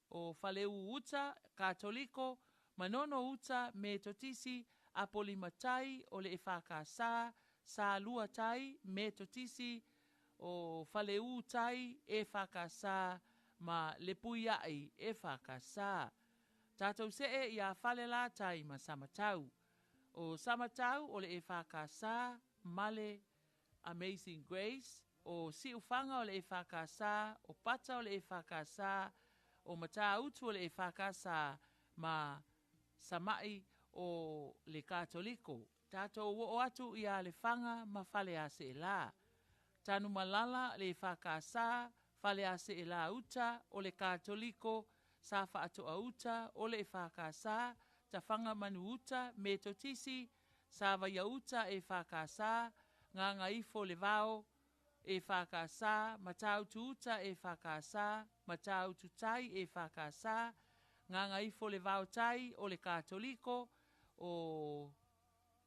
O Faleu Uta, Katoliko, Manono Uta, Metotisi, Apolima Tai o le EFKS, Salua Tai, Metotisi, o Faleu Tai, EFKS, ma Lepuia'i, EFKS. Tatou se'e iā Falelatai ma Samatau. O Samatau o le EFKS ma le Amazing Grace, o Siufaga o le EFKS, o Pata o le EFKS, o Matautu o le EFKS ma Sama'i o le Katoliko. Tatou oo atu iā Lefaga ma Faleaseela. Tanumalala le EFKS, Faleaseela Uta o le Katoliko, Safaato'a Uta o le EFKS, Tafagamanu Uta, Metotisi, Savaia Uta EFKS, Gagaifo Le Vao EFKS, Matautu Uta EFKS, Matautu Tai EFKS, Gagaifo Le Vao Tai o le Katoliko, o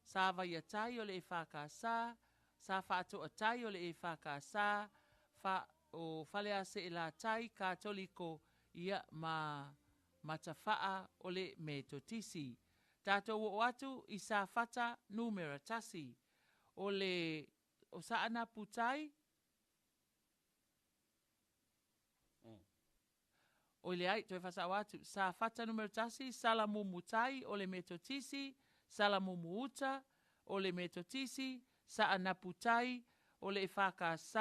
Savaia Tai o le EFKS, Safaato'a Tai o le EFKS, fa, o Faleaseela Tai Katoliko, ia ma Matafa'a o le Metotisi. Tatou oo atu i Safata numera 1. O le o Saanapu Tai, Oi leai, toe faasa'o atu, Safata numera 1, Salamumu Tai o le Metotisi, Salamumu Uta o le Metotisi, Saanapu Tai o le EFKS,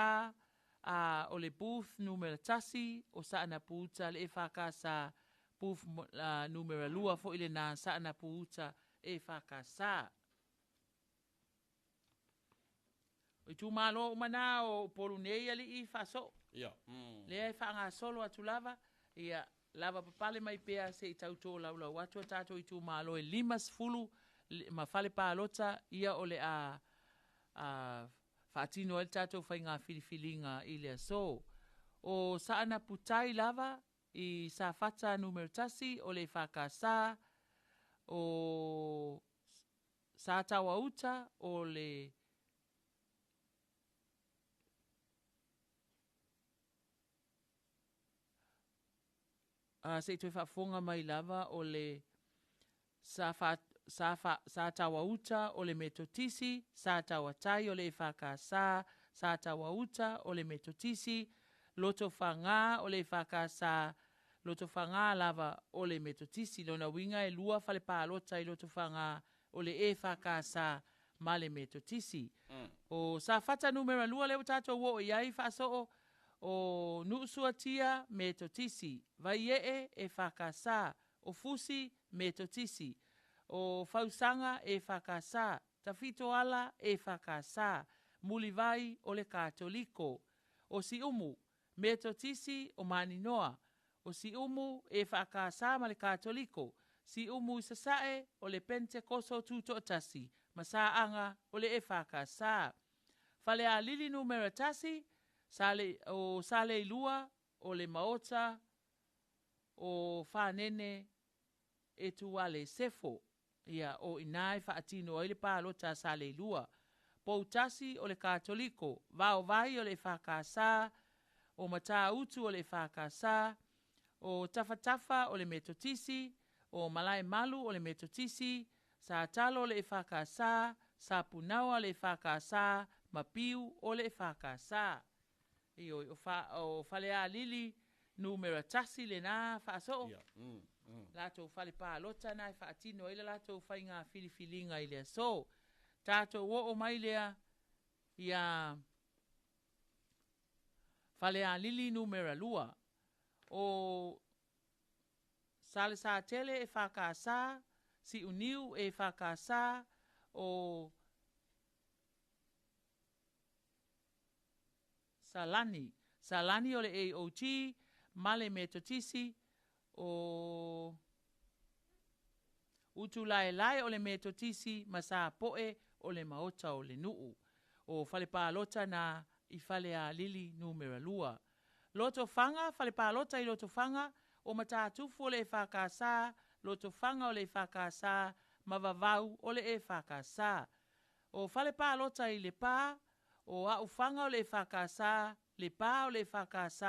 a o le booth numera 1 o Saanapu Uta le EFKS, booth numera 2 foi lenā Saanapu Uta EFKS. O itumalo uma na o Upolu nei alii faasoo. Ia. Lea e faagasolo atu lava, ia lava papale mai pea se i tau tolaulau atu a tatou itumalo e 50 ma fale palota ia o le a faatino ai le tatou faiga filifiliga i le aso. O Saanapu Tai lava i Safata numera 1 o le EFKS, o Sataoa Uta o le A se i toe faafofoga mai lava o le Sa fa, sa fa, Sataoa Uta o le Metotisi, Sataoa Tai o le EFKS, Sataoa Uta o le Metotisi, Lotofaga o le EFKS, Lotofaga lava o le Metotisi. Lona uiga e lua fale palota i Lotofaga o le EFKS ma le Metotisi. O Safata numera 2 lea ua tatou oo i ai faasoo, o Nuusuatia Metotisi, Vaiee EFKS, o Fusi Metotisi, o Fausaga EFKS, Tafitoala EFKS, Mulivai o le Katoliko, o Siumu Metotisi o Maninoa, o Siumu EFKS ma le Katoliko, Siumu i Sasae o le Penetekoso Tutoatasi ma Saaga o le EFKS. Falealili numera 1, Sale, o Saleilua o le Maota o Fanene e Tuale Sefo, ia, o i ina e faatino ai le palota a Saleilua. Poutasi o le Katoliko, Vaovai o le EFKS, o Matautu o le EFKS, o Tafatafa o le Metotisi, o Malaemalu o le Metotisi, Satalo o le EFKS, Sapunaoa o le EFKS, ma Piu o le EFKS. Ioe, o, fa, o Falealili numera 1 lenā faasoo. Ia. Latou fale palota na e faatino ai le latou faiga filifiliga i le aso. Tatou oo mai lea ia Falealili numera 2. O Salesatele EFKS, Siuniu EFKS, o Salani. Salani o le AOG, ma le Metotisi, o Utulaelae o le Metotisi ma Sapo'e o le Maota o le Nuu. O fale palota na i Falealili numera 2. Lotofaga, fale palota i Lotofaga, o Matatufu o le EFKS, Lotofaga o le EFKS, ma Vavau o le EFKS. O fale palota i Lepa, o Aufaga o le EFKS, Lepa o le EFKS,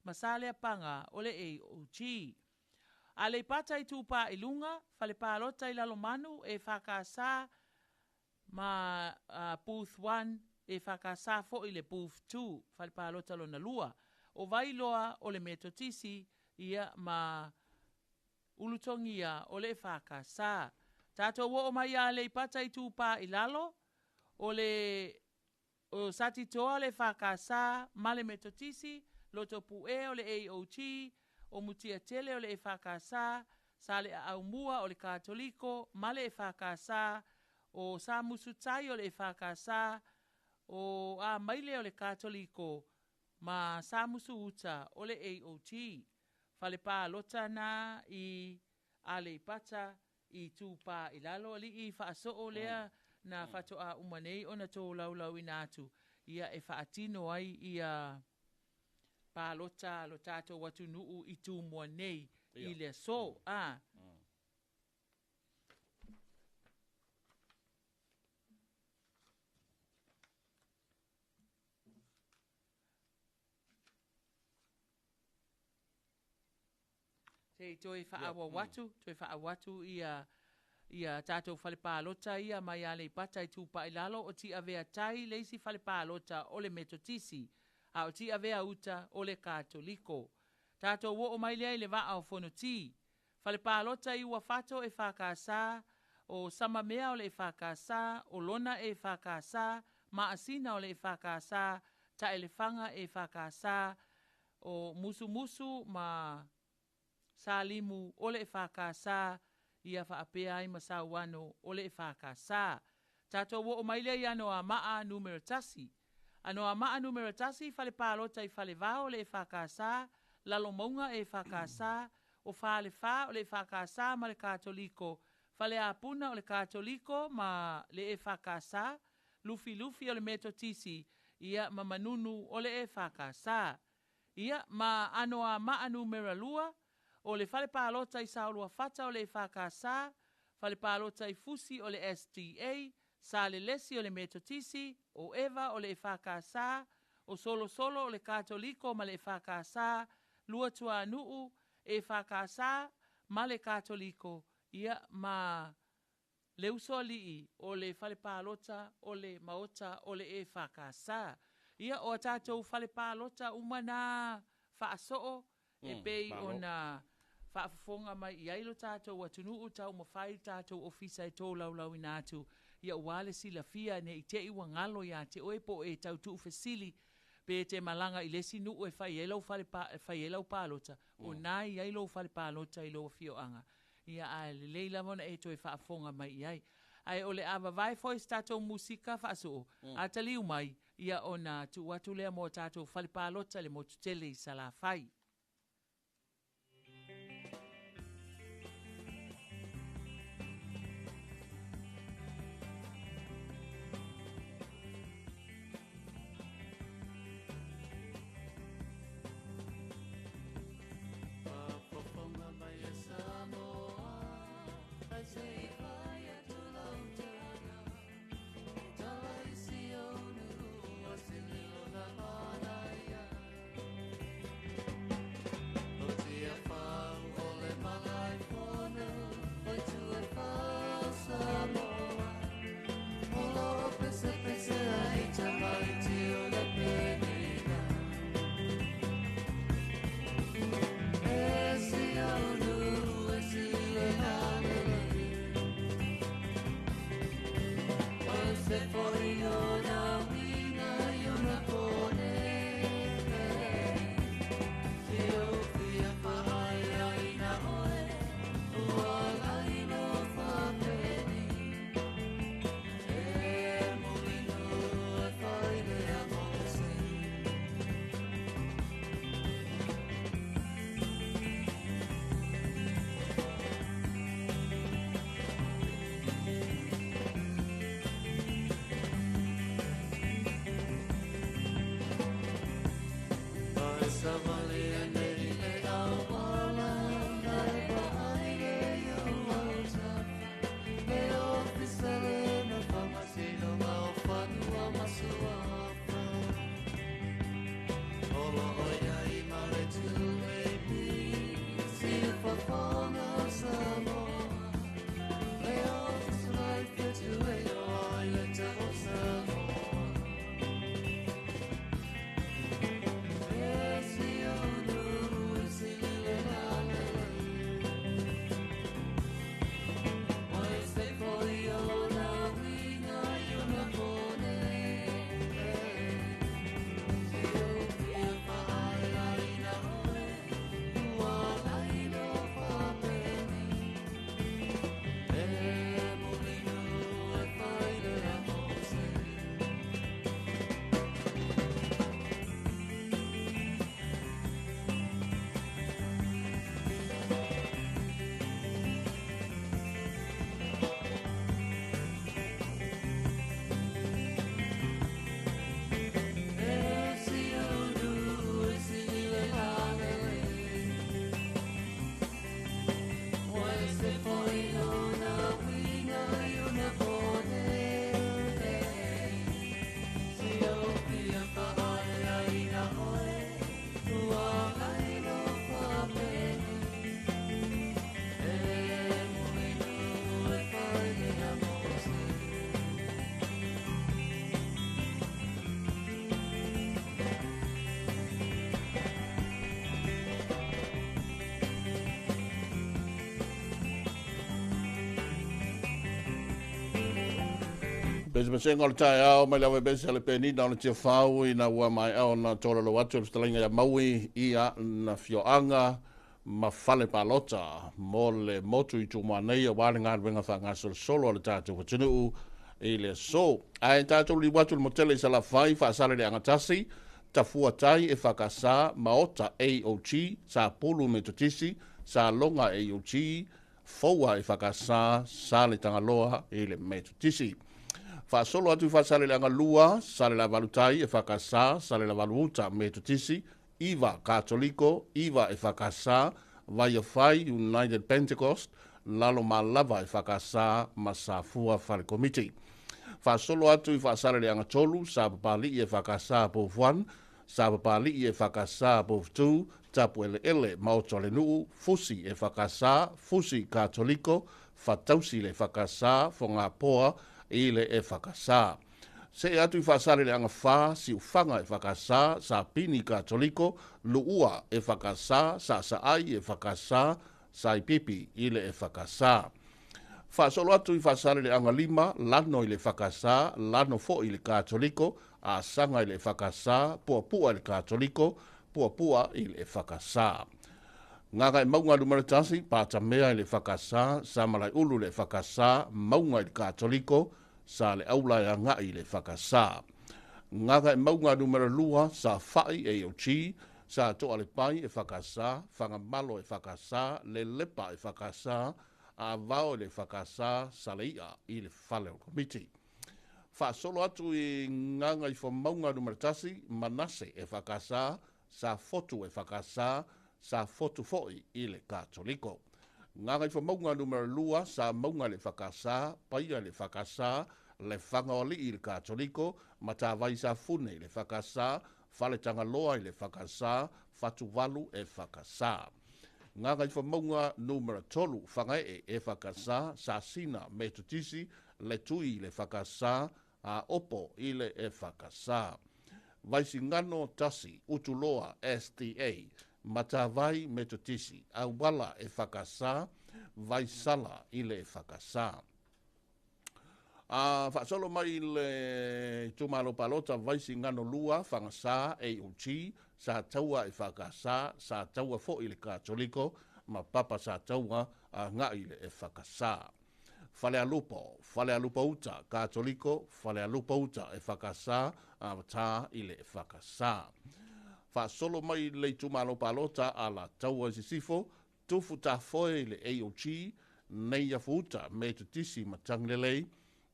ma Saleapaga o le AOG. Aleipata Itupa i Luga, fale palota i Lalomanu, EFKS ma Booth 1, EFKS foi le Booth 2, fale palota lona lua. O Vailoa o le Metotisi, ia ma Ulutogia o le EFKS. Tatou oo mai ia Aleipata Itupa i Lalo, o le o Satitoa o le EFKS ma le Metotisi, Lotopue o le AOG, o Mutiatele o le EFKS, Saleaaumua o le Katoliko ma le EFKS, o Samusutai o le EFKS, o Amaile o le Katoliko ma Samusu-uta o le AOG. Fale palota na i Aleipata Itupa i Lalo. Alii faasoo lea na faatoa uma nei ona tolaulauina atu ia e faatino ai ia palota lo tatou atunuu i Tumua nei i le aso. A. Se i toe faaauau atu, toe faaauau atu ia ia tatou fale palota ia mai Aleipata Itupa i Lalo, o Tiavea Tai le isi fale palota o le Metotisi, a o Tiavea Uta o le Katoliko. Tatou oo mai lea i le Vaa o Fonoti. Fale palota i Uafato EFKS, o Samamea o le EFKS, o Lona EFKS, Maasina o le EFKS, Taelefaga EFKS, o Musumusu ma Salimu o le EFKS, ia faapea ai ma Sauano o le EFKS. Tatou oo mai lea i Anoamaa Nu.1. Anoamaa Nu.1, fale palota i Falevao o le EFKS, Lalomauga EFKS, o Falefa o le EFKS ma le Katoliko, Faleapuna o le Katoliko ma le EFKS, Lufilufi o le Metotisi, ia ma Manunu o le EFKS. Ia ma Anoamaa Nu.2, o le fale palota i Saoluafata o le EFKS, fale palota i Fusi o le SDA, Salelesi o le Metotisi, o Eva o le EFKS, o Solosolo o le Katoliko ma le EFKS, Luatuanuu, EFKS ma le Katoliko, ia ma le Usoalii o le fale palota o le Maota o le EFKS. Ia o a tatou fale palota uma na faasoo e pei ona faafofoga mai i ai lo tatou atunuu, taumafai le tatou ofisa e tolaulauina atu ia ua le silafia ne i te i ua galo ia te oe po o e tau tuufesili pe te malaga i le isi nuu e fai ai lau fale fai ai lau palota, o na i ai lou fale palota i lou afioaga. Ia ae lelei lava ona e toe faafofoga mai i ai. Ae o le a vavae foi se tatou musika faasoo, a taliu mai, ia ona tuu atu lea mo tatou fale palota i le motu tele i Salafai. Faafofoga mai e Samoa, ae se i fai atu lau tala, tala i si ou nuu o se lilo na manaia. Pesepesega o le taeao mai le avebese a le Penina o le Tiafau ina ua maea ona tolaulau atu e le fetalaiga ia Maui ia na afioaga ma fale palota mo le motu i Tumua nei aua le galuega faagasolosolo a le tatou atunuu i le aso. Ae tatou liu atu i le motele i Salafai, Faasaleleaga 1, Tafua Tai, EFKS, Maota AOG, Sapulu Metotisi, Saloga AOG, Foua EFKS, Saletagaloa i le Metotisi. Faasolo atu i Faasaleleaga 2, Salelavalu Tai, EFKS, Salelavalu Uta, Metotisi, Iva Katoliko, Iva EFKS, Vaiafai United Pentecost, Lalomalava EFKS ma Safua Fale Komiti. Faasolo atu i Faasaleleaga 3, Sapapalii EFKS Pofuan, Sapapalii EFKS Pofutu, Tapueleele Maota o le Nuu, Fusi EFKS, Fusi Katoliko, Fatausi le EFKS, Fogapoa i le EFKS. See atu i Faasaleleaga 4, Siufaga EFKS, Sapini Katoliko, Luua EFKS, Saasaai EFKS, Saipipi i le EFKS. Faasolo atu i Faasaleleaga 5, Lano i le EFKS, Lano foi i le Katoliko, Asaga i le EFKS, Puapua i le Katoliko, Puapua i le EFKS. Gagaemauga 1, Patamea i le EFKS, Samalaeulu i le EFKS, Mauga i le Katoliko, Saleaula e agai i le EFKS. Gagaemauga 2, Safai AOG, Sa Toalepai EFKS, Fagamalo EFKS, Lelepa EFKS, Avao i le EFKS, Saleia i le Fale o Komiti. Faasolo atu i Gagaifomauga 1, Manase EFKS, Safotu EFKS, Safotu foi i le Katoliko. Gagaifomauga 2, Samauga i le EFKS, Paia i le EFKS, Lefaga o Alii i le Katoliko, Matavai Safune i le EFKS, Faletagaloa i le EFKS, Fatuvalu EFKS. Gagaifomauga 3, Fagaee EFKS, Sasina Metotisi, Letui i le EFKS, Aopo i le EFKS. Vaisigano 1, Utuloa SDA, Matavai Metotisi, Auala EFKS, Vaisala i le EFKS. Faasolo mai le itumalo palota Vaisigano 2, Fagasa AOG, Sataua EFKS, Sataua foi i le Katoliko, ma Papa Sataua agai i le EFKS. Falealupo, Falealupo Uta, Katoliko, Falealupo Uta, EFKS, Avatar i le EFKS. Faasolo mai le itumalo palota Alataua i Sisifo, Tufu Tafoe i le AOG, Neiafu Uta, Metotisi ma Tagilelei,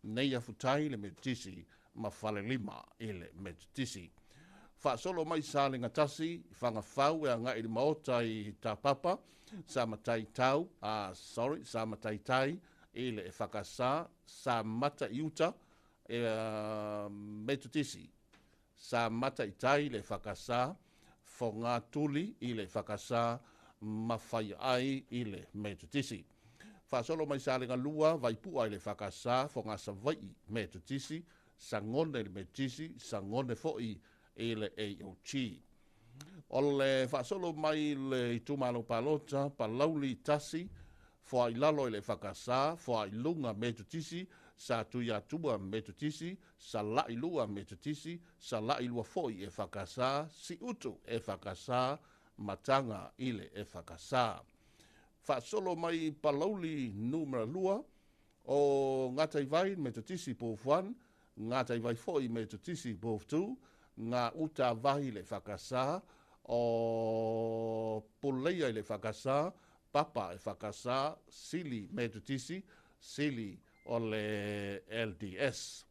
Neiafu Tai i le Metotisi ma Falelima i le Metotisi. Faasolo mai Salega 1, Fagafau e agai i le Maota i Tapapa, Sa Mataitai Sa i le EFKS, Sa Mata i Uta, Metotisi, Sa Mata i Tai i le EFKS, Fogatuli i le EFKS, ma Faiaai i le Metotisi. Faasolo mai Salega 2, Vaipua i le EFKS, Fogasavaii Metotisi, Sagone i le Metotisi, Sagone foi i le AOG. O le faasolo mai le itumalo palota, Palauli 1, Foailalo i le EFKS, Foailuga Metotisi, Satuiatua Metotisi, Salailua Metotisi, Salailua foi EFKS, Siutu EFKS, Mataga i le EFKS. Faasolo mai Palauli numera 2, o Gataivai Metotisi Pofuan, Gataivai foi Metotisi Pofutu, Ngā Uta Vahi le EFKS, o Puleia i le EFKS, Papa EFKS, Sili Metotisi, Sili o le LDS.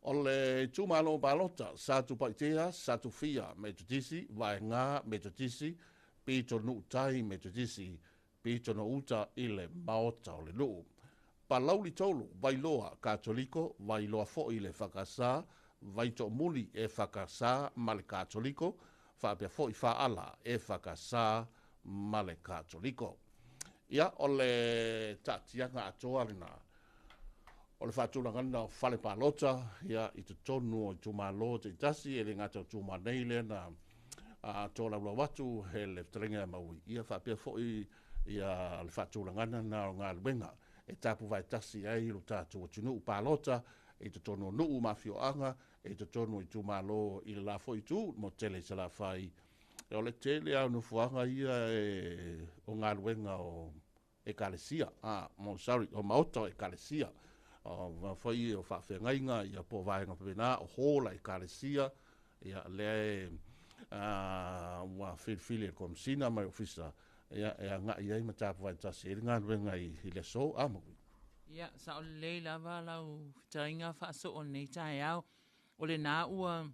O le itumalo palota, Satupaitea, Satufia Metotisi, Vaega Metotisi, Pito Nuutai Metotisi, Pito Nouta i le Maota o le Nuu. Palauli 3, Vailoa Katoliko, Vailoa foi i le EFKS, Vaitoomuli EFKS ma le Katoliko, faapea foi Faala EFKS ma le Katoliko. Ia, o le taatiaga atoa lena o le faatulagana o fale palota ia i totonu o itumalo taitasi e le gata o Tumua nei lea na tolaulau atu e le fetalaiga ia Maui, ia faapea foi ia le faatulagana na o galuega e tapuvae tasi ai lo tatou atunuu palota i totonu o nuu ma afioaga, i totonu o itumalo i le la foi itu, le motu tele i Salafai. O le tele lava o nofoaga ia e, o galuega o ekalesia, a, mo, sorry, o maota o ekalesia, o mea foi o faafeagaiga, ia po o vaega faapena, o hall a ekalesia, ia lea e ua filifili e le Komesina ma le Ofisa, ia, e agai ai ma tapuai tasi ai le galuega i le aso. A, Maui. Ia, sao lelei lava lau fetalaiga faasoo i lenei taeao. O lena ua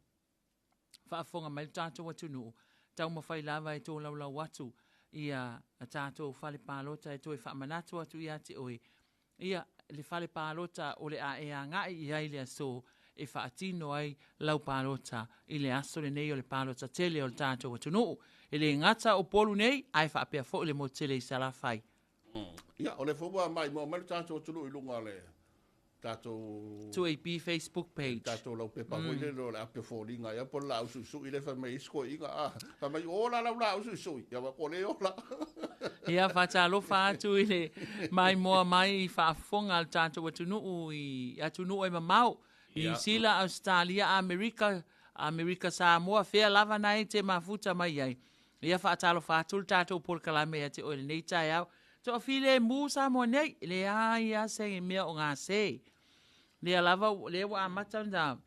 faafofoga mai le tatou atunuu, taumafai lava e tolaulau atu ia tatou fale palota e toe faamanatu atu ia te oe, ia le fale palota o le a e agai i ai i le aso e faatino ai lau palota i le aso lenei o le palota tele o le tatou atunuu. E le gata o Upolu nei, ae faapea foi le motu tele i Salafai. Ia, o lea foi ua maimoa mai le tatou atunuu i luga o le tatou 2AP Facebook page. Tatou laupepa foi lele o le ape foliga ia po o le laau suisui lea fai mai ai isi toeaiina a fai mai ola lau laau suisui ia ua le ola. Ia faatalofa atu i le maimoa mai i faafofoga a le tatou atunuu i atunuu e mamao, Niu Sila, Ausetalia, Amerika, Amerika Samoa, fea lava na e te mafuta mai ai. Ia faatalofa atu le tatou polokalame ia te oe i lenei taeao. Toafilemu Samoa nei, e leai lava se mea o gase. Lea lava, lea ua amata ona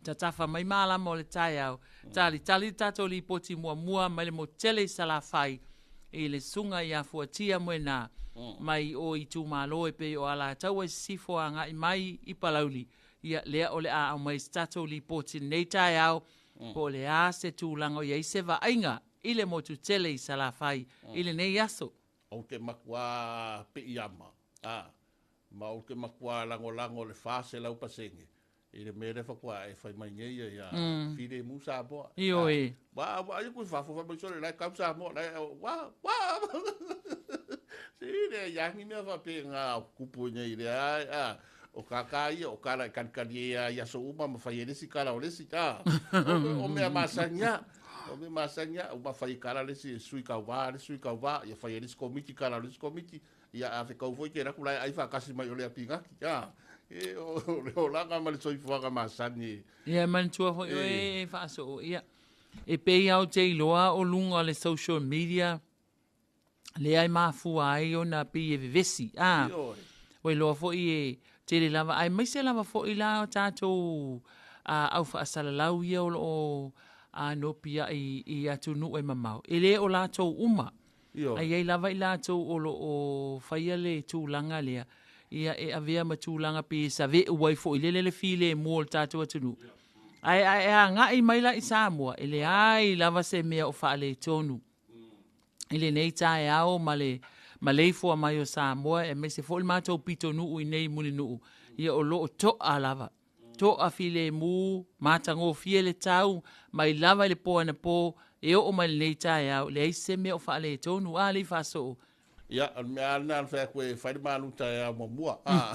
tatafa mai malama o le taeao, talitali le tatou lipoti muamua mai le motu tele i Salafai i le susuga ia Fuatia Moena mai o itumalo e pei o Alataua i Sisifo agai mai i Palauli. Ia, lea o le a aumai se tatou lipoti i lenei taeao po o le a se tulaga o i ai se vaaiga i le motu tele i Salafai i lenei aso. Ou te matua piiama, a, ma ou te matua lagolago i le 400% i le mea lea faatoa e fai mai nei ia, ia filemu Samoa. Ioe. Ua vaai atu i fafo, fai mai, sole, la e kau Samoa, la e, ua, ua, se le iagi mea faapena o tutupu i nei lea, a, O kākā ia, o kala e kalikali ai a i aso uma ma fai ai le isi kala o le isi, a. O mea masani a. O mea masani a, uma fai kala le isi e sui kauvā, le sui kauvā, ia fai e le isi komiti kala o le isi komiti, ia a fetau foi kēlā atu la e ai faatasi mai o le apinati, a. E, o le olaga ma le soifuaga masani e. Ia, e manatua foi oe e faasoo, ia, e pei lava ou te iloa o luga o le social media, lea e mafua ai ona pei e vevesi. A, ua iloa foi e tele lava, aemaise lava foi la o tatou au faasalalau ia o lo o nopiai i atunuu e mamao, e le o latou uma. Ae i ai lava i latou o lo o faia le tulaga lea, ia e avea ma tulaga pei e saveu ai foi lele le filemu o le tatou atunuu. Ae a e agai mai la i Samoa, e leai lava se mea o faaletonu. i lenei taeao ma le maleifua mai o Samoa aemaise foi le matou pitonuu i nei i Mulinuu, ia o lo o to'a lava. To'a filemu, matagofie le tau, mai lava i le po anapo, e oo mai lenei taeao, leai se mea o faaletonu, a alii Faasoo? Ia, o le mea lava lena na fai atu e fai le malu taeao muamua. A,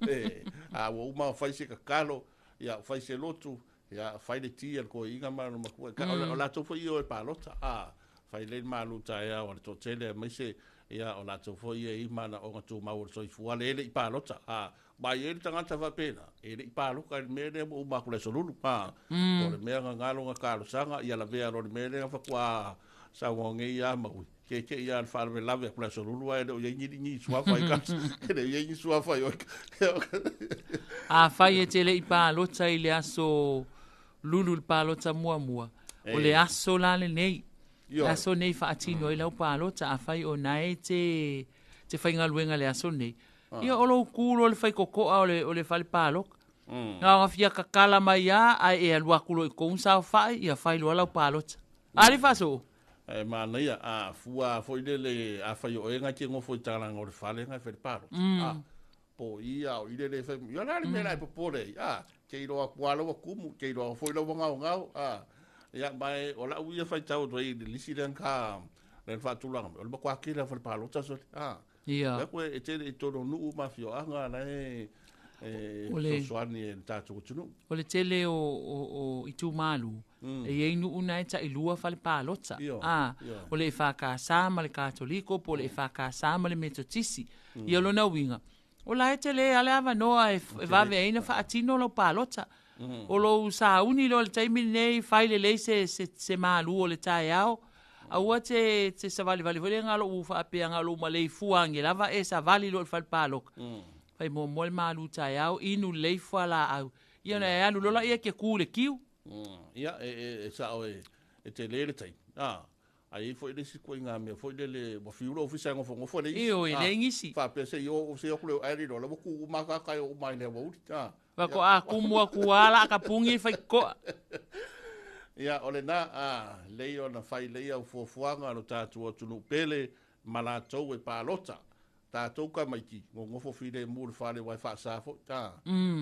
e, a ua uma ona fai se tatalo, ia, fai se lotu, Ia, fai le ti a le toeaina ma lona matua. O latou foi ia o e palota, a, fai lelei le malu taeao a le toatele aemaise, ia, o latou foi ia e i ai manaoga tumau o le soifua lea e le i palota, a. Aua e i ai le tagata faapena, e le i palota i le mea lea ua uma atu i le aso Lulu, a. Po o le mea na galo na talosaga, ia lavea loa i le mea lea na faatoa saunoa nei lava Maui, Kekeʻi lava le faalavelave atu le aso Lulu ae le o i ai ni, ni suafa i e le o i ai ni suafa i oe. Afai e te le i palota i le aso Lulu i le palota muamua, o le aso la lenei. Le aso nei faatino ai lau palota, afai o na e te, te faigaluega i le aso nei. Ia o lou tu loa i le faitotoa o le, o le fale palota. Na ona fia kakala mai lava ae e alu atu loa i totonu saofai, ia fai loa lau palota. A le faasoo? E manaia, a fua foi lele, afai o oe na e te nofo i talaga o le fale na e fai le palota, a, po o i a o i lele e fai mai, ia o le a le mea la e popole ai, a, te iloa atu lava lau atumu, te iloa foi lau gaogao, a, ia, ma e, o lau ia faitau atu ai i le lisi lea na ta, lea na faatulaga mai, o le matua tele lava o fale palota sole, a. Ia. Lea koe e tele i totonu o nuu ma afioaga la e fesoasoani i le tatou atunuu. O le tele o, o, o itumalo, e i ai nuu na e tailua fale palota. Io, A, io. o le EFKS ma le Katoliko po o le EFKS ma le Metotisi. Ia o lona uiga, O la e tele lava le avanoa e vave ai ona faatino lau palota. O lou sauni loa i le taimi lenei, fai lelei se, se, se malu o le taeao. Aua te, te savalivali foi lea na o lou faapea na o lou maleifua ane lava e savali loa i le fale paloka. Fai muamua le malu taeao, inu lelei fualaau. Ia ona e alu loa laia e te ku i le kiu. Ia, e sao e tele le taimi. Ae i ai foi le isi ituaiga mea foi lele ua fiu le ofisa e nofonofo e leai nisi. Ioe, e leai nisi. Faapea se i o se i o atu le ae le iloa la ua tuu uma ata e oo uma i le aoauli. Faatoa tumu atu lava la ka puni le faitotoa. Ia, o lena, a, lei ona fai lelei au fuafuaga a lo tatou atunuu pele ma latou e palota. Tatou tamaiti, nonofo filemu i le fale aua e faasa foi, a.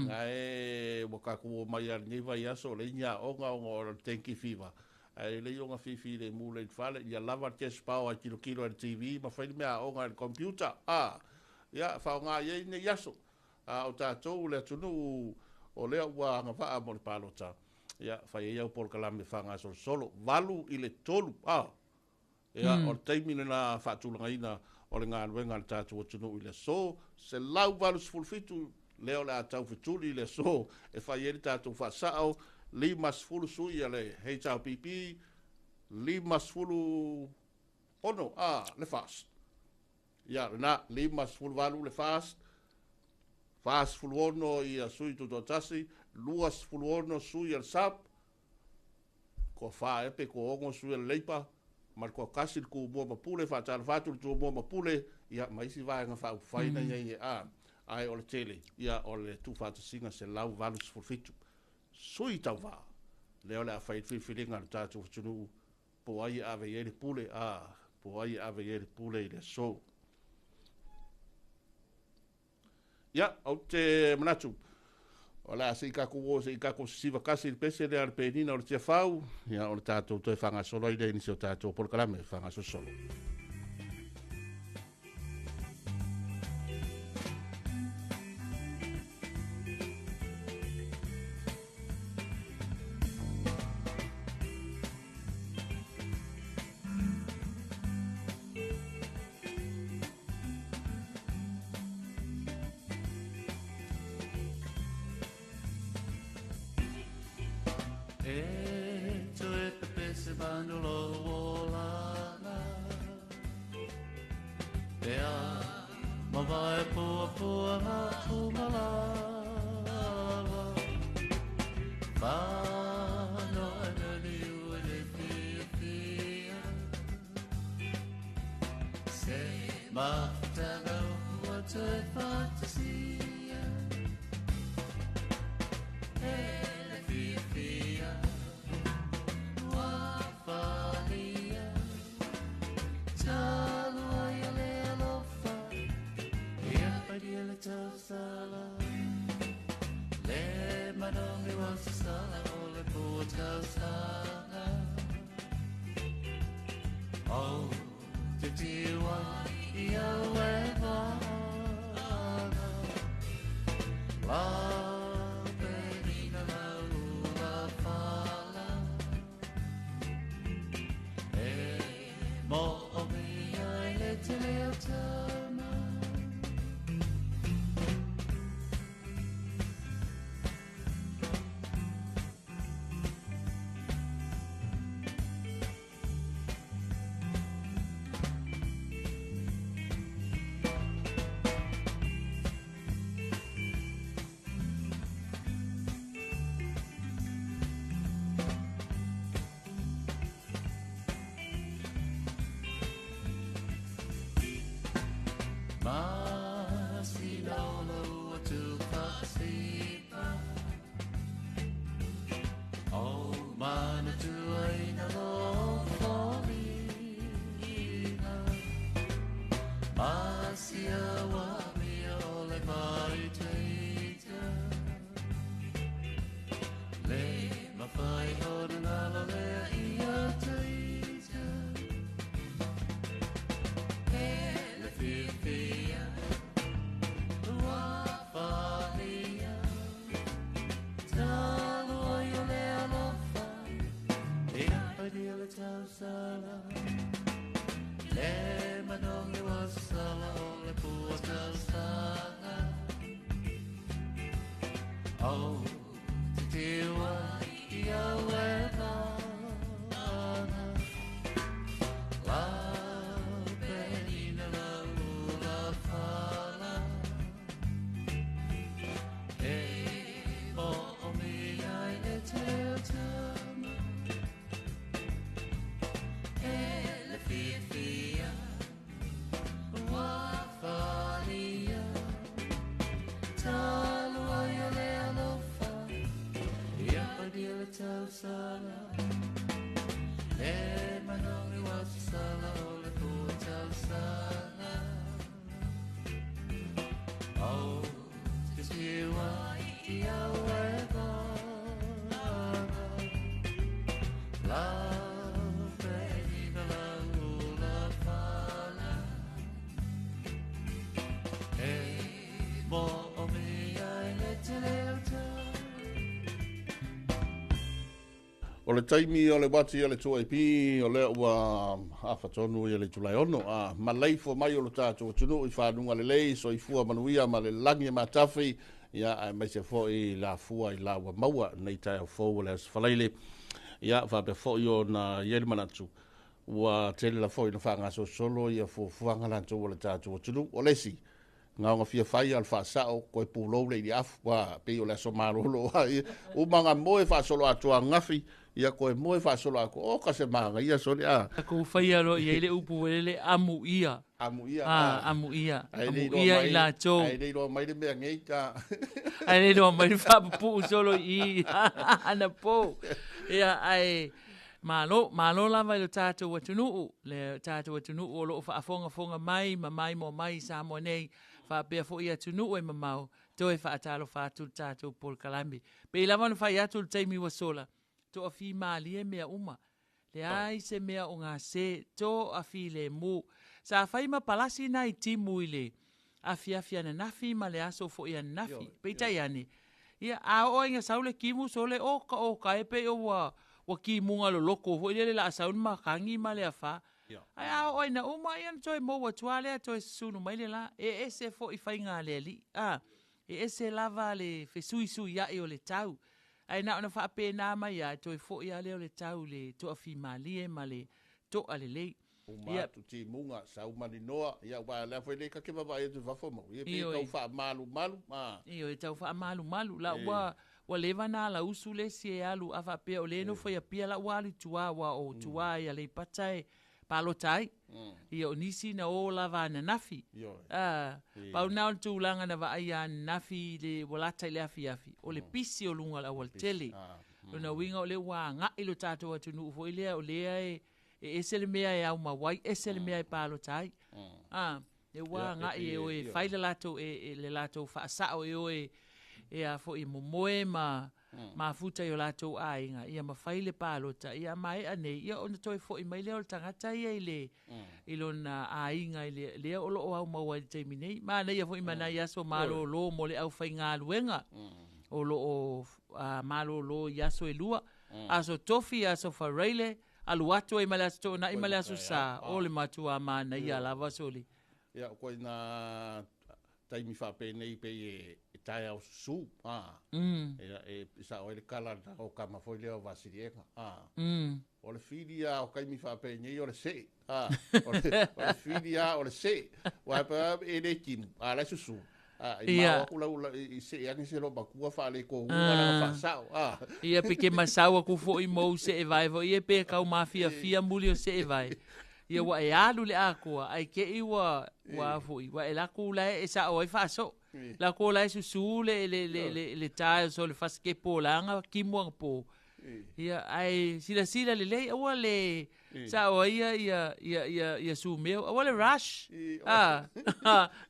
Ae ua tatou omai lava i lenei vaiaso, leai ni aoga ona o le dengue fever, ae lelei ona fia filemu lelei i le fale, ia lava le cash power e tilotilo ai i le TV ma fai le meaaoga i le computer, a. Ia, faaaoga i ai lenei aso. A o tatou le atunuu o lea ua agavaa mo le palota, ia, fai ai au polokalame faagasolosolo, 8 i le 3, a. Ia, o le taimi lena faatulagaina o le galuega a le tatou atunuu i le aso 187 lea o le a tau fetuli i le aso e fai ai le tatou faasao, 50 sui a le HRPP, 56 a le FAST. Ia, lena, 58 le FAST, 46 ia sui tutoatasi, 26 sui a le SUP, Toa-fa ea pe toa-ono sui o le Leipa, ma le toatasi le Tumua ma Pule, faatalofa atu i le Tumua ma Pule, ia, ma isi vaega faaupufai na i ai e a, ae o le tele, ia, o le tuufaatasiga 187 sui tauva, lea o le a fai ai le filifiliga a le tatou atunuu, po o ai e ave i ai le pule, a, po o ai e ave i ai le pule i le aso. Ia, ou te manatu, o le a se i tatou o se i tatou sisiva tasi i le pese lea a le penina o le Tiafau, ia, o le tatou toe faagasolo ai lea i nisi o tatou polokalame faagasolosolo. E toe pepese manu lou olaga Pe a mavae puapuaga kumalava Whano ana liu e le fiafia Se mafutaga ua toe faatasia E le fiafia ua falia Talu ai o le alofa Ia paria le tausala Le manogi ua sasala o le pua tausaga Ou te tiu ai i au e vaga Lau penina lau ula fala E moomia ai le tele o tama. Masina ola ua tuufaasipa O manatuaina lou foliga Masia ua mia o le māitaita Le mafai ona galo lea ia taita E le fiafia ua falia Talu ai o le alofa Ia paria le tausala Le manogi ua sala O le taimi o le uati a le 2AP, o lea ua afa tonu ia le itula e 6, a maleifua mai o lo tatou atunuu i fanuga lelei, soifua manuia ma le lagi e matafi, ia aemaise foi la fua i la ua maua nei taeao fou o le Aso Faraile. Ia faapea foi ona i ai le manatu, ua tele la foi na faagasolosolo ia fuafuaga latou o le tatou atunuu. O le isi, gaoga fia fai a o le faasao, koe pulou le iliafu, a pei o le aso malolo, a uma ga moe faasolo atoa gafi, ia koe moe faasolo atoa, o ka se manaia sole, a. Tatou faia loa i ai le upu foi lele, amu ia. Amu ia, a. Amu ia. Amu ia i latou. Ae le iloa mai le mea nei, a. Ae le iloa mai le faapupuu solo i i anapo. Ia, ae malo, malo lava i lo tatou atunuu, le tatou atunuu o lo o faafogafoga mai ma maimoa mai i Samoa nei, faapea foi atunuu e mamao, toe faatalofa atu le tatou polokalame. Pei lava ona fai atu le taimi ua sola, toafimalie mea uma. Leai se mea o gase, toafilemu. Sa fai ma palasi nai timu i le afiafi ananafi ma le aso foi ananafi. Peitai ane, ia, a oo ina sau le timu sole, oka oka e pei o ua, ua timuga loloko foi lele la sau le makani ma le afa. Ae a oo ina uma, ia ona toe mou atu lava lea toe susunu mai le la. E ese foi faiga a le alii. A, e ese lava le fesuisuiai o le tau. Ae na ona faapena mai lava, e toe foi lava lea o le tau i le toafimalie ma le toa lelei. Uma atu timuga, sau maninoa, ia aua o lea foi le ta te vaavaai atu i fafo mau, ia pei e tau faamalumalu, a. Ioe, e tau faamalumalu. La ua, ua leva ona alausu le isi e alu, a faapea o lea e nofo i Apia, la ua alu i tua, aua o tua i Aleipata e palota ai. Ia, o nisi na o lava ananafi. A, pau lena o le tulaga na vaaia ananafi i le, ua lata i le afiafi, o le pisi o luga o le aualatele. Lona uiga o lea ua agai lo tatou atunuu foi lea, o lea e, e ese le mea e aumau ai, ese le mea e palota ai. A, e ua agai e o e fai le latou, e, le latou faasao e o e, e a foi e momoe ma mafuta i o latou aiga, ia ma fai le palota, ia a maea nei, ia ona toe foi mai lea o le tagata ia i le, i lona aiga i le, lea o lo o aumau ai i le taimi nei. Manaia foi ma nai aso malolo mo le aufaigaluega o lo o malolo i aso e lua, aso Tofi, aso Faraile, alu atu ai ma le Aso Toonai ma le Aso Sa, o le matua manaia lava sole. Ia, o koe nā taimi faapenei pei e taeao susu, a. Ia, e sao ai le tala na o tama foi lea o Vasiliega, a. O le fili lava o taimi faapenei o le see, a. O le fili lava o le see. Aua e le timu, a o la e susu. A, i mao aku lau, i see ane se loomatua faaletonuga lana faasao, a. Ia, pe ke masau aku foi mou seevae foi ia pe kau mafiafia muli o seevae. Ia ua e alu le atoa, ae te i ua, ua a foi, ua e laku la e sao ai faasoo. Laku la e susu le, le, le, le, le tae so le fasikepo laga timu anapo. Ia, ae silasila lelei, aua le sao ai ia, ia, ia, ia, ia sumeo, aua le rush. Ah,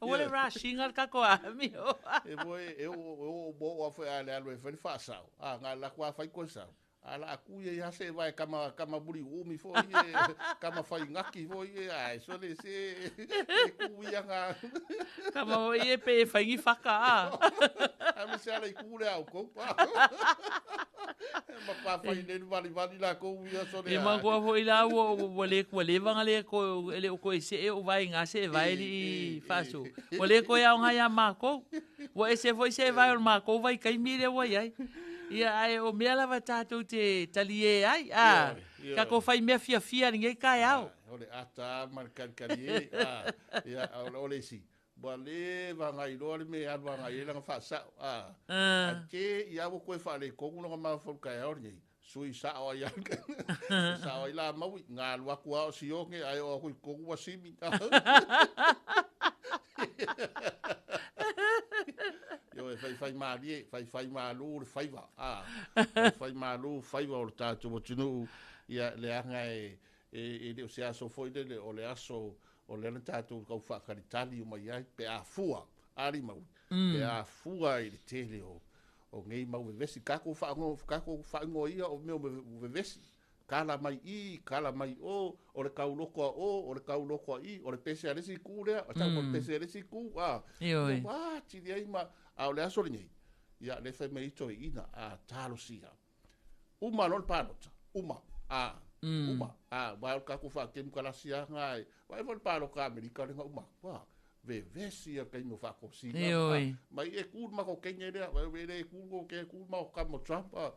aua le rush inga le tatou amio. E moe, e o o mo o foi a le alu e fai le faasao. A, nga la kua fai koe sao. A la aku ia ia se vai kama kama muri umi foi e kama fai ngaki foi e ai so le se e ku ia nga. Kama foi e pe e fai ni whaka a. A me se ala i ku le au kou. Ma pa fai le vali vali la kou ia so le. E ma kua foi la ua ua le ua leva na le ko e le o koe see o vai ngā see vai li i faaso. Ua le koe aoga iā mākou. Ua ese foi see vai o le mākou vai taimi lea ua iai. Ia ae o mea lava tatou te talie ai, a, tatou fai mea fiafia lenei taeao. O le ata ma le kalikali e, a, ia, o le isi, ua leva ona iloa le mea e alu agai ai lana faasao, a, ae te i lava ua toe faaletonu lona mafaufau i le taeao lenei, sui sao ai lava, sao ai la maui, na alu atu lava o Sione ae oo atu i totonu ua simi. Ioe, faifaimalie, faifaimalu le faiva, a, faifaimalu faiva o le tatou atunuu, ia, leaga e, e, e le o se aso foi lele, o le aso o lea na tatou tau faatalitali uma i ai, pe a fua, a Limau, pe a fua i le tele o, o nei mau vevesi, tatou faaigoa, tatou faaigoa ia o mea o vevesi, kala mai i, kala mai o, o le tauloto a o, o le tauloto a i, o le pese a le isi itu lea, o le pese a le isi itu, a, Ioe. ua atili ai ma, a o le aso lenei, ia, lea e fai mai ai toeaiina, a talosia, uma loa le palota. Uma, a, uma, a, vai o tatou faatemukalasiaga e vaai foi le paloka a Amerika le na uma atu, a, vevesi ia le taimi o faatosina, a, mai e tu le matou teine lea, e le tu le tou teine, tu le matou tama o Trump, a,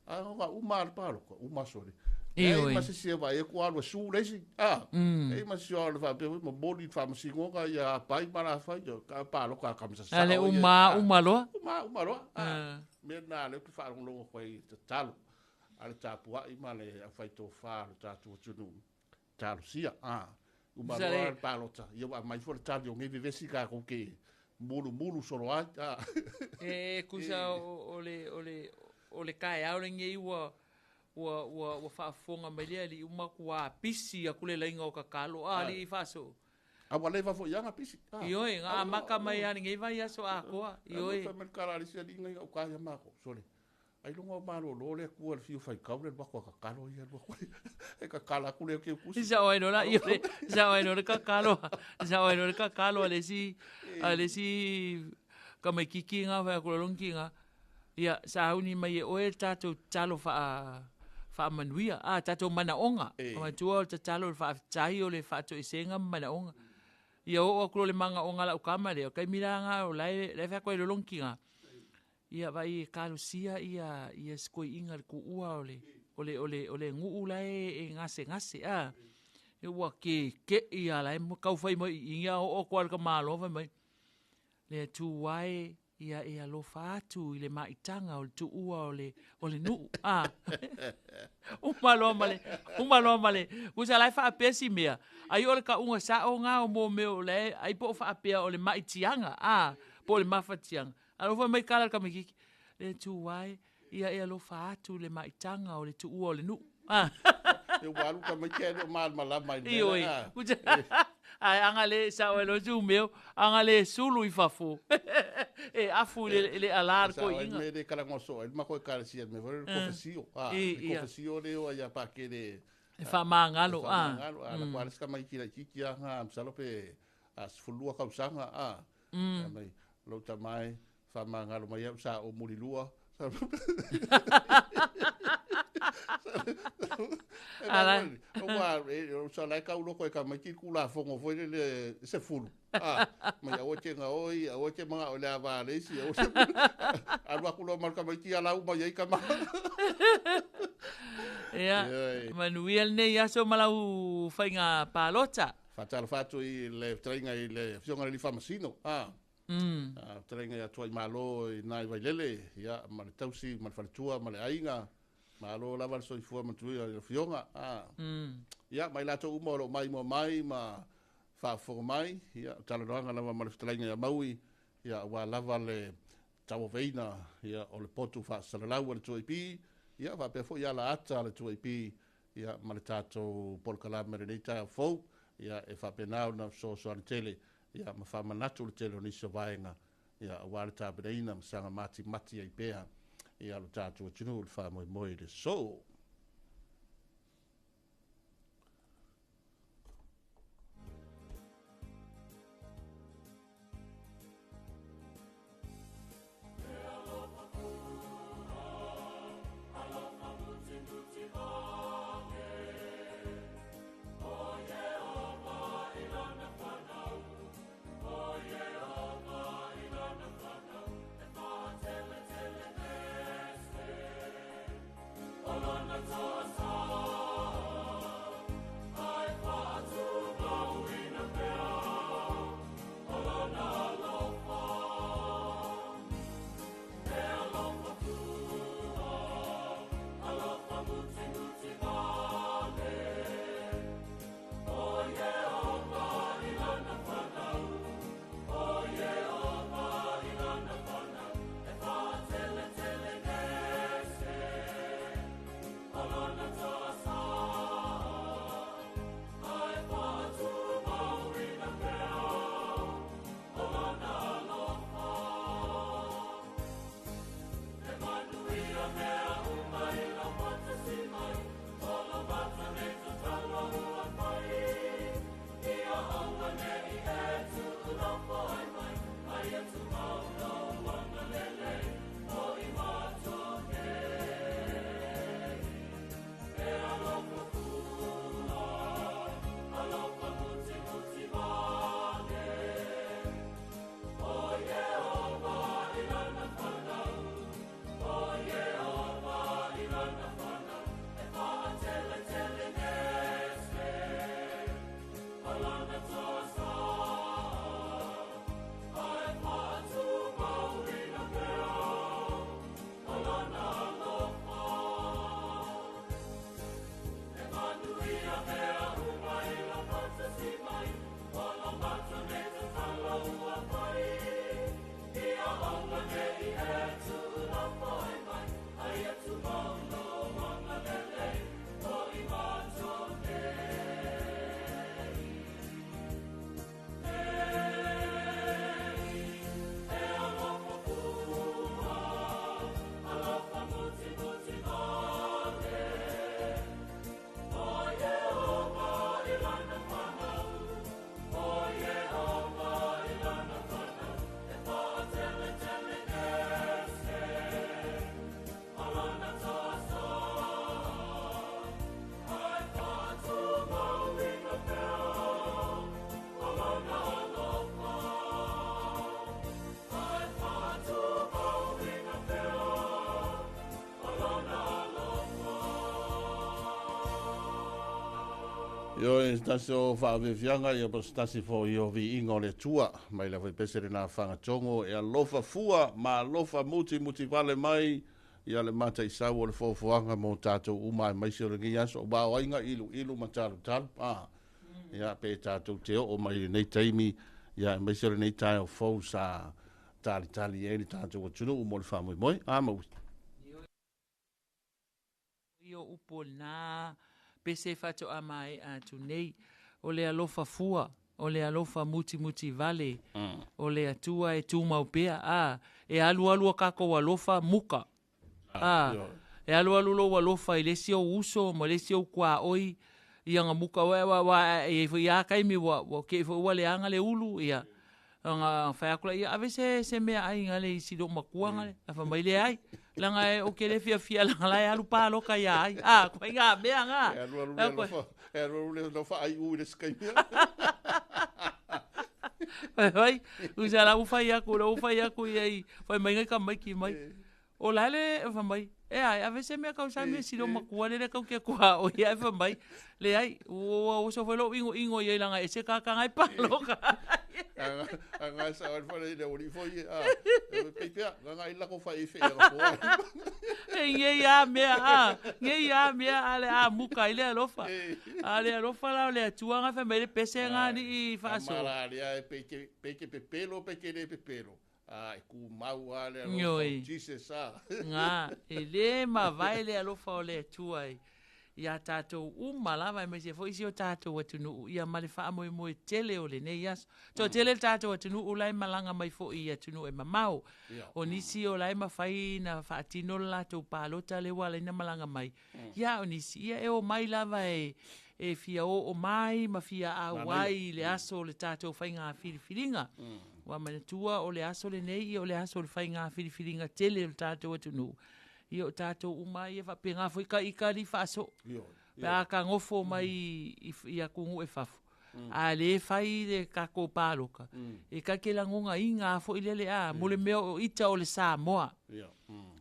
a na uma lava le paloka, uma aso le. Leai ma se isi e vaai atu alu e su le isi, a, leai ma se isi o alu e faapea foi momoli i le faamasinoga ia apai ma alafai, ia paloka a kama sasao. A le uma uma loa. Uma uma loa, a, mea lena lea ou te faalogologo atu ai i tatalo a le tapuai ma le aufaitofa a lo tatou atunuu, talosia, a, uma loa le palota, ia ua aumai foi le tali o nei vevesi tatou te mulumulu solo ai, a. E tusa o le, o le, o le taeao lenei ua, ua, ua, ua faafofoga mai le alii ua matua pisi atu le laina o tatalo, a alii faasoo. A ua leva foi lava na pisi. Ioe, na amata mai lava i lenei vaiaso atoa, ioe. Fai mai le tala a le isi alii na i gauta ia matou, sole, Ailoga o malolo le Atua i le fiu faitau le alu atu a tatalo ia alu atu e tatala atu le tusi. Sao ai loa ioe, sao ai loa le tatalo, sao ai loa le tatalo a le isi, a le isi tamaititi na fai atu lona tina, ia sauni mai e oe le tatou tatalo faa faamanuia, a tatou manaoga. Manatua o le tatalo o le faafetai o le faatoesega ma manaoga. Ia oo atu loa i le manaoga a lau tama lea, o le taimi la lena o la e fai atu ai loa lona tina, Ia vaai e talosia ia ia si toeaina le tuua o le o le o le o le nuu la e gasegase a. Ia ua keke'i lava la e tau fai mai i i a oo atu lava i le tamaloa fai mai, Le Atua e, ia e alofa atu i le maitaga o le tuua o le o le nuu a. Uma loa ma le uma loa ma le tusa la e faapea si mea, ai o le tauga sao na o mo mea o la e ai po o faapea o le maitiaga a, po o le mafatiaga. Alofa mai kala le tamaititi, Le Atua e, ia e alofa atu i le maitaga o le tuua o le nuu. Ua alu tamaiti ae le o malamalama i le mea lea. Ioe. Ae aga le sao e lo sumeo, aga le sulu i fafo. E afu i le ala le toeaina. Sao ai le talanoa soo ai le matou ekalesia i le mea foi lea o le kofesio. Le kofesio lea o ai pakele e faamagalo. E faamagalo. A lako lava le isi tamaiti laitiiti lava, masalo pe 12 tausaga. Fai mai, lou tama e, faamagalo mai au sa ou mulilua. Ala. Ua, sa la e kau loko e tamaiti le Tulafono foi lele 10. Ah, mai aua e te gaoi, aua e te manao i le ava a le isi, aua e te... Alu atu loa ma le tamaiti ala uma i ai tama. Ia, manuia lenei aso ma lau faiga palota. Faatalofa atu i le fetalaiga i le Afioga i le Alii Faamasino, a, fetalaiga ia Tuaimalo i ina i Vailele, ia, ma le tausi ma le faletua ma le aiga, malo lava le soifua manuia i le Afioga, a, ia, ma i latou uma o lo o maimoa mai ma faafofoga mai, ia, o talanoaga lava ma le fetalaiga ia Maui, ia, aua lava le tauaveina, ia, o le potu faasalalau a le 2AP, ia, faapea foi alaata a le 2AP ia, ma le tatou polokalame i lenei taeao fou, ia, e faapena ona fesoasoani tele, ia, ma faamanatu le tele o nisi o vaega, ia, aua le tapenaina ma saga matimati ai pea, ia, lo tatou atunuu i le faamoemoe i le aso. Ioe, se tasi o faafiafiaga ia po o se tasi foi o viiga o le Atua mai le aufaipese lena Fagatogo e alofa fua ma alofa mutimutivale mai ia le mataisau o le foafoaga mo tatou uma aemaise o lenei aso aua o aiga iluilu ma talutalu a ia pe tatou te oo mai i lenei taimi ia aemaise o lenei taeao fou sa talitali ai le tatou atunuu mo le faamoemoe a Maui. Ia o upu o lena pese faatoa maea atu nei, o le alofa fua, o le alofa mutimuti vale, o le Atua e tumau pea, a, e alualu o kakou alofa muka, a, e alualu lou alofa i le isi ou uso ma le isi ou kuaoi, ia ga muka, ua, ua, ua, e i ai foi lava taimi ua, ua kei foi ua leaga le ulu, ia, Ona fai atu lea, ia ave se, se meaai gale i si lou matua gale. Ae fai mai, leai, leaga e, ou te le fiafia leaga la e alu paloka ia ai. Ah, koe ngā mea ngā. E alu alu le alofa, e alu alu le alofa ai u i le isi taimi. Fai mai, usa la ua fai atu, la ua fai atu i ai, fai mai ngai tamaiti mai. O la le fai mai, e a, e ave se mea tausami e si lou matua lele tau te tuaoi ae fai mai, leai, ua oso foi lou inoino i ai leaga e ese tagata na e paloka ai. Aga sa al fale le ori foi a e pe pea nga i lako fai fe a po. E ngei a mea a, ngei a mea a le a muka i le alofa. A le alofa la o le Atua nga fai mai le pese nga ni i faaso. Mala lea e pe te pe te pepelo pe te le pepelo. A e kumau lava le alofa o Jesus a. Ngā, e lē mavae le alofa o le Atua iā tātou uma lava aemaise foi si o tātou atunuu ia ma le faamoemoe tele o lenei aso. Toatele le tātou atunuu la e malaga mai foi i atunuu e mamao. O nisi o la e mafai na faatino le latou palota lea ua ala ai na malaga mai. Ia o nisi, ia e omai lava e e fia oo mai ma fia auai i le aso o le tatou faiga filifiliga. Ua manatua o le aso lenei, ia o le aso o le faiga filifiliga tele o le tatou atunuu. Ia o tatou uma ia faapena foi ka ita alii faasoo. Pe a ka nofo mai i atunuu e fafo, a lē fai le tatou paloka, e ta te lagonaina a foi lele a, mo le mea o ita o le Samoa.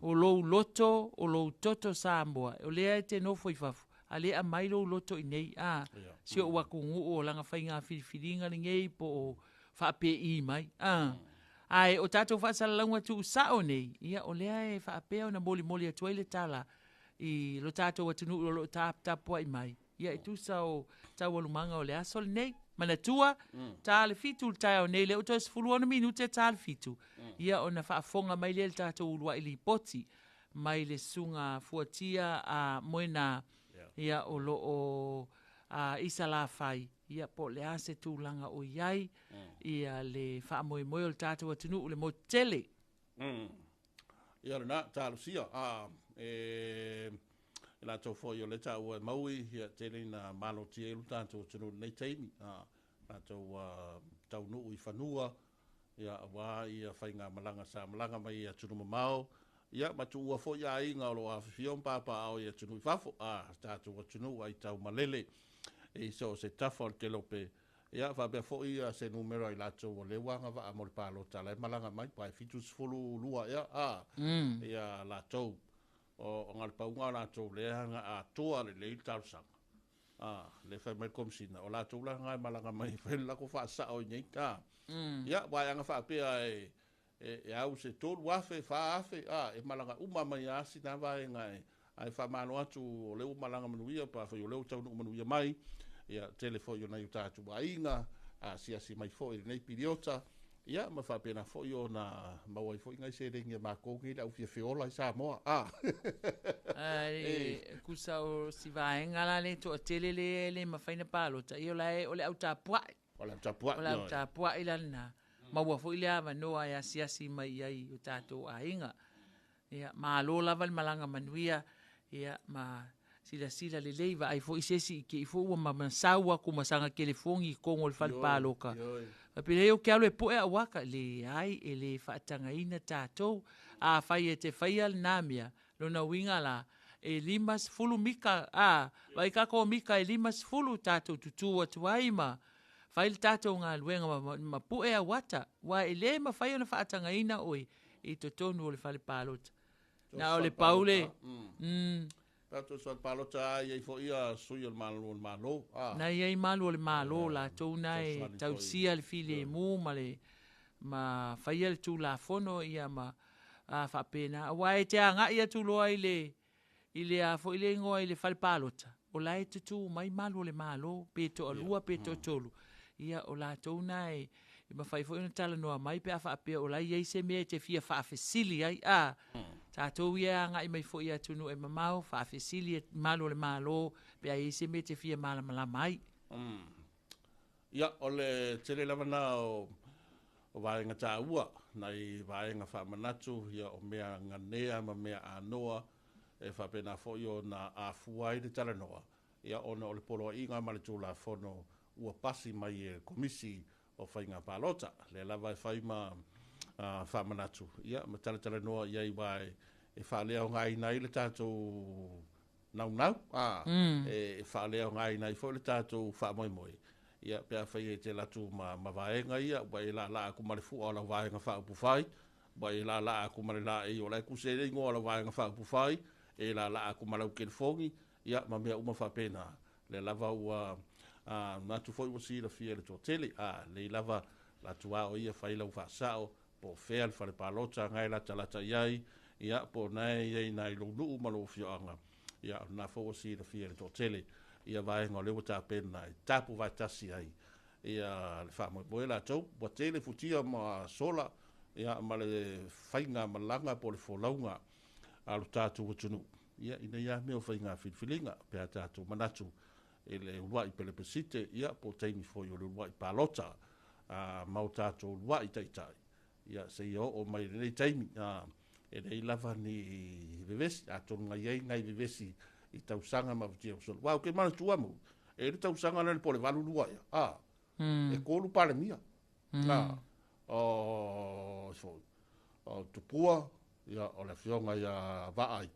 O lou loto, o lou toto Samoa, o lea e te nofo i fafo, a lē aumai lou loto i nei, a, si ou atunuu o lana faiga filifiliga lenei po o faapei mai, a. Ae o tatou faasalalauga tuusao nei, ia o lea e faapea ona molimoli atu ai le tala i lo tatou atunuu o lo o taputapuai mai, ia e tusa o taualumaga o le aso lenei. Manatua, ta le 7 i le taeao nei, lea ua toe 16 minute ta le 7, ia ona faafofoga mai lea i le tatou uluai lipoti mai le susuga Fuatia a Moena, ia o lo o i Salafai, ia po o le a se tulaga o i ai ia le faamoemoe o le tatou atunuu, le motu tele. Ia lena, talosia, a, e, e latou foi o lea taua e maui, ia tele ina malotia ai lo tatou atunuu i lenei taimi, a, latou taunuu i fanua, ia aua ia faigamalaga sa malaga mai i atunuu mamao, ia ma tuua foi aiga o lo o afifio ma papaaao i atunuu i fafo, a, tatou atunuu aitaumalele i so o se tafa o le kelope, Ia, faapea foi se numera o i latou o lea ua agavaa mo le palota la e malaga mai, aua e 72 ea, a, ia latou. O na o le pau lena o latou lea na atoa lelei le talosaga, a, lea e fai mai le Komesina, o latou la na e malaga mai e fai le latou faasao i inei, a. Ia, aua ana faapea e, e au se 3,000, 4,000, a, e malaga uma mai lava sina vaega e, ae faamalo atu o lea ua malaga manuia, pe afai o lea ua taunuu manuia mai, ia, tele foi o nai o tatou aiga, asiasi mai foi i lenei piliota, ia, ma faapena foi ona maua ai foi nai seleni a matou nei le au fia feola i Samoa, a. Ae, tusa o si vaega la le toatele lea e le mafai ona palota, ia o la e, o le au tapuai. O le au tapuai. O le au tapuai la lena. Maua foi le avanoa e asiasi mai i ai i o tatou aiga. Ia, malo lava le malaga manuia, ia, ma silasila lelei, vaai foi se isi i te i foi ua masau atu ma sana telefoni i totonu o le fale paloka. Faapea, ou te alu e pue au aka. Leai, e le faatagaina tatou. Afai e te faia lena mea, lona uiga la, e 50 mita, a, vaai tatou mita e 50 tatou tutū atu ai ma fai le tatou galuega ma, ma pue au ata, aua e le mafai ona faatagaina oe i totonu o le fale palota. Na o le pau le, mm. Pe a fesoasoani palota a i ai foi ia sui o le malu o le Malo. A. Na i ai malu o le Malo latou na e tausia le filemu ma le ma faia le Tulafono ia ma a faapena. Aua e te agai atu loa i le i le a foi le igoa i le fale palota, o la e tutū mai malu o le Malo, pe toalua pe toatolu, ia o latou na e e mafai foi ona talanoa mai pe a faapea o la e i ai se mea e te fia faafesili ai. A, tatou ia e agai mai foi i atunuu e mamao, faafesili e malu o le Malo pe a i ai se mea e te fia malamalama ai. Ia, o le tele lava na o vaega taua, nai vaega faamanatu, ia, o mea ganea ma mea anoa, e faapena foi ona afua ai le talanoa, ia, ona o le poloaiga ma le Tulafono ua pasi mai e le Komisi o Faiga Palota. Lea lava e fai ma faamanatu, ia, ma talatalanoa i ai, aua e faaleaogaina ai le tatou naunau, a, e faaleaogaina ai foi le tatou faamoemoe, ia, pe afai e te alu atu ma vaega ia, ua e laalaa atu ma le fua o lau Vaega Faaupufai, ua e laalaa atu ma le laei o la e tusi ai le igoa o lau Vaega Faaupufai, e laalaa atu ma lau telefoni, ia, ma mea uma faapena. Lea lava ua manatu foi ua silafia e le toatele, a lelei lava latu a o ia fai lau faasao, po o fea le fale palota na e latalata i ai, ia, po o na e i ai nai lou nuu ma lou afioaga, ia, o lena foi ua silafia e le toatele ia vaega o lea ua tapena e tapu vaetasi ai ia le faamoemoe latou. Ua tele futia ma sola, ia, ma le faiga malaga po o le folauga a lo tatou atunuu, ia, ina ia mea o faiga filifiliga, pe a tatou manatu i le uluai pelepesite, ia, po o taimi foi o le uluai palota, ma o tatou uluai taitai, ia, seia oo mai i lenei taimi, e leai lava ni vevesi, atonu na i ai nai vevesi i tausaga ma futia ua sola. Aua ou te manatua mo, e i ai le tausaga lea po o le 82 ea, a, e 3 Palemia, a, o, foi, o Tupua, ia, o le afioga ia Vaai,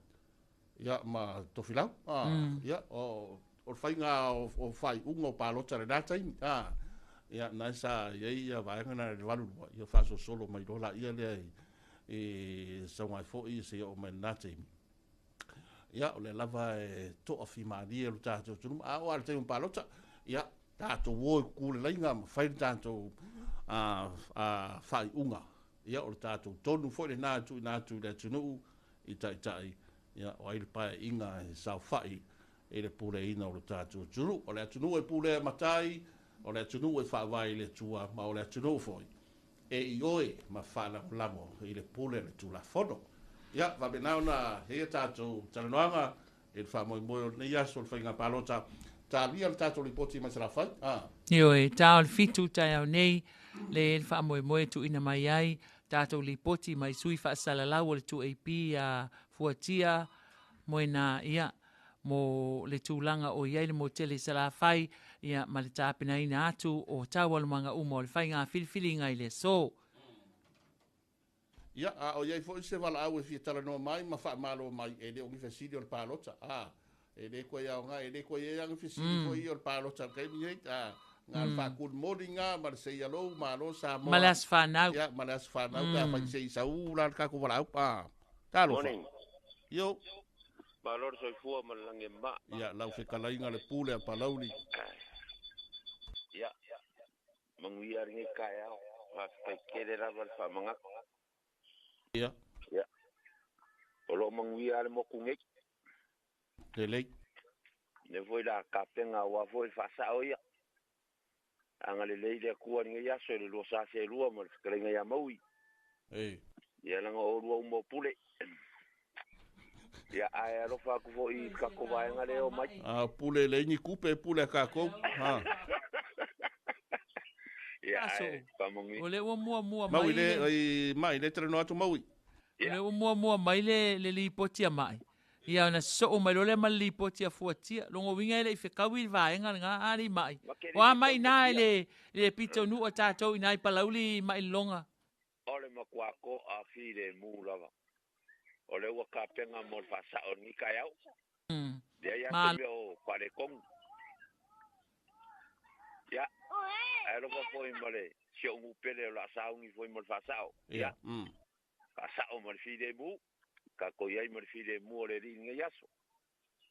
ia, ma Tofilau, a, ia, o le faiga o faaiuga o palota i lena taimi, a, ia, na sa i ai ia vaega na i le 82, ia faasolosolo mai loa laia lea i sauga ai foi seia oo mai i lena taimi. Ia, o lea lava e toafimalie lo tatou atunuu, a oo lava i le taimi o palota, ia, tatou o e kuku le laina ma fai le tatou faaiuga. Ia, o le tatou tonu foi lena e tuuina atu i le atunuu i taitai, ia, o ai le paeaiga e saofai i le puleaina o lo tatou atunuu. O le atunuu e pulea e matai, o le atunuu e faavae i le Atua, ma o le atunuu foi e ioe ma faalagolago i le pule a le Tulafono. Ia, faapena ona i ai a tatou talanoaga i le faamoemoe o lenei aso o le faiga palota. Talia le tatou lipoti mai Salafai. Ah. Ioe, ta o le 7 taeao nei, le le faamoemoe tuuina mai ai tatou lipoti mai sui faasalalau o le 2AP a Fuatia Moena, ia, mo le tulaga o i ai le motele i Salafai, ia, ma le tapenaina atu o taualumaga uma o le faiga filifiliga i le aso. Ia, a o i ai foi se valaau e fia talanoa mai ma faamalo mai, e le o ni fesili o le palota, a, e le toe aoga, e le toe i ai lava ni fesili foi ia o le palota i le taimi nei, a, na o le faa-good morning lava ma le say hello, malo Samoa. Ma le aso fanau. Ia, ma le aso fanau pe afai se i sau la le tatou valaau, a, talofa. Morning. Io. Malo le soifua ma le lagi e mama. Ia, lau fetalaiga le pule a Palauli. Ia, manuia lenei taeao. Faafetai tele lava le faamanatu. Ia. Ia. O lo o manuia lava le motu nei. Lelei. Lea foi la tapena aua foi le faasao ia. Agalelei le Atua i lenei aso i le lua sa selua ma le fetalaiga ia Maui. Ei. Ia leaga o oulua uma o Pule. Ia ae alofa atu foi i le tatou vaega lea e omai. A Pule leai ni tupe e pule a tatou. Ha. Ia ae faamanuia. O lea ua muamua mai Maui le ai mai le talanoa atu Maui. O lea ua muamua mai le lipoti a Mai. Ia ona sosoo mai loa lea ma le lipoti a Fuatia. Lona uiga e le i fetaui le vaega lena a alii Mai. O a mai ina i le pitonuu a tatou ina i Palauli Mai Lologa. O le matua to'a filemu lava. O lea ua tapena mo le faasao i lenei taeao. Leai lava se mea o faaletonu. Ia, ae alofa foi ma le si ou nuu pele o le a sauni foi mo le faasao. Ia, faasao ma le filemu, tatou i ai ma le filemu o le Alii i lenei aso.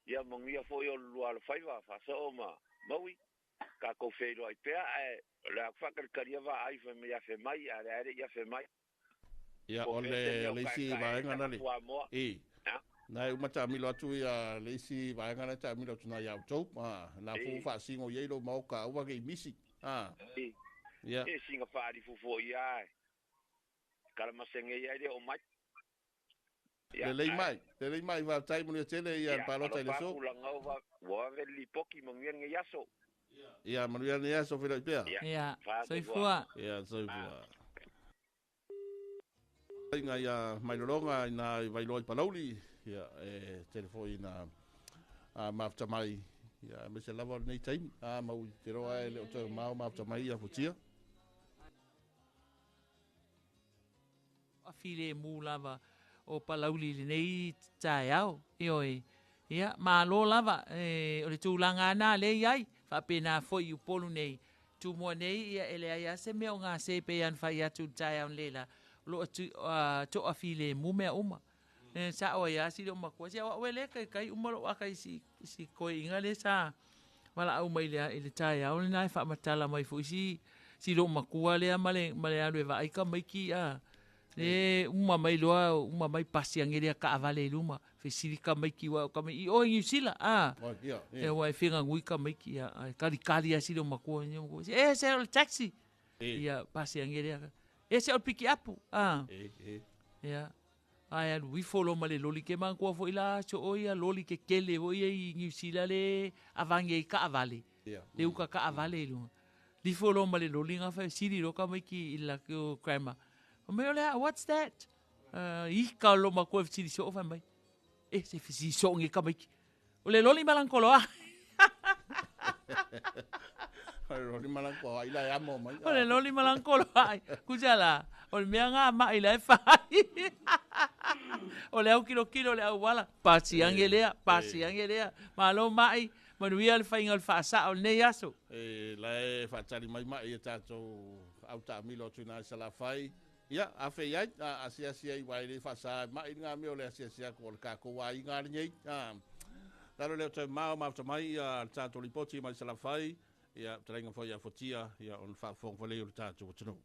Ia manuia foi o le lua alofaiva faasoo ma Maui. Tatou feiloai pea ae o le a faakalikalia vaai fai mai afe mai ae leai le i afe mai. Ia Po o o fea se le mea o le isi kaekae ai vaega na tatou le fuamoa. i A? na e uma taamilo atu ia le isi vaega na taamilo atu na ia outou na fu E, faasino i ai lou maoka aua nei misi e, ia e singa faalifu foi ia e. Kalamasege ia e le o mai. Ia, lelei ae, mai lelei mai faafetai manuia tele ia le ia, palota i le alofa aso atu lagau va, ua ave le lipoki manuia lenei aso. ia manuia lenei aso feiloai pea Ia, Ia, faatotoa. soifua. ia soifua inga ia mailologa ina i Vailoa i Palauli ia e tele foi ina mafuta mai ia aemaise lava o lenei taimi mau i te roa e le o toe mao mafuta mai ia futia. A file mu lava o Palauli lenei taeao. Ioe. Ia, malo lava e, o le tulaga ana le iai. Faapena foi i Upolu nei. Tumua nei, ia ele ai ase mea o ngā se pe an fai atu le taeao le la. O loo tu, toa file mu mea uma. E, sa o ia si le makua. Si awa le kai kai uma lo aka i si, si koe inga le sa. Wala au mai lea i le taeao le nai whaamatala mai fo si si lo makua lea male male alu e vaai ka maiki a. Le uma mai loa uma mai pasi ange lea ka avale i luma. Fesili ka maiki wa ka mai i o i New Zealand a. Oi, ia, E wa e whinga ngui ka maiki a. Ai, kali kali a si lo makua ni makua. E se o le taxi. Ia pasi ange lea. E se o le piki apu a. E. Ia. Ai alu ifo lo male loli ke mangkua fo ila so o ia loli ke kele o ia i New Zealand le avange i ka avale. Ia. Le uka ka avale i lunga. Lifo lo male loli nga fa siri lo ka maiki i la ko grandma. O mai ole, what's that? I ka lo makua siri so fa mai. E se fisi so nge ka maiki. O le loli malankolo a. O le loli malankolo ai la e amo mai. O le loli malankolo ai. Kuja la. O le mea ngā mai la e whai. O le au kilo kilo le au wala. Pasi ange lea, pasi ange lea. Malo mai, manuia le whainga o le whaasa o nei aso. E la e whaatali mai mai e tātou au taamilo atu ina i Salafai. Ia, a fe iai, a asia i wai le whaasa mai ngā mea o le asia ko o le kākou ai ngā lenei. Lalo leo te mao mafuta mai ia le tātou lipoti mai Salafai. Ia, talainga foi a fotia, ia, o le faafofoga falei o le tātou atunuu.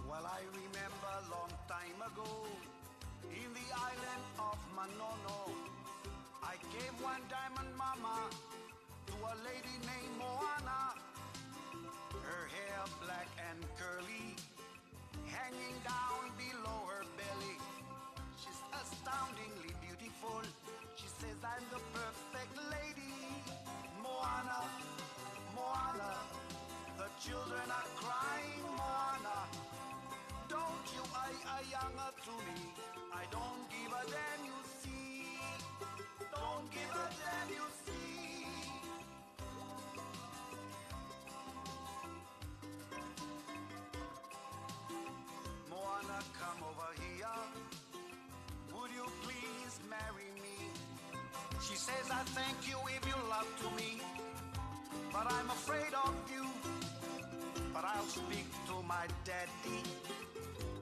Well, I remember long time ago, in the island of Manono, I gave one diamond mama to a lady named Moana. Her hair black and curly, hanging down below her belly. She's astoundingly beautiful. She says I'm the perfect lady. Moana, Moana, the children are crying, Moana. Don't you ay ayanga to me. I don't give a damn, you see. Don't give a damn, you see. Moana, come over here. Would you please marry me? She says, I thank you if you love to me, but I'm afraid of you. But I'll speak to my daddy,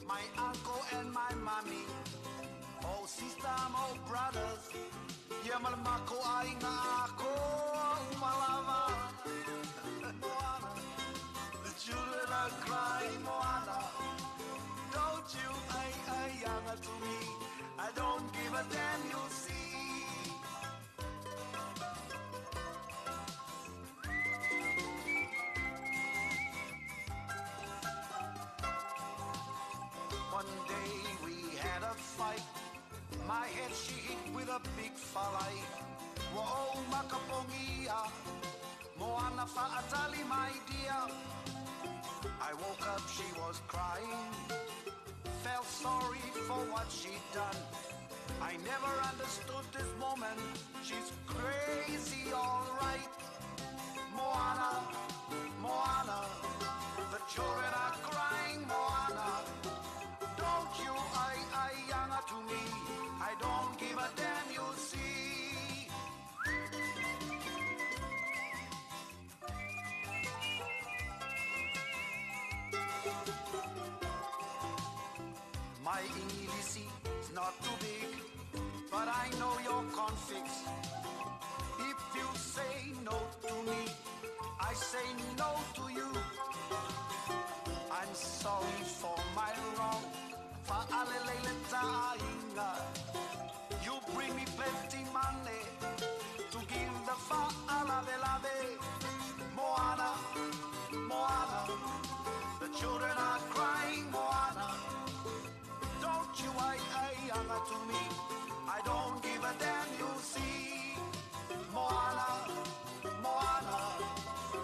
my uncle and my mommy. Oh sister, oh brothers, yeah, malamako ay nga ako, umalava. Moana, the children are crying, Moana. Don't you ay ay yanga to me? I don't give a damn, you'll see. One day we had a fight. My head she hit with a big falai. Whoa, makapongia. Moana fa'atali, my dear. I woke up, she was crying. Felt sorry for what she'd done. I never understood this woman. She's crazy, all right. Moana, Moana, the children are crying, Moana. Don't you ay ay yanga to me. I don't give a damn, you'll see. My English is not too big, but I know your configs. If you say no to me, I say no to you. I'm sorry for my wrong. Fa'alelele. You bring me plenty money to give the fa'alavelave. Moana, Moana, the children are crying, Moana. Don't you ai ai anga to me, I don't give a damn, you see. Moana, Moana,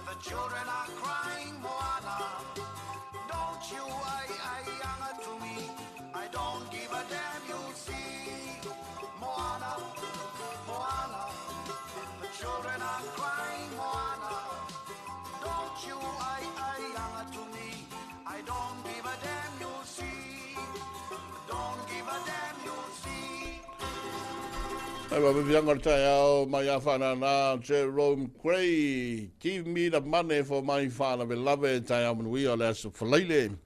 the children are crying, Moana. Don't you ai ai anga to me, I don't give a damn, you see. Moana, Moana, the children are crying, Moana. Don't you ai ai anga to me, I don't give a damn, you see. Don't give a damn, you see. Ai wa vianga le taeao mai a whanana Jerome Gray. Give me the money for my fa'alavelave taeao manuia o le aso Falaile.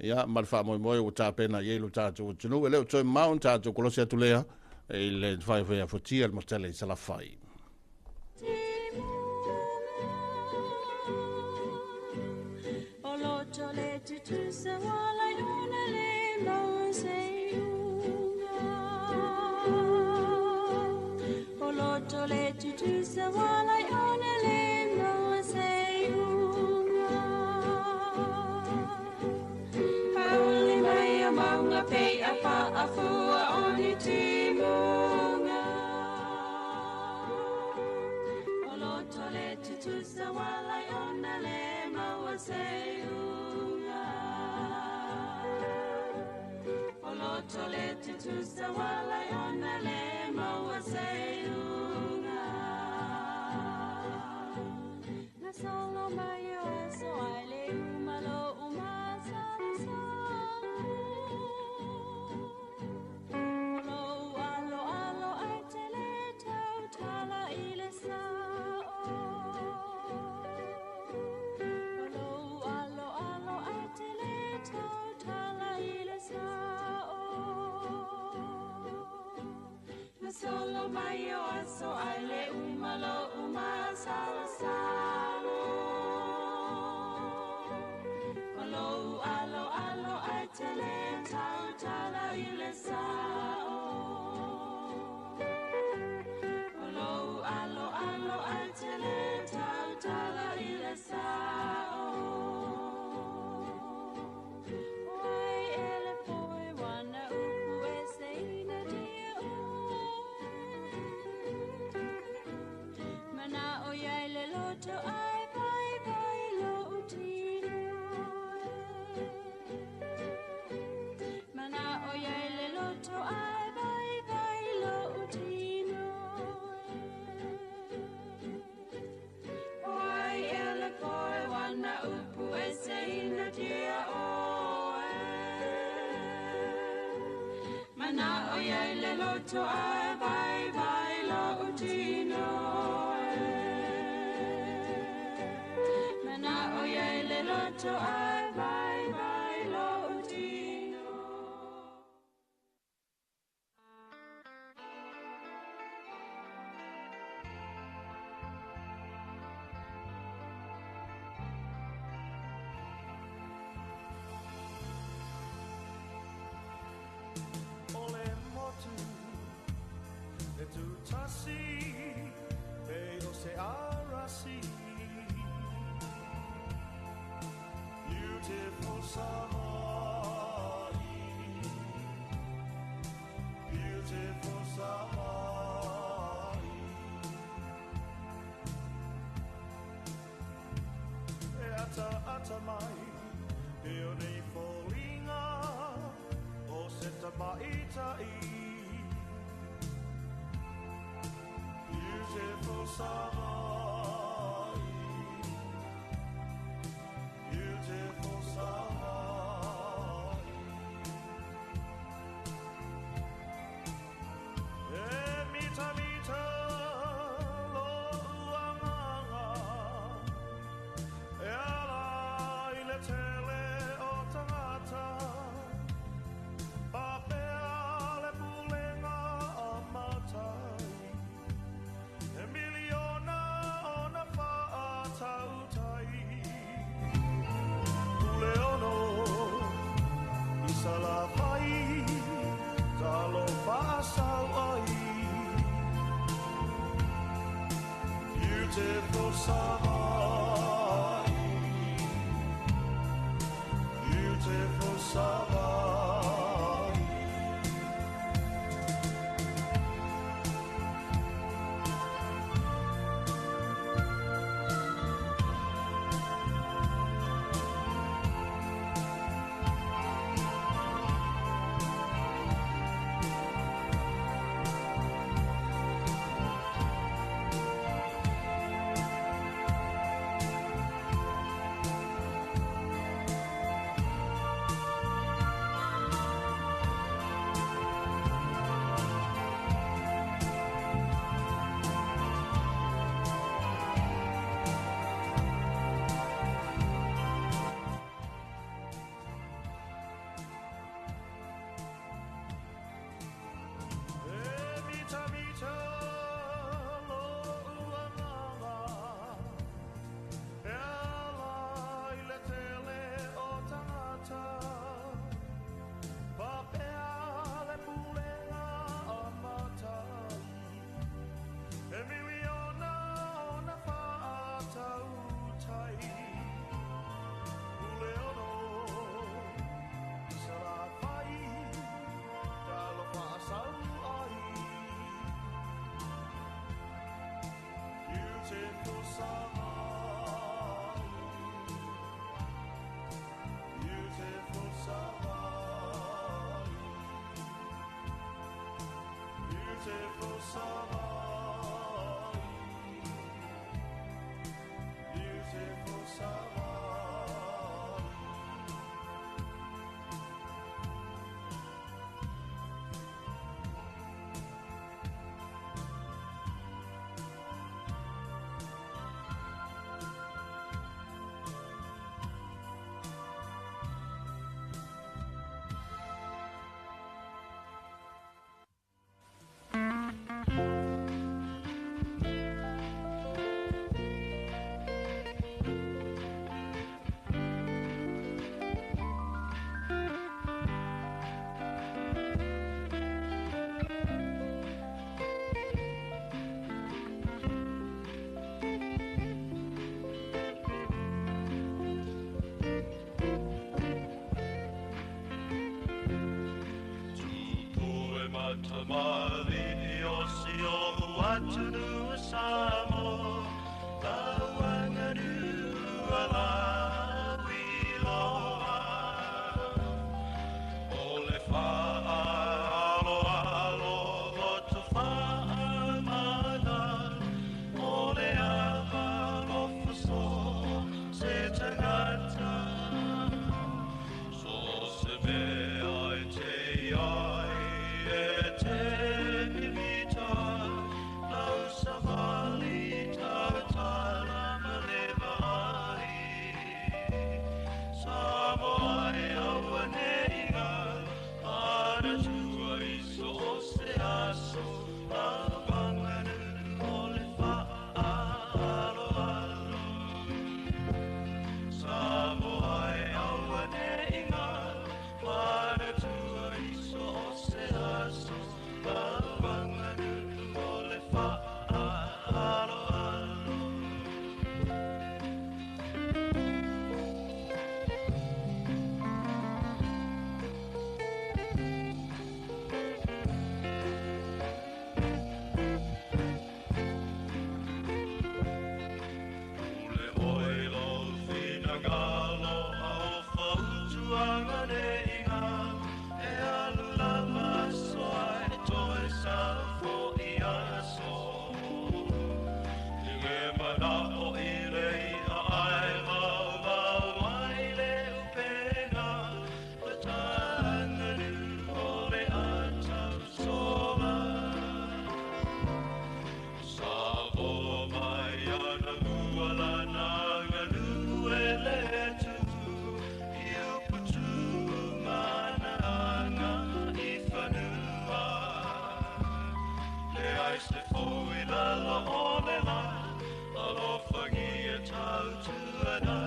Ia, ma le faamoemoe ua tapena i ai lo tatou atunuu. E le o toe mamao ona tatou kolosi atu lea i le faifaiafotia le matele i Salafai. Beautiful Savoy, beautiful Savoy. E ata ata mai, e o nei fōlinga, o se tamaitai. Beautiful Savoy, beautiful Savoy. E mita mita lo uanganga, e ala i le tele o tangata. Pa Beautiful Savaii, beautiful Savaii. E mita mita lo uangaga, e ala i le tele o tangata, papea le pulega a matai, e miliona ona whaatautai, pule ono i sarawhai, talo whaasau ai. Beautiful Savaii, beautiful Savaii, beautiful Savaii, beautiful Savaii. Tupue matamali o si o atunu Samoa, lauanganu ala wiloa. O le whaalo alo lotu whaamana, o le ava lofaso se tangata. So se mea e te ai e te mimita, lau savali tautala ma le vaai. Samoa e aua nei ngā, ana tua i so o se aso, lauanganu o le whaalo alo. Samoa e aua nei ngā, ana tua i so o se aso, lauanganu o le whaalo alo. Ule oi lo whinangalo au whautuanga nei ngā, e alu lava soa e toe saufo i aso. I le mana o i le ia ai mau mau ai le upenga, le tānganu o le atau sola. Samoa mai ana mua lana nganu e le tutu, i uputu mana anga i whanua. Le ai se fo i lalo o le la, alofangi e tautuana,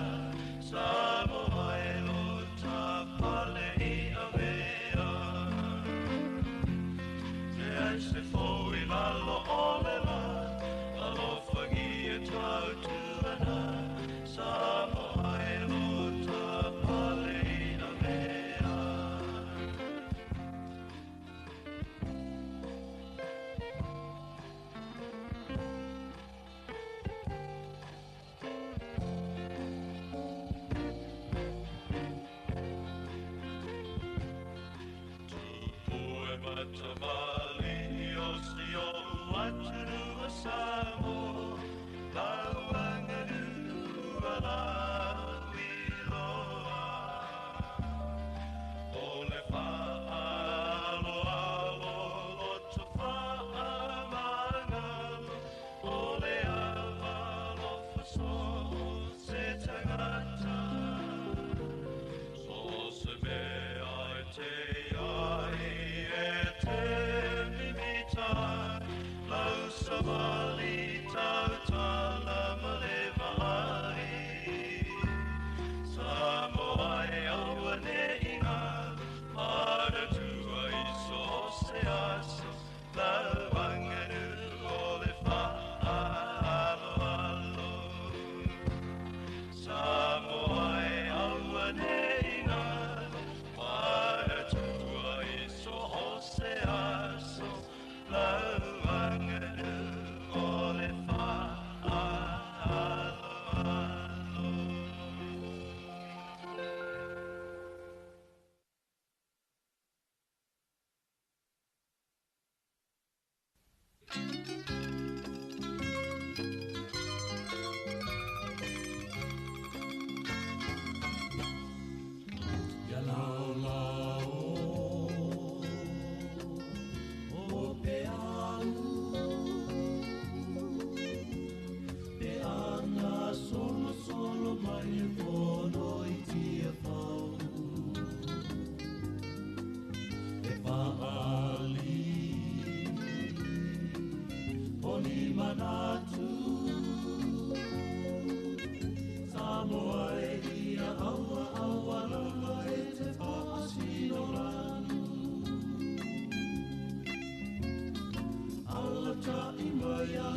Samoa e lo tāpale i avea. Le ai se fo i lalo o le la, alofangi e tautuana,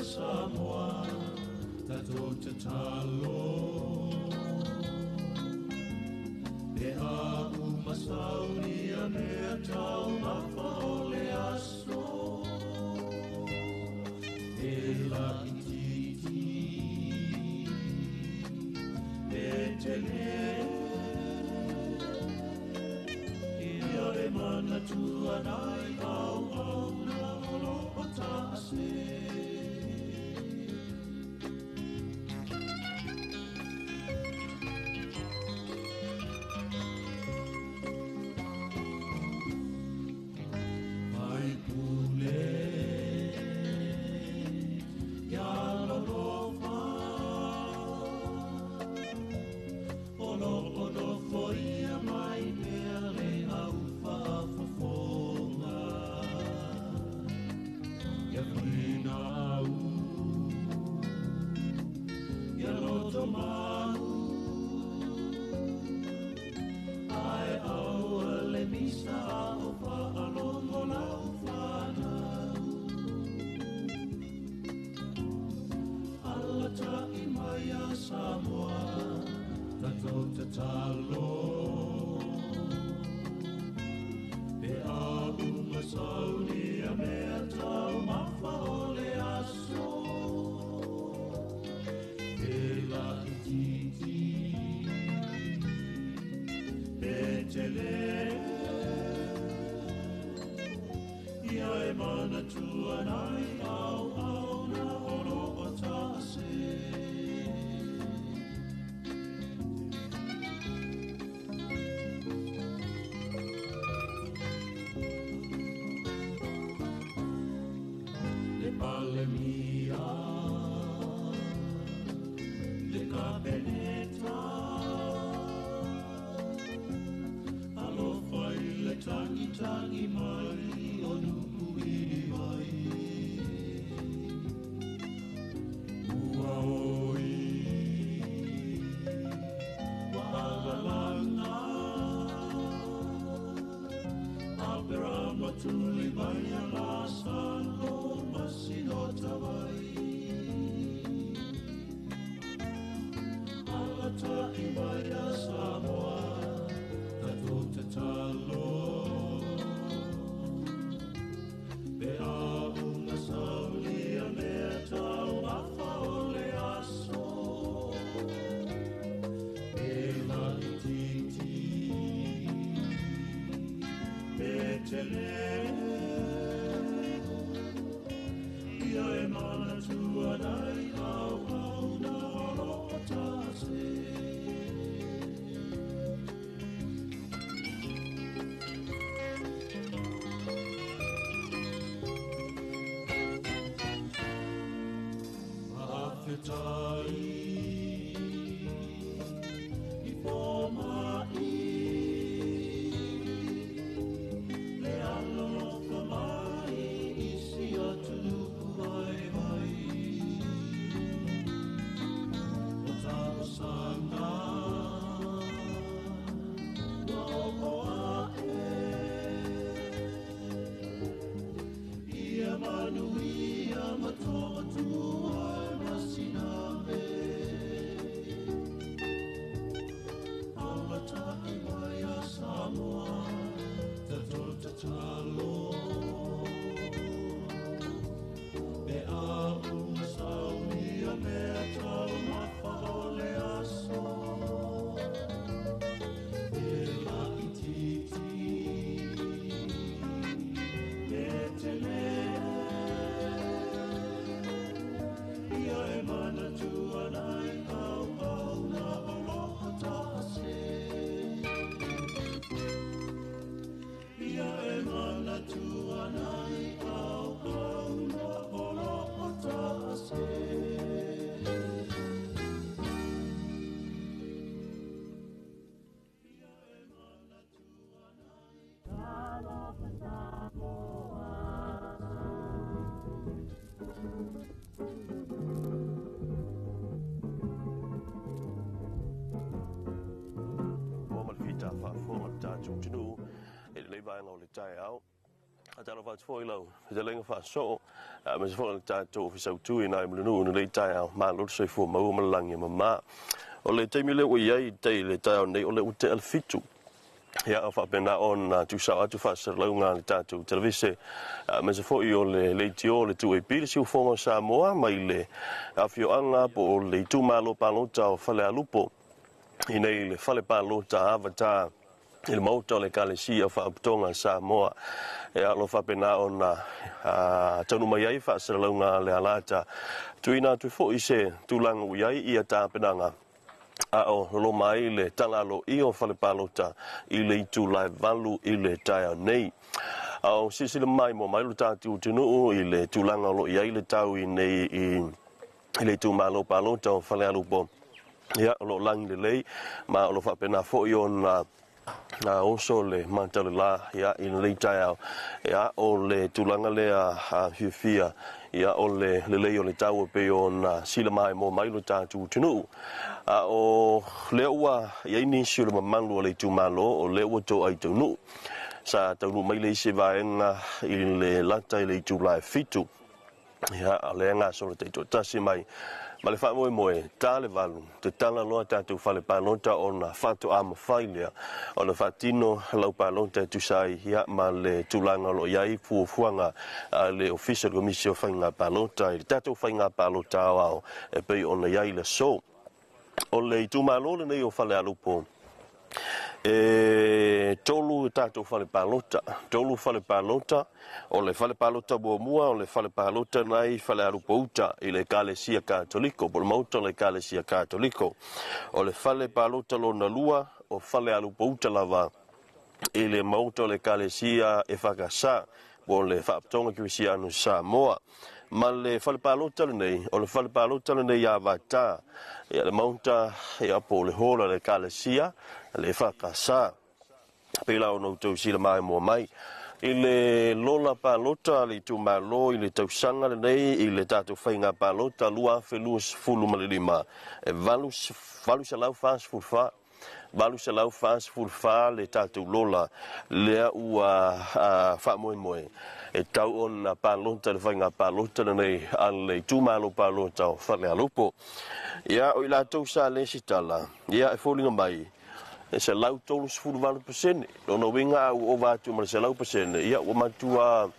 Samoa, tatou tatalo. Pe a umasauni a mea tau mafa o le aso. E la ititi, e tele. Ia le manatua nai au au na olo o taase. Tangi mai o nuku ili mai. Ua oi, wa alalanga. Aperama tuli mai ala salo masino tawai. Alata i mai a Samoa, tatou tatalo. Ua ma le fita faafofoga o le tatou atunuu i lenei vaega o le taeao. Faatalofa atu foi i lau fetalaiga faasoo, aemaise foi o le tatou Ofisa Autu i nai Mulinuu i lenei taeao. Malo le soifua maua ma le lagi e mama. O le taimi lea ua i ai i le taeao nei, o lea ua tea le 7. Ia, o faapena ona tuusao atu faasalalauga a le tatou televise, aemaise foi o le leitio o le 2AP, le siufofoga o Samoa, mai le afioaga po o le itumalo palota o Falealupo, i nei le fale palota Avatar i le maota o le Ekalesia o Faapotopotoga a Samoa. Ia, o lo o faapena ona taunuu mai ai faasalalauga a le alata. Tuuina atu foi se tulaga ua i ai ia tapenaga a o loloma ai le tala aloaia o fale palota i le itula e 8 i le taeao nei. A o silasila mai mo mai lo tatou atunuu i le tulaga o lo o i ai le tau i nei i le itumalo palota o Falealupo. Ia, o lo o lagi lelei, ma o lo o faapena foi ona oso le matau le la, ia, i lenei taeao. Ia, o le tulaga lea fiafia, ia, o le lelei o le tau e pei ona sila maimoa mai lo tatou atunuu. A o lea ua i ai nisi o le mamalu o le itumalo o lea ua toai taunuu. Sa taunuu mai le isi vaega i le lata i le itula e 7. Ia, o lea gasolo taitoatasi mai ma le faamoemoe ta le 8 te tala loa tatou fale palota ona faatoa mafai lea ona faatino lau palota e tusa ai, ia, ma le tulaga o lo o i ai fuafuaga a le Ofisa o le Komisi o Faiga Palota i le tatou faiga palota aoao e pei ona i ai le aso. O le itumalo lenei o Falealupo, e 3 tatou fale palota, 3 fale palota. O le fale palota muamua o le fale palota nai Falealupo uta i le Ekalesia Katoliko, po o le maota o le Ekalesia Katoliko. O le fale palota lona lua o Falealupo uta lava i le maota o le Ekalesia EFKS, po o le Faapotopotoga Kerisiano Samoa. Ma le fale palota lenei, o le fale palota lenei Avatar, ia, le maota, ia, po o le hall a le Ekalesia le EFKS. Pei la ona outou sila maimoa mai i le lola palota a le itumalo i le tausaga lenei i le tatou faiga palota 2025, e 844, 844 le tatou lola lea ua faamoemoe e tau ona palota le faiga palota lenei a le itumalo palota o Falealupo. Ia, o i latou sa lesitala, ia, e foliga mai e 138%. Lona uiga a ua ova atu ma le 100%, ia, ua matua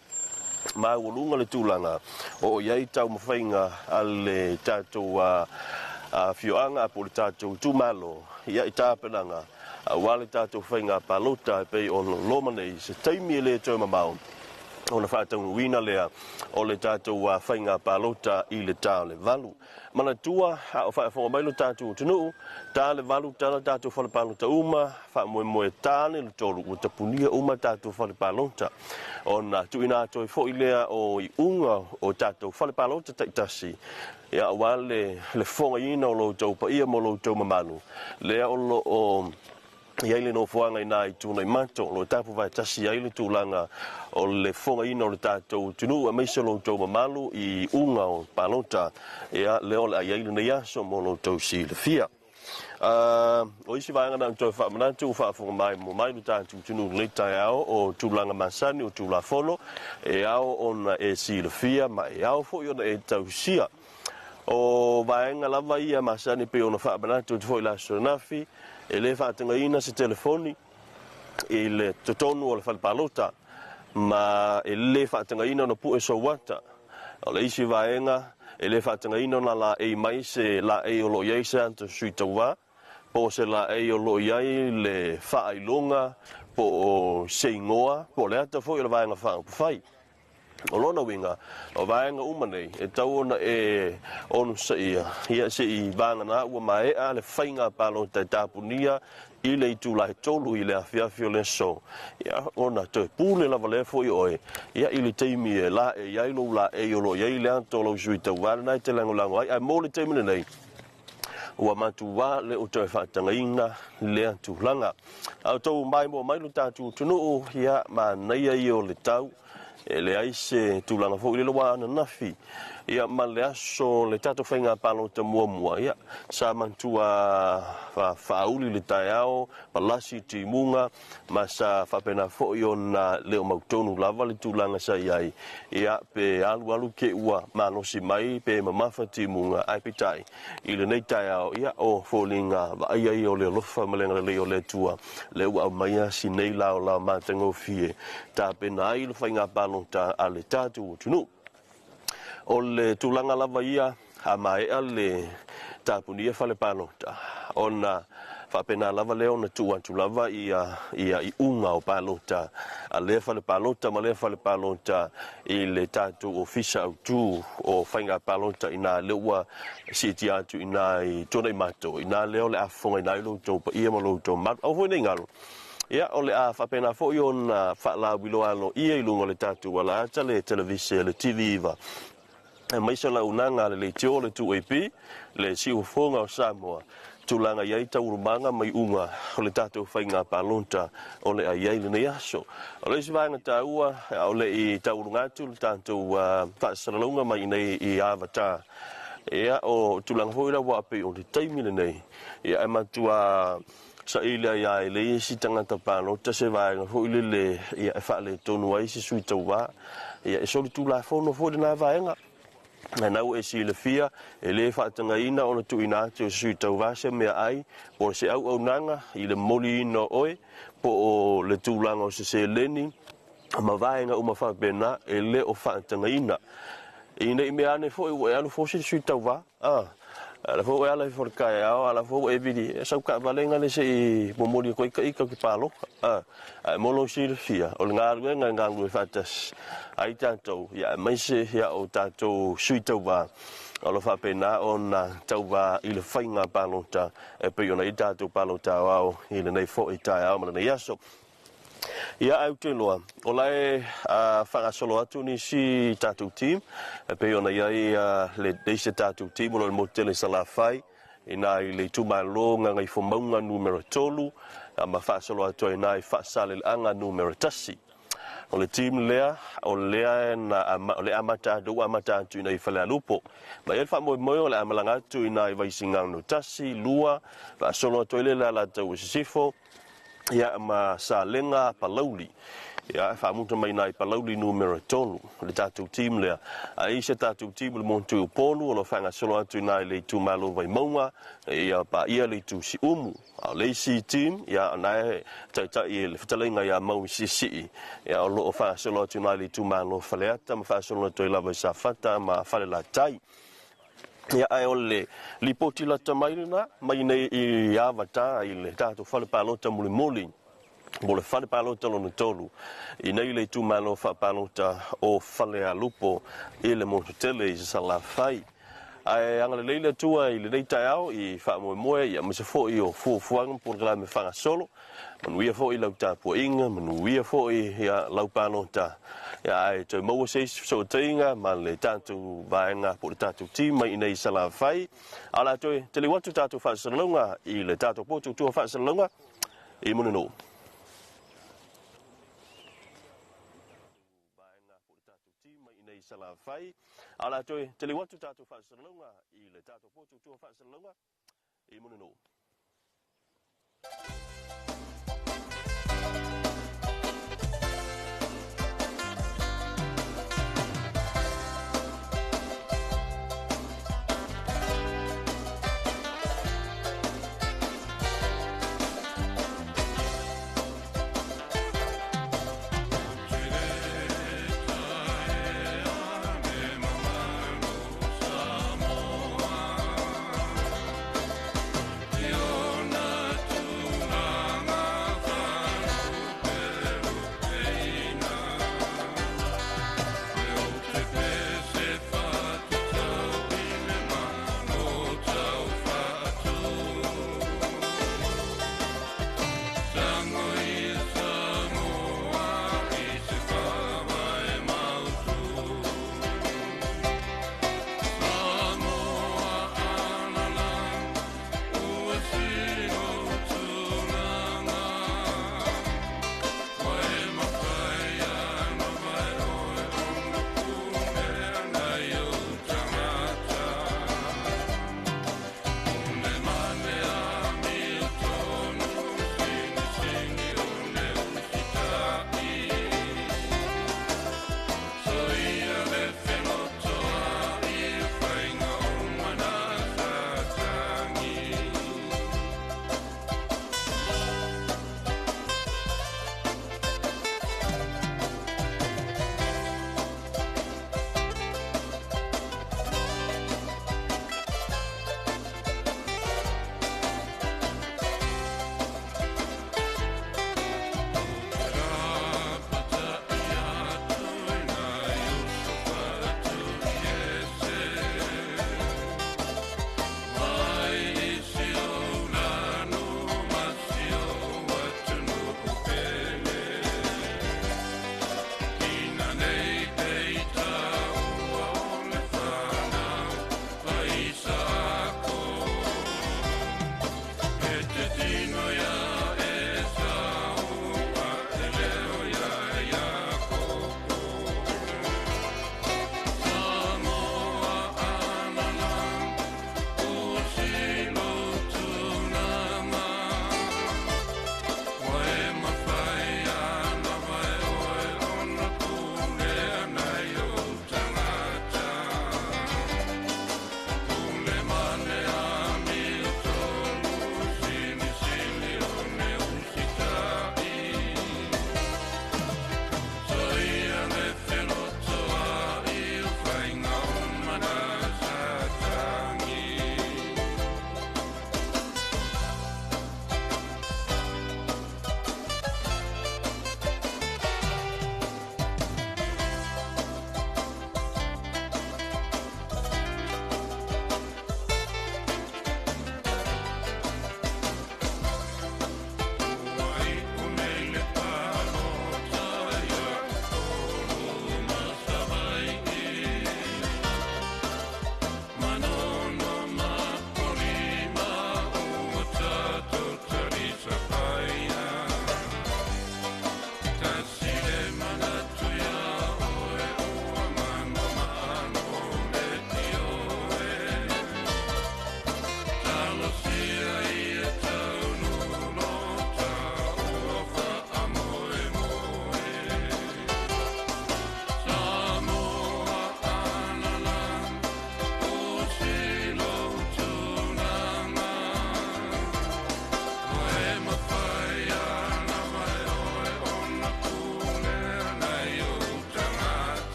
maualuga le tulaga o i ai taumafaiga a le tatou afioaga po o le tatou itumalo, ia, i tapenaga aua le tatou faiga palota e pei ona loma nei se taimi e le toe mamao. Ona faataunuuina lea o le tatou faiga palota i le ta o le 8. Manatua, a o faafofoga mai lo tatou atunuu, ta le 8, tala tatou fale palota uma, faamoemoe ta ane le 3, ua tapunia uma tatou fale palota. Ona tuuina atu ai foi lea o iuga o tatou fale palota taitasi, ia aua le fofogaina o lo outou paia ma lo outou mamalu, lea o lo o i ai le nofoaga i nā i Tuanaimato, o lo o tapu vaetasi ai le tulaga o le fofogaina o le tatou atunuu aemaise o lo outou mamalu i iuga o palota, ia lea o le a i ai lenei aso mo lo outou silafia. O isi vaega na ona toe faamanatu ua faafofoga mai mo mai lo tatou atunuu i lenei taeao o tulaga masani o Tulafono e ao ona e silafia ma e ao foi ona e tausia. O vaega lava ia masani pei ona faamanatu atu foi i le aso ananafi, e le faatagaina se telefoni i le totonu o le fale palota ma e le faatagaina ona pue souata. O le isi vaega e le faatagaina ona laei mai se laei o lo o i ai se ata sui tauva, po o se laei o lo o i ai le faailoga po o se igoa po o le ata foi o le vaega faaupufai. O lona uiga, o vaega uma nei e tau ona e onosaia, ia se'i vagana ua maea le faiga palota e tapunia i le itula e 3 i le afiafi o le aso, ia ona toe pule lava lea foi oe, ia i le taimi e laei ai lou laei o lo o i ai le ata o lau sui tauva lena e te lagolago ai. Ae mo le taimi lenei, ua matua le o toe faatagaina lea tulaga. A o tou maimoa mai lo tatou atunuu, ia manaia ia o le tau, e leai se tulaga foi lele ua ananafi, ia ma le aso le tatou faiga palota muamua, ia sa matua faauli le taeao, palasi timuga, ma sa faapena foi ona le o mautonu lava le tulaga sa i ai, ia pe alu alu ke ua malosi mai pe mamafa timuga, ae peitai i lenei taeao, ia o foliga vaaia ia o le alofa ma le agalelei o le Atua, le ua aumaia sinei laolao matagofie tapena ai le faiga palota a le tatou atunuu. O le tulaga lava ia a maea le tapunia fale palota, ona faapena lava lea ona tuu atu lava ia iuga o palota a lea fale palota ma lea fale palota i le tatou ofisa autu o faiga palota ina lea ua siitia atu ina i Tuanaimato, ina lea o le a fofogaina ai lo outou paia ma lo outou mamalu. Aua foi nei galo, ia o le a faapena foi ona faalauiloa aloaia i luga o le tatou alaata le televise le TV9, aemaise o launaga a le leitio o le 2AP, le siufofoga o Samoa, tulaga i ai taualumaga ma iuga o le tatou faiga palota o le a i ai lenei aso. O le isi vaega taua, o le i taualuga atu le tatou faasalalauga mai nei i Avatar, ia o tulaga foi la ua pei o le taimi lenei, ia e matua saili ai a e leai isi tagata palota se vaega foi lele, ia e faaletonu ai se sui tauva, ia e solitulafono foi lena vaega. Nau e silafia, e le faatagaina ona tuuina atu o se sui tauva se mea ai, po o se auaunaga i le moliina o oe, po o le tulaga o se seleni, ma vaega uma faapena e le o faatagaina. I nei mea ane foi ua e alu fosi le sui tauva, ala foi ua e ala i fo le kaeao, ala foi ua e vili, e sau kaavalega le se i momoli koe i ka ika ki paloka, ae mo lou silafia, o le galuega e galulue faatasi ai tatou, ia aemaise ia o tatou sui tauva, o lo faapena ona tauva i le faiga palota e pei ona i tatou palota aoao i lenei foi taeao ma lenei aso. Ia au te loa, o lae faagasolo atu nisi tatou team, e pei ona i ai le isi tatou team o lo o le motu tele i Salafai, ina i le itumalo Gagaifomauga numera 3, ma faasolo atu ai ina i Faasaleleaga numera 1. O le team lea, o lea na o le amata atu, ua amata atu ina i Falealupo. Ma i ai le faamoemoe o le amalaga atu ina i Vaisigano 1, 2, faasolo atu ai le le Alataua i Sisifo, ia ma Salega Palauli. Ia, faamuta mai nai Palauli numera 3, le tatou team lea. A i se tatou team le motu i Upolu, o lo faagasolo atu i le itumalo Vaimauga, ia paia le itu Siumu. A o le isi team, ia, na e taitai i le fetalaiga ia Maui Siisii, ia, o lo o faagasolo atu i le itumalo Faleata, ma faasolo atu ai lava i Safata ma Falelatai. Ia, ae o le lipoti lata mai lena, mai nei i Avatar i le tatou fale palota mulimuli. Mo le fale palota lona tolu i nei le itumalo faapalota o Falealupo i le motu tele i Salafai. Ae agalelei le Atua i lenei taeao i faamoemoe ia aemaise foi o fuafuaga ma polokalame faagasolo. Manuia foi lau tapuaiga, manuia foi ia lau palota. Ia ae toe maua se isi fesootaiga ma le tatou vaega po o le tatou team mai i nei i Salafai. A o le a toe taliu atu tatou faasalalauga i le tatou potu tua faasalalauga i Mulinuu. Vaega po o le tatou team mai i nei i Salafai. A o le a toe taliu atu tatou faasalalauga i le tatou potu tua faasalalauga i Mulinuu.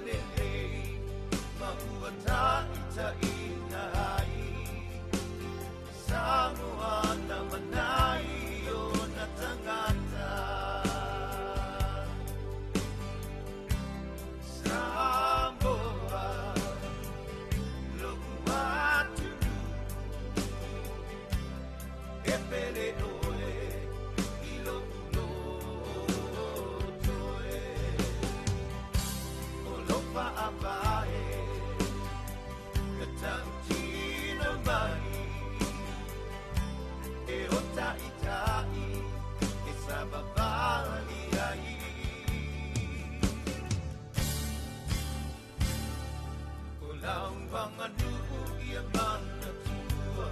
lelei ma ua taʻitaʻina ai Samoa na manai o na tagata. Samoa lo'u atunuu e pele oe i lo'u loto e o lou fa'avae na tautino mai e o ta'ita'i e savavali ai. O lauaganuu ia manatua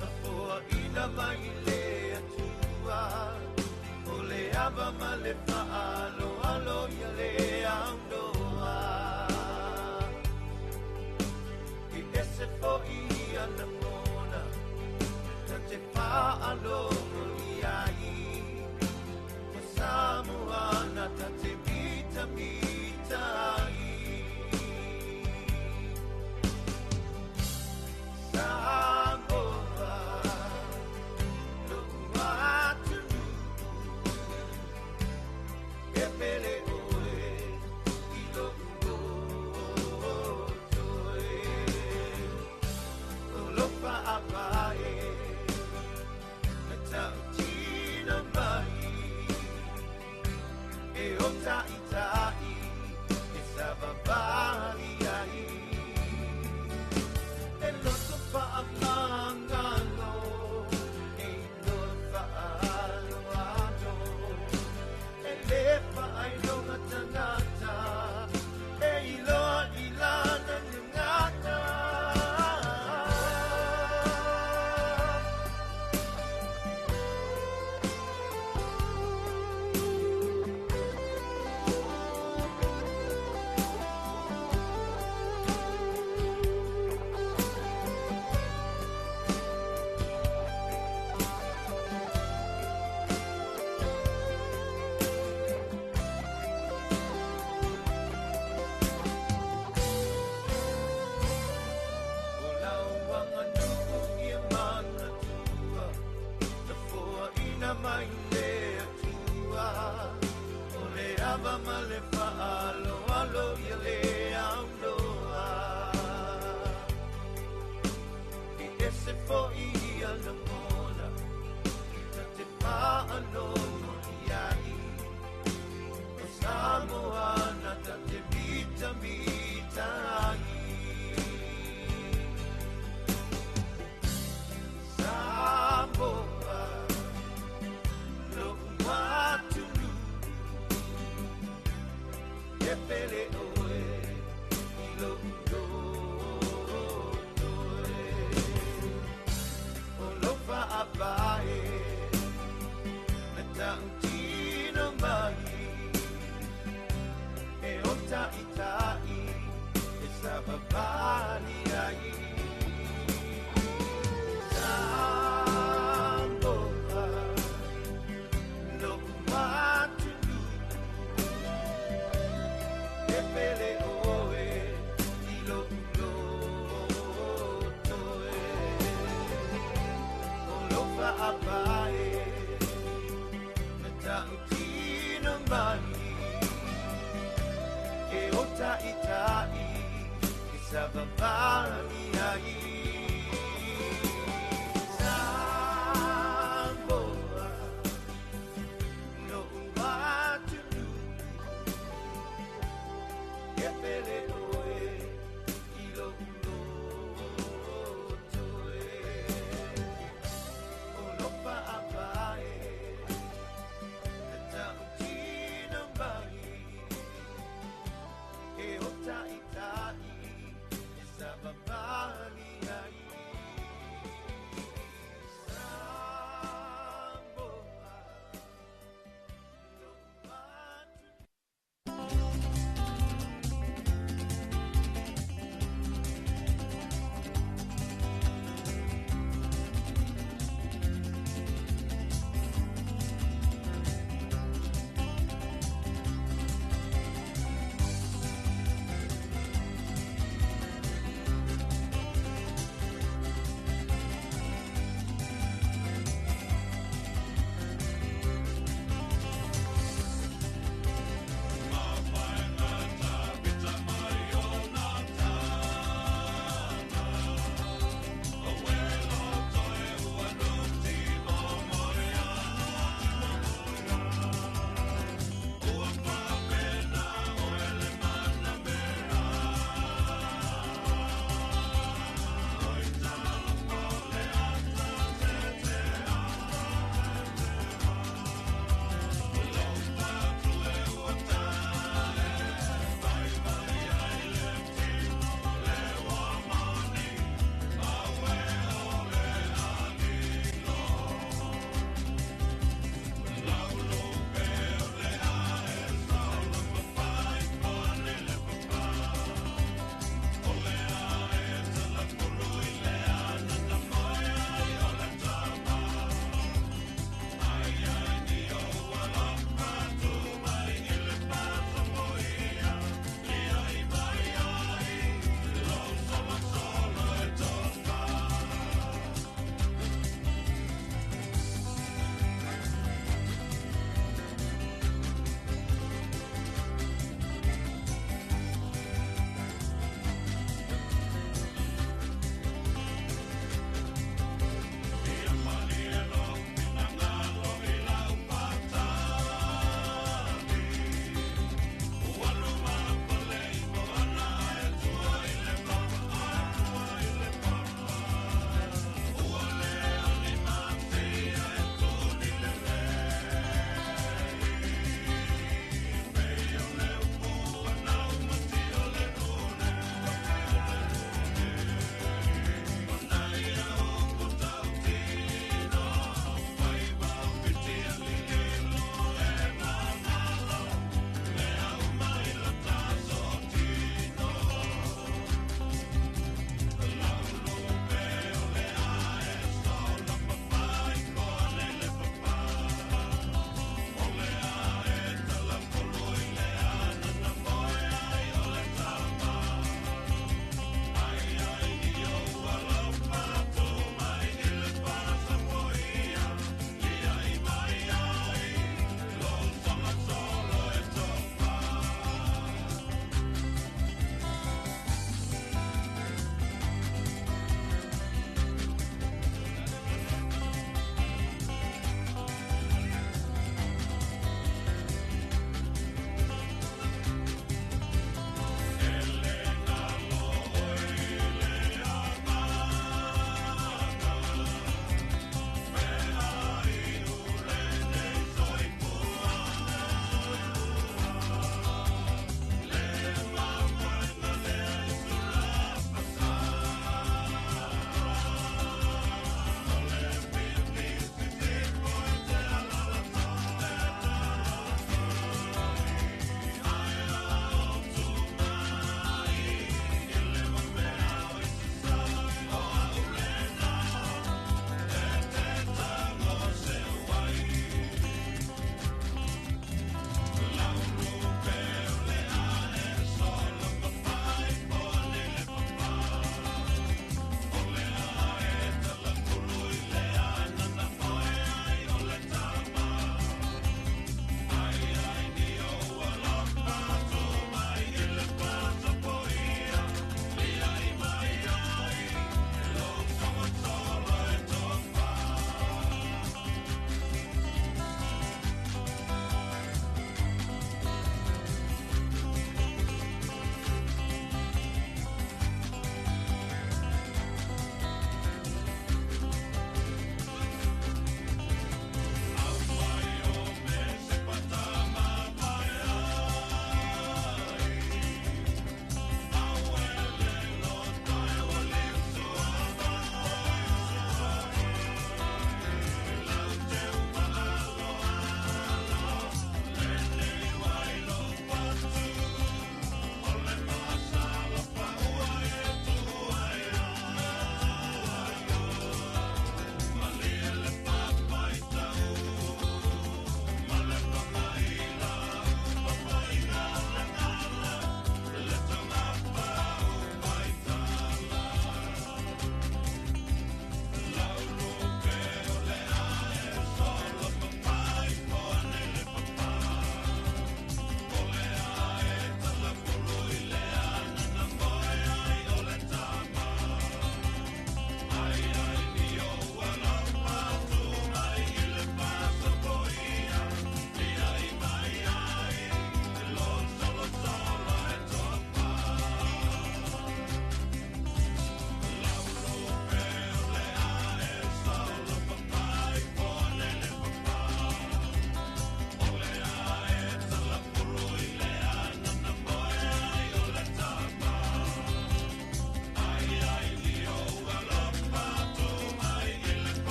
na foaʻina mai le Atua o le ava ma le fa'aloalo ia le aunoa e ese fo'i ia lagona ta te fa'alogo ai o Samoa na ta te mitamita ai. Samoa lo'u atunuu e pele oe i lo'u loto e o lou fa'avae na tautino mai e o ta'ita'i e savavali ai. E loto fa'amagalo e iloa fa'aloalo e lē fa'ailoga tagata e iloa i lana gagana. O lauaganuu ia manatua na foaʻina mai le Atua o le ava ma le fa'aloalo ia le aunoa e ese fo'i ia lagona ta te fa'alogo i ai o Samoa na ta te mitamita ai. Samoa lo'u atunuu e pele oe i lo'u loto e o lou fa'avae na tautino mai e o ta'ita'i e savavali ai. Samoa lo'u atunuu e pele oe i lo'u loto e o lou fa'avae na tautino mai e o ta'ita'i e savavali ai. Samoa lo'u atunuu e pele oe i lo'u loto e o lou fa'avae na tautino mai e o ta'ita'i e savavali ai.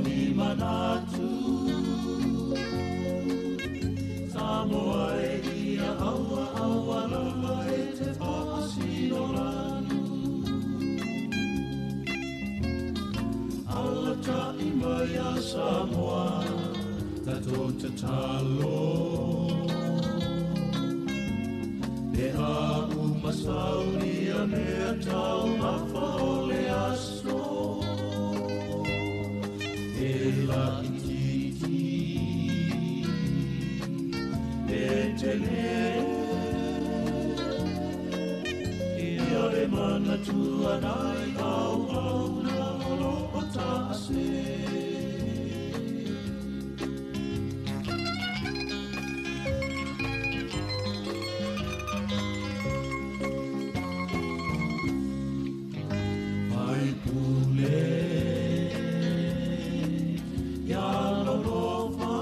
ni manatu. Samoa e ia aua aua lava e te whaasino lanu. Ala ta'i mai a Samoa, tatou tatalo. Pe a umasauni a mea tau mafa o le aso. E la ititi, e tele. Ia e manatua nai au au na olo o taase. Vai pule, ia lolofa.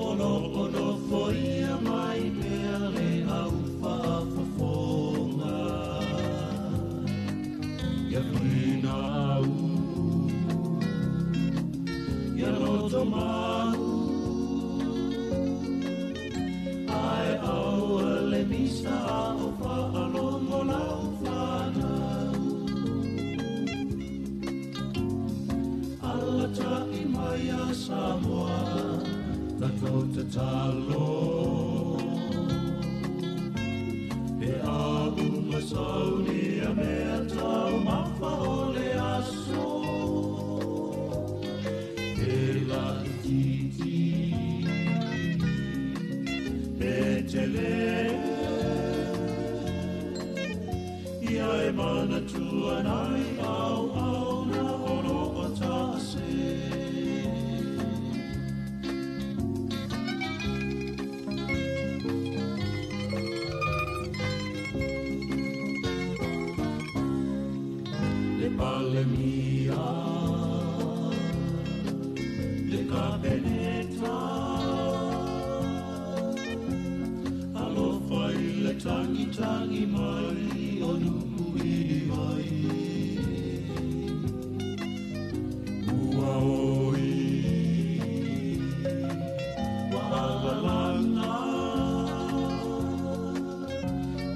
Olo ono foia mai pea le au whaafafonga. Ia whina au, ia loto mau. Ai aua le misa o whaalongo lau whanau. Ala ta'i mai a Samoa, tatou tatalo. Pe a umasauni a mea tau mafa o le aso. E la ititi, pe tele. Ia e manatua nai au au na olo o taase. Le Palemia, le Kapeneta, alofa i le tangi tangi mai o nu'u ili mai. Ua oi, ua alalanga,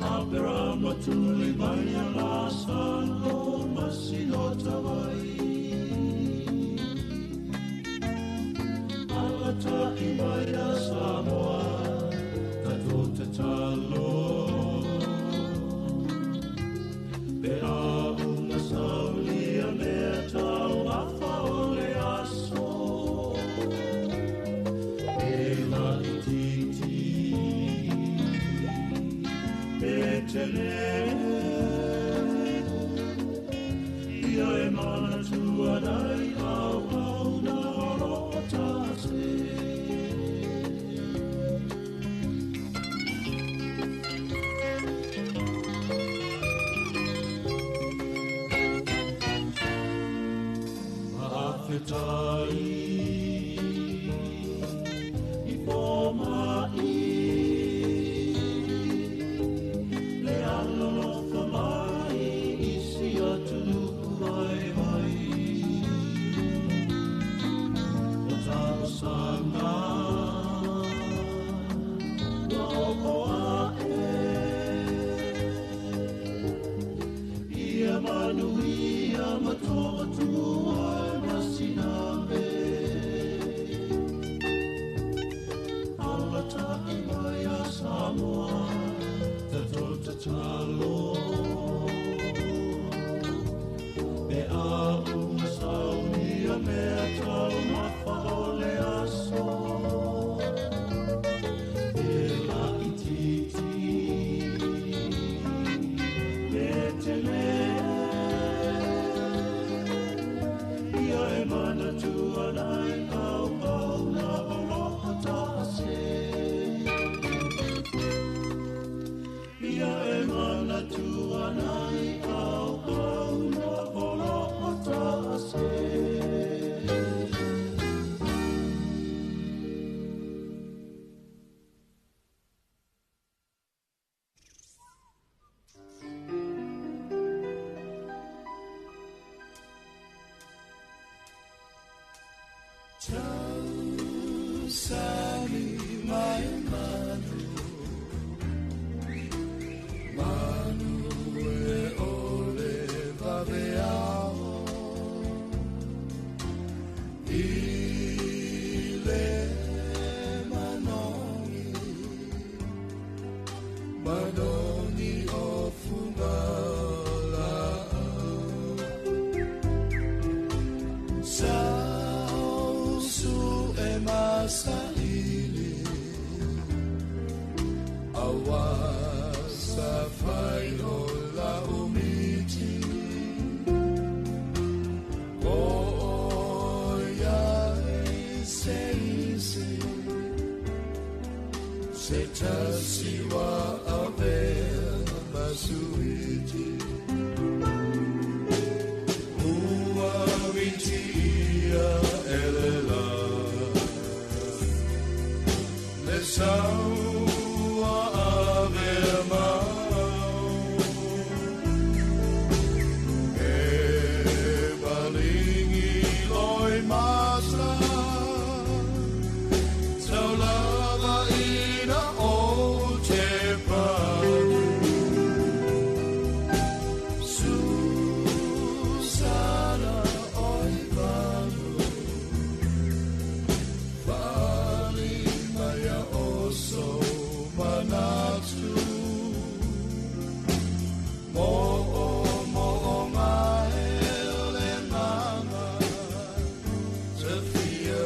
Aperama tuli mai a Lasalo masino tawai. Ala ta'i mai a Samoa, tatou tatalo. Pe a umasauni a mea tau mafa o le aso. E la ititi, pe tele. Ia e manatua nai au au na olo o taase. Maafetai i fōma'i, le alolofa mai i si atunu'u vai vai. O talosaga ua o'o a'e, ia manuia ma to'atua masinape. Ala ta'i mai a Samoa, tatou tatalo. Pe a umasauni a mea tau mafa o le aso. E la ititi, pe tele. Ia e manatua nai au au na olo o taase. Ia e manatua nai au au na olo o taase. Tausani mai manu, manu e ole vaveao. I le manongi, manongi o fungala. Sausu e masaili, awa sa fai o la umiti. O ia e se isi, se tasi wa avea masuiti. Ua mitia elela, le saua avea mau. E malingi loi masa, taulava ina o te patu. Susana oi vanu, fali maia oso manatu. Mo'o mo'o ngae le manga, te fia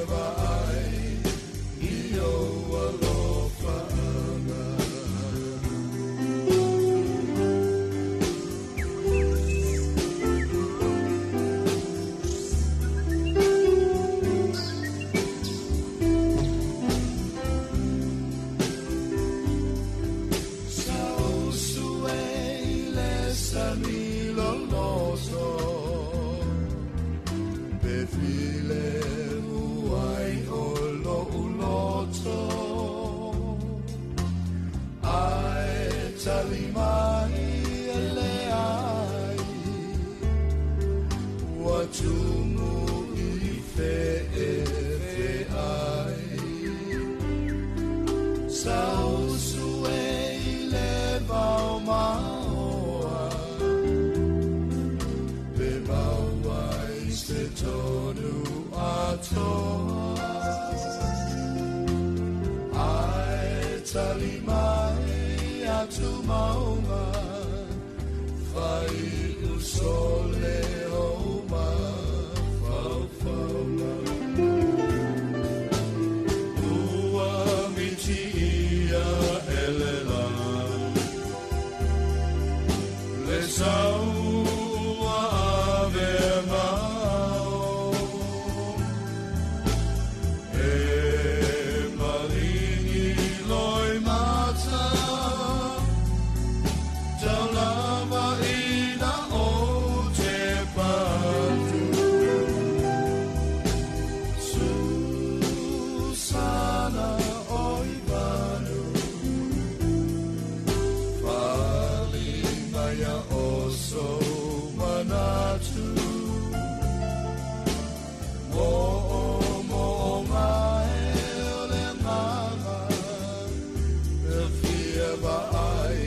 vaai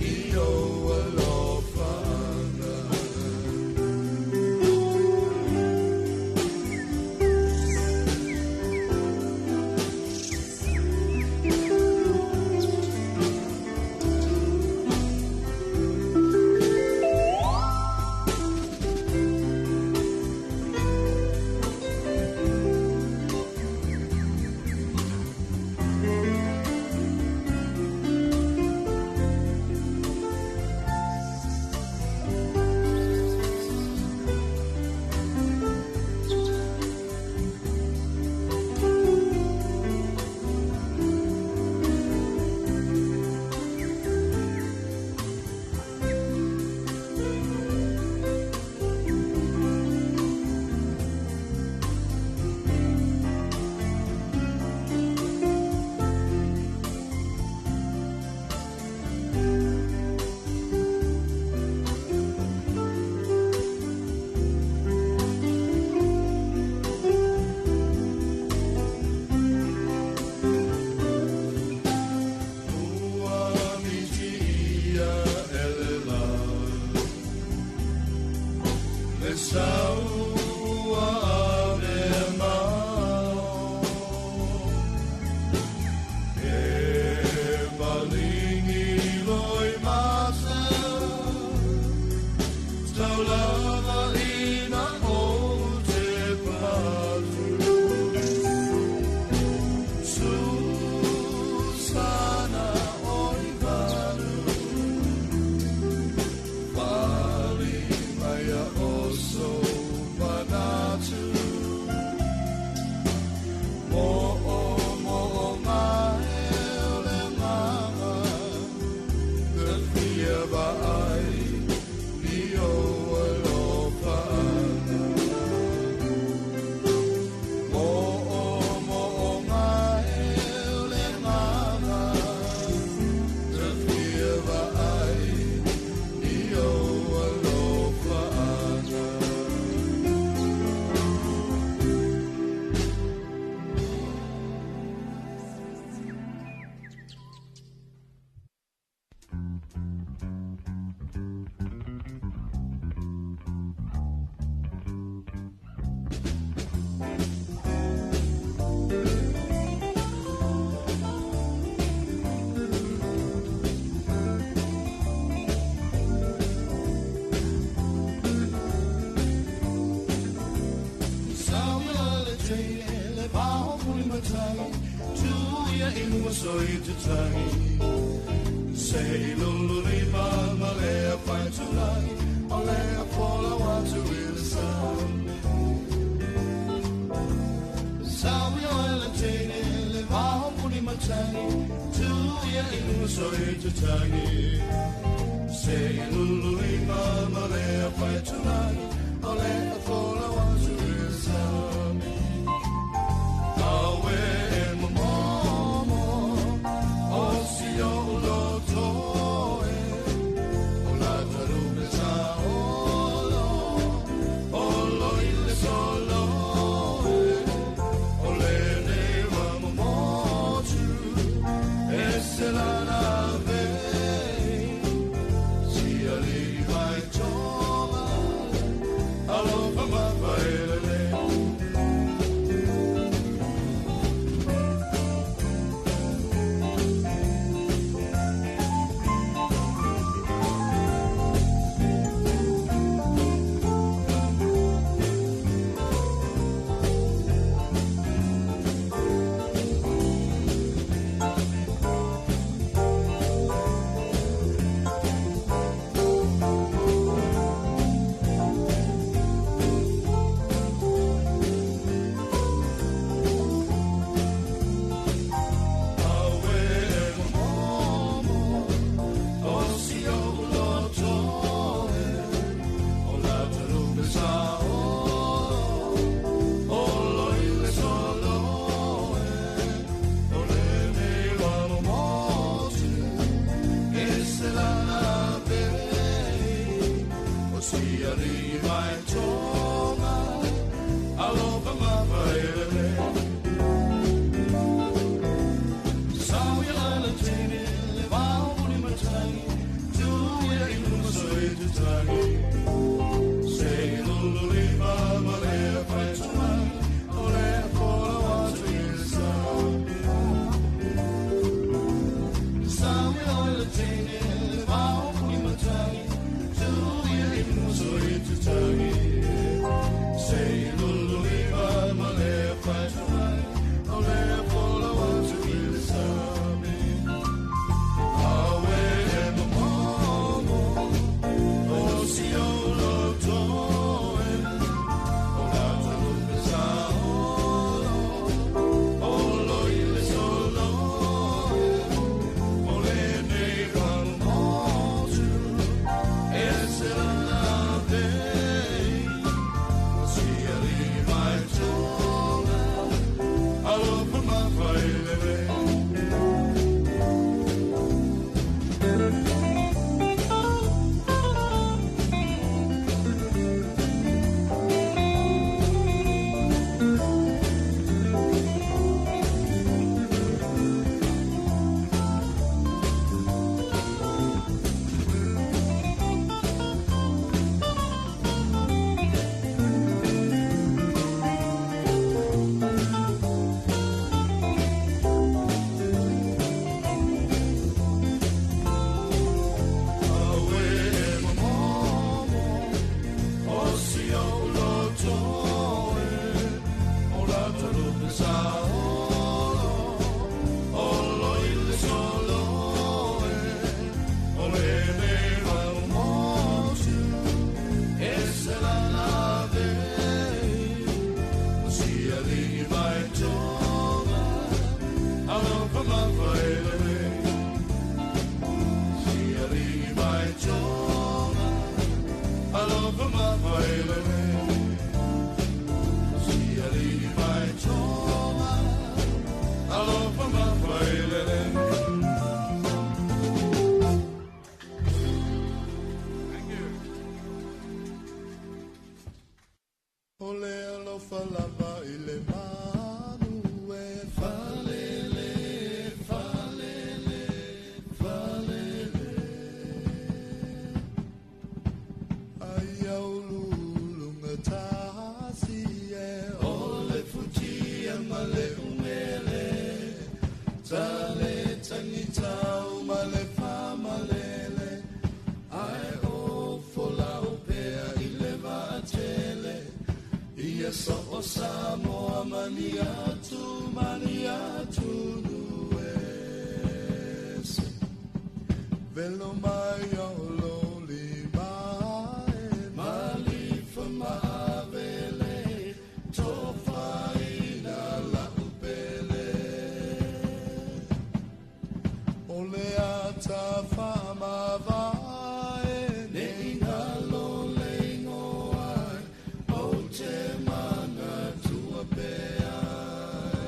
i o alofaga. O le alofa lava i le manu e falele, falele, falele. Ai au lulunga tasi e o le futia ma le umele. Tale tangi tau ma le whamalele. Ai o folau pea i le vaatele. Ia so o Samoa mani atu, mani atu nuese. Velo mai o loli mai, malifa maavele, tofaina la upele. O le ata whamavae, ne ingalo le ingoai, o te mana tua peai.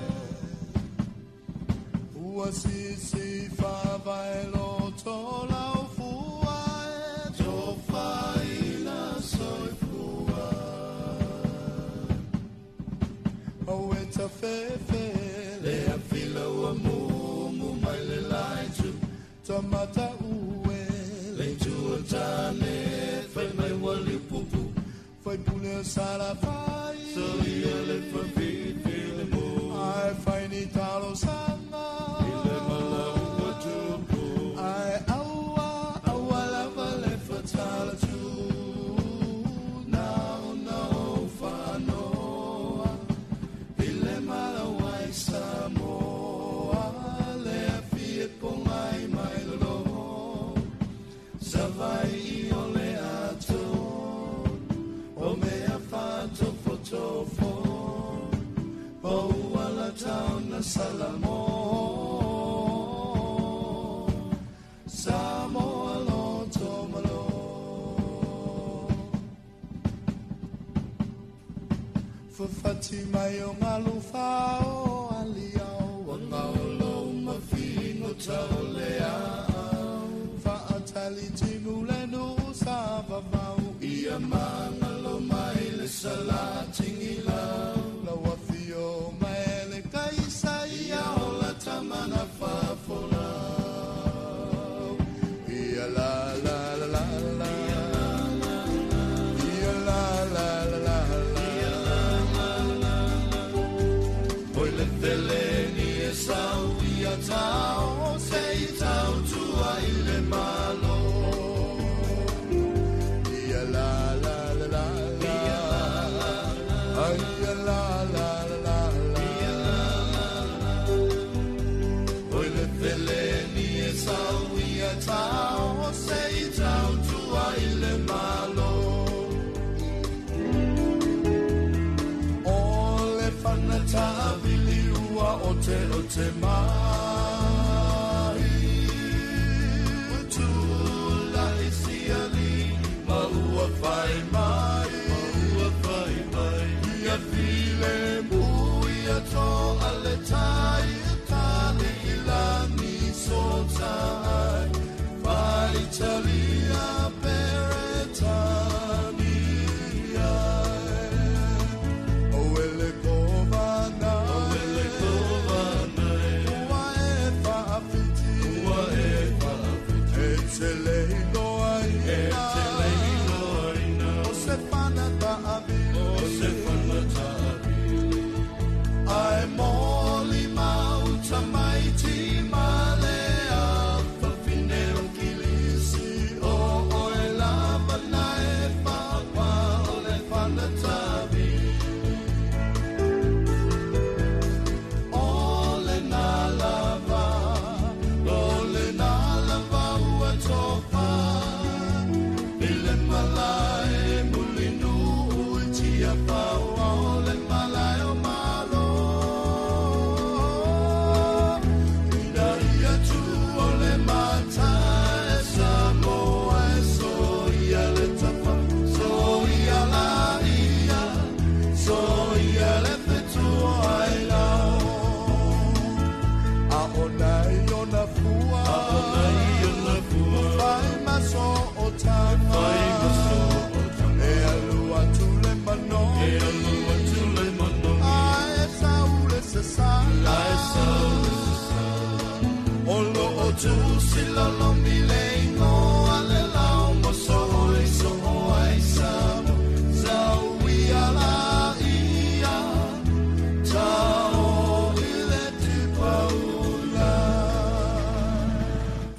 Ua sisi whavae loto lau fua e, tofaina soifua. O e ta fefe, le a fila ua mumu mai le laitu, tamata ue, le tua tane, fai mai wali pupu, fai pule o sala fai, so ia le whafifi le mo. Ai fai ni talo sanga, i le mala ua tupu. Ai aua, aua lava le whatala tu, nao nao whanoa, i le mala wai Samoa, le afi e pongai mai lolo, savai i o le ato, o mea whatofotofo, o uala tauna Salamo, Samoa loto malo. Fafati mai o ngalu whao ali au, o ngaulo mawhingo tau le au. Whaatali timu le nu sa vavau, ia mangalo mai le salatingi lau. Lau afio mai le kaisa ia ola tamana whafolau. Ia la la la la la. Ia la la la la la. Oi le tele ni e sau ia tau, se i tau tua i le malo. Ia la la la la la. Ai ia la la la la la. Oi le tele ni e sau ia tau, se i tau tua i le malo. O le whanata vili ua o te o te mahi. Tula i siali, ma ua whai mai, ma ua whai mai. Ia file mu ia tō ale tai, tani i lani so tai. Whai talia peretania. O ele kovanai, o ele kovanai. Tusi lolomi le igoa le lao mo sooi so ai sa mo sauia la ia tao i le tipaula.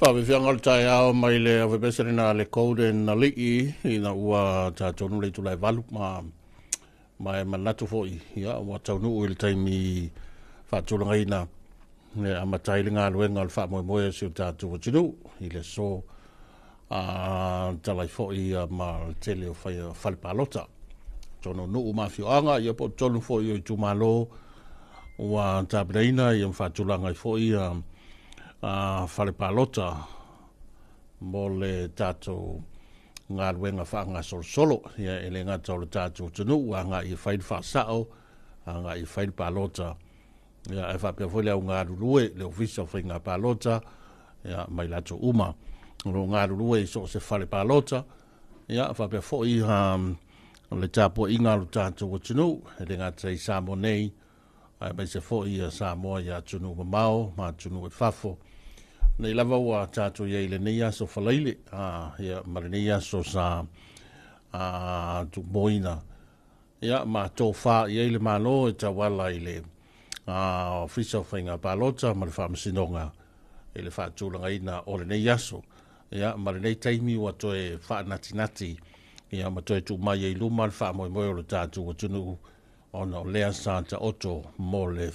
Faafiafiaga o le taeao mai le avepese lena le Golden Alii ina ua tatou le itula e 8 ma e manatu foi ia ua taunuu i le taimi faatulagaina e amata ai le galuega o le faamoemoe o si o tatou atunuu i le aso a talai foi ia ma le tele o fale palota tonu nuu ma afioaga ia po o totonu foi o itumalo ua tapenaina ia ma faatulaga ai foi ia fale palota mo le tatou galuega faagasolosolo ia e le gata o le tatou atunuu agai e fai le faasao agai e fai le palota ia ae faapea foi le au galulue le ofisa o faiga palota ia mai latou uma o lo o galulue i so o se fale palota ia faapea foi le tapuaiga a lo tatou atunuu e le gata i Samoa nei aemaise foi ia Samoa i atunuu mamao ma atunuu e fafo. Nei lava ua tatou i ai i lenei aso falaile ia, ma lenei aso sa tuumoina ia, ma tofā i ai le Malo e tauala i le Ofisa o Faiga Palota ma le Faamasinoga i le faatulagaina o lenei aso ia, ma lenei taimi ua toe faanatinati ia, ma toe tuu mai ai i luma le faamoemoe o le tatou atunuu ona o lea sa taoto mo le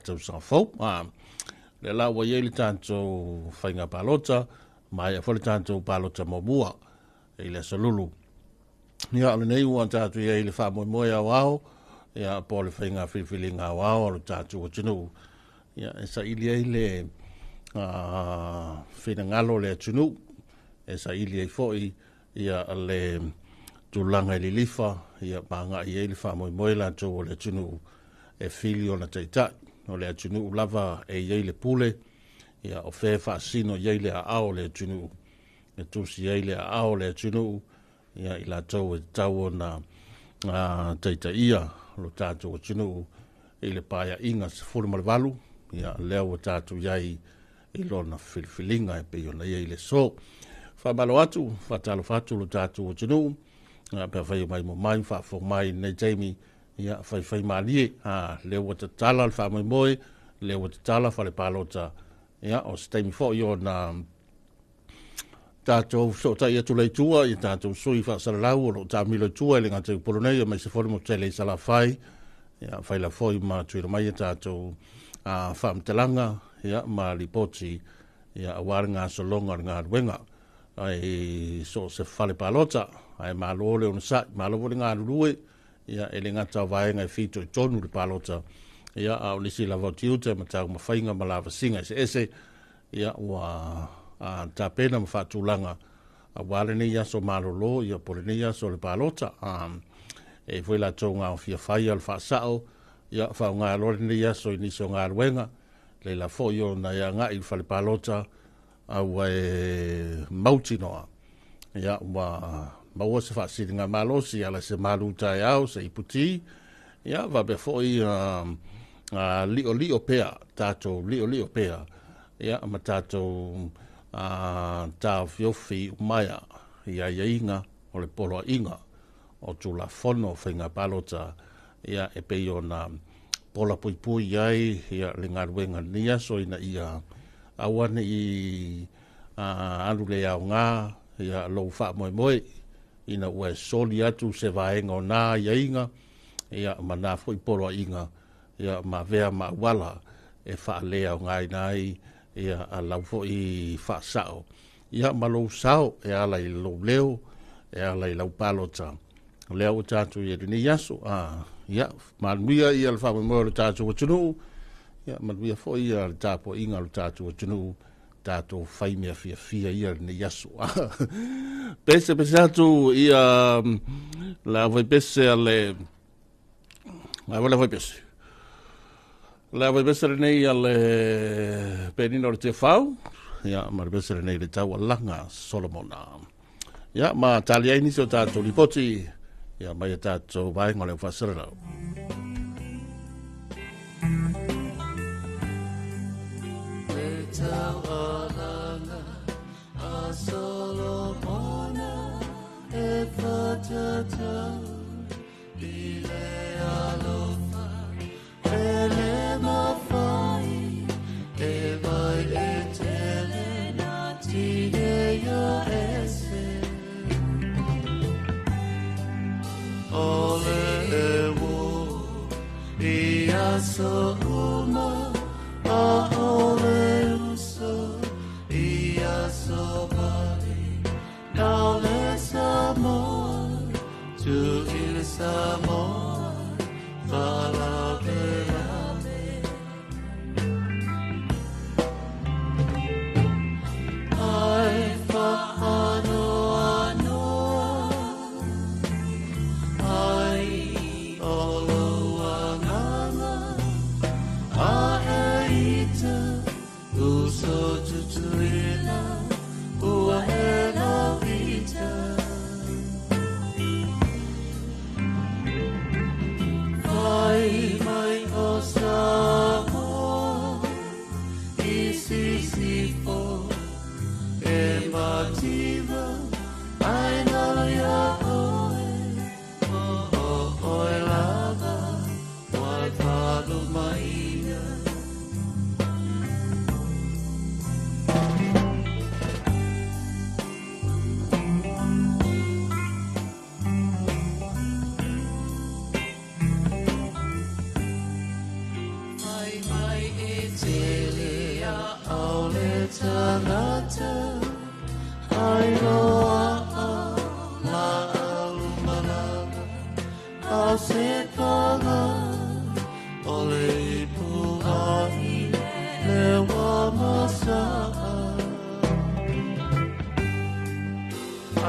tausaga fou. Lea la ua i ai le tatou faiga palota, maea foi le tatou palota muamua i le aso Lulu. Ia, o lenei ua tatou i ai i le faamoemoe aoao, ia, po o le faiga filifiliga aoao a lo tatou atunuu, ia, e saili ai le finagalo o le atunuu, e saili ai foi ia le tulaga i lilifa, ia ma agai ai le faamoemoe latou o le atunuu e fili ona taitai. O le atunuu lava e i ai le pule, ia, o fea e faasino i ai le aao o le atunuu, e tusi ai le aao o le atunuu, ia, i latou e tatau ona taitaia lo tatou atunuu i le paeaiga 18, ia, lea ua tatou i ai i lona filifiliga e pei ona i ai le aso. Faamalo atu, faatalofa atu lo tatou atunuu, pe afai mai mo mai faafofoga mai i lenei taimi, ia, faifai malie, lea ua tatala le faamoemoe, lea ua tatala fale palota, ia, o se taimi foi ona tatou fesootai atu lea i tua i tatou sui faasalalau o lo o taamilo i tua i le gata i Upolu nei, aemaise foi le motu tele i Salafai, ia, faila foi ma tuuina mai a tatou faamatalaga, ia, ma lipoti, ia, aua le gasologa o le galuega ai so o se fale palota. Ae malo le onosai, malo foi le galulue, ia, e le gata o vaega e fitoitonu le palota, ia, a o nisi lava o tiute ma taumafaiga ma lavasiga eseese, ia, ua tapena ma faatulaga aua lenei aso malolo, ia, po o lenei aso o le palota. E foi latou gaofia fai o le faasao, ia, faaaoga loa lenei aso i nisi o galuega, leila foi ona e agai i le fale palota, a ua e mautinoa, ia, ua maua se faasiliga malosi ala se malu taeao se iputi, ia, faapea foi liolio pea, tatou liolio pea, ia, ma tatou taofiofi umaea i aiaiga o le poloaiga o Tulafono o Faiga Palota, ia, e pei ona pola puipui ai ia le galuega lenei aso ina ia aua ne i alu le aoga ia lou faamoemoe ina ua e soli atu se vaega o nā aiaiga, ia, ma nā foi poloaiga, ia, ma avea ma auala e faaleaogaina ai ia lau foi faasao, ia, ma lou sao e ala i lou leo, e ala i lau palota lea ua tatou i ai lenei aso. Ia, manuia ia le faamoemoe o le tatou atunuu, ia, manuia foi ia le tapuaiga o le tatou atunuu, tatou fai mea fiafia ia lenei aso. Pese pese atu ia la vai pese a le ai le vai pese. Le vai pese lenei a le penina o le Tiafau, ia, ma le pese lenei le Taualaga Solomona. Ia, ma tali ai nisi o tatou lipoti, ia, mai a tatou vaega o le au faasalalau. Le taualaga. aso uma a ole uso i aso mai na le Samoa tu i le Samoa faalavelave. Ai faanoanoa ai o lou agaga a e ita uso tutuila ua e lauita. Fai mai o Samoa i sisifo e mativa ai nalo ia oe o o oe lava wai falumaina. Fai mai e tele a au le tangata ai loa a la au malama au se paga o le ipu ai le wa masaa.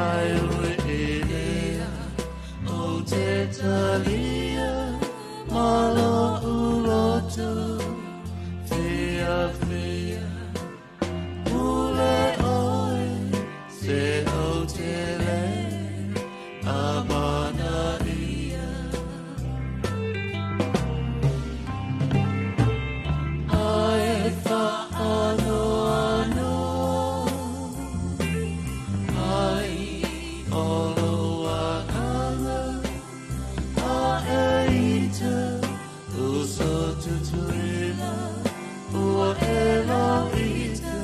Ai ui e lea o te talia malo uloto fia fia ule oe se o te le amana ia. Ai faanoanoa ai o lou agaga a e ita uso tutuila ua e lauita.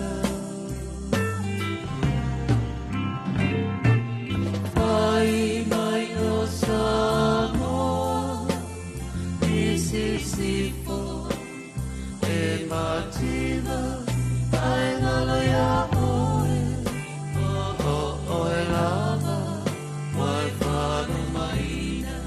Fai mai o Samoa i sisifo e mativa ai ngalo ia oe o o oe lava wai falumaina.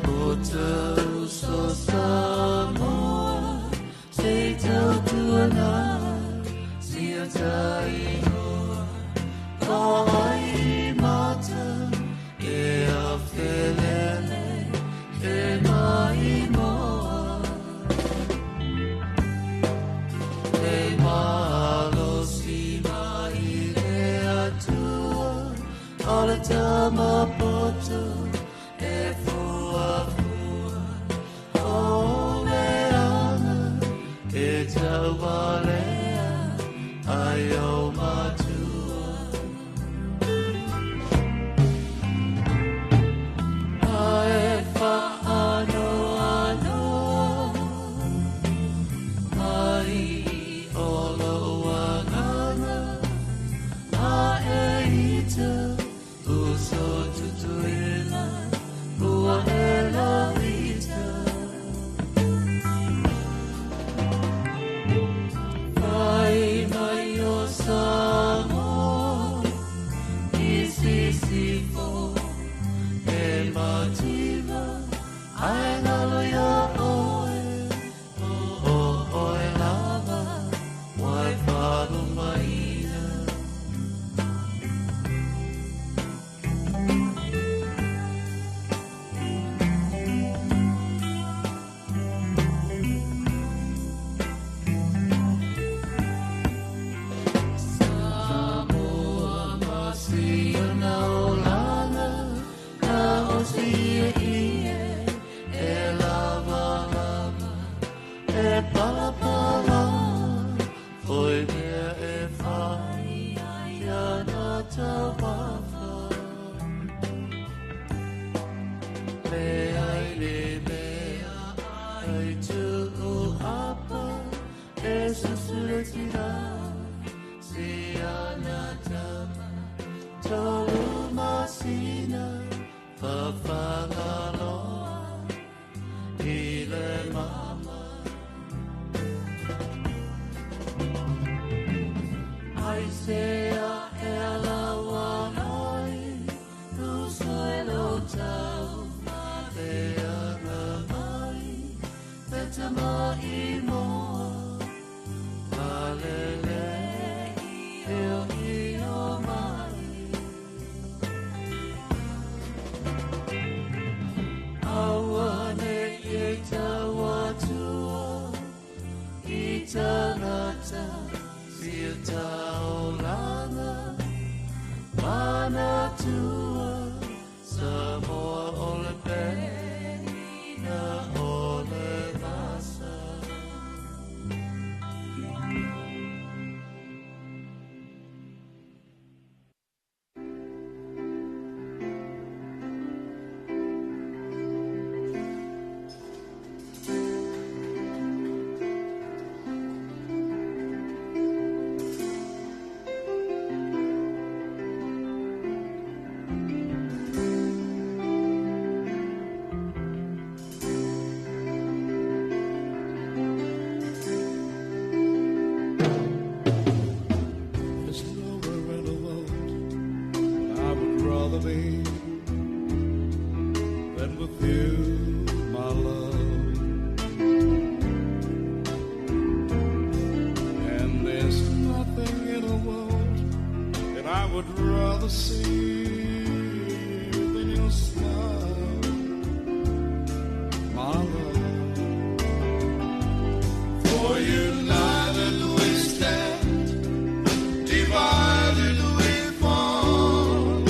O te uso Samoa se tautuana sia tainoa ko ai mata e a felele e mai moa. Le malosi mai le atua o le tamapoto e fua fua o le aga e taualea ai o matua. Ai faanoanoa ai o lou agaga a e ita uso tutuila ua e lauita. Fai mai o Samoa i sisifo e mativa ai ngalo ia oe o o oe lava wai falumaina. Samoa masiona olana na osia ie e lava lava e pala pala foi mea e fai ia na tauafa. Le ai le mea ai tu tina si anatama tolu masina fafagaloa i le mama. Ai se a ela wanoi usoi lo tau le aga mai petama i moa palele io io mai. Aua ne i tauatua i tangata sia taolanga manatua Samoa o le pena o le vasa. There's nowhere in the world I would rather be than with you, my love. And there's nothing in the world that I would rather see than your smile, my love. For united we stand, divided we fall.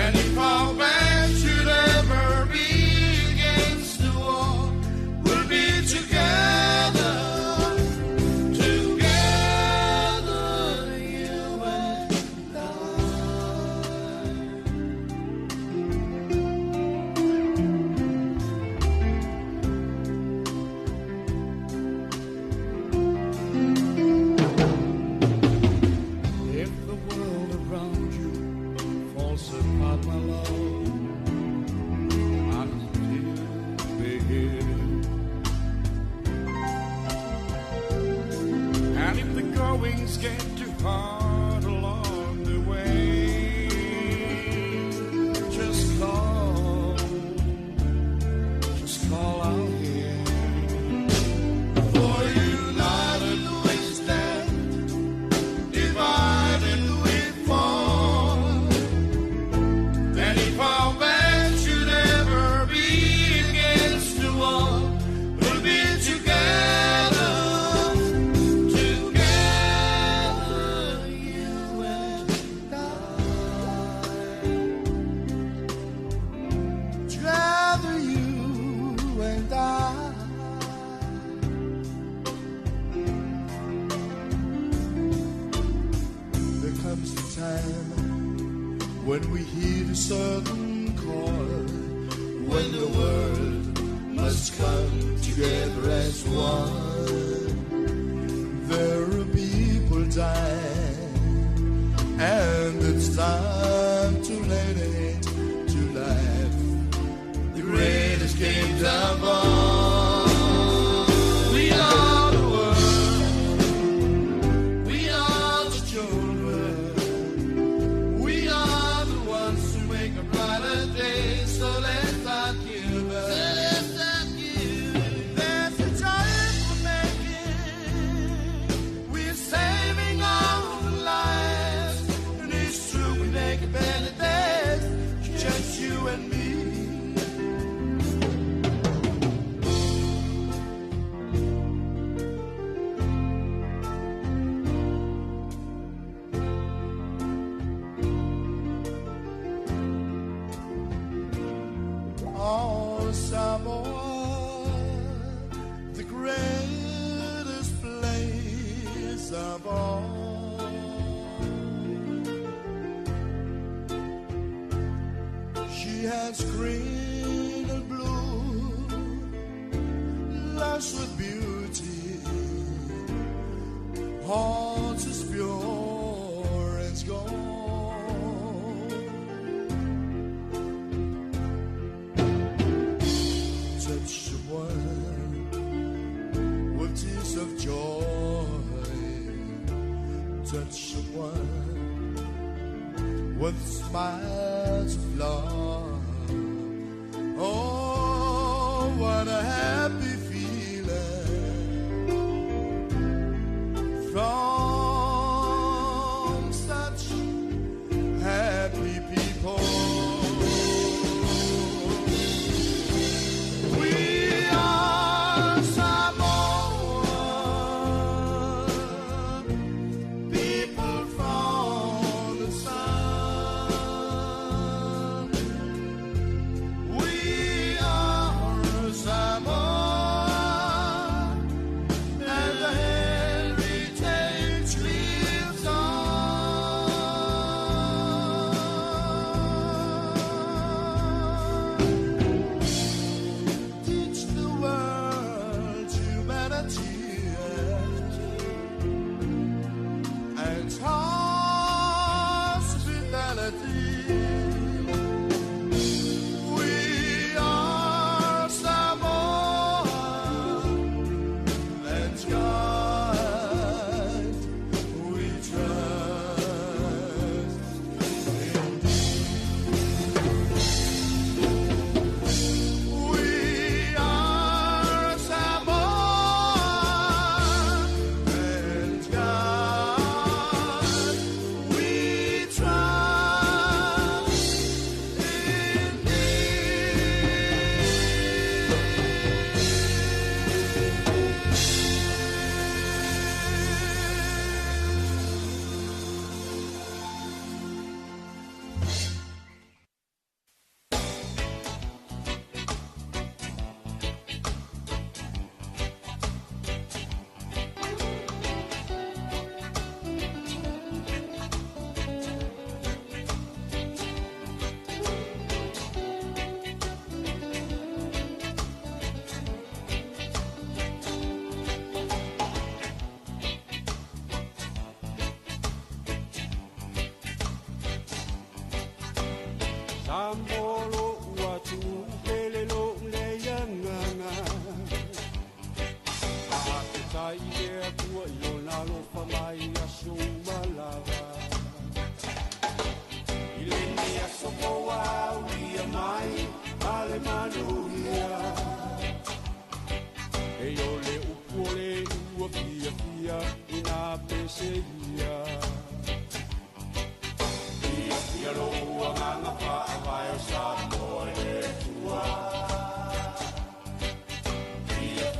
And if our back should ever be against the wall, we'll be together, together, you and I. If the world around you falls apart, my love, I'll still be here. And if the goings get too hard along the way, just call out here. For united we stand, divided we fall. And if our back should ever be against the wall, we'll be together, together, you and I. Together, you and I. There comes a time when we hear a certain call, when the world must come together as one. There are people dying, and it's time to lay it to life, the greatest games of all. We are the world, we are the children, we are the ones who make a brighter day. So let's not give up. There's a giant we're making. We're saving our own lives, and it's true we make a better day. Just you and me. Oh, Samoa, the greatest place of all. She has green and blue, lush with beauty, Hearts as pure as gold. Touch someone with tears of joy. Touch someone with smiles of love. Oh, what a happy feeling from such happy people. We are Samoa, people from the sun. We are Samoa, and the heritage lives on. Teach the world humanity and hospitality. We are Samoa, and God we trust. We are Samoa, and God we trust. Samolo ua tuupele lo le iagaga. Faafetai i le Atua i lona alofa mai aso uma lava. I lenei aso moa aulia mai ma le manuia. E o le upu o le ua fiafia i nā pese ia. Fia lo agaga faavae o Samoa i le Atua.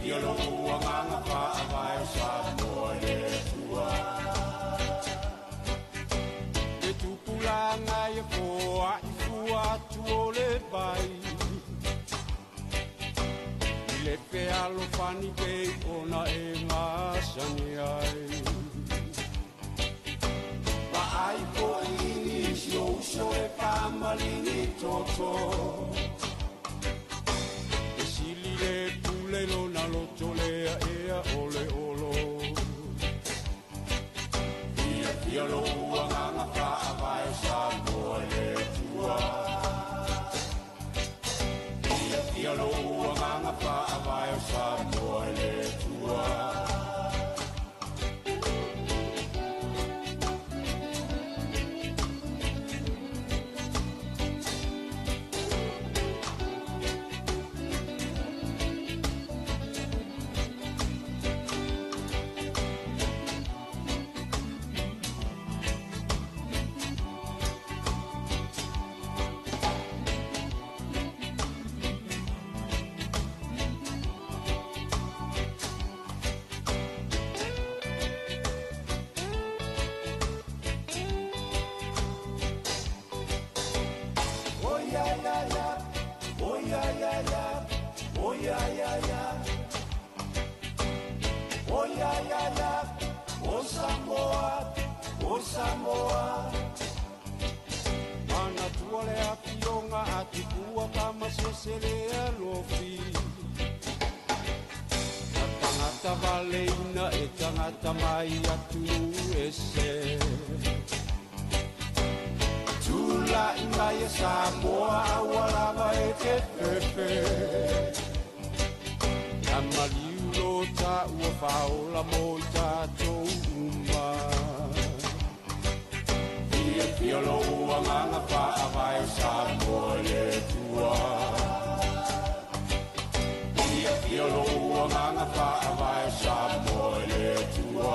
Fia lo agaga faavae o Samoa i le Atua. Le tupulaga ia foai fua atu o le vai. I le fealofani pei ona e masani ai. Vaai foi i nisi o uso e faamaligi toto. E sili le pule lona loto lea ea o le olo. Fia lo agaga faavae o Samoa i le Atua. Fia lo agaga faavae o Samoa i le Atua. Oh yeah yeah yeah, oh yeah yeah yeah, oh yeah yeah yeah, oh yeah yeah yeah, oh Samoa, oh Samoa. Manatua le afioga a Tupua Tamasese le alofi. Na tagata valeina e tagata mai atunuu ese. Tula'i mai e Samoa aua lava e te fefe. Ia maliu lo taua faaola mo i tatou uma. Fiafia lou agaga faavae o Samoa i le Atua. Fiafia lou agaga faavae o Samoa i le Atua.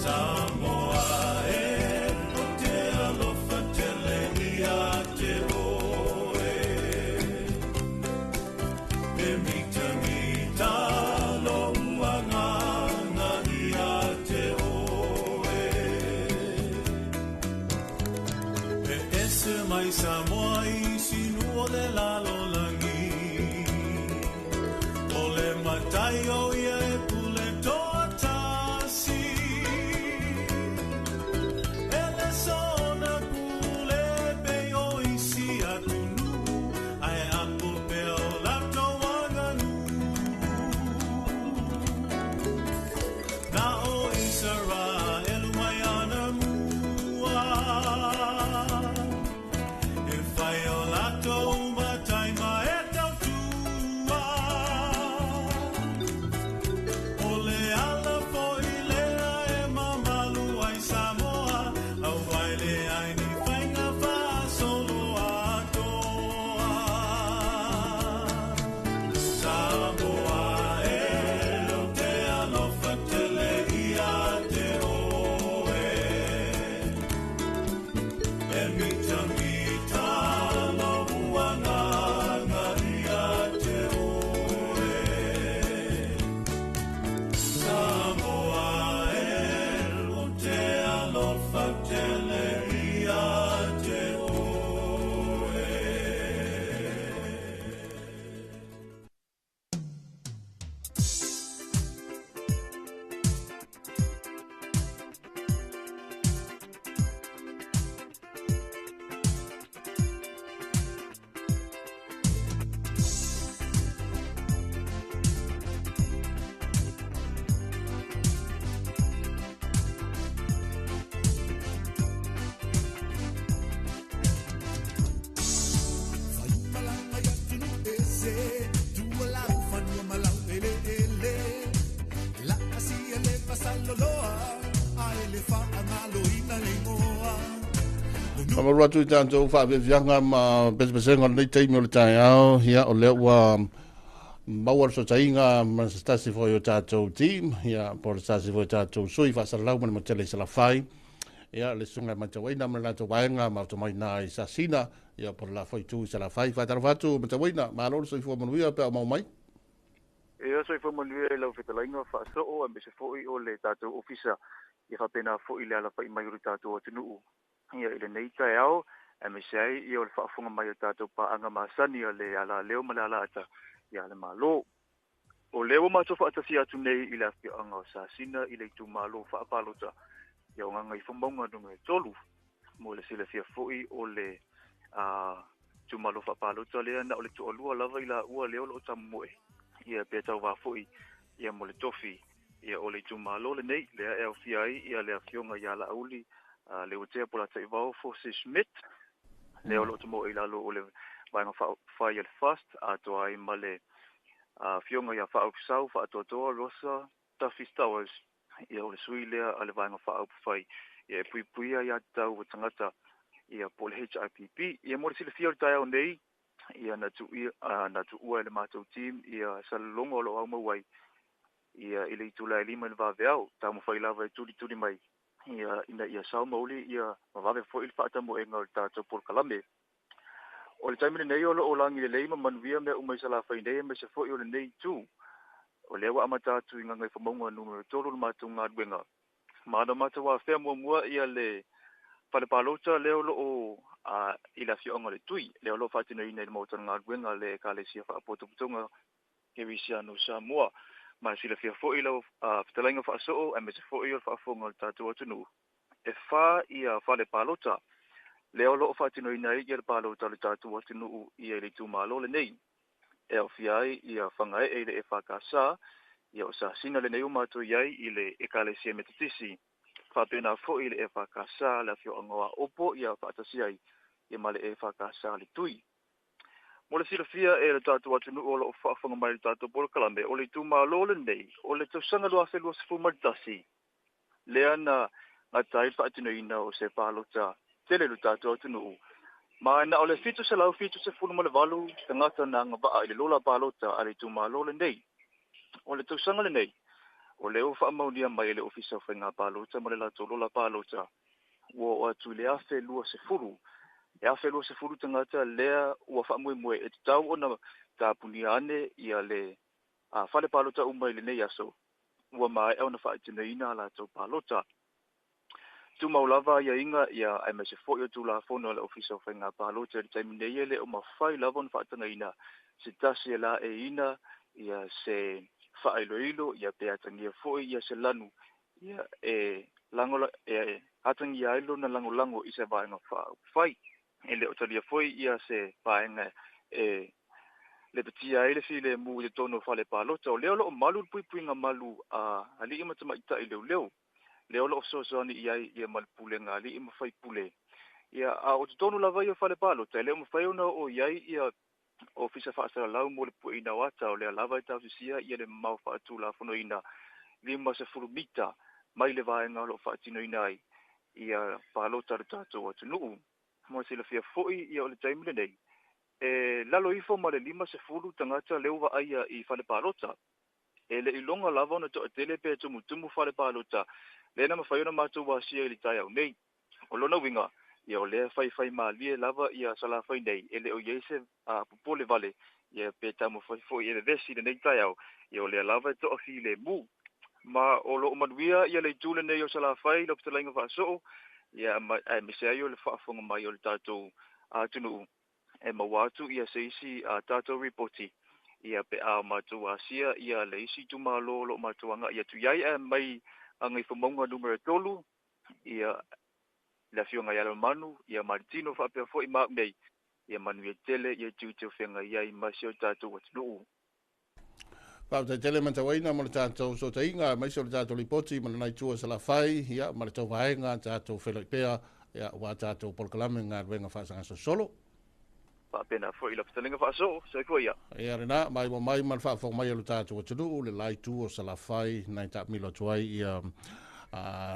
Samoa e, o te alofa tele ia te oe. E mitamita lou agaga ia te oe. E ese mai Samoa i isi nuu o le lalolagi. O le Matai o ia e pule toatasi. E le soona pule pei o isi atunuu, ae apo pea o latou aganuu. Na o Isaraelu mai anamua, e fai o latou matai ma e tautua. O le ala foi lea e mamalu ai Samoa, aua e leai ni faiga faasoloatoa. Samoa e, ou te alofa tele ia te oe. E mitamita lou agaga ia te oe. Samoa e, ou te alofa tele ia te oe. Faimalanga i atunuu ese, tua lau fanua ma lau eleele. Laasia le fasaloloa, ae le faagaloina le igoa. Faamalu atu i tatou faaviaviaga ma pesepesega o lenei taimi o le taeao, ia o lea ua maua le fesootaiga ma se tasi foi o tatou team, ia po o se tasi foi o tatou sui faasalalau ma le matele i Salafai, ia le susuga e matauaina ma le latou vaega ma mai na i Sasina, ia po o le la foi itu i Salafai. Faatalofa atu matauaina, malo le soifua manuia pe a o mau mai. Ia soifua manuia i lau fetalaiga faasoo, aemaise foi o le tatou ofisa, ia faapena foi le alafai mai o le tatou atunuu ia i lenei taeao, aemaise ai ia o le faafofoga mai o tatou paaga masani a le alaleo ma le alaata ia le Malo. O lea ua matou faatasi atu nei i le afioaga o Sasina i le itumalo faapalota ia o Gagaifomauga Nu.3. Mo le silafia foi o le itumalo faapalota lea na o le toalua lava i laua lea o loo tamomoe ia pe tauvā foi ia mo le tofi ia o le itumalo lenei lea e aofia ai ia le afioga ia Laauli Leuatea Polataivao Fosi Schmidt, lea o loo tamoe i lalo o le Vaega Faaupufai a le FAST, atoa ai ma le afioga ia Faaupusau Faatoatoa Rosa Duffy Stowers, ia o le sui lea a le Vaega Faaupufai ia e puipuia ia tatau o tagata ia po o le HRPP. Ia mo le silafia o le taeao nei, ia na tuua e le matou team ia salalogo o loo aumau ai ia i le itula e 5 i le vaveao, taumafai lava e tulituli mai ia ina ia sao mauli ia mavave foi le faatamoega o le tatou polokalame. O le taimi lenei o loo lagi lelei ma manuia mea uma i Salafai nei, aemaise foi o lenei itu. O lea ua amata atu i Gagaifomauga Nu.3 le matou galuega. Ma na matou afea muamua ia le fale palota lea o loo i le afioaga o le Tui, lea o loo faatinoina i le maota o le galuega le Ekalesia Faapotopotoga Kerisiano Samoa. Ma silafia foi lau fetalaiga faasoo, aemaise foi o le faafofoga o le tatou atunuu. E 4 ia fale palota lea o loo faatinoina ai ia le palota o le tatou atunuu ia i le itumalo lenei. E aofia ai ia Fagaee i le EFKS, ia o Sasina lenei o matou i ai i le Ekalesia Metotisi, faapena foi i le EFKS le afioaga o Aopo, ia faatasi ai ia ma le EFKS le Tui. Mo le silafia e le tatou atunuu o loo faafofoga mai le tatou polokalame, o le itumalo lenei o le tausaga 2021 lea na gata ai le faatinoina o se palota tele i le tatou atunuu. Ma na o le 778 tagata na agavaa i le lola palota a le itumalo lenei. O le tausaga lenei, O lea ua faamaonia mai e le Ofisa o Faiga Palota ma le latou Lola Palota, ua oo atu i le 1020, e 1020 tagata lea ua faamoemoe e tatau ona tapunia ane ia le fale palota uma i lenei aso, ua maea ona faatinoina a latou palota. Tumau lava aiaiga ia aemaise foi o Tulafono a le Ofisa o Faiga Palota i le taimi nei e le o mafai lava ona faatagaina se tasi e laeiina ia se faailoilo ia pe atagia foi ia se lanu ia e lagola e atagia ai lona lagolago i se vaega faaupufai. E le o talia foi ia se vaega e lepetia ai le filemu i totonu o fale palota. O lea o lo o malu le puipuiga malu a alii ma tamaitai leoleo, lea o lo o fesoasoani i ai ia ma le pulega a alii ma faipule. Ia, a o totonu lava ia o fale palota, e le o mafai ona oo i ai ia ofisa faasalalau mo le pueina o ata, o lea lava e taofisia ia le mamao faatulafonoina 50 mita mai le vaega o lo o faatinoina ai ia palota a le tatou atunuu. Mo silafia foi ia o le taimi lenei, e lalo ifo ma le 50 tagata lea ua vaaia i fale palota. E le iloga lava ona toatele pe tumutumu fale palota, lea na mafai ona matou asia i le taeao nei. O lona uiga, ia o lea faifai malie lava ia Salafai nei, e le o i ai se popole vale, ia pe taumafai foi e vevesi lenei taeao, ia o lea lava e toafilemu. Ma o loo manuia ia le itu lenei o Salafai, lau fetalaiga faasoo, ia aemaise ai o le faafofoga mai o le tatou atunuu e maua atu ia se isi tatou ripoti ia pe a o matou asia ia le isi itumalo o lo o matou agai atu i ai, ae mai Gagaifomauga numera 3 ia le afioga ia Lalomanu ia Maritino faapea foi ma au nei, ia manuia tele ia tiute o feagai ai ma si o tatou atunuu. Faafetai tele matauaina mo le tatou sootaiga aemaise o le tatou lipoti ma lena itu o Salafai, ia ma le tauvaega tatou feloi pea ia ua tatou polokalame galuega faasagasolosolo. Faapena foi lau fetalaiga faasoo, soifua ia. Ia lena, maimoa mai ma le faafofoga mai o le tatou atunuu, le la itu o Salafai nai taamilo atu ai ia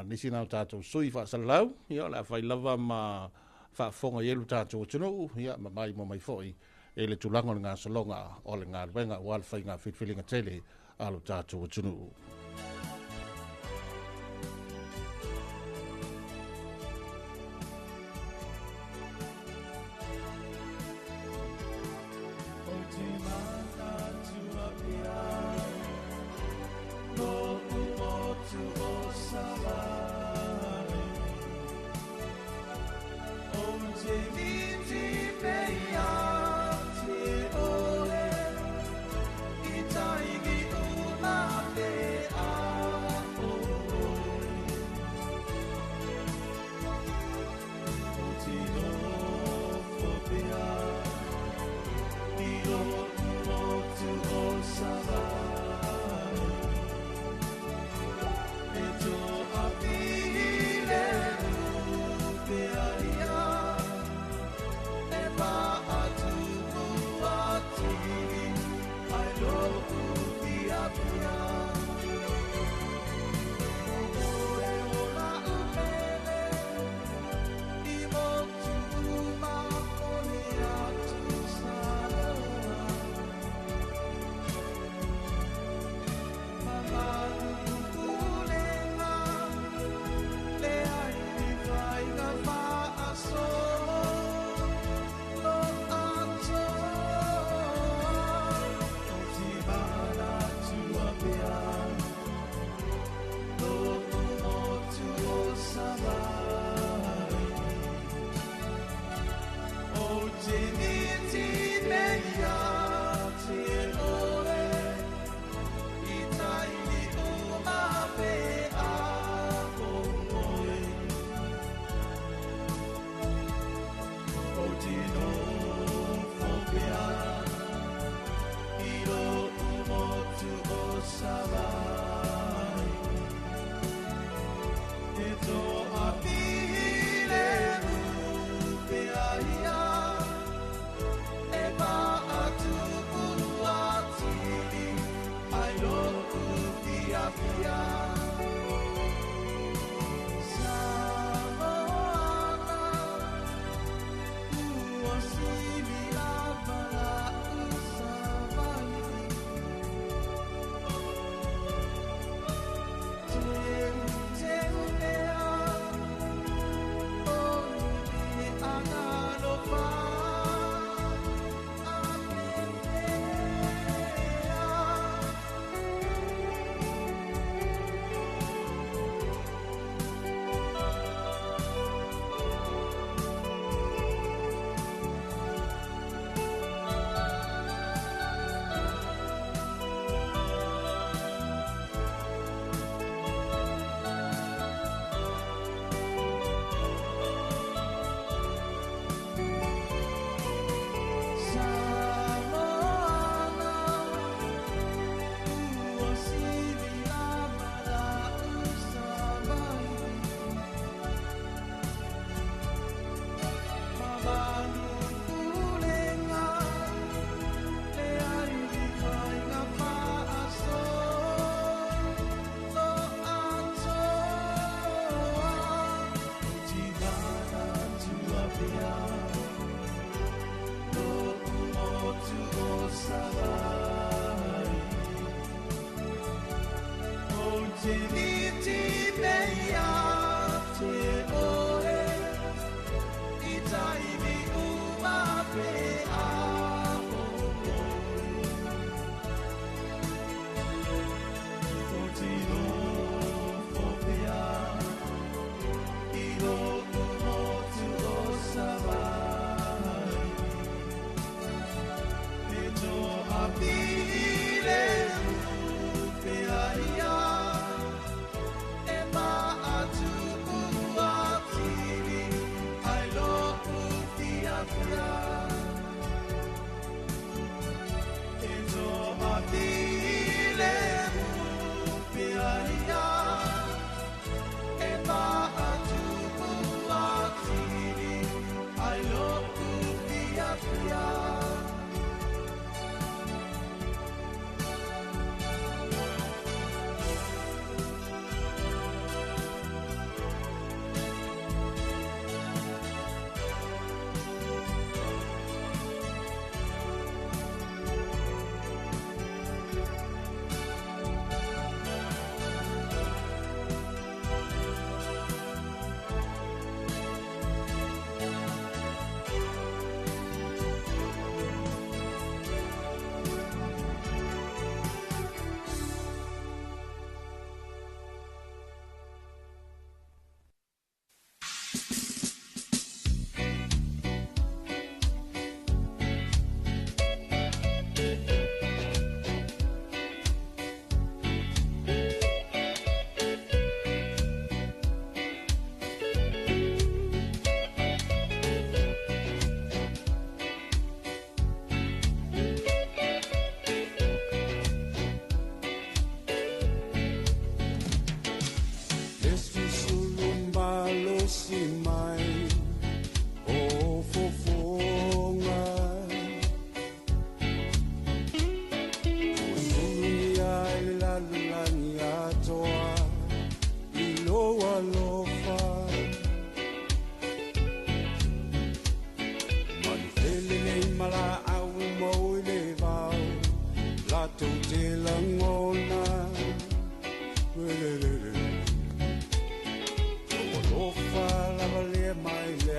nisi na o tatou sui faasalalau, ia o le a fai lava ma faafofoga i ai lo tatou atunuu, ia ma maimoa mai foi i le tulaga o le gasologa o le galuega aua le faiga filifiliga tele a lo tatou atunuu.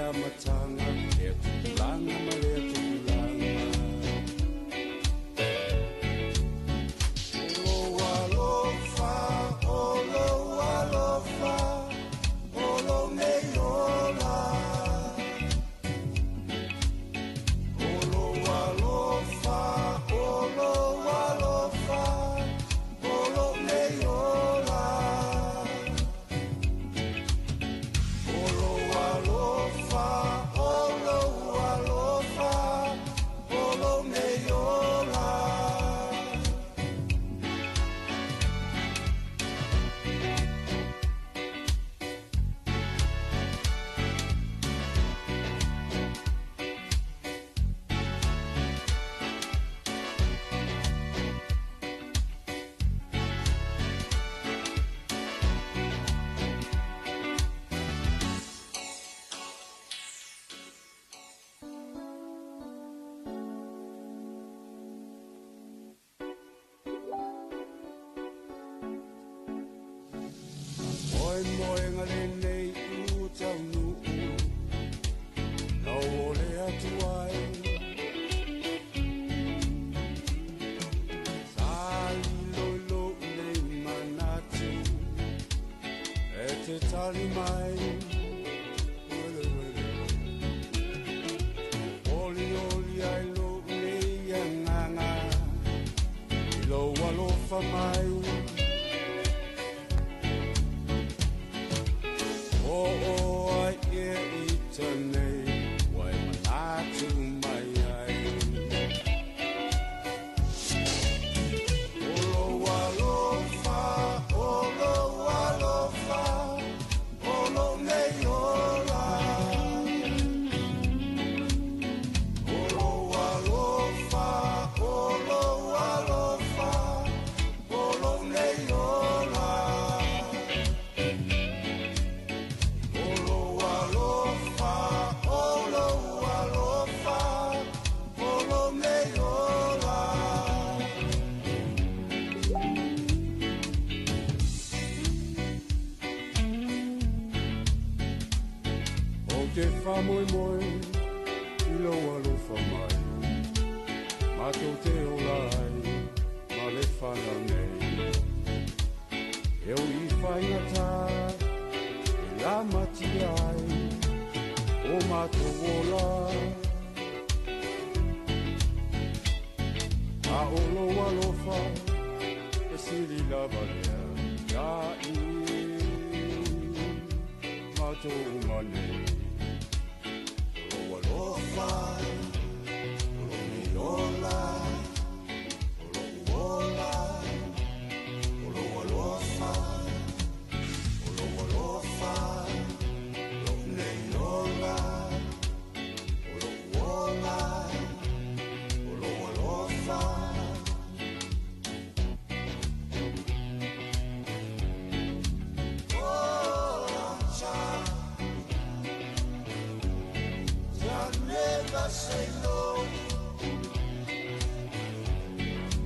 amataga lea tupulaga ma lea tupulaga. O lou alofa, o lou alofa, o lou nei ola. O lou alofa, o lou alofa, o lou nei ola. O lou alofa, o lou alofa, o lou nei ola. Moe moenga lenei u taunuu, na o le atu ai. Sa lilo nei manatu, e te tali mai. Wele wele. Oli oli ai lo nei anganga, i lou alofa mai. O o ai e i tenei, wai manatu mai ai. O lou alofa, o lou alofa, o lou nei ola. O lou alofa, o lou alofa, o lou nei ola. O lou alofa, o lou alofa, o lou nei ola. O te whamoemoe i lou alofa mai, mātou te ola ai ma le whanau nei. E o i whaingata e la matia ai o mātou ola. A o lou alofa e sili lava lea ia i mātou uma nei. O lou alofa, o lou nei ola, o lou ola, o lou alofa, o lou alofa, lou nei ola, o lou ola, o lou alofa. Oh, child, never say no.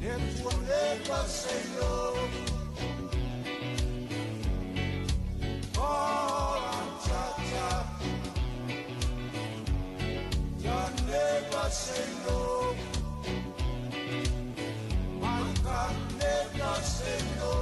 Never, never say no. Oh, cha cha, never say no. My God, never say no.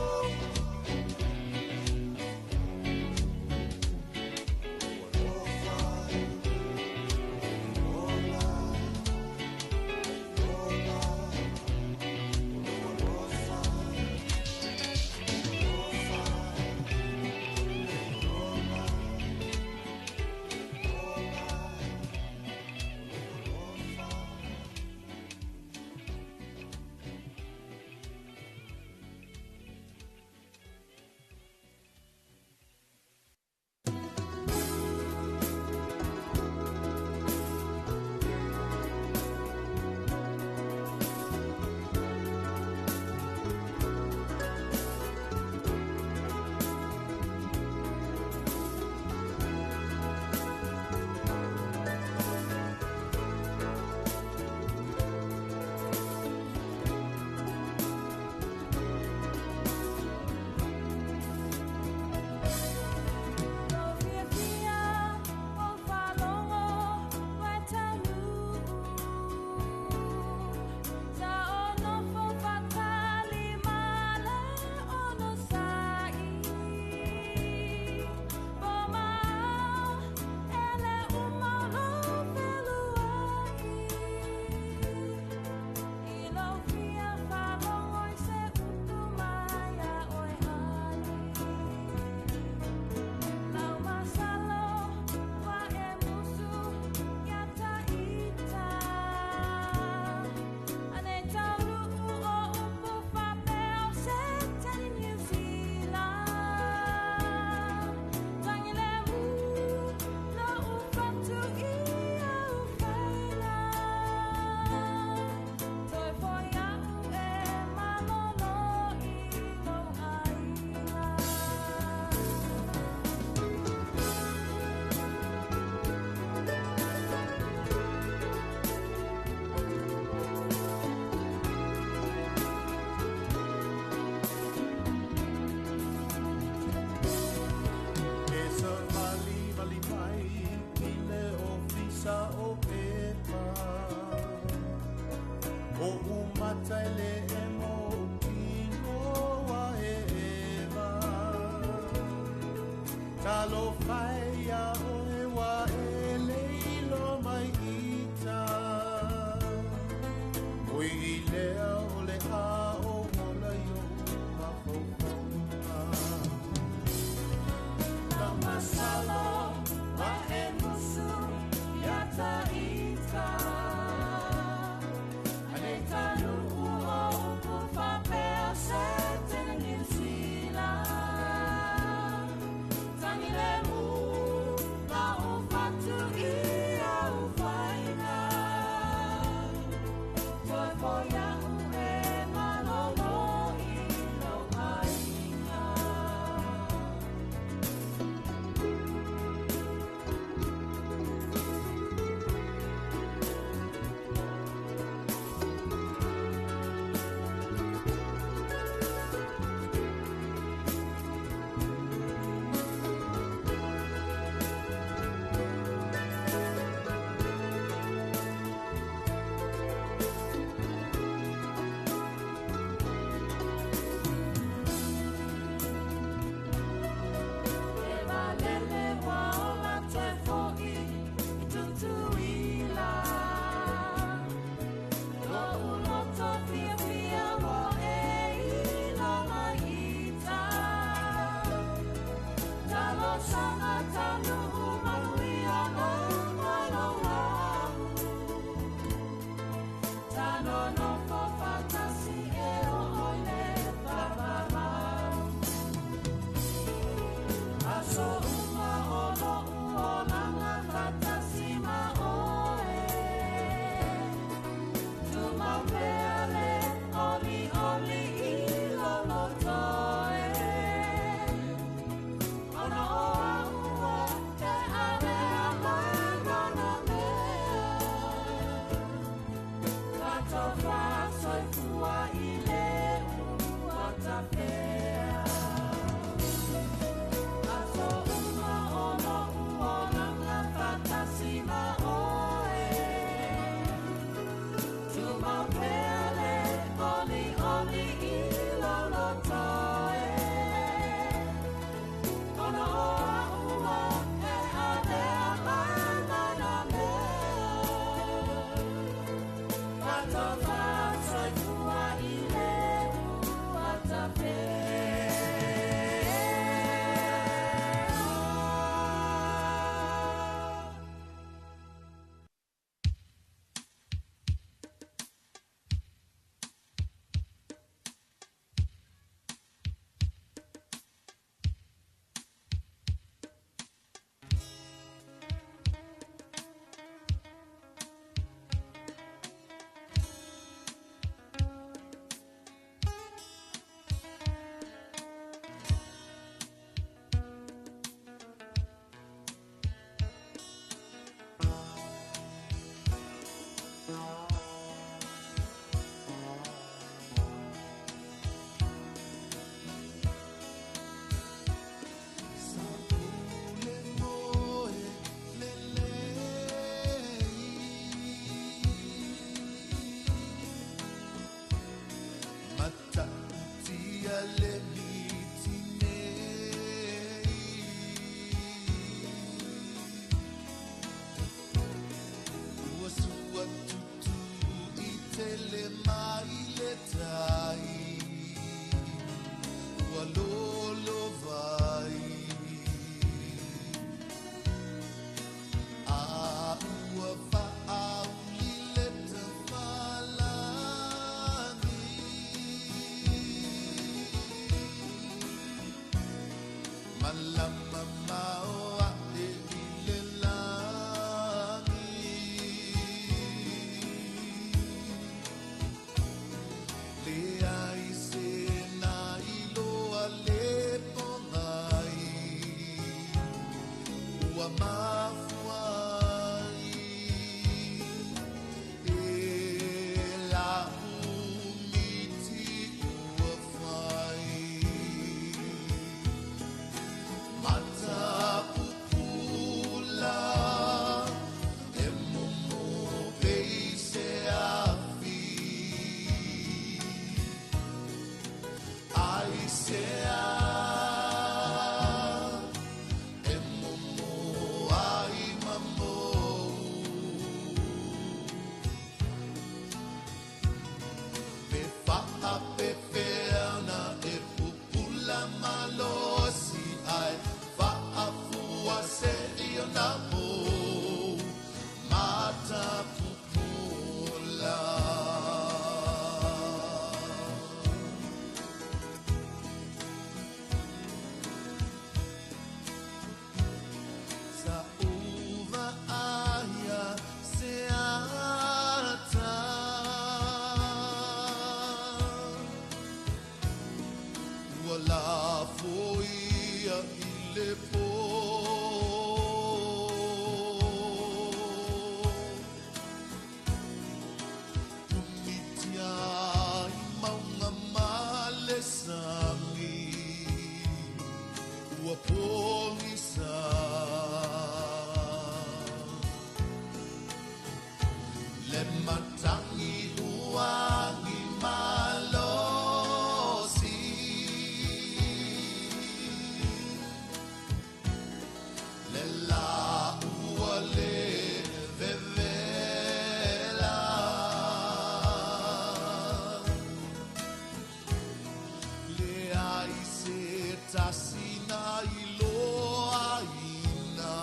Tasina iloa ina.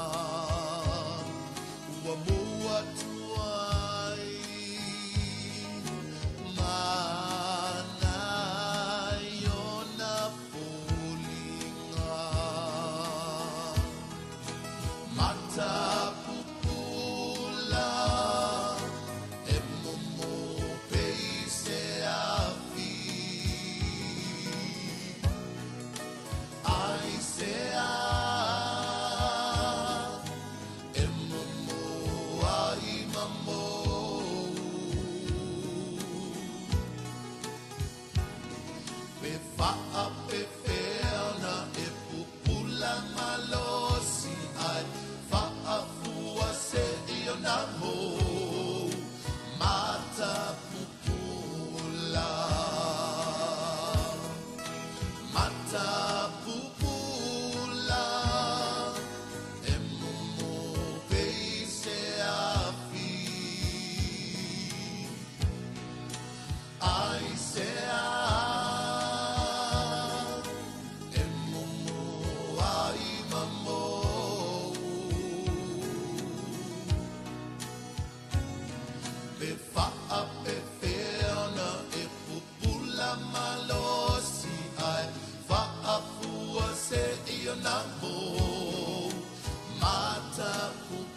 Matapupula e momo peise afi. Ai se a e momo ai mamo. Pe faa pe feana e pupula malosi ai faafua se i ona mo. Matapupula. Matapupula e momo peise afi. Ai se a e momo ai mamo. Pe faa pe feana e pupula malosi ai faafua se i ona mo. Matapupula.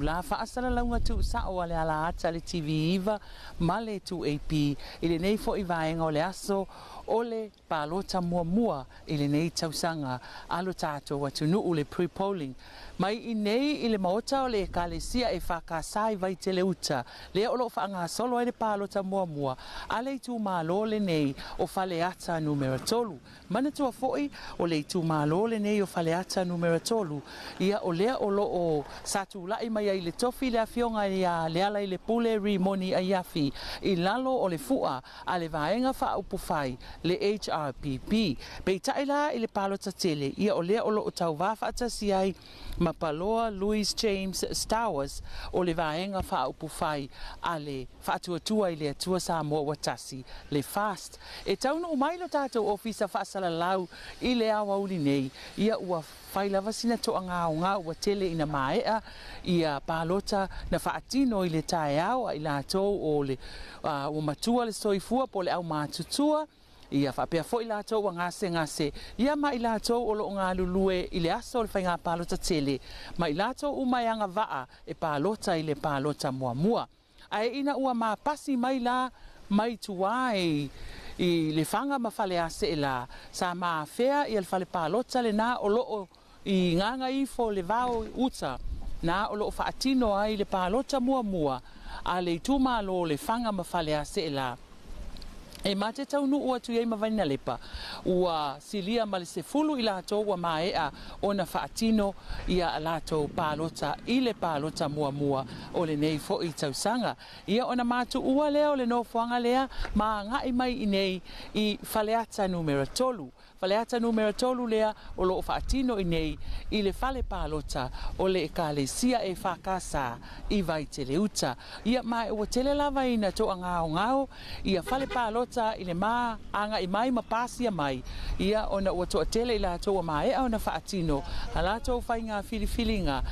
La faasalalauga tuusao a le alaata a le TV9 ma le 2AP i lenei foi vaega o le aso o le palota muamua i lenei tausaga a lo tatou atunuu le pre-polling mai i inei i le Maota o le Ekalesia EFKS i Vaitele Uta lea o lo o faagasolo ai le palota muamua a le itumalo lenei o Faleata Numera 3. Manatua foi, o le itumalo lenei o Faleata Numera 3, ia o lea o lo o sa tulai mai ai i le tofi le Afioga ia Lealailepule Rimoni Aiafi i lalo o le fua a le Vaega Faaupufai, le HRPP. Peitai la i le palota tele, ia o lea o lo o tauva faatasi ai ma Paloa Louis James Stowers o le Vaega Faaupufai a le Faatuatua i le Atua Samoa Ua Tasi, le FAST. E taunuu mai lo tatou Ofisa Faasalalau i le aoauli nei, ia ua fai lava sina toagaogao ua tele ina maea ia palota na faatino i le taeao a i latou o le ua matua le soifua po o le aumatutua, ia faapea foi latou ua gasegase, ia ma i latou o lo o galulue i le aso o le faiga palota tele, ma i latou uma e agavaa e palota i le palota muamua. Ae ina ua mapasi mai la mai tua i Lefaga ma Faleasee la, sa ma afea ia le fale palota lena o lo o i Gagaifo le Vao Uta, na o lo o faatino ai le palota muamua a le itumalo o Lefaga ma Faleasee la. E ma te taunuu atu i ai ma Vainalepa, ua silia ma le 10 i latou ua maea ona faatino ia latou palota i le palota muamua o lenei foi tausaga. Ia ona matuua lea o le nofoaga lea ma agai mai i nei i Faleata Numera 3. Faleata Numera 3 lea o lo o faatino i nei i le fale palota o le Ekalesia EFKS i Vaiteleuta. Ia ma ua tele lava ina toagaogao ia fale palota i le ma agai mai ma pasia mai, ia ona ua toatele i latou ua maea ona faatino a latou faiga filifiliga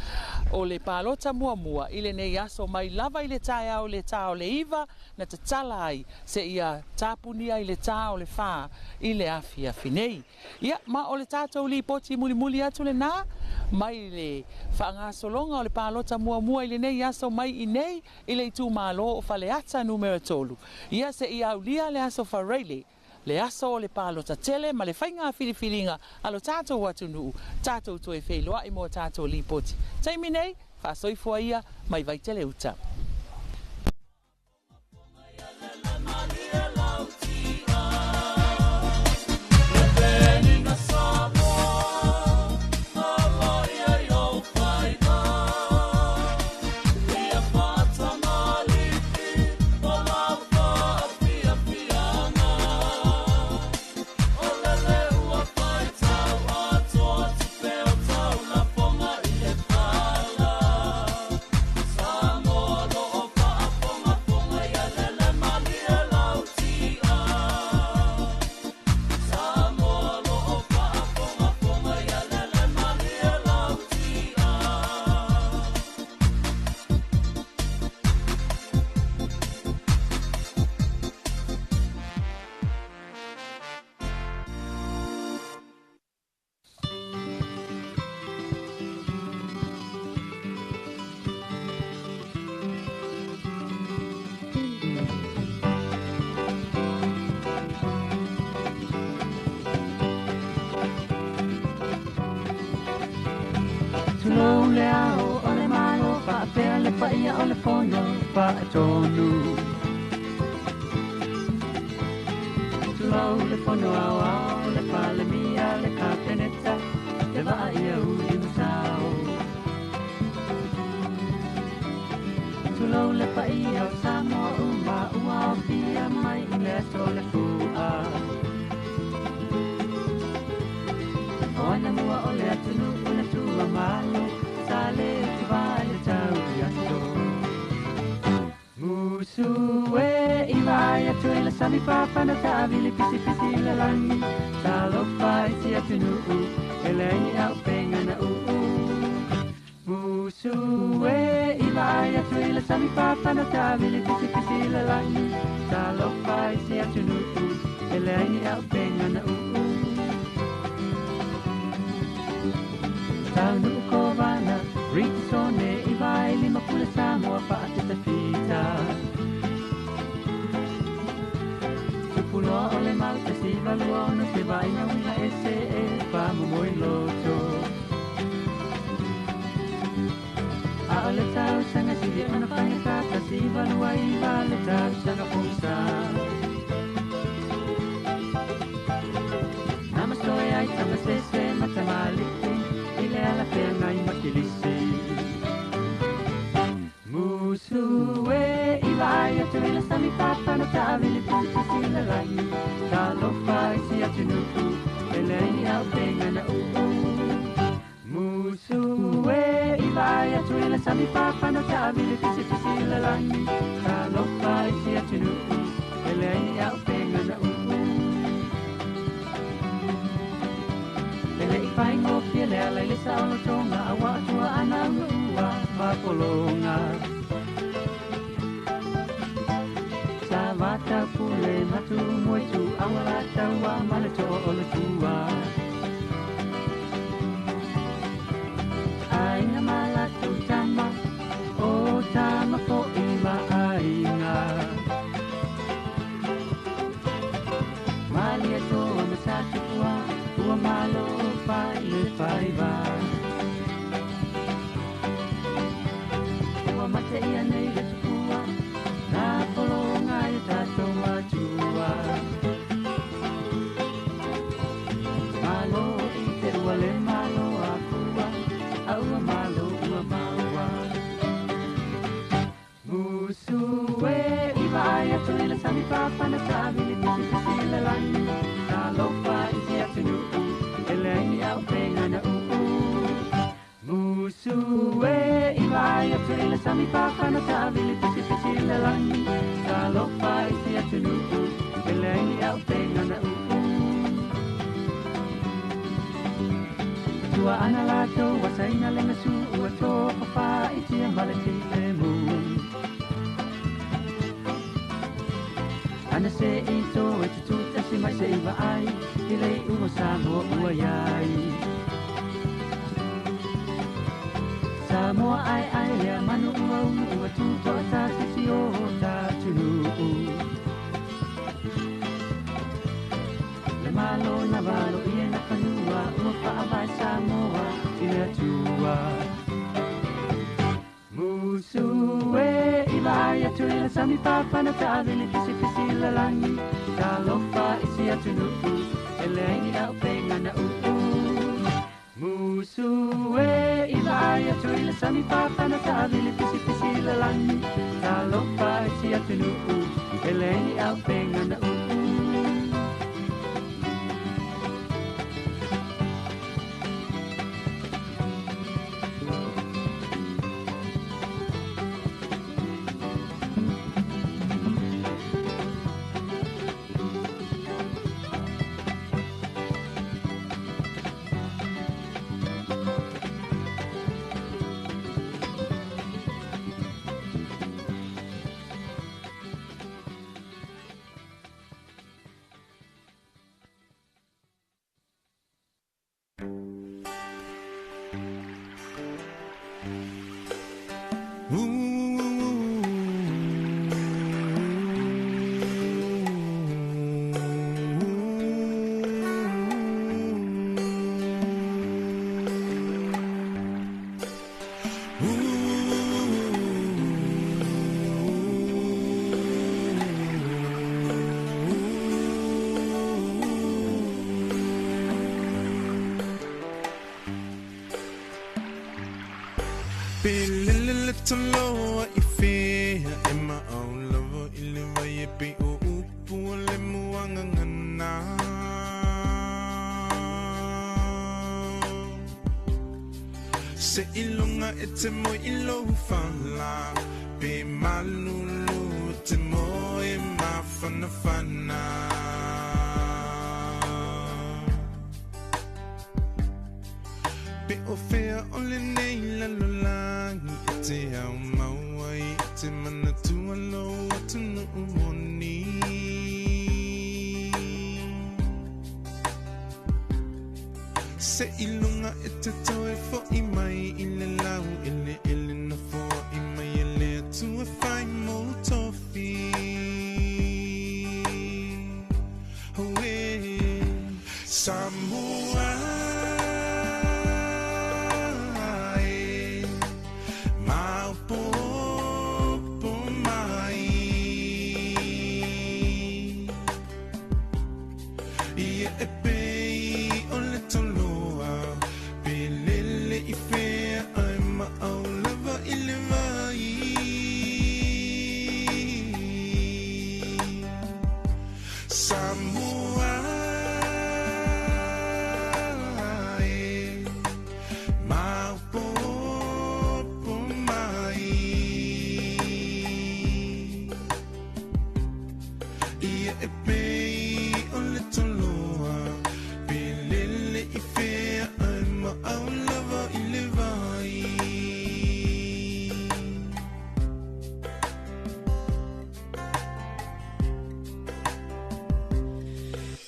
o le palota muamua i lenei aso mai lava i le taeao i le ta o le 9 na tatala ai seia tapunia i le ta o le 4 i le afiafi nei. Ia, ma o le tatou lipoti mulimuli atu lenā mai le faagasologa o le palota muamua i lenei aso mai i nei i le itumalo o Faleata Numera 3. Ia, seia aulia le aso Faraile, le aso o le palota tele ma le faiga filifiliga a lo tatou atunuu, tatou toe feiloai mo tatou lipoti. Taimi nei, faasoifua ia mai Vaitele Uta. Tulou le ao o le malo faapea le paia o le fono faatonu. Tulou le fono aoao le palemia le kapeneta le vaa ia uli masao. Tulou le paia o Samoa uma ua ofia mai i le aso le fua. O ana mua o le atunuu na tua malo, sa le utuva i le tau i aso. Musu e i vaai atu i le sami fafana taavili pisipisi i le lagi, talofa i si atunuu, e leai ni aupenga na uu. Musu e i vaai atu i le sami fafana taavili pisipisi i le lagi, talofa i si atunuu, e leai ni aupenga na uu. Taunuu kovana, Ritisone i vai lima iva lua ono se vaaiga uiga ese e faamomoe loto. A o le tausaga silia ona faigata 1929 le tausaga pogisa. Na masoe ai tamasese ma tamalii i le alafeagai ma Kilisi. Musu e i vaai atu i le sami papa na taavili pisipisi le lagi. Talofa i si atunuu e leai ni aupenga na uu. Musu e i vaai atu i le sami papa na taavili pisipisi le lagi. Talofa i si atunuu e leai ni aupenga na uu. E le'i faigofie le ala i le saolotoga auā tuaʻana unuua ma pologa. Sa vatau pule matu moe tuaua lataua ma le too o le fua. Aiga ma latou tama, o tama fo'i ma aiga. Malietoa ma Satupua, ua malo fai le faiva. Ua mate ia nei le tupua, na pologa i o tatou matua. Malo i te ua le malo akua, a ua malo ua maua. Musu e i vaai atu i le sami papa na taavili pisipisi le lagi. Talofa i si atunuu e leai ni aupenga na uu. Musu e i vaai atu i le sami papa na taavili pisipisi le lagi. Talofa i si atunuu e leai ni aupenga na uu. Tuaʻana latou ua saina le gasu ua tofafa i tia ma le filemu. Ana se i toe tututasi mai se i vaai i le iuga o Samoa ua iai. Samoa ai ai lea manu ua unu ua tutoatasi si o tatunuu. Le malo na valo ia na fanua ua faavae Samoa i le Atua. Musu e i vaai atu i le sami papa na taavili pisipisi le lagi. Talofa i si atunuu e leai ni aupenga na uu. Musu e i vaai atu i le sami papa na taavili pisipisi le lagi. Talofa i si atunuu e leai ni aupenga na uu. Taloa i fea e maau lava i le vai e pe o upu o le muangangana. Se ilonga e te moe i lou fala, pe malulu te moe mafanafana. Pe o fea o le nei lalolagi e te au maua i te manatua lou atunuu moni. Se ilunga e te toe fo'i mai i le lau ele ele na fo'i mai e le atua fai mo tofi. Oe. Samoa e maopopo mai Ia e pei o le toloa Pe lele i fea ai maau lava i le vai Samoa e maopopo mai Ia e pei o le toloa Pe lele i fea ai maau lava i le vai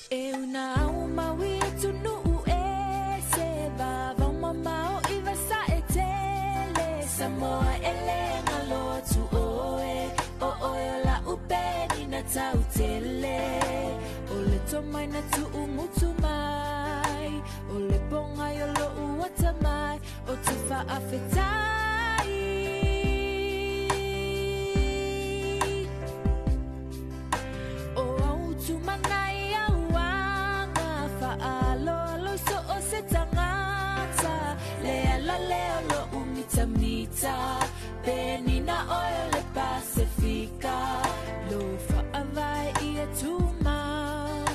E una au maui e tunu e se va vau mamao i vasa e tele Samoa e le ngalo tu oe o oe o la upe ni na tau tele O le tomai na tu umutu mai O le ponga i o lo uata mai O te whaafetai O au tūmanai au anga Whaalo alo so o se tangata Le ala leo lo umita mita Peni na oe o le Pasifika Lo whaavai ia tūmau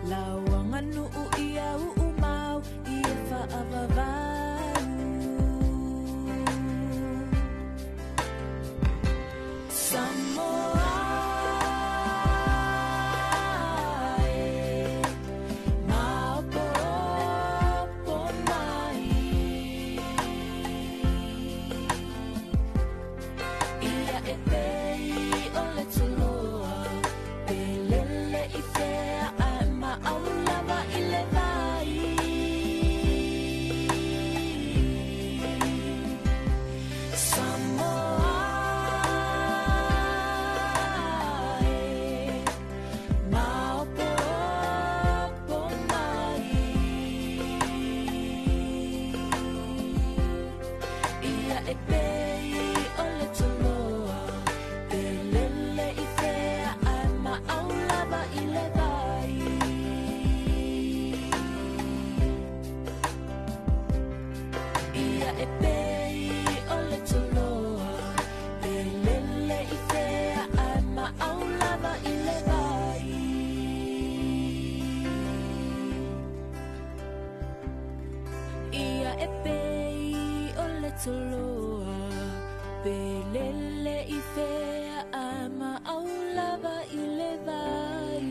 Lauanga nuu ia uumau Ia whaavavau Samoa e maopopo mai Ia e pei o le toloa Pe lele i fea ai maau lava i le vai Samoa e maopopo mai Ia e pei o le toloa Pe lele i fea ai maau lava i le vai Ia e pei o le toloa Pe lele i fea ai maau lava i le vai Ia e pei o le toloa Pe lele i fea ai maau lava i le vai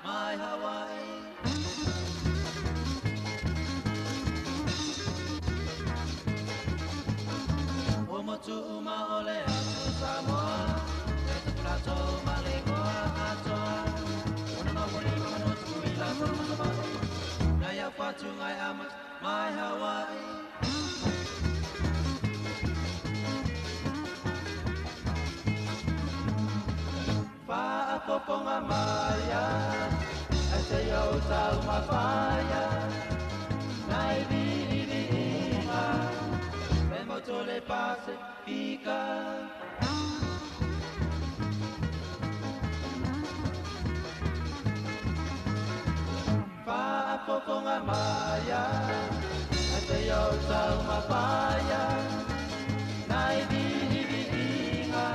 Mai Hawaii. O motu uma o le atu Samoa, e tupu ma le goa atoa. Ona no poli ma manu tuku i la fono sa mai. Na ia whatu ngai amat, mai Hawaii. Whaapoponga maia, e te iau tau mawhaia. Nai viri inga, e moto le Pasifika. Whaapoponga maia, e te iau tau mawhaia. Nai viri inga,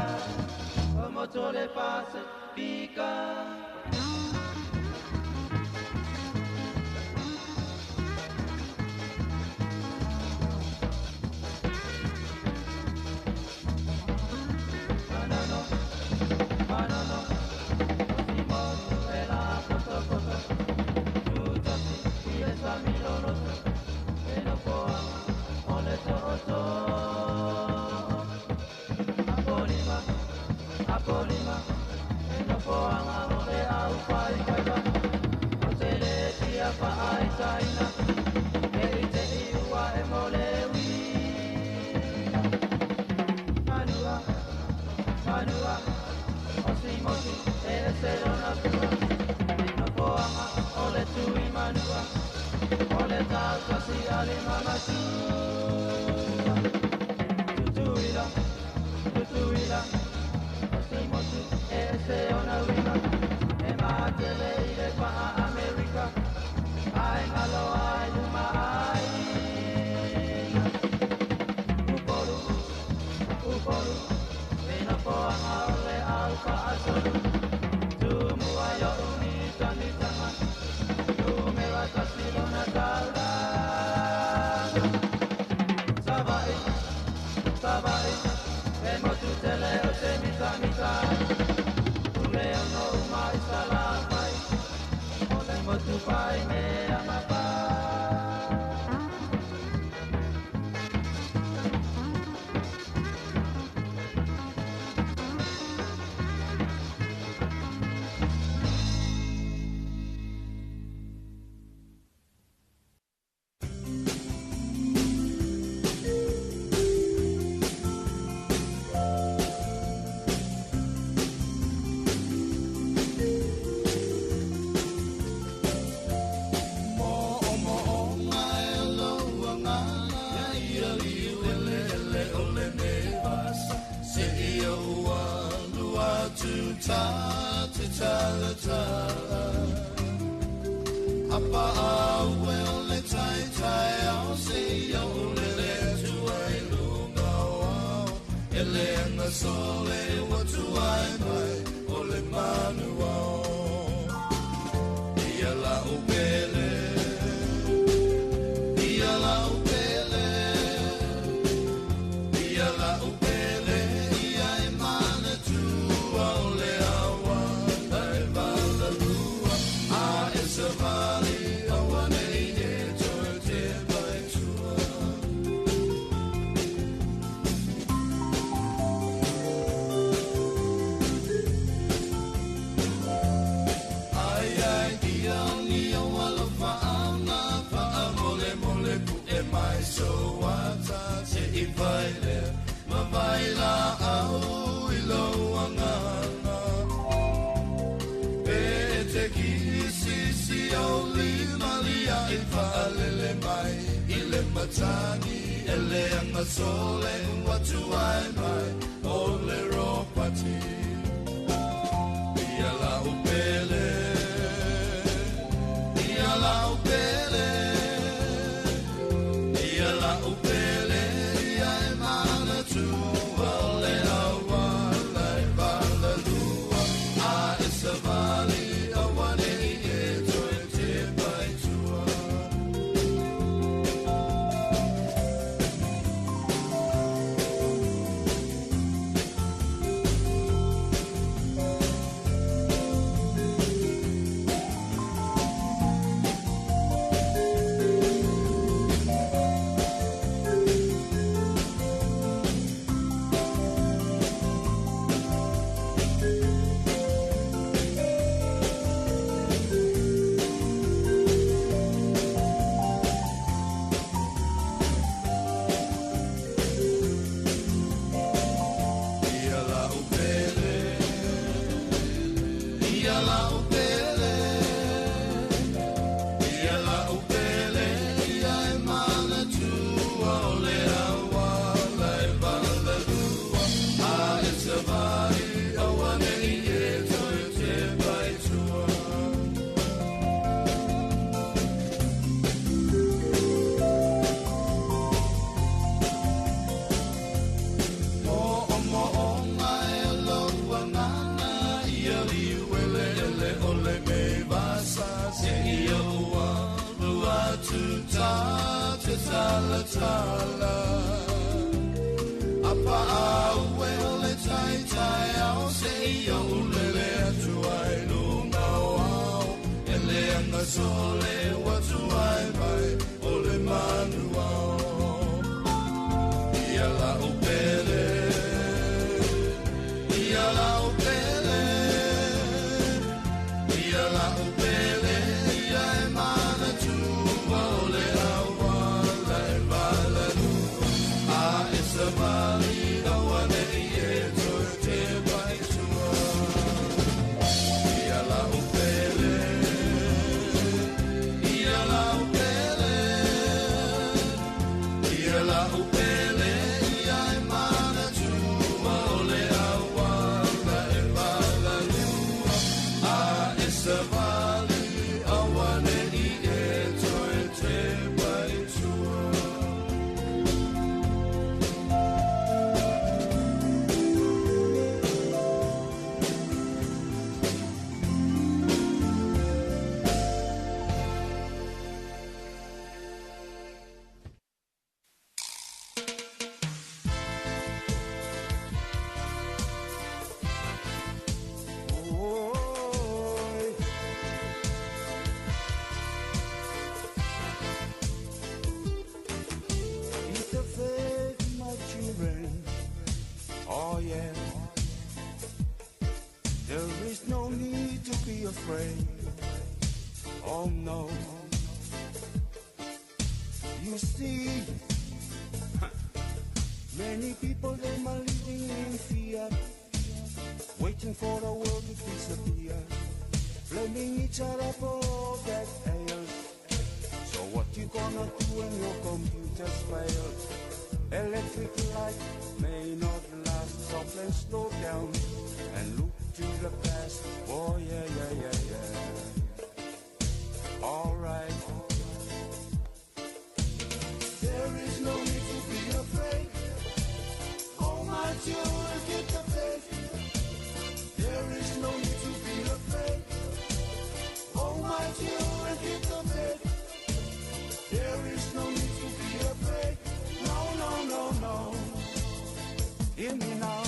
o moto le Pasifika. Manano, manano, o si motu e la poto poto. Tutasi i e sa miloloto, e le tau tasi a le mamatua. Tutuila, tutuila, o se motu e se ona uiga. E maatele i le paa Amerika, ai ngalo ai luma ai. Upolu, upolu, pina poanga o le au paasolu. Tumua yo uni tani tanga, numera tasi lona taulaga. Savai, savai, e motu tele o te mita mita. Ule ono umai salamai, o le motu pai mea mapa. afraid. Oh no. You see, many people they are living in fear, waiting for the world to disappear, blaming each other for all that ails. So what you gonna do when your computers fail? Electric light may not last. Stop and slow down and look to the past. Oh yeah, yeah, yeah, yeah. All right. There is no need to be afraid. Oh my children, keep the faith. There is no need to be afraid. Oh my children, keep the faith. There is no need to be afraid. No, no, no, no. Hear me now.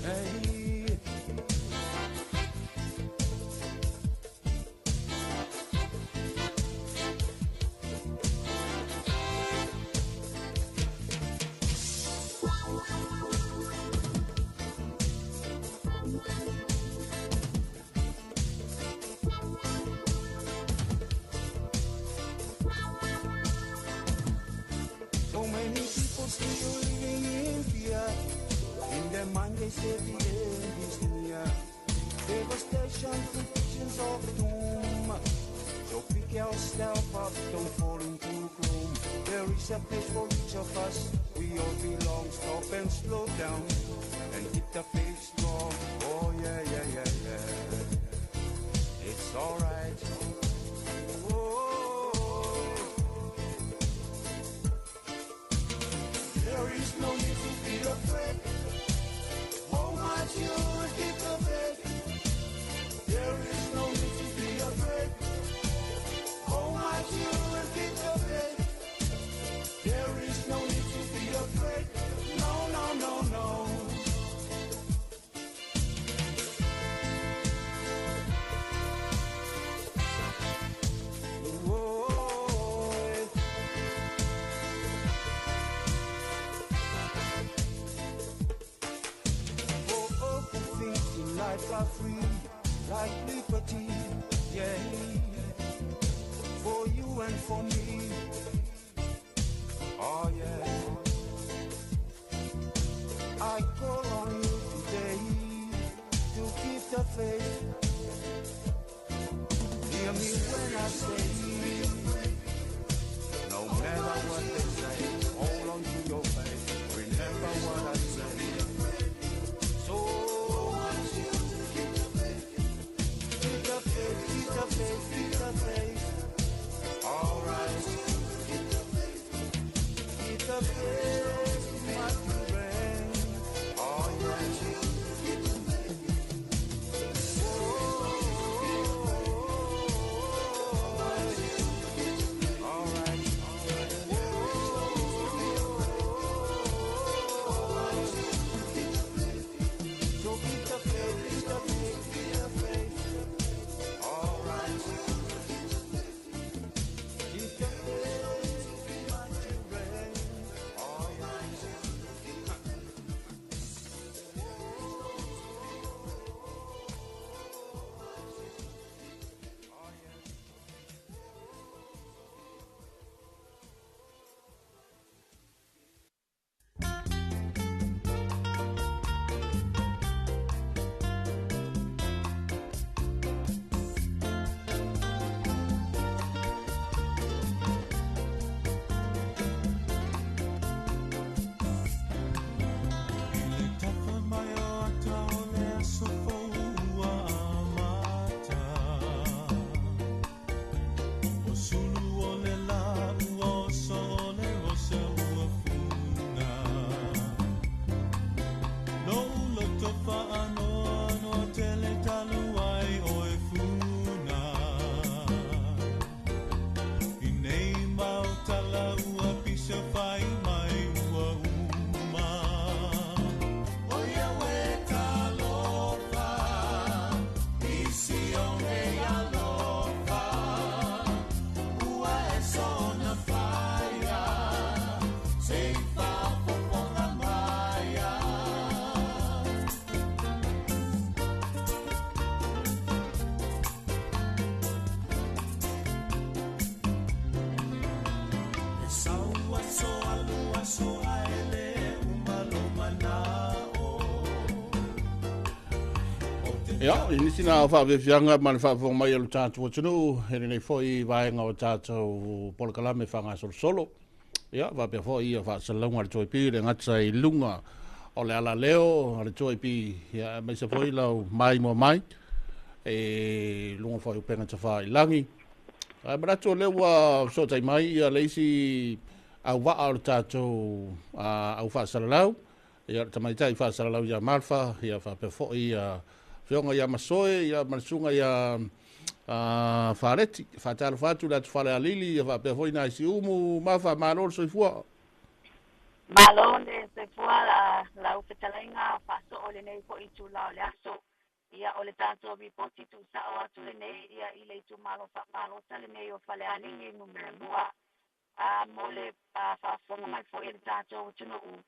Hey. So many people still living in fear. In their mind they say the end is near. Devastation, predictions of doom. So pick yourself up, don't fall into gloom. There is a place for each of us. We all belong. Stop and slow down and keep the faith strong. Oh yeah, yeah, yeah, yeah. It's alright. Oh. There is no need to be afraid. Oh my children, keep the faith. There is no need to be afraid. Oh my children, keep the faith. There is no need to be afraid. No, no, no, no. Whoa. For all the things in life are free, like liberty, yeah. For you and for me, oh yeah. I call on you today to keep the faith. Hear me when I say, no matter what they say, hold on to your faith. Remember what I say. So keep the faith, keep the faith, keep the faith. All right. Sau aso alu aso ae le uma lo mana'o. Ia, i nisi na faafiafiaga ma le faafofoga mai a lo tatou atunuu i lenei foi vaega o tatou polokalame faagasolosolo. Ia, faapea foi ia faasalalauga a le 2AP le gata i luga o le alaleo a le 2AP, ia, aemaise foi lau maimoa mai e luga foi o upega tafailagi. Ae manatu o lea ua fesootai mai ia le isi auvaa o le tatou au faasalalau, ia le tamaitai faasalalau ia Marfa, ia faapea foi ia afioga ia Masoe, ia ma le susuga ia Fareti. Faatalofa atu le atu Falealili, ia faapea foi nai Siumu. Mafa, malo le soifua. Malo le soifua lau fetalaiga faasoo lenei foi itula o le aso. Ia o le tatou ripoti tuusao atu lenei ia i le itumalo faapalota lenei o Falealili numera 2. A mo le faafofoga mai foi e le tatou atunuu,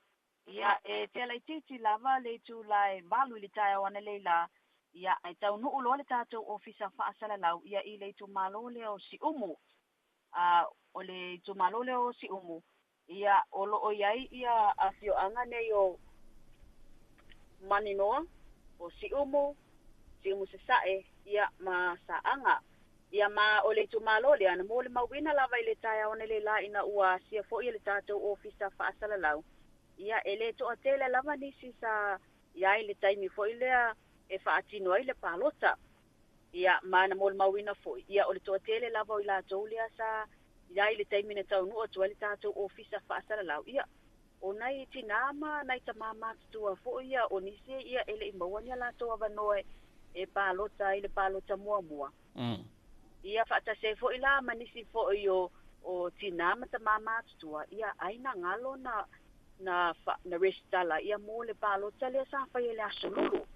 ia e tealaitiiti lava le itula e 8 i le taeao analeila, ia ae taunuu loa le tatou ofisa faasalalau ia i le itumalo lea o Siumu. O le itumalo lea o Siumu, ia o loo i ai ia afioaga nei o Maninoa, o Siumu, Siumu Sasae, ia ma Saaga. Ia ma o le itumalo lea na mo le mauina lava i le taeao analeila ina ua asia foi e le tatou ofisa faasalalau. Ia e le toatele lava nisi sa iai le taimi foi lea e faatino ai le palota. Ia ma na mo le mauina foi, ia o le toatele lava o i latou lea sa iai le taimi na taunuu atu ai le tatou ofisa faasalalau. Ia o nai tinā ma nai tamā matutua foi ia o nisi ia e le i maua ni a latou avanoa e palota ai le palota muamua. Ia faatasi ai foi la ma nisi foi o tinā ma tamā matutua, ia ai na galo na resitala ia mo le palota lea sa fai e le aso Lulu.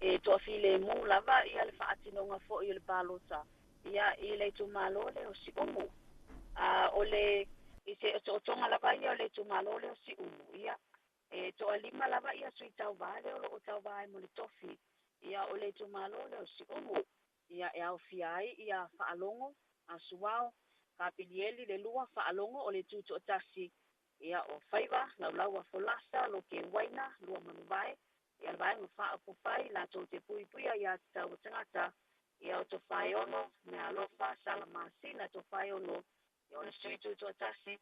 E toafilemu lava ia le faatinoga foi o le palota ia i le itumalo lea o Siumu. O le i se otootoga lava ia o le itumalo lea o Siumu, ia e toalima lava ia sui tauvā lea o loo tauvā ai mo le tofi ia o le itumalo lea o Siumu. Ia e aofia ai ia Faalogo Asuao Kapilieli le lua, Faalogo o le tutoatasi, ia o Faiva Laulaua Folasa Loke Waina lua Manuvae, ia le vaega faaupufai latou te puipuia ia tatau a tagata, ia o Tofaeono Mealofa Salamasina Tofaeono, ia o le sui tutoatasi,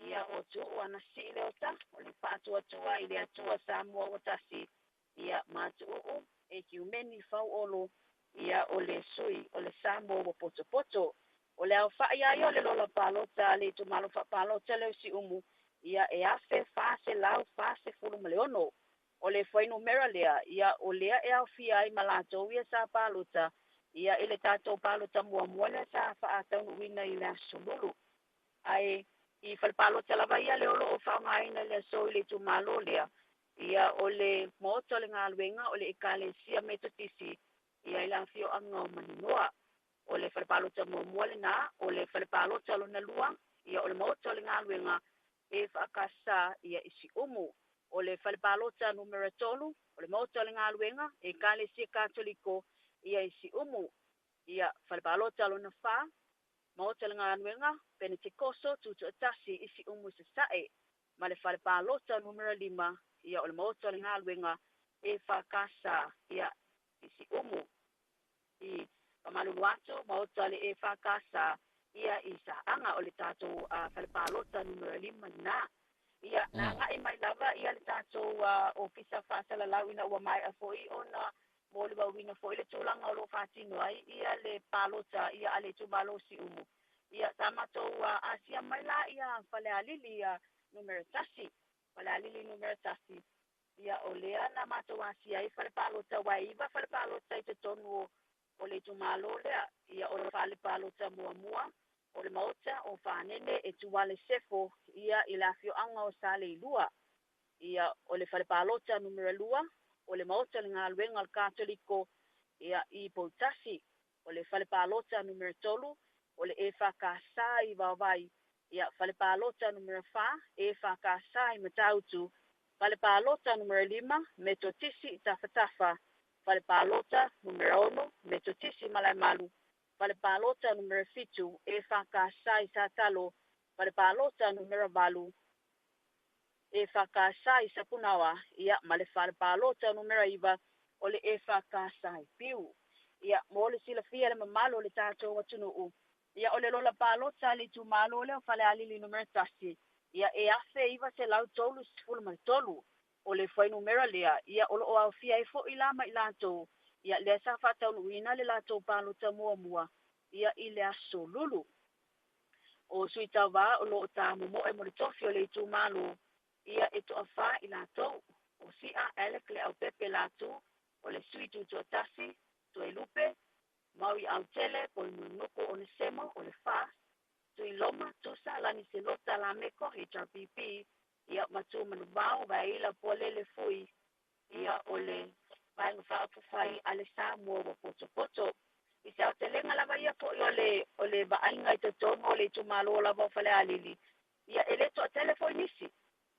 ia o Tuuu Anasii Leota o le Faatuatua i le Atua Samoa ua tasi, ia Matuuu e Kiumeni Fauolo, ia o le sui o le Samoa ua potopoto. O le aofai ai o le lola palota le itumalo faapalota lea o Siumu, ia e 1446. O le fuainumera lea, ia o lea e aofia ai ma latou ia sa palota ia i le tatou palota muamua lea sa faataunuuina i le aso Lulu. Ae i fale palota lava ia le o loo faaaogaina le aso i le itumalo lea, ia o le maota o le galuega o le Ekalesia Metotisi ia i le afioaga o Maninoa. O le fale palota muamua lena. O le fale palota lona lua, ia o le maota o le galuega e faakasa ia i Siumu. O le fale palota numera 3, o le maota o le galuega e Ekalesia Katoliko ia i Siumu. Ia fale palota lona 4, maota o le galuega Pentekoso tutoatasi i Siumu Sasae. Ma le fale palota numera 5, ia o le maota o le galuega e faakasa ia i Siumu. I famalulu atu, maota le e faakasa ia i Saaga, o le tatou fale palota numera 5 lena. Ia na agai mai lava ia le tatou ofisa faasalalau ina ua maea foi ona molimauina foi le tulaga o loo faatino ai ia le palota ia a le itumalo Siumu. Ia sa matou asia mai la ia Falealili ia numera 1, Falealili numera 1. Ia o lea na matou asia ai fale palota ua 9 fale palota i totonu o le itumalo lea. Ia o le fale palota muamua o le maota o Fanene e Tuale Sefo ia i le afioaga o Saleilua. Ia o le fale palota numera 2, o le maota o le galuega o le Katoliko ia i Poutasi. O le fale palota numera 3, o le EFKS i Vaovai. Ia fale palota numera 4, EFKS i Matautu. Fale palota numera 5, Metotisi i Tafatafa. Fale palota numera 6, Metotisi Malaemalu. Fale palota numera 7, EFKS i Satalo. Fale palota numera 8 EFKS i Sapunaoa, ia ma le fale palota numera 9 o le EFKS i Piu. Ia mo le silafia le mamalu o le tatou atunuu, ia o le lola palota a le itumalo lea o Falealili numera 1, ia e 1933 o le fuainumera lea, ia o loo aofia ai foi la ma i latou, ia lea sa faataunuuina le latou palota muamua, ia i le aso Lulu. O sui tauvā o loo tāmomoe mo le tofi o le itumalo, ia e toafā i latou, o Sia Alec le Aupepe Latu, o le sui tutoatasi, Toelupe, Maui Autele, Poimulinuku Onesemo, o le FAS, Tuiloma, Tusa, Lani Selota, Lameko, HRPP, ia Matu Manuvao, Vaeila Pualele Fui, ia o le Vaega Faaupufai a le Samoa ua potopoto. I se aotelega lava ia foi o le vaaiga i totonu o le itumalo lava o Falealili, ia e le toatele foi nisi.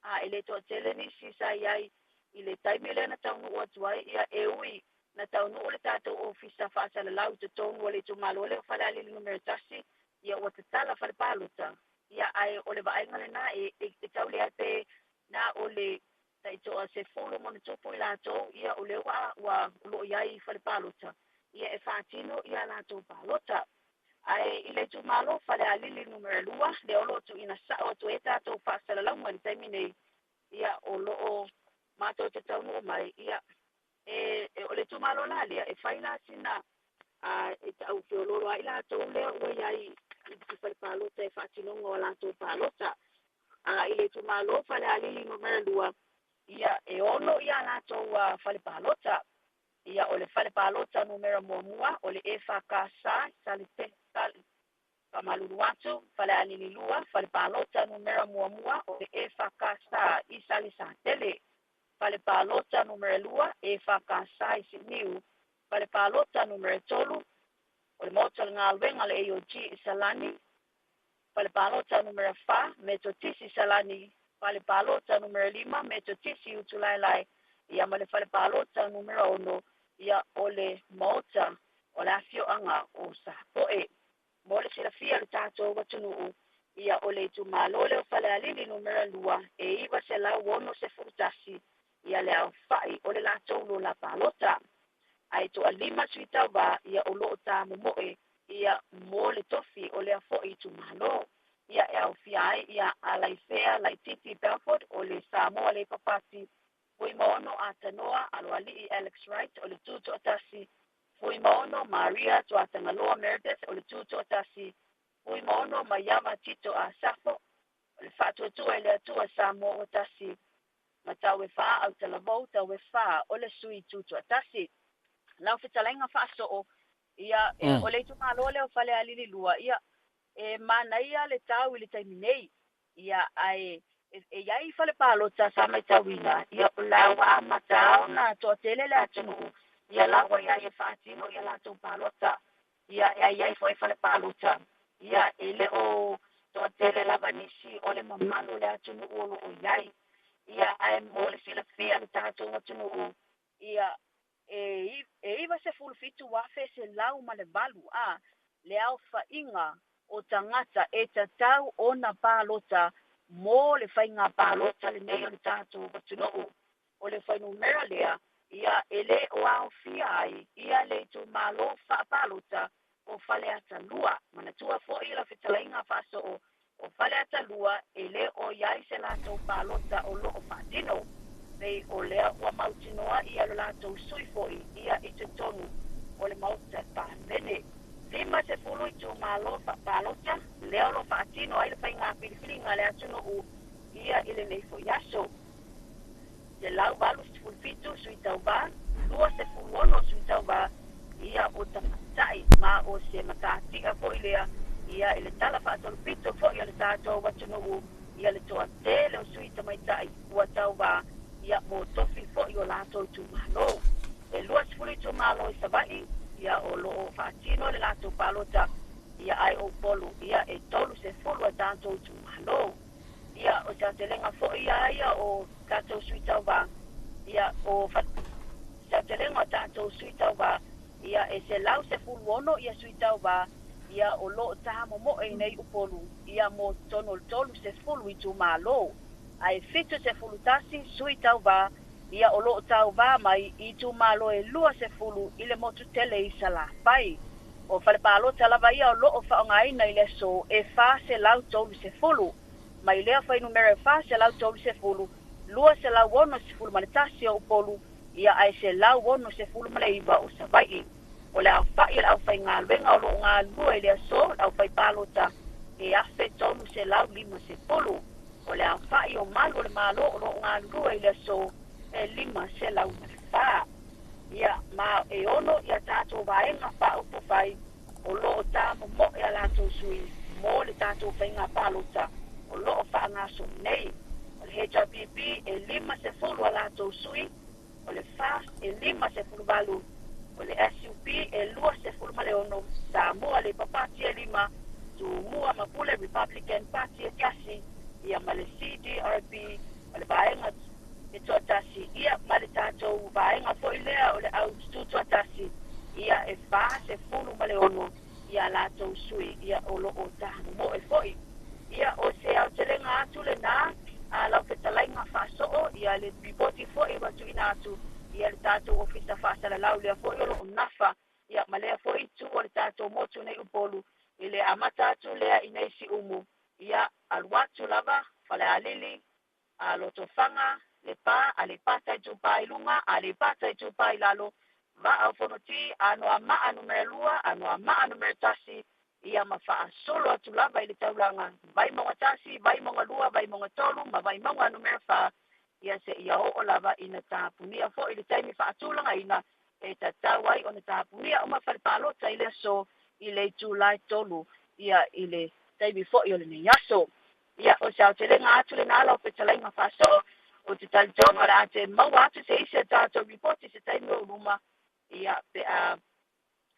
A e le toatele nisi sa iai i le taimi lea na taunuu atu ai, ia e ui na taunuu le tatou ofisa faasalalau i totonu o le itumalo lea o Falealili numera 1, ia ua tatala fale palota, ia ae o le vaaiga lena e taulea pe na o le taitoa 10 ma ona tupu i latou, ia o lea ua o loo iai i fale palota, ia e faatino ia latou palota. Ae i le itumalo Falealili numera 2, lea o loo tuuina sao atu ai tatou faasalalauga i le taimi nei, ia o loo matou te taunuu mai, ia e o le itumalo la lea e fai la sina e tau feololo ai latou lea ua iai i fale palota e faatinoga o latou palota. I le itumalo Falealili numera 2, ia e 6 ia latou fale palota. Ia o le fale palota numera 1 o le EFKS Salite Famalulu atu, Falealili 2, fale palota numera 1 o le EFKS i Salesatele. Fale palota numera 2 EFKS i Siniu. Fale palota numera 3 o le Maota o le Galuega le AOG i Salani. Fale palota numera 4 Metotisi Salani. Fale palota numera 5 Metotisi Utulaelae. Ia ma le fale palota numera 6, ia o le Maota o le afioaga o Sapoe. Mo le silafia le tatou atunuu, ia o le itumalo lea o Falealili numera 2 e 961, ia le aofai o le latou lola palota. Ae toalima sui tauvā, ia o loo tāmomoe, ia mo le tofi o lea foi itumalo. Ia e aofia ai ia Alaifea Laititi Belford o le Samoa Labour Party, Fuimaono Atanoa Aloalii Alex Wright o le Tutoatasi, Fuimaono Maria Tuatagaloa Meredith o le Tutoatasi, Fuimaono Maiava Tito Asafo o le Faatuatua i le Atua Samoa ua tasi, ma Tauefā Autalavou Tauefā o le sui Tutoatasi. Lau fetalaiga faasoo, ia o le itumalo lea o Falealili 2, ia e manaia le tau i le taimi nei, ia ae e iai fale palota sa matauina, ia o la ua amata ona toatele le atunuu, ia la ua iai e faatino ia latou palota, ia e iai foi fale palota, ia e le o toatele lava nisi o le mamalu o le atunuu o loo iai. Ia ae mo le silafia le tatou atunuu, ia e 97,108 a le aofaiga o tagata e tatau ona palota mo le faiga palota lenei o le tatou atunuu. O le fuainumera lea, ia e le o aofia ai ia le itumalo faapalota o Faleata 2. Manatua foi la fetalaiga faasoo o Faleata 2 e le o iai se latou palota o loo faatino. Pei o lea ua mautinoa ia lo latou sui foi ia i totonu o le Maota Palemene. 50 itumalo faapalota lea o lo faatino ai le faiga filifiliga a le atunuu ia i lenei foi aso. 187 sui tauvā, 26 sui tauvā, ia o tamaitai ma o se matatia foi lea, ia i le tala faatolopito foi o le tatou atunuu, ia le toatele o sui tamaitai ua tauvā, ia mo tofi foi o latou itumalo. E 20 itumalo i Savaii, ia o loo faatino le latou palota, ia ai o Upolu, ia e 30 a tatou itumalo. Ia o se aotelega foi ia ia o tatou sui tauvā, ia o se aotelega o tatou sui tauvā, ia e 116 ia sui tauvā, Ia o loo tamomoe i nei Upolu ia mo totonu o le 30 itumalo, ae 71 sui tauvā ia o loo tauvā mai i itumalo e 20 i le motu tele i Salafai. O fale palota lava ia o loo faaaogaina i le aso e 430. Mai lea fuainumera e 430, 261 o Upolu ia ae 169 o Savaii. O le aofai o le aufaigaluega o loo galulue i le aso le aufaipalota e 1350. O le aofai o malu o le Malo o loo galulue i le aso e 504. Ia ma e 6 ia tatou vaega faaupufai o loo tamomoe a latou sui mo le tatou faiga palota o loo faagasolo nei. O le HRPP e 50 a latou sui, o le FAS e 58, o le SUP e 26, Samoa Labour Party e 5, Tumua ma Pule Republican Party e 1, ia ma le CDRP o le vaega e toatasi, ia ma le tatou vaega foi lea o le au tutoatasi, ia e 46 ia latou sui ia o loo tamomoe foi. Ia o se aotelega atu lenā a lau fetalaiga faasoo ia le lipoti foi ua tuuina atu ia le tatou ofisa faasalalau lea foi o loo nafa ia ma lea foi itu o le tatou motu nei Upolu i le amata atu lea i nei Siumu ia alu atu lava Falealili a Lotofaga Lepa Aleipata Itupa i Luga Aleipata Itupa i Lalo Vaa o Fonoti Anoamaa numera 2 Anoamaa numera 1 ia ma faasolo atu lava i le taulaga Vaimauga 1 Vaimauga 2 Vaimauga 3 ma Vaimauga numera 4 ia seia oo lava ina tapunia foi le taimi faatulagaina e tatau ai ona tapunia uma fale palota i le aso i le itula e 3 ia i le taimi foi o lenei aso. Ia o se aotelega atu lenā lau fetalaiga faasoo o te talitonu o le a te maua atu se isi a tatou ripoti se taimi o luma ia pe a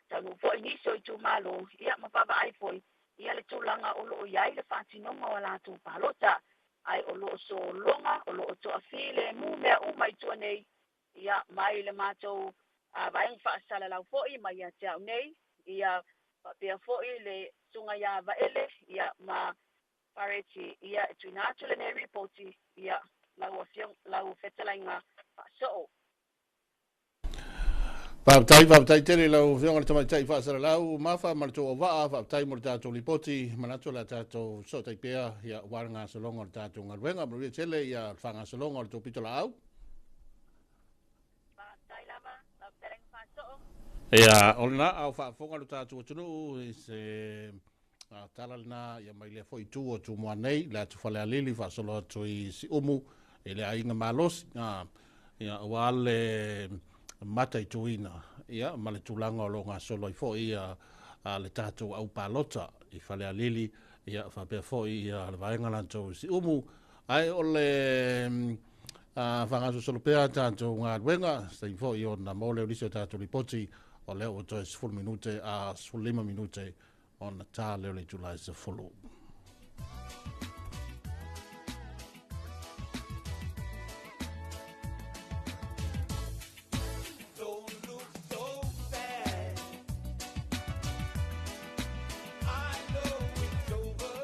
taunuu foi nisi o itumalo ia ma vaavaai foi ia le tulaga o loo i ai le faatinoga o a latou palota ae o loo sologa o loo toafilemu mea uma i tua nei ia mai le matou vaega faasalalau foi mai ia te au nei ia faapea foi le susuga ia Vaele ia ma Fareti ia e tuuina atu lenei ripoti ia lau afioga lau fetalaiga faasoo. Faafetai, faafetai tele i lau Afioga i le Tamaitai Faasalalau Mafa ma le tou auvaa, faafetai mo le tatou lipoti, manatu o le a tatou fesootai pea ia aua le gasologa o le tatou galuega. Manuia tele ia le faagasologa o le tou pitolaau. Faafetai lava, lau fetalaiga faasoo. Ia, o lena, a o faafofoga lo tatou atunuu i se tala lena ia mai lea foi itu o Tumua nei, le atu Falealili faasolo atu i Siumu i le aiga malosi, ia aua le mataituina ia ma le tulaga o lo o gasolo ai foi ia le tatou au palota i Falealili ia faapea foi ia le vaega latou i Siumu. Ae o le faagasolosolo pea tatou galuega se taimi foi ona maua lea o nisi o tatou lipoti o lea ua toe 10 minute a 15 minute ona ta lea o le itula e 10. Don't look so sad. I know it's over.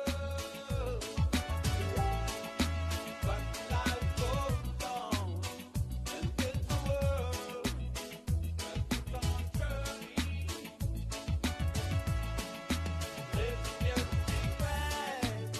But life goes on, and it's a world that keeps on turning. Let's just be glad.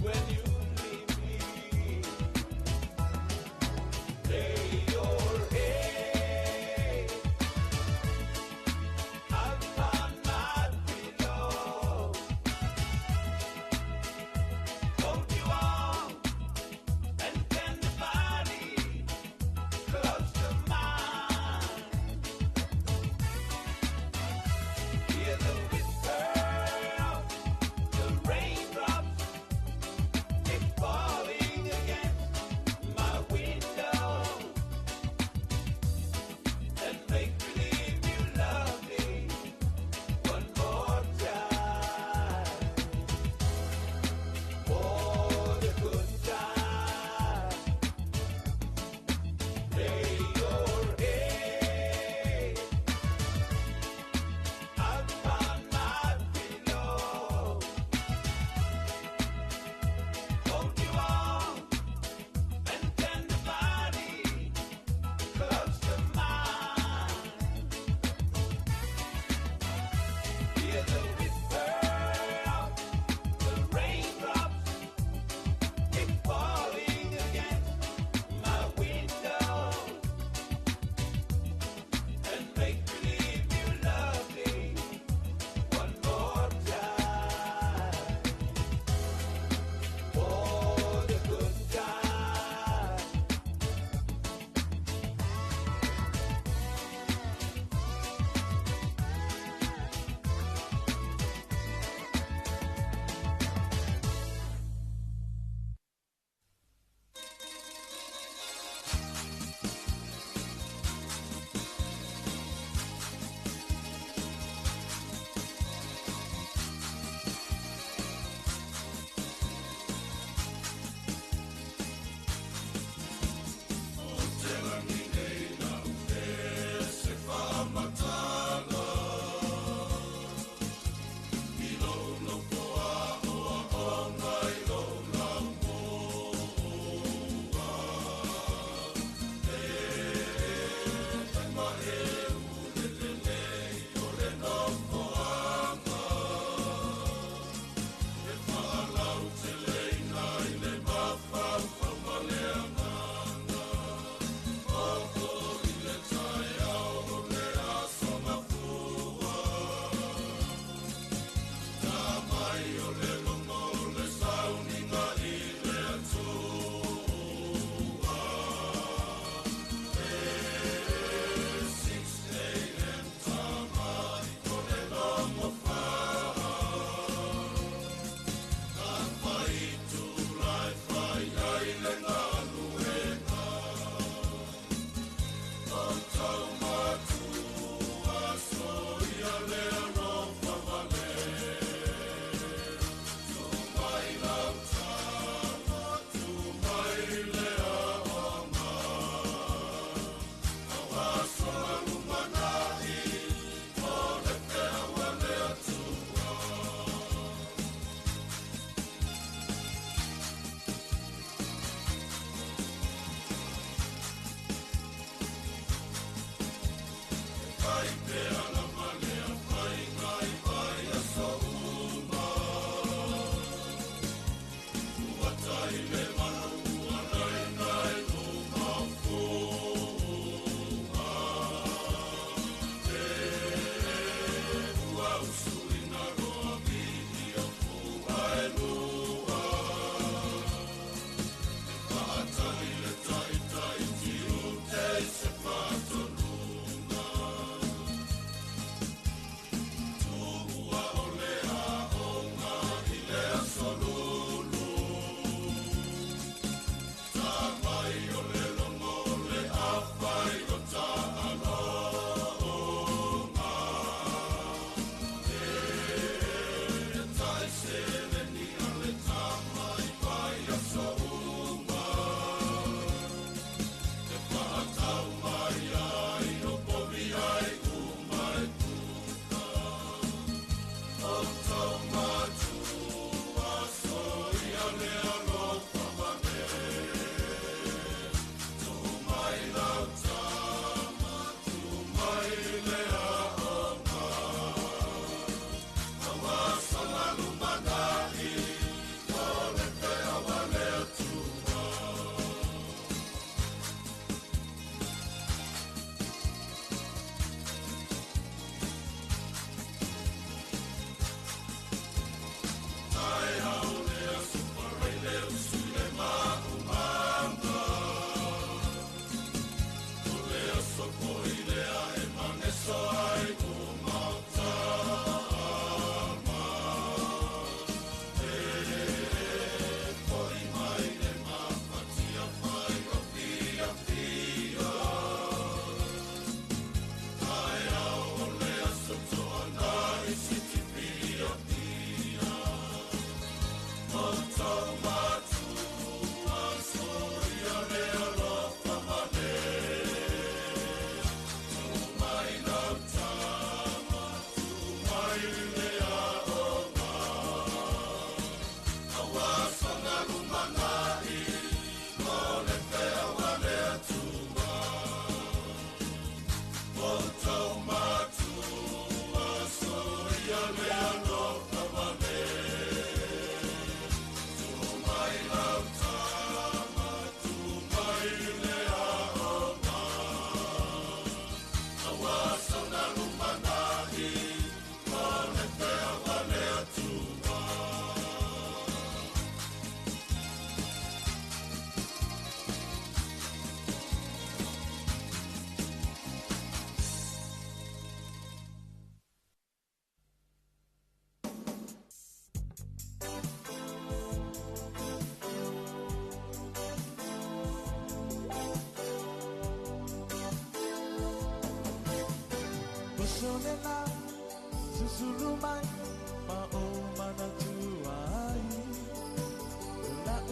When you leave me, lay your head upon my pillow. Hold you on and bend the body close to mine. Hear the whisper of the raindrops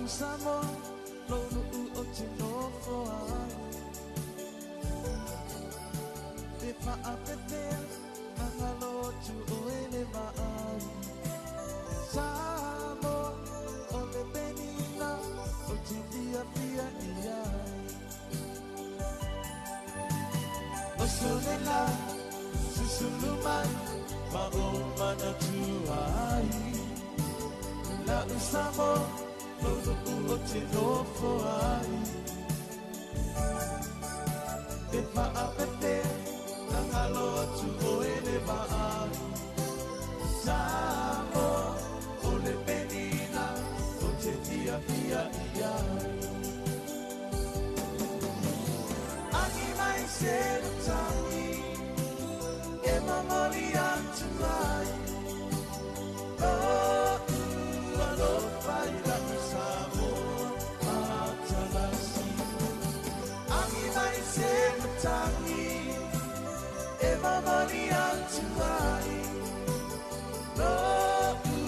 Samoa Lo nu'u o te nofo ai Pe faapefea Agalo atu oe le vaai Samoa o le penina O te fiafia i ai Oso le la Susulu mai Ma o manatua ai La'u Samoa Lo nu'u o te nofo ai Pe faapefea Nagalo atu oe le vaai Samoa o le penina O te fiafia i ai Agi mai se matangi E momoli atu ai Lo'u alofa i la'u Samoa matalasi Agi mai se matangi E momoli atu ai Lo'u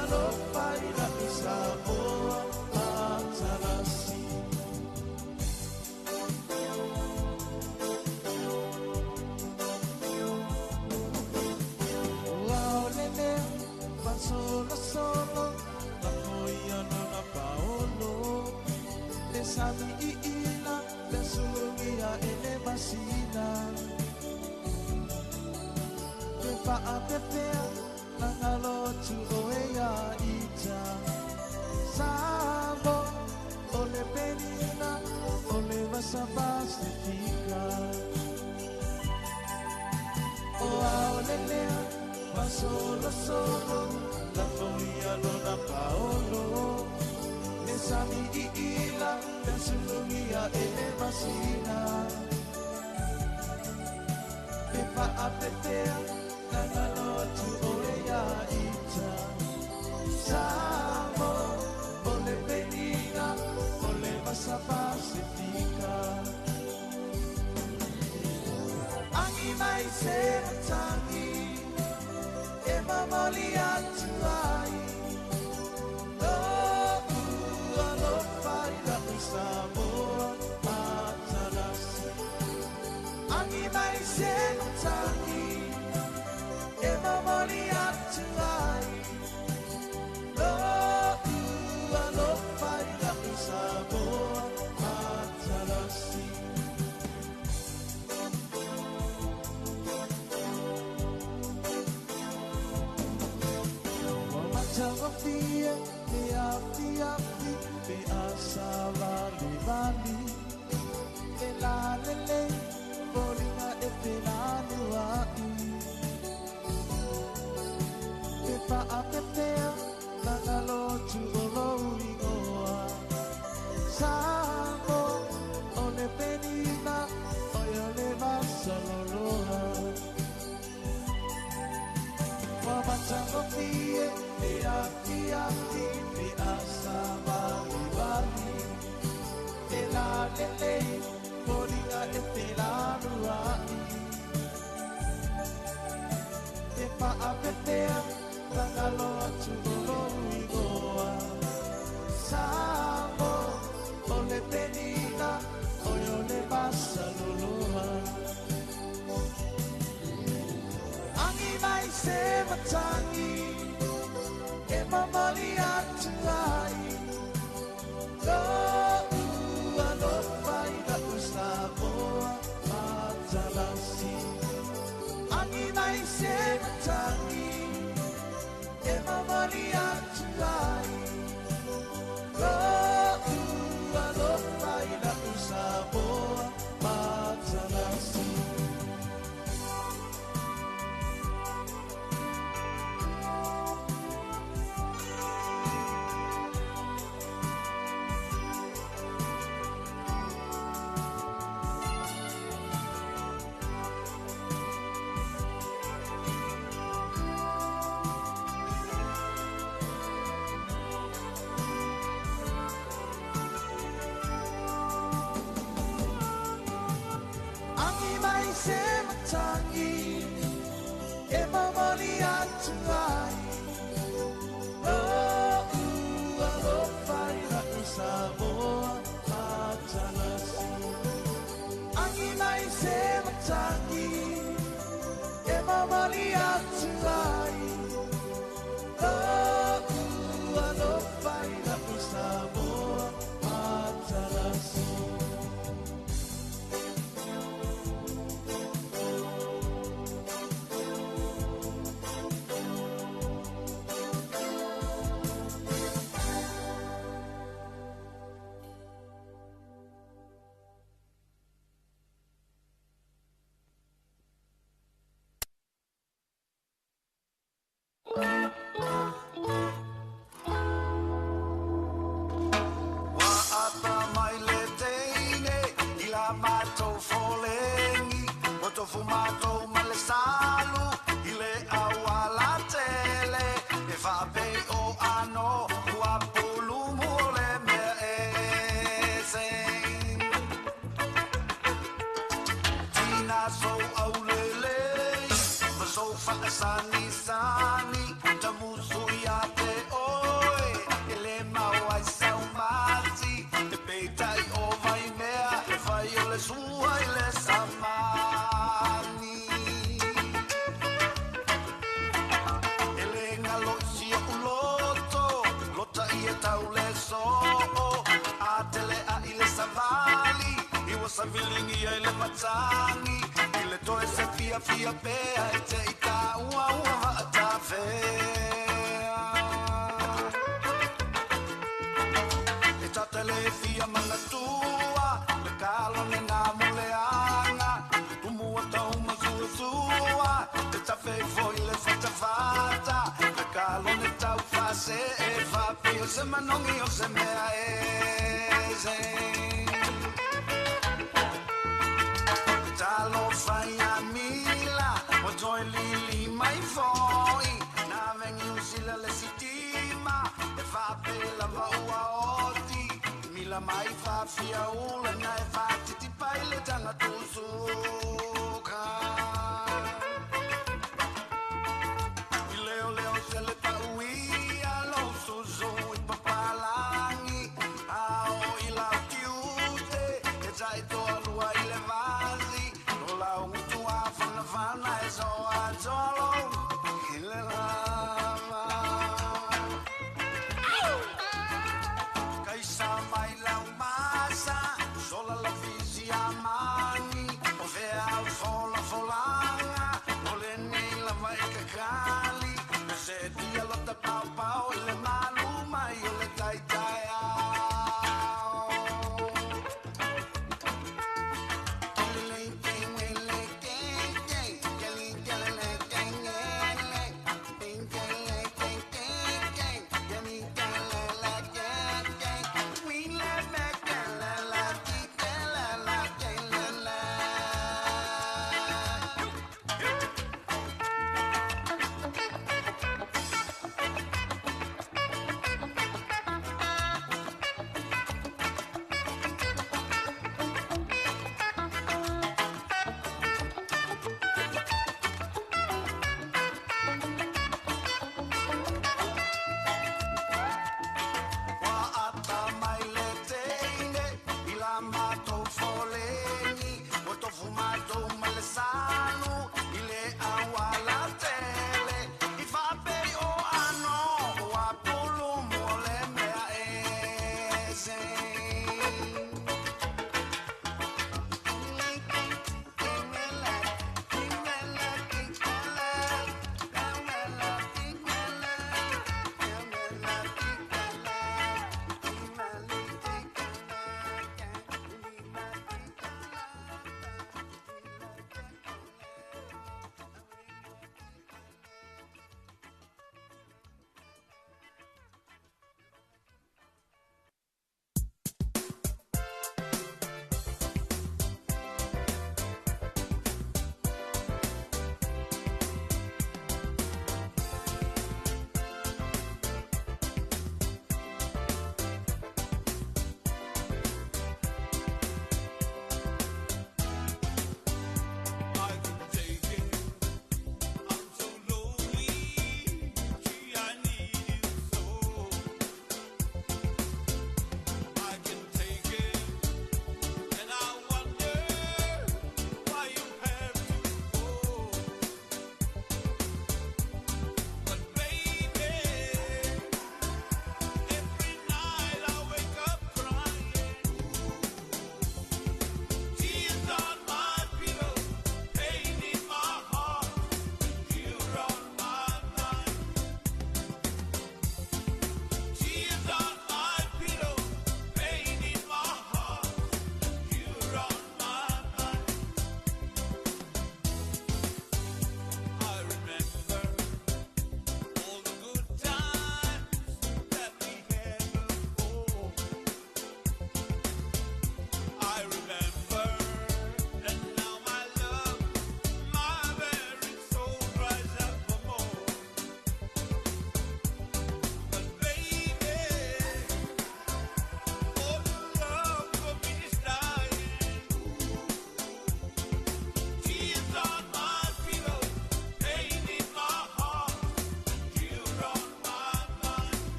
alofa i la'u Samoa matalasi Ua o le lea fasolosolo Lafo ia lona paolo Le sami i ila Le sulugia e le masina Pe faapefea Nagalo atu oe ia ita Samoa o le penina O le vasa Pasifika O ao le lea fasolosolo Lafo ia lona paolo Le sami i ila Le sulugia e le masina Pe faapefea Nagalo atu oe ia ita Samoa o le penina O le vasa Pasifika Agi mai se matangi E momoli atu ai Lo'u alofa i la'u Samoa matalasi Agi mai se matangi E momoli atu ai Lo'u alofa i la'u Samoa matalasi Ua matagofie pe afiafi pe asavalivali E lalelei foliga e felanua'i Pe faapefea Nagalo atu o lou igoa Samoa o le penina Oe o le vasaloloa Ua matagofie pe afiafi pe asavalivali E lalelei foliga e felanua'i Pe faapefea Nagalo atu o lou igoa Samoa o le penina Oe o le vasaloloa Agi mai se matangi E momoli atu ai Lo'u alofa i la'u Samoa matalasi Agi mai se matangi E momoli atu ai Lo'u alofa i la'u Samoa matalasi Agi mai se matangi E momoli atu ai Lo'u alofa i la'u momoli atu ai Lo'u alofa i la'u Samoa matalasi. Ua apa mai le teine i la matou folegi, ua tofu matou ma le salu i le aualatele, e faapei o ano ua pulumu o le mea ese. Tina sou aulelei ma sou faasagisagi, tamusu ia te oe e le mau ai sau mati, e peitai o vaimea e fai o le sua i le samani. E le galo i si o'u loto, lota ia tau le soo, a tele a i le savali, i ua saviligia i le matagi, i le toe se fiafia pea e te i tāua ua vaatafea. E tatele fia manatua, le kalone nā muleanga, tumua tau masuasua, te tawhei le fatafata, le kalone tau fase e whapi o se manongi o se mea ese. Talo whai a mila, o toi lili mai foi, nā vengi usila le sitima, e whape lava ua oti, mila mai whawhia ula na e whatiti pai le tanga tusuka. I leo leo se le pauia, lo susu i papalangi, ao i lau tiute, e tai toa lua i le vasi, no lau ngutu a whana whana e soa tolo, i le lava. Kaisa mai lau masa, sola la fisi a mani, o vea au fola folanga,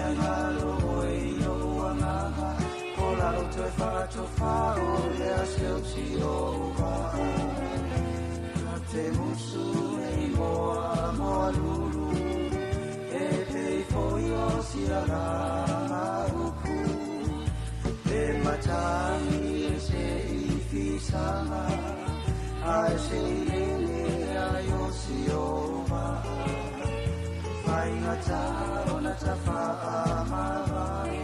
faina ngalo oe i o uangaga O lau toe whaatofa o lea seo ti o uvaa Na te musu nei moa moa lulu E pei foi o sialanga upu E matangi e se i fisanga Ai se i lele ai o si o uvaa Faigata ona tafaa mavae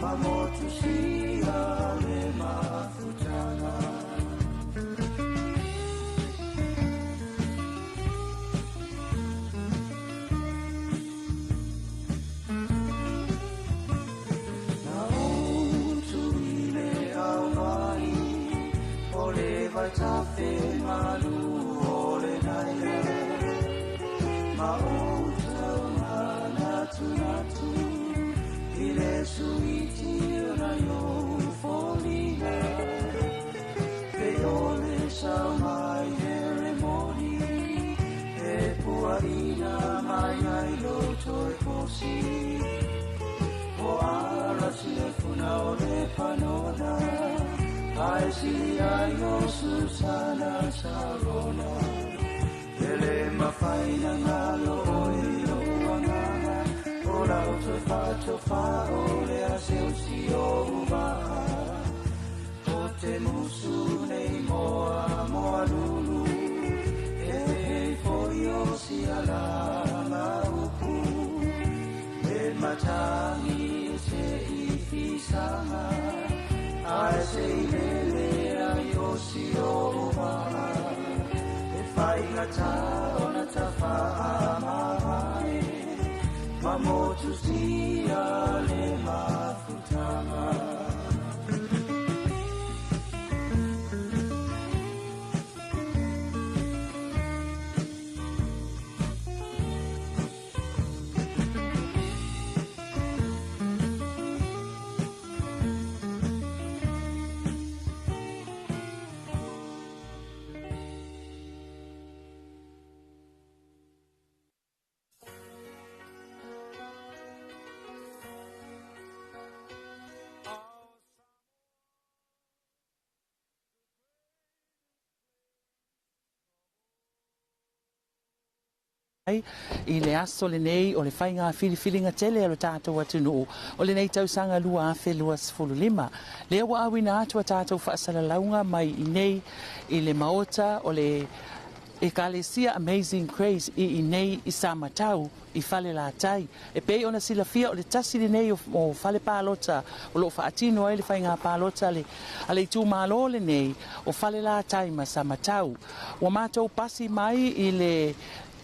Ma motu sia le mafutaga Na utu i le au mai O le vaitafe malu o le naia Ma o tau manatunatu I le suiti o na yo folina Pe o le sau mai here moni E puaina mai ai lo toi posi O ara si e funa o le panona Ai si ai o Susana Sarona Ele mafaina ngalo oe o uangaga O lau toe whaatofa o le aseo si o uvaa O te musu nei moa moa lulu E pei foi o sialanga upu E matangi e se i fisanga Ai se i lele ai o si o uvaa E faigata ona tafaa mavae Ma motu sia le mafutaga I le aso lenei o le faiga filifiliga tele a lo tatou atunuu o lenei tausaga 2025. Lea ua auina atu a tatou faasalalauga mai i nei i le maota o le Ekalesia Amazing Grace i inei i Samatau i Falelatai. E pei ona silafia o le tasi lenei o fale palota o loo faatino ai le faiga palota a le itumalo lenei o Falelatai ma Samatau. Ua matou pasi mai i le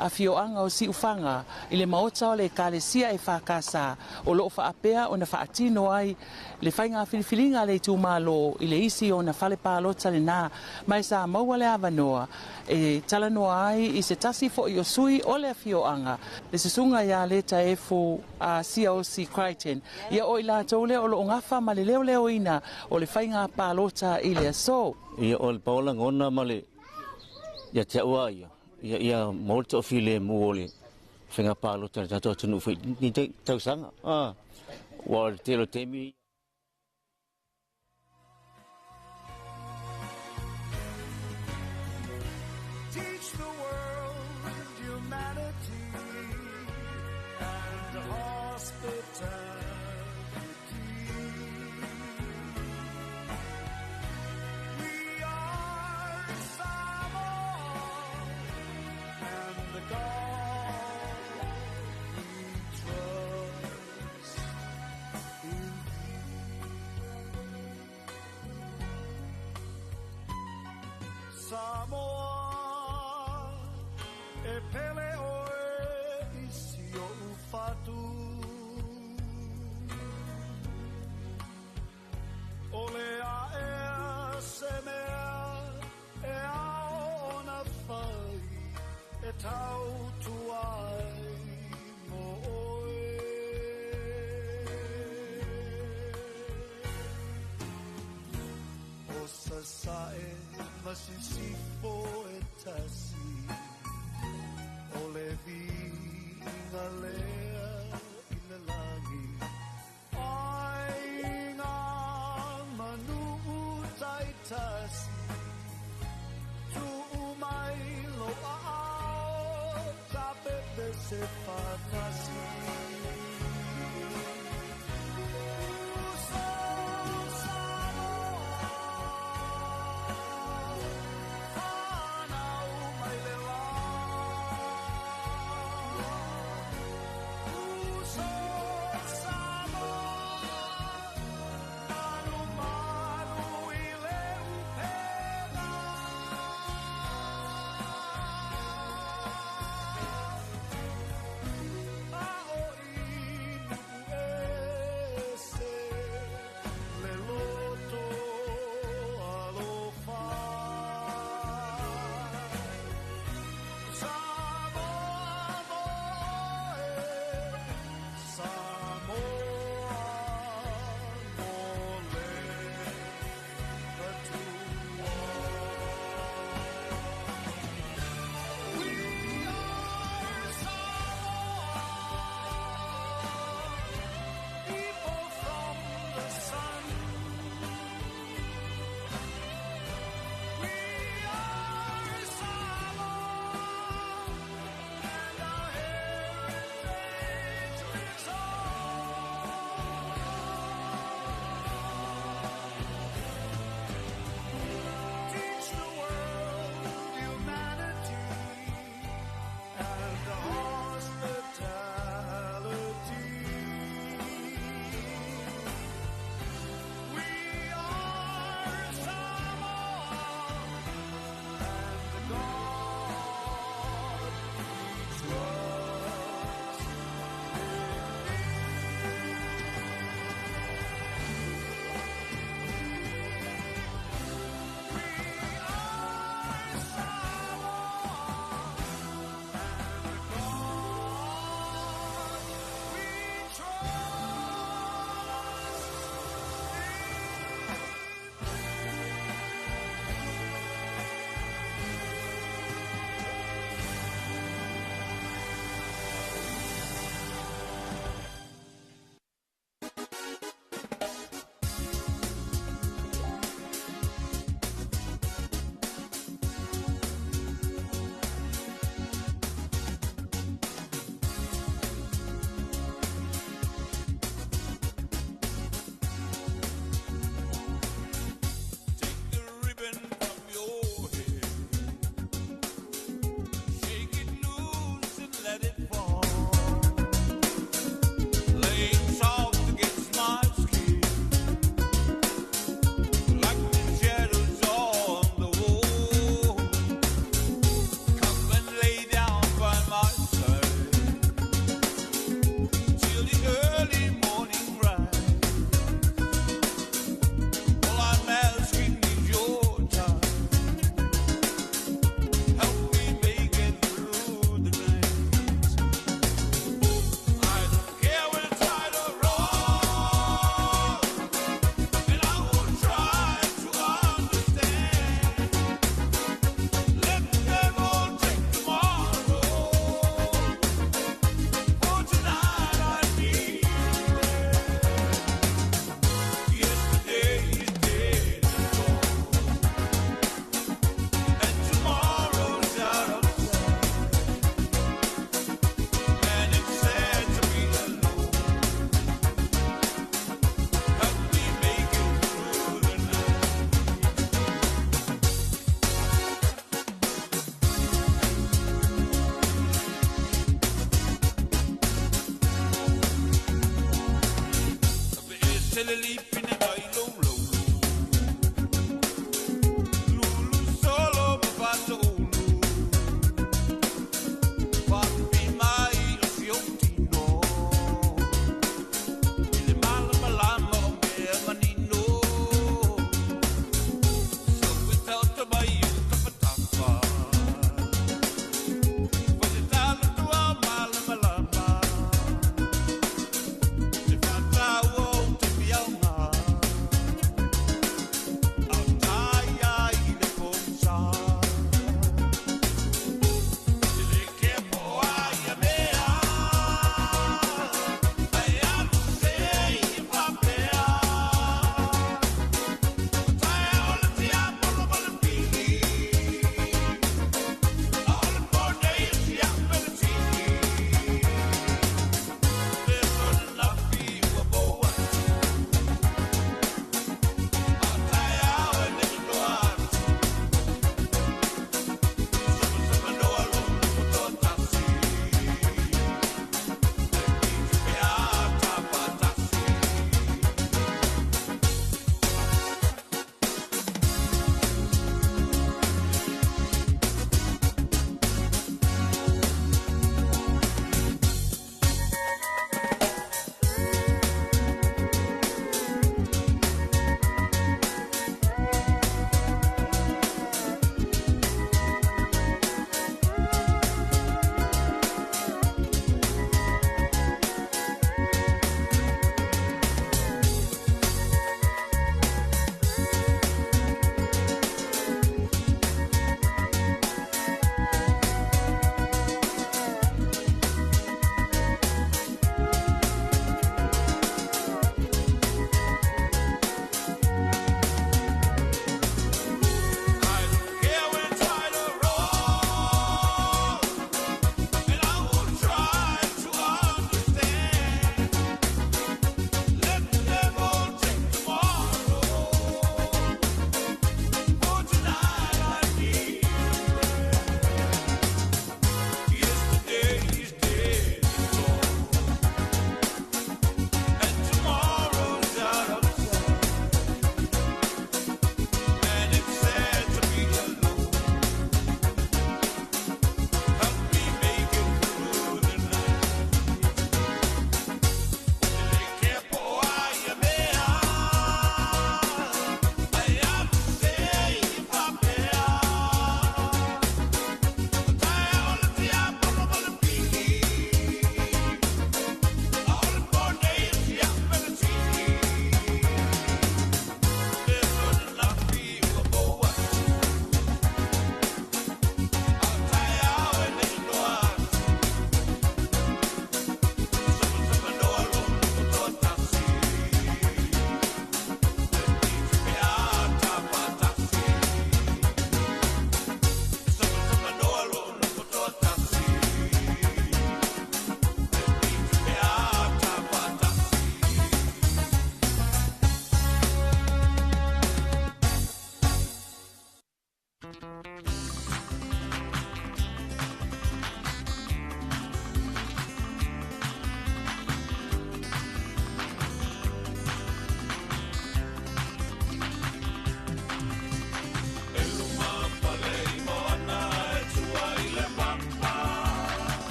afioaga o Siufaga i le maota o le Ekalesia e Fakasa o loo faapea ona faatino ai le faiga filifiliga a le itumalo i le isi ona fale palota lena mai sa maua le avanoa e talanoa ai i se tasi foi o sui o le afioaga le susuga ia Leta Efu a Siaosi Crichton. Ia o i latou lea o loo gafa ma le leoleoina o le faiga palota i le aso. Ia o le paola ngona ma le ia te ua ia ia ia mo te file mu o le faiga palota le tatou atunuu foi ni tausaga ua le tele o taimi. Teach the world humanity and hospitality. We are Samoa and the God we trust in. Samoa, e pele oe i si o ufatu. O le aea se mea e ao ona fai e tautua ai mo oe. O sasae ma sisifo e tasi, o le viiga lea i le lagi. tasi Tuu mai lo a'ao Ta pepe se fatasi Uso Samoa Fanau mai le la Uso Samoa Manu manu i le upega A o i nu'u ese le loto alofa Samoa mo oe Samoa mo le Atua We are Samoa People from the sun We are Samoa And our heritage lives on Teach the world humanity and hospitality. We are Samoa, and God we trust. Take the ribbon from your hair. Shake it loose and let it fall. Lay it soft against my skin, like the shadows on the wall. Come and lay down by my side till the early morning rise. All I'm asking is your time. Help me make it through the night. I don't care whether it's right or wrong, and I won't try to understand. Let them all take tomorrow. For tonight I need Yesterday is dead and gone, and tomorrow's out of sight. And it's sad to be alone. Help me make it through the night. Te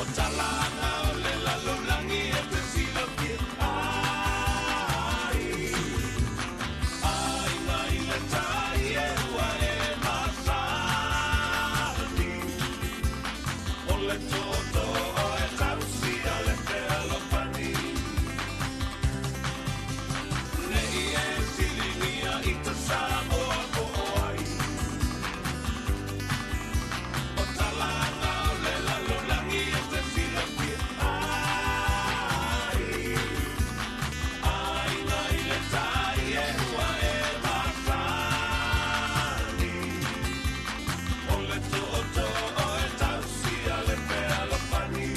O talanga o le lalolagi e te silafia ai. Aiga i le tai e ua e masani. O le tootoo e tausia le fealofani. Nei e siligia i ta Samoa po o ai. O talanga o le lalolagi e te silafia ai. Aiga i le tai e ua e masani. O le tootoo e tausia le fealofani.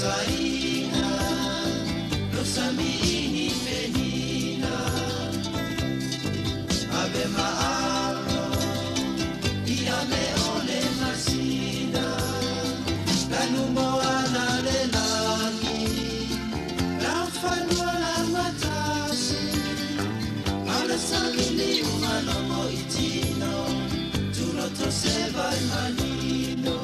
Saina lo sami ini penina ave maalo ia me ole masina lanu moana le lagi la fanua la matasi ala samili umalomo itino tuloto seva manino.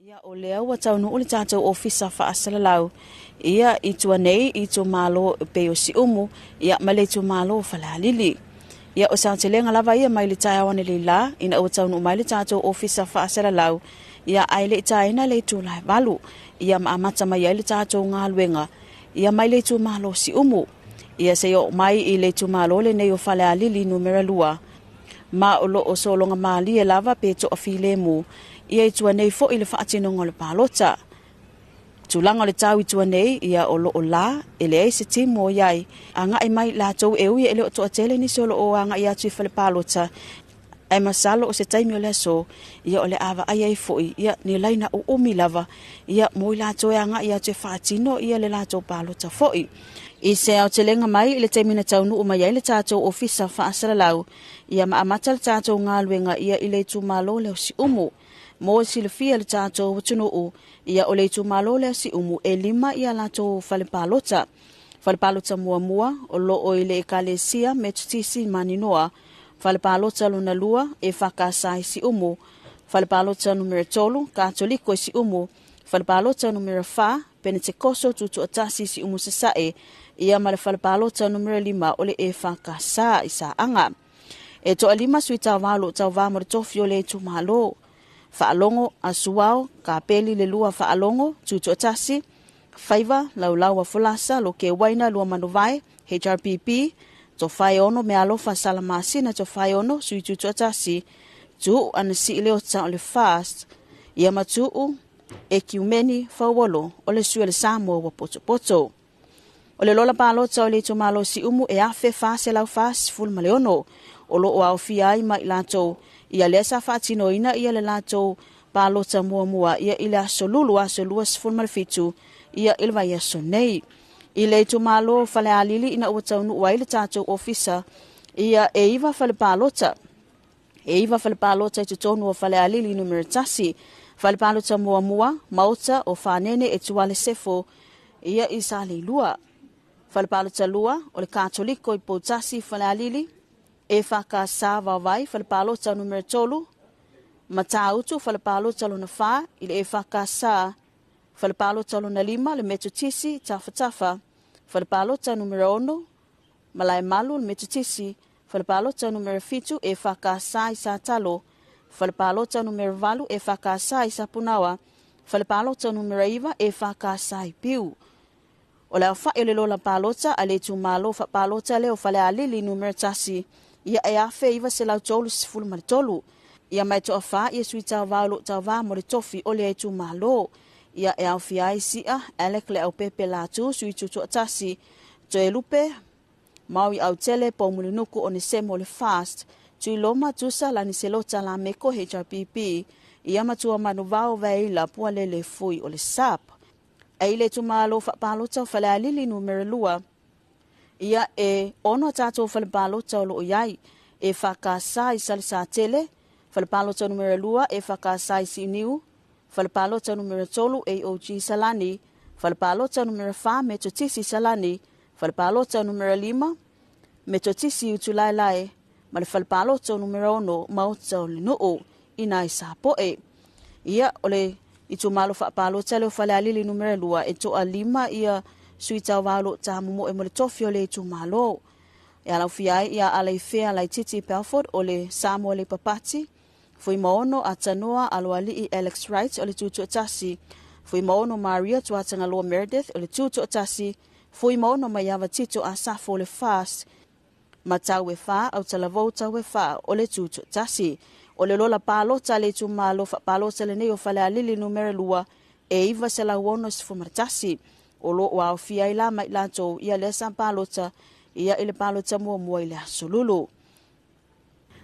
Ia, o lea ua taunuu le tatou ofisa faasalalau ia i tua nei i itumalo e pei o Siumu ia ma le itumalo o Falealili. Ia, o se aotelega lava ia mai le taeao analeila ina ua taunuu mai le tatou ofisa faasalalau ia ae le i taina le itula e 8 ia ma amata mai ai le tatou galuega ia mai le itumalo o Siumu. Ia seia oo mai i le itumalo lenei o Falealili numera 2 ma o lo o sologa malie lava pe toafilemu ia i tua nei foi le faatinoga o le palota. Tulaga o le tau i tua nei, ia o lo o la, e leai se timu o i ai. Agai mai latou e ui e le o toatele nisi o lo o agai atu i fale palota, ae masalo o se taimi o le aso, ia o le a vaai ai foi, ia ni laina uumi lava, ia mo i latou e agai atu e faatino ia le latou palota foi. I se aotelega mai i le taimi na taunuu mai ai le tatou ofisa faasalalau, ia ma amata le tatou galuega ia i le itumalo lea o Siumu. Mo le silafia e le tatou atunuu, ia o le itumalo lea o Siumu e 5 ia latou fale palota. Fale palota muamua o lo o i le Ekalesia Metotisi Maninoa, fale palota lona 2 e Fakasa i Siumu, fale palota numera 3 Katoliko i Siumu, fale palota numera 4 Penetekoso Tutuatasi i Siumu Sasae, ia ma le fale palota numera 5 o le e Fakasa i Saaga. E toalima sui tauva o lo o tauva mo le tofi o le itumalo. Faalogo Asuao, Kapeli le lua Faalogo, Tutuatasi, Faiva, Laulau a Folasa, Loke Waina, Lua Manuvae, HRPP, Tofaeono Mealofa Salamasina, Tofaeono, Sui Tutuatasi, Tuu Anasii Leota o le FAST, ia ma Tuu Ekiumeni Fauolo o le sui o le Samoa ua potopoto. O le lola palota o le itumalo Siumu e 1446 o lo o aofia ai ma i latou ia lea sa faatinoina ia le latou palota muamua ia i le aso Lulu aso 27 ia i le vaiaso nei. I le itumalo Falealili ina ua taunuu ai le tatou ofisa ia e 9 fale palota. E 9 fale palota i totonu o Falealili numera 1. Fale palota muamua, Maota o Fanene e Tuale Sefo ia i Saleilua. Fale palota 2 o le Katoliko i Poutasi Falealili, e Whakasa Vavai, fale palota numera 3, Matautu, fale palota lona 4, i le e Whakasa, fale palota lona 5, le Metotisi, Tafatafa, fale palota numera 6, Malaemalu, le Metotisi, fale palota numera 7, e Whakasa i Satalo, fale palota numera 8, e Whakasa i Sapunawa, fale palota numera 9, e Whakasa i Piu. O le aofai o le lola palota a le itumalo faapalota lea o Falealili numera 1, ia e 1933. Ia mai toafā ia sui tauvā o lo o tauvā mo le tofi o le itumalo. Ia e aofia ai Sia, Alec le Aupepe Latu, sui tutoatasi, Toelupe, Maui Autele, Paumulinuku o Nesemo le FAST, Tuiloma Tusa Laniselota Lameko HRPP, ia matua Manuvao Vaila Pualele Fui o le SAP. E i le itumalo faapalota o Falealili numera 2, ia e 6 tatou fale palota o lo o iai, e Whakasa i Salisatele, fale palota numera 2 e Whakasa i Siuniu, fale palota numera 3 AOG Salani, fale palota numera 4 Metotisi Salani, fale palota numera 5 Metotisi Utulaelae, ma le fale palota numera 6 Maota o le Nuu ina i Sapoe. Ia o le itumalo faapalota leo Falealili numera 2 e toa 5 ia sui tauvā o lo o tāmumoe mo le tofi o le itumalo. E alaufia ai ia Alaifea Laititi Belford o le Samoa Labour Party, Fuimaono Atanoa Aloalii Alex Wright o le Tutuatasi, Fuimaono Maria Tuatagaloa Meredith o le Tutuatasi, Fuimaono Maiava Tito Asafo o le FAST, Matau e Whā Autalavou Tau e Whā o le Tutuatasi. O le lola palota le itumalo faapalota lenei o Falealili numera 2 e 961. O lo o aofia ai la mai latou ia lea sa palota ia i le palota muamua i le aso Lulu.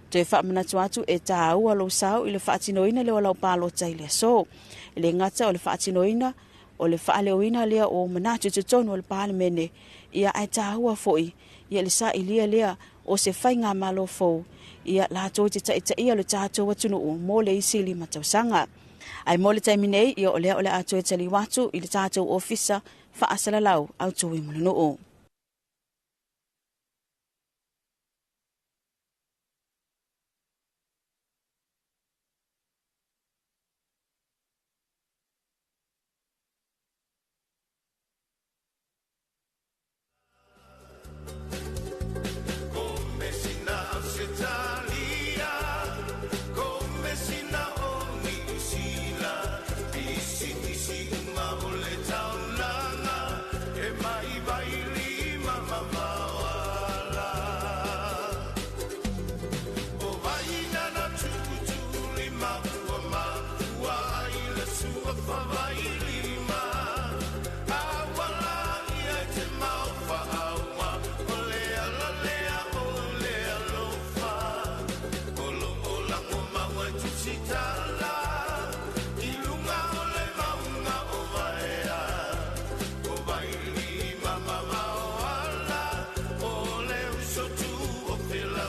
Toe faamanatu atu e tāua lou sao i le faatinoina lea o lau palota i le aso. E le gata o le faatinoina o le faaleoina lea o manatu i totonu o le Palemene, ia ae tāua foi ia le sailia lea o se faigamalo fou ia latou te taitaia le tatou atunuu mo le isi 5 tausaga. Ai mo le taimi nei, ia o lea o le a toe taliu atu i le tatou ofisa faasalalau au tui mo le nuu.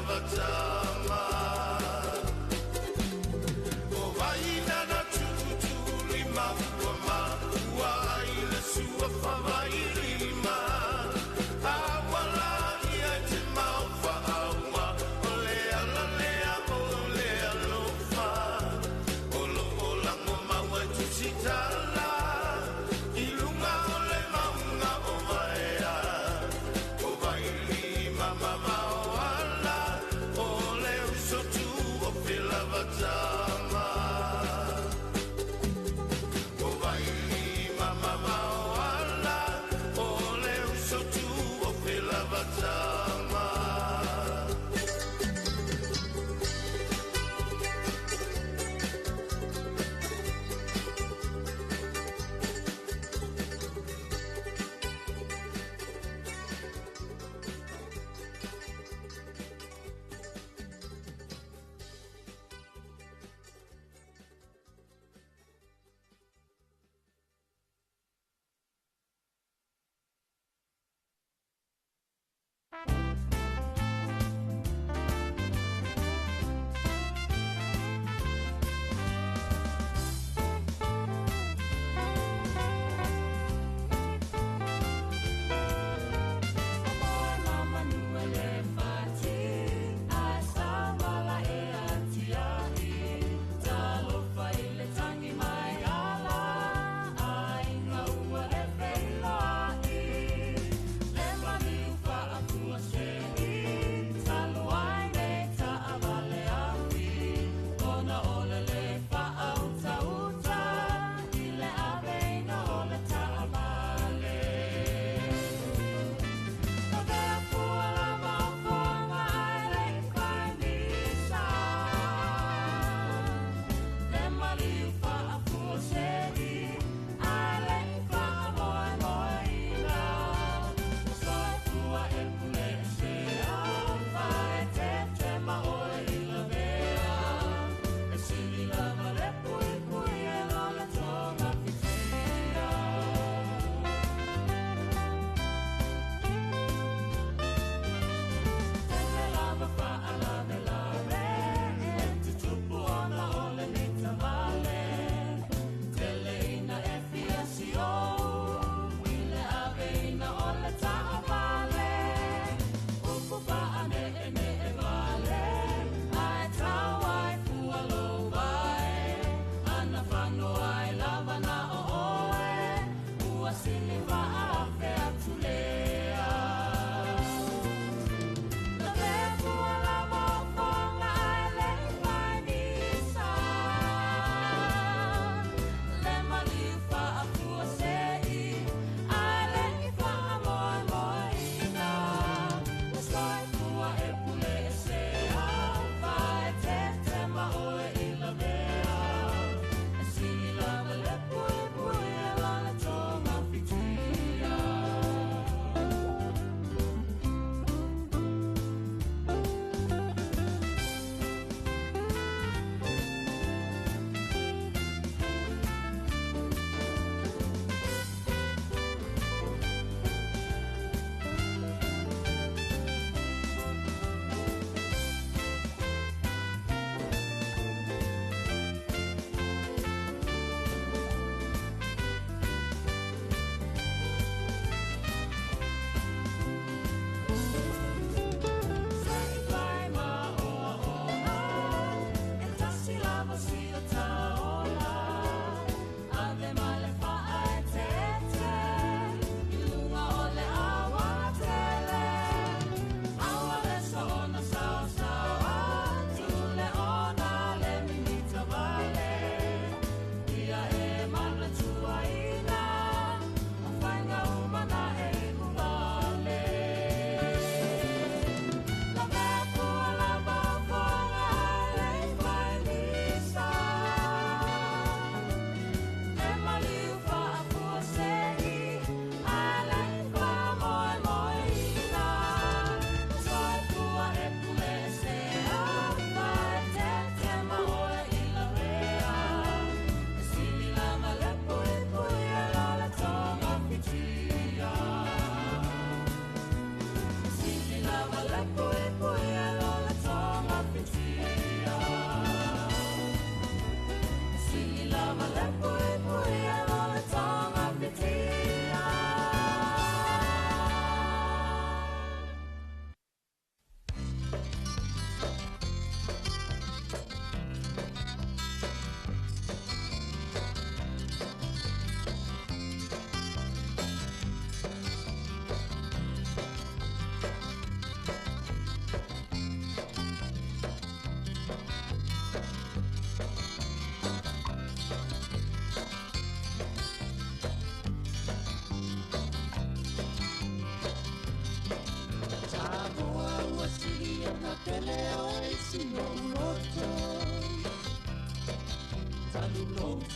Avatama. O vaina na tutuli maua maua ai le sua favailima. Awala ia te maufa aua o le ala lea o le alofa. O lo o lango maua tusitala i lunga o le maunga o vaea. O vailima mamao ala o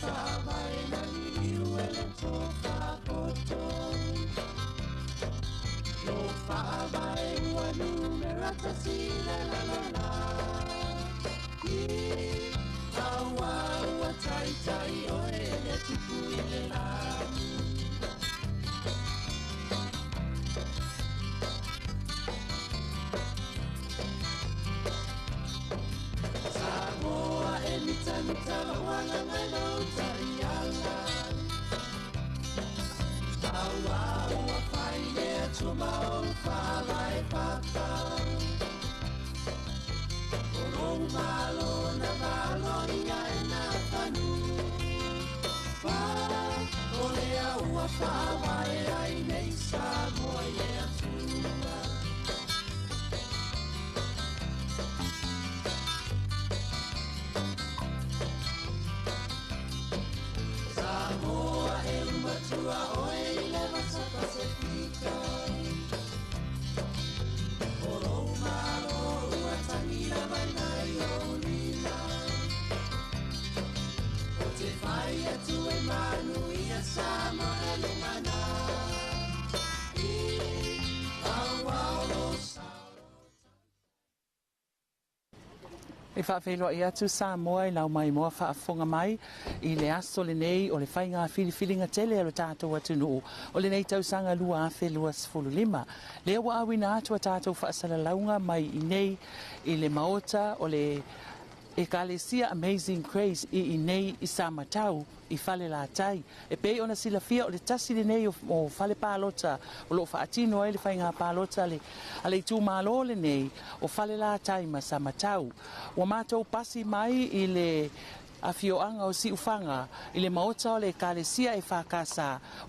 Faavae na liliu e le tofapoto. Lo faavae ua numera tasi le lalolagi. Aua ua taitai oe le tupu i le lagi. Samoa e mitamita wanga ngai lo tariala. Aua ua fai le atua o faavae papa. O lou malo na malo ia e na fanu. Pa, o lea ua faavae ai nei Samoa i le Atua. Samoa e umatua oe i le vasa Pasifika. O lou malo ua tangi lava nai o lima. O te whai atu e manu ia Samoa e lumana. I aua o lo sao. E faafeiloai atu Samoa i lau maimoa faafofoga mai i le aso lenei o le faiga filifiliga tele a lo tatou atunuu o lenei tausaga 2025. Lea ua auina atu a tatou faasalalauga mai i nei i le maota o le Ekalesia Amazing Grace i inei i Samatau i Falelatai. E pei ona silafia o le tasi lenei o fale palota o loo faatino ai le faiga palota a le itumalo lenei o Falelatai ma Samatau. Ua matou pasi mai i le afioaga o Siufaga i le maota o le Ekalesia EFKS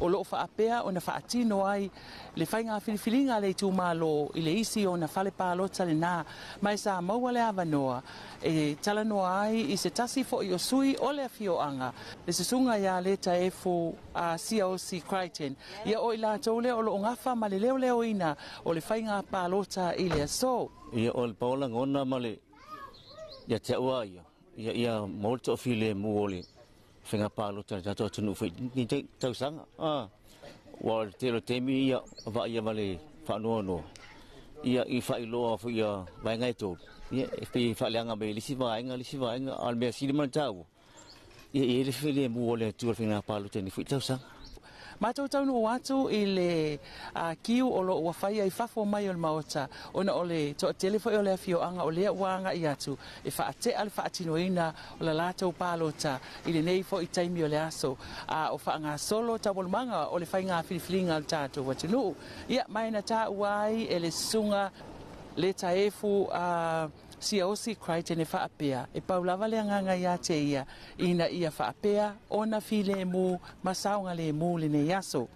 o loo faapea ona faatino ai le faiga filifiliga a le itumalo i le isi ona fale palota lena ma e sa maua le avanoa e talanoa ai i se tasi foi o sui o le afioaga le susuga ia Leta Efu a Siaosi Crichton. Ia o i latou lea o loo gafa ma le leoleoina o le faiga palota i le aso. Ia o le paola ngona ma le ia te au ia ia ia mo le toafilemu o le faiga palota le tatou atunuu foi ni tausaga. Ua o le tele o taimi ia vaai ma le faanoanoa ia i faailoa foi ia vaega e tolu ia e pei faaleaga mai le isi vaega le isi vaega a o le mea sili ma le taua ia i ai le filemu o le Atua i le faiga palota i lenei foi tausaga. Matou taunuu atu i le kiu o loo ua faia i fafo mai o le maota ona o le toatele foi o le afioaga o lea ua agai atu e faatea le faatinoina o la latou palota i lenei foi taimi o le aso a o faagasolo taualumaga o le faiga filifiliga a le tatou atunuu. Ia ma e na taua ai e le susuga Leta Efu a Siaosi Crichton e faapea, e pau lava le agaga ia te ia ina ia faapea ona filemu ma saogalemu lenei aso.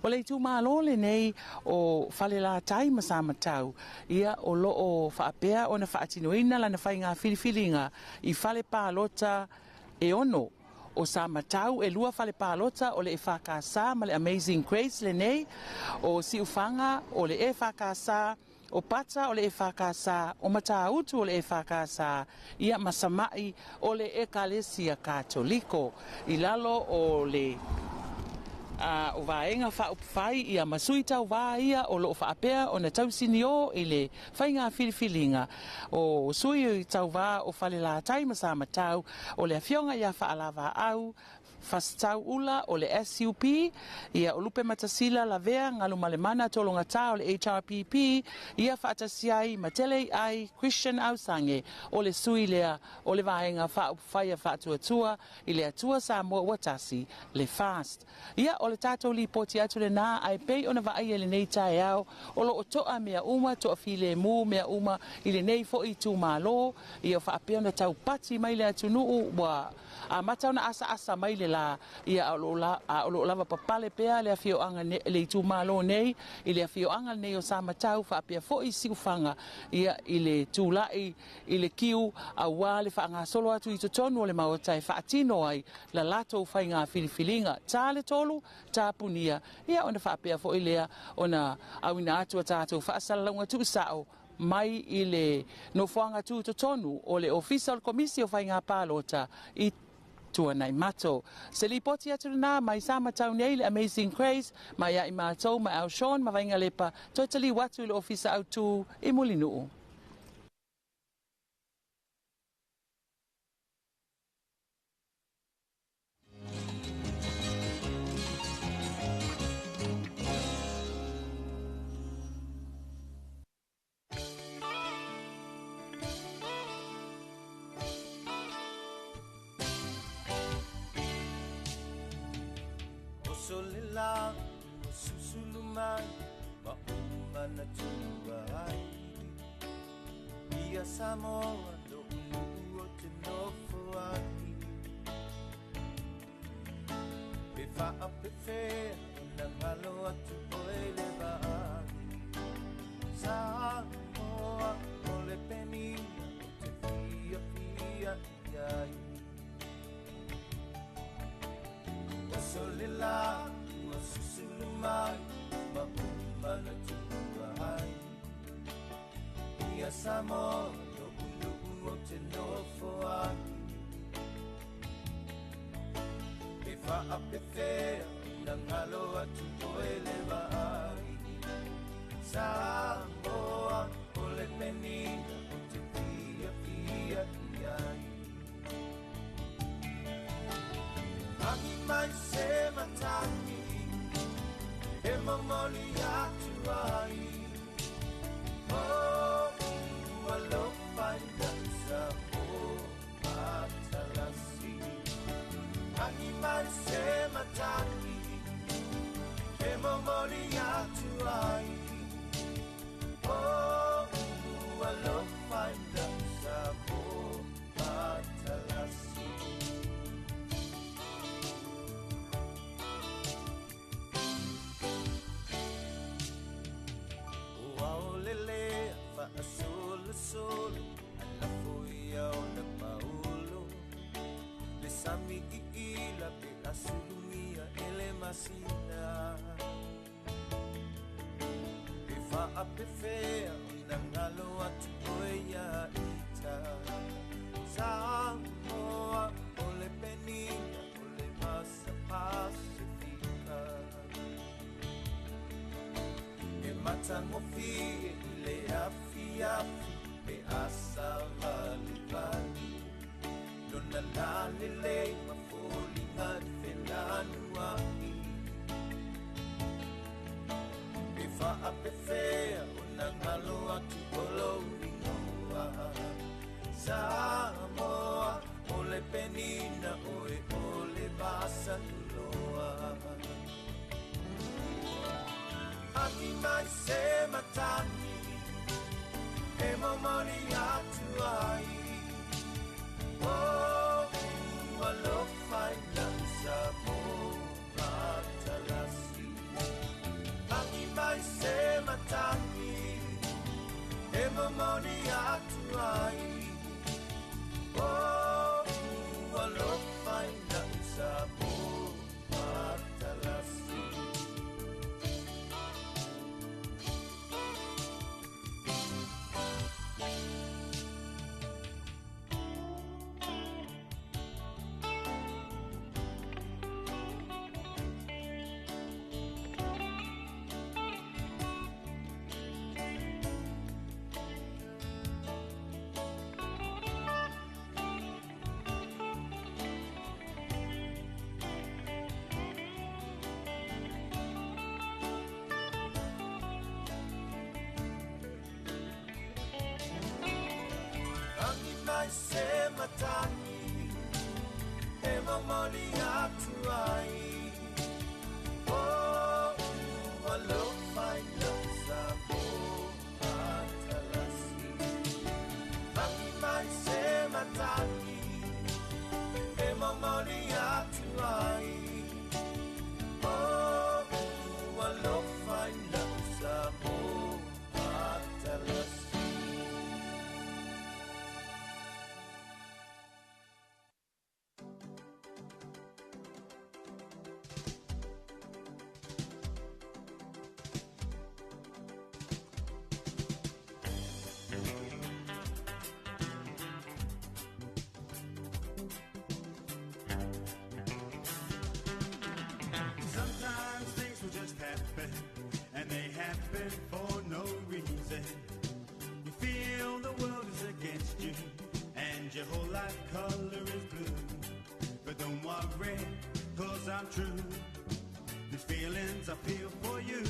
O le itumalo lenei o Falelatai ma Samatau, ia o loo faapea ona faatinoina lana faiga filifiliga i fale palota e 6. O Samatau e 2 fale palota o le EFKS ma le Amazing Grace lenei, o Siufaga o le EFKS, o Pata o le EFKS, o Matautu o le EFKS, ia ma Sama'i o le Ekalesia Katoliko. I lalo o le o vaega faaupufai ia ma sui tauvā ia o loo faapea ona tausiniō i le faiga filifiliga o sui tauvā o Falelatai ma Samatau o le afioga ia Faalavaau Fasitau Ula o le SUP, ia o Lupe Matasila Lavea Galumalemana Tologata o le HRPP, ia faatasi ai ma Tele Ai Christian Ausange o le sui lea o le vaega faaupufai a Faatuatua i le Atua Samoa ua tasi le FAST. Ia o le tatou lipoti atu lenā ae pei ona vaaia i lenei taeao o loo toa mea uma toafilemu mea uma i lenei foi itumalo ia faapea ona taupati mai le atunuu ua amata ona asaasa mai le la ia a o loo lava papale pea le afioaga le itumalo nei i le afioaga lenei o Samatau faapea foi Siufaga ia i le tulai i le kiu auā le faagasolo atu i totonu o le maota e faatino ai la latou faiga filifiliga ta le tolu ta punia ia ona faapea foi lea ona auina atu a tatou faasalalauga tuusao mai i le nofoaga tutotonu o le Ofisa o le Komisi o Faiga Palota i Tuanaimato. Se lipoti atu lenā mai Samatau nei le Amazing Grace mai ia i matou ma Al Sean ma Vainalepa toe taliu atu i le Ofisa Autu i Mulinuu. Oso le la ua susulu mai ma ou manatua ai. Ia Samoa lo'u nu'u o te nofo ai. Pe faapefea ona galo atu oe le vaai. Samoa o le penina o te fiafia i ai. Oso le la ua susulu mai ma ou manatua ai. Ia Samoa lo'u nu'u o te nofo ai. Pe faapefea ona galo atu oe le vaai. Samoa o le penina o te fiafia i ai. Agi mai se matagi e momoli atu ai. Oh, alofa i lau Samoa matalasi. Agi mai se matagi e momoli atu ai. Oh, alofa i lau Samoa matalasi. Ua olele faasolosolo alafo ia ona paulo. Le sami iila pe asulugia e le masina. Pe faapefea ona galo atu oe ia ita. Samoa o le penina o le masa Pasifika. E matagofie i le afiafi pe asa valivali. Lona lalelei ma foliga i felanuai. Pe faapefea ona galo atu o lou igoa. Samoa o le penina oe o le vasatuloa. Agi mai se matagi e momoli atu ai. Oh, alofa i lau Samoa matalasi. Agi mai se matagi e momoli atu ai. Oh, alofa i lau Samoa matalasi. Agi mai se matagi e momoli atu ai. Oh, alofa i lau Samoa matalasi. Agi mai se matagi e momoli atu ai. Oh, alofa i lau Samoa matalasi. living for no reason. You feel the world is against you, and your whole life color is blue. But don't worry, 'cause I'm true. These feelings I feel for you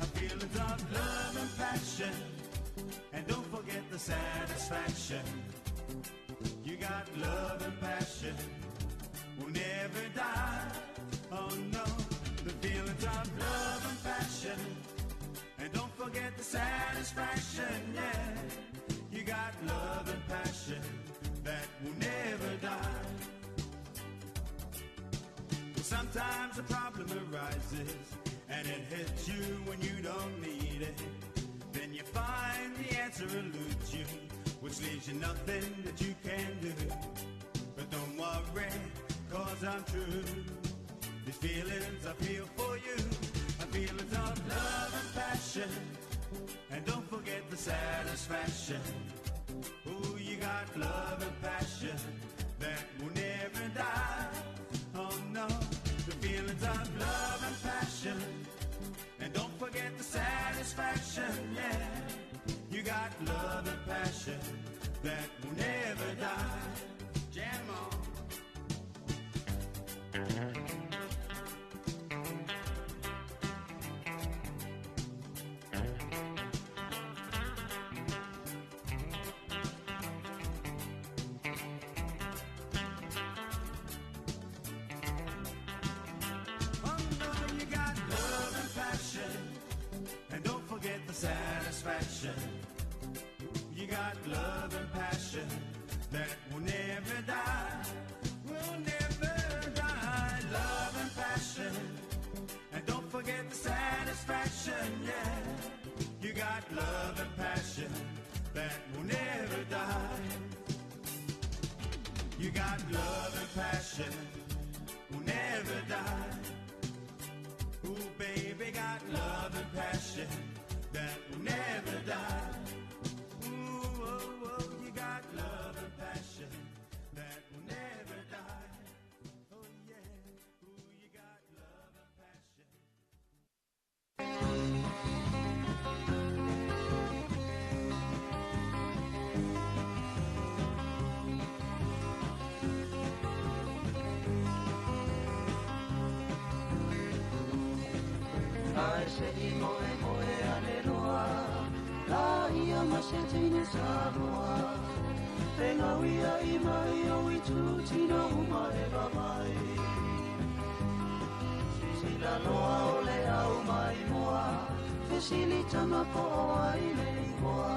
are feelings of love and passion. And don't forget the satisfaction. You got love and passion will never die. Oh no, the feelings of love and passion. And don't forget the satisfaction, yeah. You got love and passion that will never die. Well, sometimes a problem arises and it hits you when you don't need it. Then you find the answer eludes you, which leaves you nothing that you can do. But don't worry, 'cause I'm true. These feelings I feel for you are feelings of love and passion. And don't forget the satisfaction. Ooh, you got love and passion that will never die. Oh no, the feelings of love and passion. And don't forget the satisfaction, yeah. You got love and passion that will never die. Jam on. Oh no, you got love and passion, and don't forget the satisfaction. You got love and passion that will never die, will never die. Love and passion, and don't forget the satisfaction, yeah. You got love and passion that will never die. You got love and passion will never die. Ooh, baby, got love and passion that will never die. Ooh, oh, oh, you got love and passion that will never die. Oh, yeah. Ooh, you got love and passion. Ai se i moe moe ane roa, la ia ma se tine Samoa. Te ngawia i mai o i tū tino uma e vavai. Sisila loa o le au mai moa, fesili tama po o ai le igoa.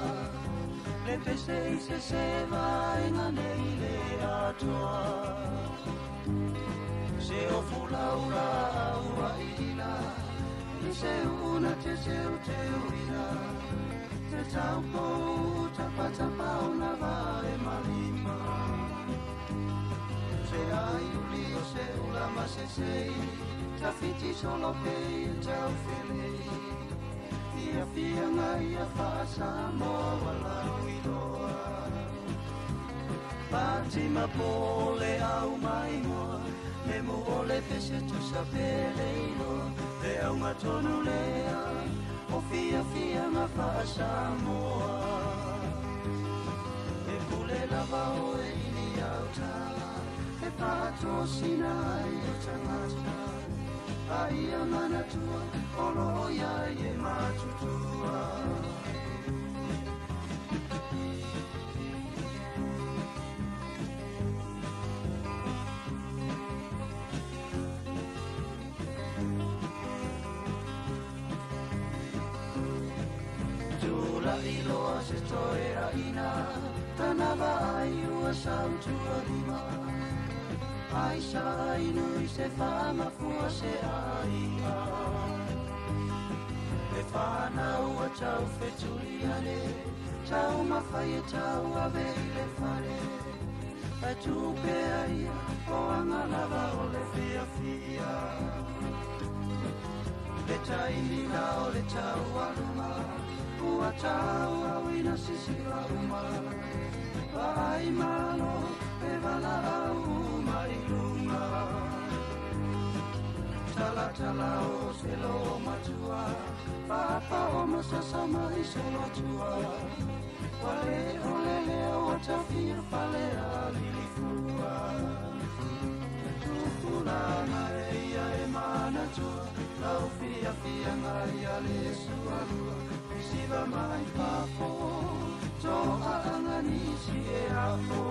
Le pese i se se vaenga nei le atoa. Se o fula ula au a ila, i se una te se u te uila. Te taupo tapa tapa o na vae malima. Se ai uli o se ula ma se sei, tawhiti solo pei e tau felei. Ia fianga ia wha Samoa lau iloa. Pati ma pole au mai moa, me mo ole pese tu sa pele iloa. Te au matonu lea, o fia fia nga wha Samoa. E pule lava o e ili au tala, e whaatosina ai o tangata. A ia manatua, o loo ia e matutua. Tula iloa se toe a ina, tana vaai ua sautua lima. Ai sa inu i se whamafua se aia. E whanau a tau wheturi ane, tau mawhai e tau ave i le whare. E tūpe a ia, o anga lava o le whia whia. Le taimi la o le tau aluma, ua tau au ina sisila uma. Vai malo, e vala au mai lunga. Talatala o se lo matua, Papa o masasa mai solo tua. Wale o lele o tafia fale a lilifua. Tupulanga e ia e manatua, Lau fia fia ngai a le sualua. Siva mai fafo, Toa anga nisi e afo.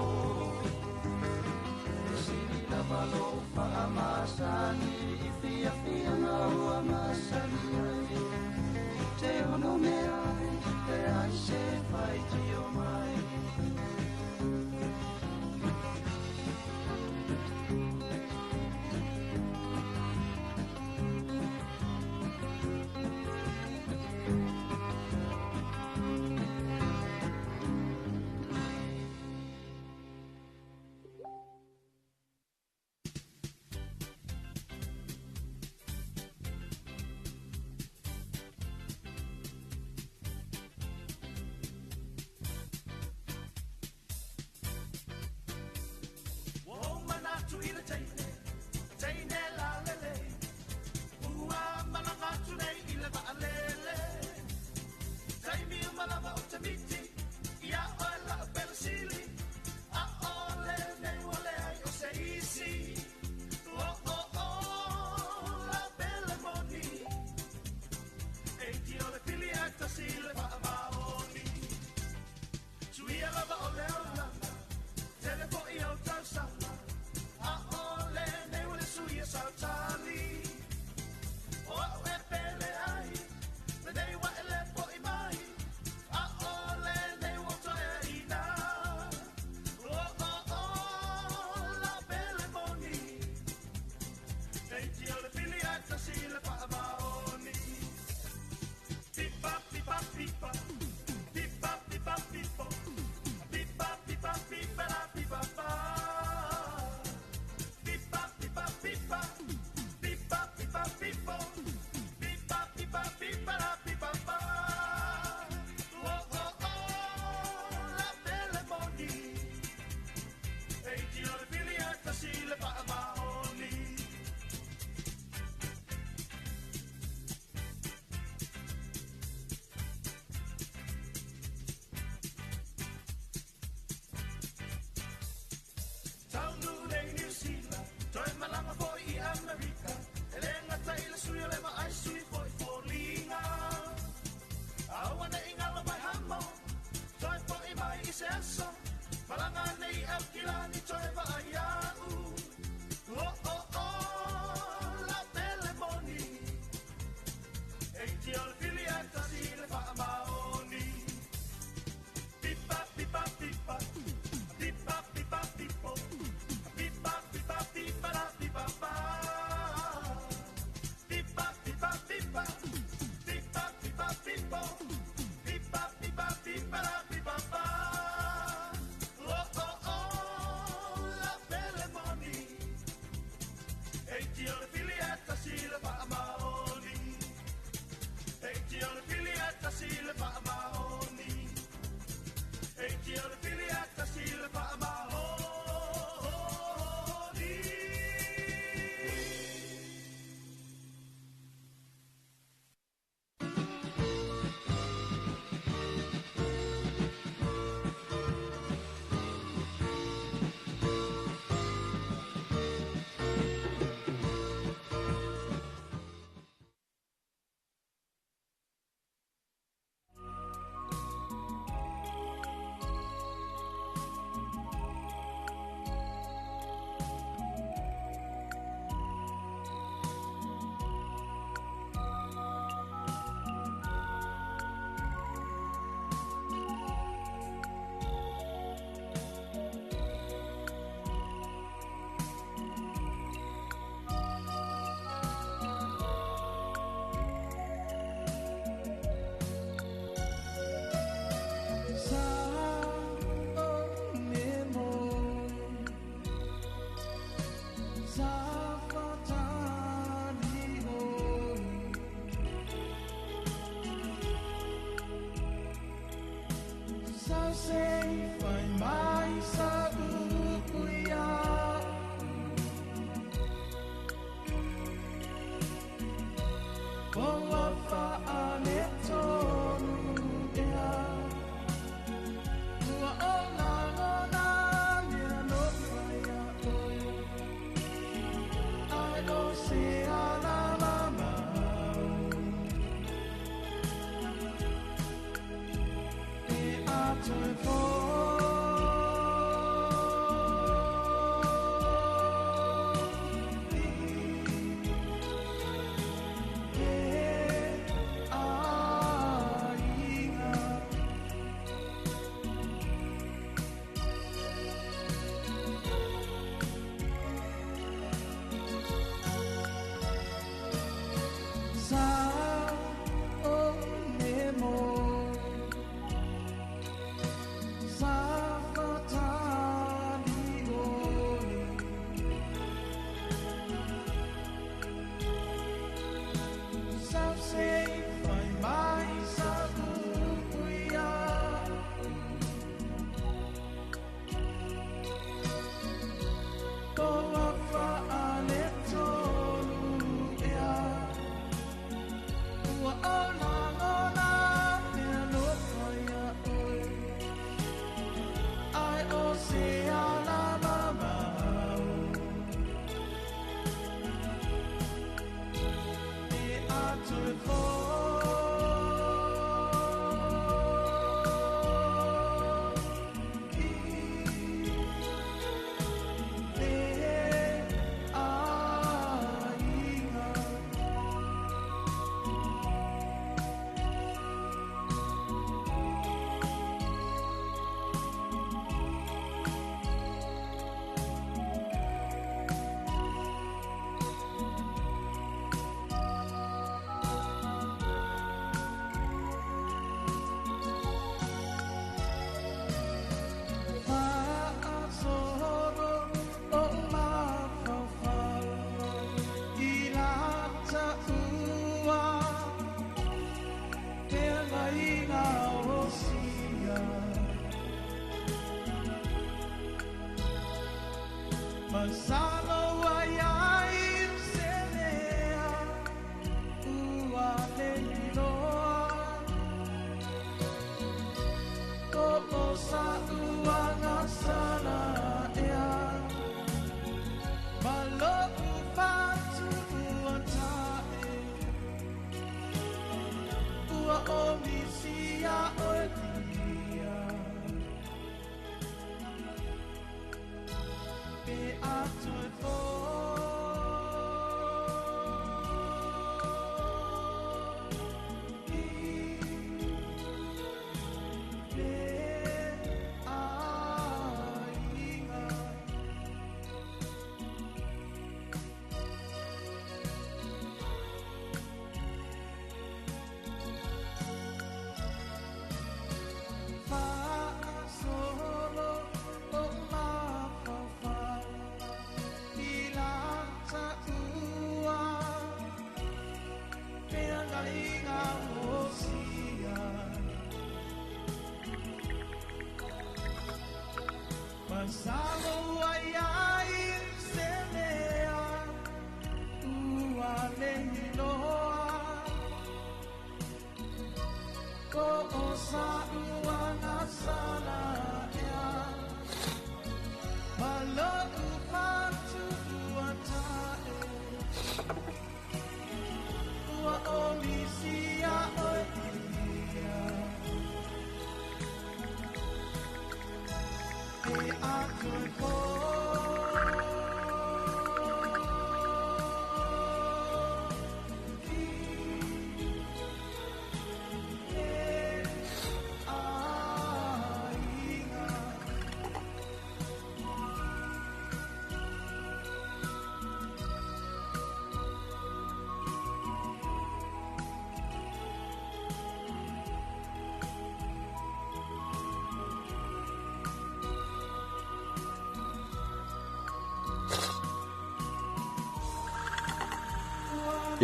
Sili lava lo faamasani, I fia fia ngau masani ai. Te ono me ai, te ai se fai tio mai.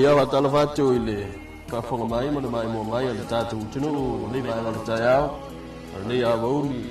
Ia faatalofa atu i le faafofoga mai ma le maimoa mai a le tatou atunuu o lenei vaega o le taeao, o lenei aoauli.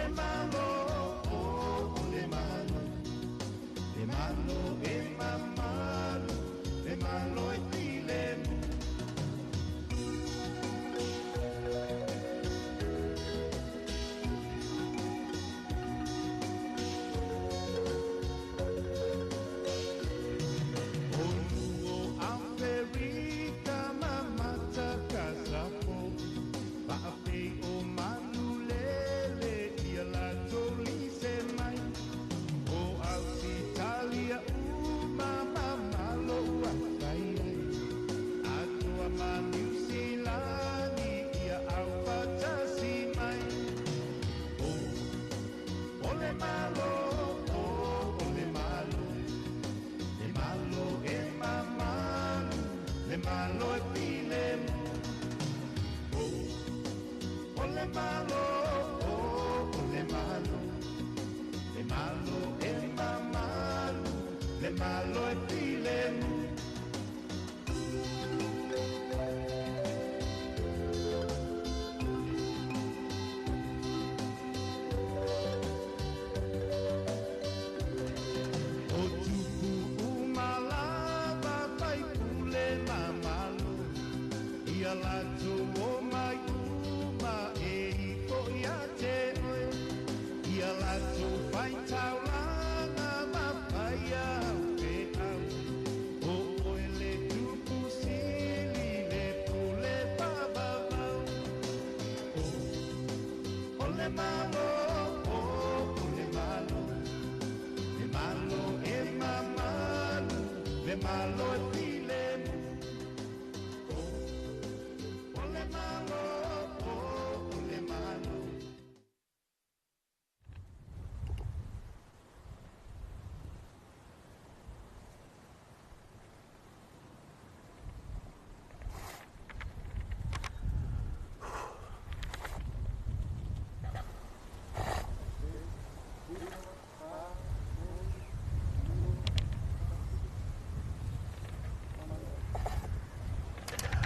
le malo, o le malo, le malo e mamalu, le malo e filemu.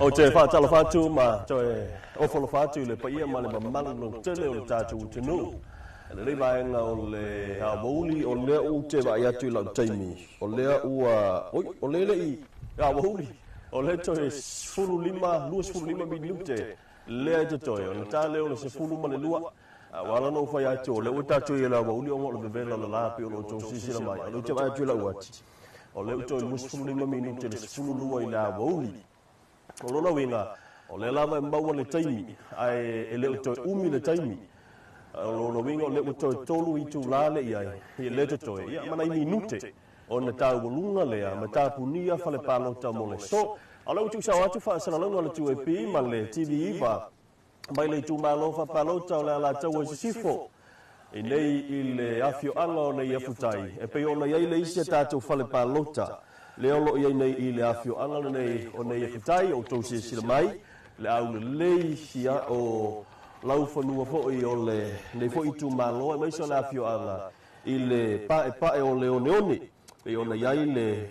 O te whātala whātu ma toe ofolo whātu le paia ma le mamalu lo tele o le tātou atunuu. Le lei vaega o le aoauli o lea ou te vaai atu i lau taimi. O lea ua, oi, o lea le i aoauli, o lea toe 15, 25 minute lea e totoe. O le tā lea o le 12, ua ala ona ou fai atu, o lea ua tatou i le aoauli ona o le vevela la la pei o lo outou silasila mai. O lea ou te vaai atu i lau ati, o lea ua toe 25 minute le 12 i le aoauli. O lona uiga, o lea lava e maua le taimi, ae e le o toe umi le taimi. O lona uiga o lea ua toe 3 itulā le i ai, i lea totoe, ia ma nai minute ona taualuga lea ma tapunia fale palota mo le so. A o lea ua tuusao atu faasalalauga le 2AP ma le TV iva mai le itumalo faapalota o le Alataua i Sisifo i nei i le afioaga o nei afutai e pei ona i ai le isi a tatou fale palota lea o lo o i ai nei i le afioaga lenei o nei afutai o outou silasila mai le aulelei ia o laufanua foi o lenei foi itumalo aemaise o le afioaga i le paepae o le oneone pei ona i ai le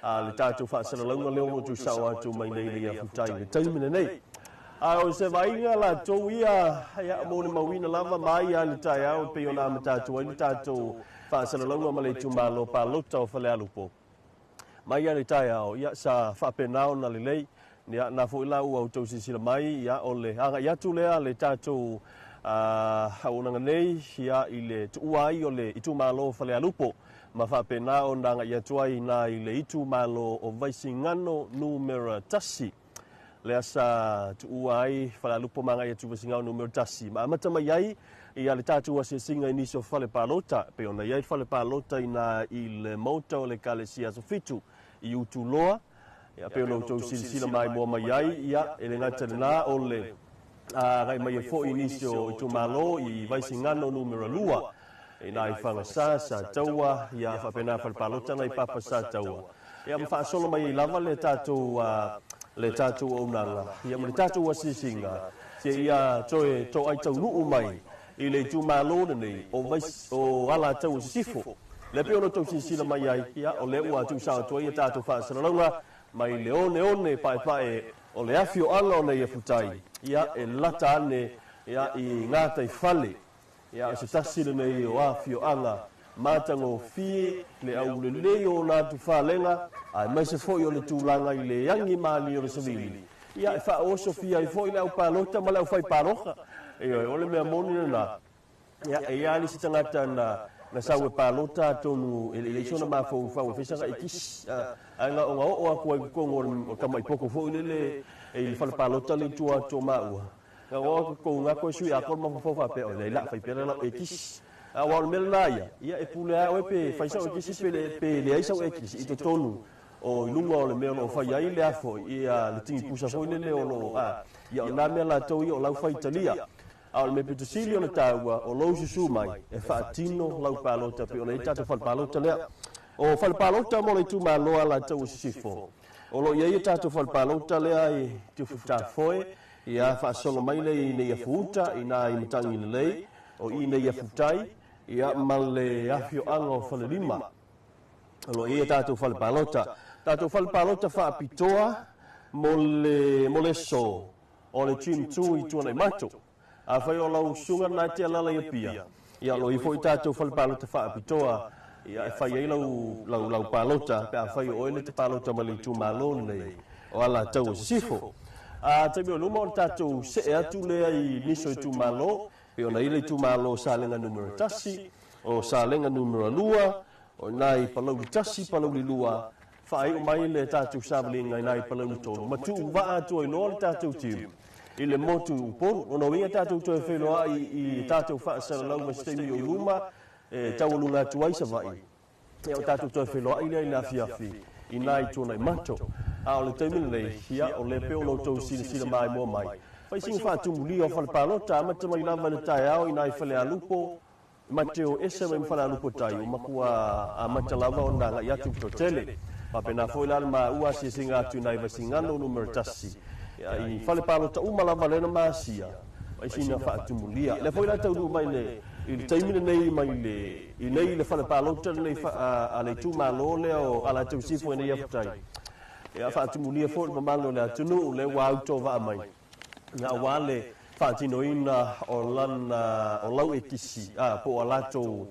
le tatou faasalalauga lea o lo o tuusao atu mai nei i le afutai i le taimi lenei. A o se vaaiga latou ia, ia mo le mauina lava mai lava i le taeao e pei ona amata atu ai le tatou faasalalauga ma le itumalo palota o Falealupo. Mai lava i le taeao, ia sa faapena ona lelei, ia na foi la ua outou silasila mai, ia o le agai atu lea le tatou auaunaga nei, ia i le tuua ai o le itumalo o Falealupo ma faapena ona agai atu ai ina i le itumalo o Vaisigano numera 1. Lea sa tuua ai Falealupo ma agai atu i Vaisigano numera 1 ma amata mai ai ia le tatou asiasiga i nisi o fale palota, pei ona i ai le fale palota ina i le maota o le Ekalesia Aso Fitu i Utuloa, ia pei ona outou silasila maimoa mai ai, ia e le gata i lena o le agai mai ai foi i nisi o itumalo i Vaisigano numera 2, ina i Fagasa, Sataua, ia faapena fale palota na i Papa Sataua. Ia ma faasolo mai ai lava le tatou le tatou auaunaga, ia ma le tatou asiasiga, seia toe toai taunuu mai i le itumalo lenei o Vais, o Alataua Sisifo. Lea pei ona outou silasila mai ai, ia, o lea ua tuusao atu ai a tatou faasalalauga mai le oneone paepae o le afioaga o Naiafutai, ia, e lata ane, ia, i gataifale. Ia, o se tasi lenei o afioaga matagofie le aulelei o ona atufalega, aemaise foi o le tulaga i le agi malie o le savili. Ia, e faaosofia ai foi le au palota ma le aufaipaloka. Ioe, o le mea moni lena. Ia, e i ai lava le isi tagata na na sau e palota atonu e le i leai sona mafaufau e fai sana ekisi, ae na ona oo atu ai i totonu o le tamai poto foi lele e i le fale palota lea i tua atu o maua. Na oo atu i totonu na toe sui atoa le mafaufau faapea, oi leai la fai pea lau ekisi. Aua o le mea lena ia, ia e pule lava oe pe fai sau ekisi pe le pe leai sau ekisi i totonu o i luga o le mea o lo o fai ai le afo ia le tigipusa foi lele o lo o a ia o na mea latou ia o lau faitalia. A o le mea pito sili ona taua, o lou susu mai e faatino lau palota e pei ona i ai tatou fale palota lea. O fale palota mo le itumalo Alataua Sisifo, o lo o i ai a tatou fale palota lea i Tufutafoe, ia faasolo mai lea i Neiafu-uta, i ina i Matagilelei, o i Neiafu-tai, ia ma le afioaga o Falelima. O lo o i ai a tatou fale palota. Tatou fale palota faapitoa mo le, mo le aso o le Gym 2 i Tuanaimato. Afai o lau susuga lena e te alaala i Apia, ia o lo o i ai foi tatou fale palota faapitoa ia e fai ai lau, lau, lau palota pe afai o oe le te palota mai le itumalo lenei o Alataua Sisifo. A taimi o luma o le tatou see atu lea i nisi o itumalo, pei ona i ai le itumalo o Salega Numera 1, o Salega Numera 2, O ina i Palauli 1, Palauli 2, faaiu mai le tatou savaliga ina i Palauli 3, ma tuu vaa atu ai loa le tatou team i le motu i Upolu. Lona uiga tatou toe feiloai i tatou faasalalauga i se taimi o i luma e taualuga atu ai Savaii. Ia o tatou toe feiloai lea i le afiafi ina i Tuanaimato. A o le taimi lenei, ia o lea pei ona outou silasila maimoa mai, fai sina faatumulia o fale palota, amata mai lava i le taeao ina i Falealupo, Ma te o ese mai ma Falealupo tai, ua matua amata lava ona agai atu i le toatele. Faapena foi la le maua asiasiga atu i nai Vaisigano numera 1, i fale palota uma lava lea na masia, ma isi na faatumulia. Lea foi la taunuu mai le i le taimi lenei mai le i nei i le fale palota lenei a le itumalo lea o Alataua Sisifo i nei afutai. Ia faatumulia foi le mamalu o le atunuu lea ua autovaa mai. Aua le faatinoina o lana, o lau ekisi, a, po o a latou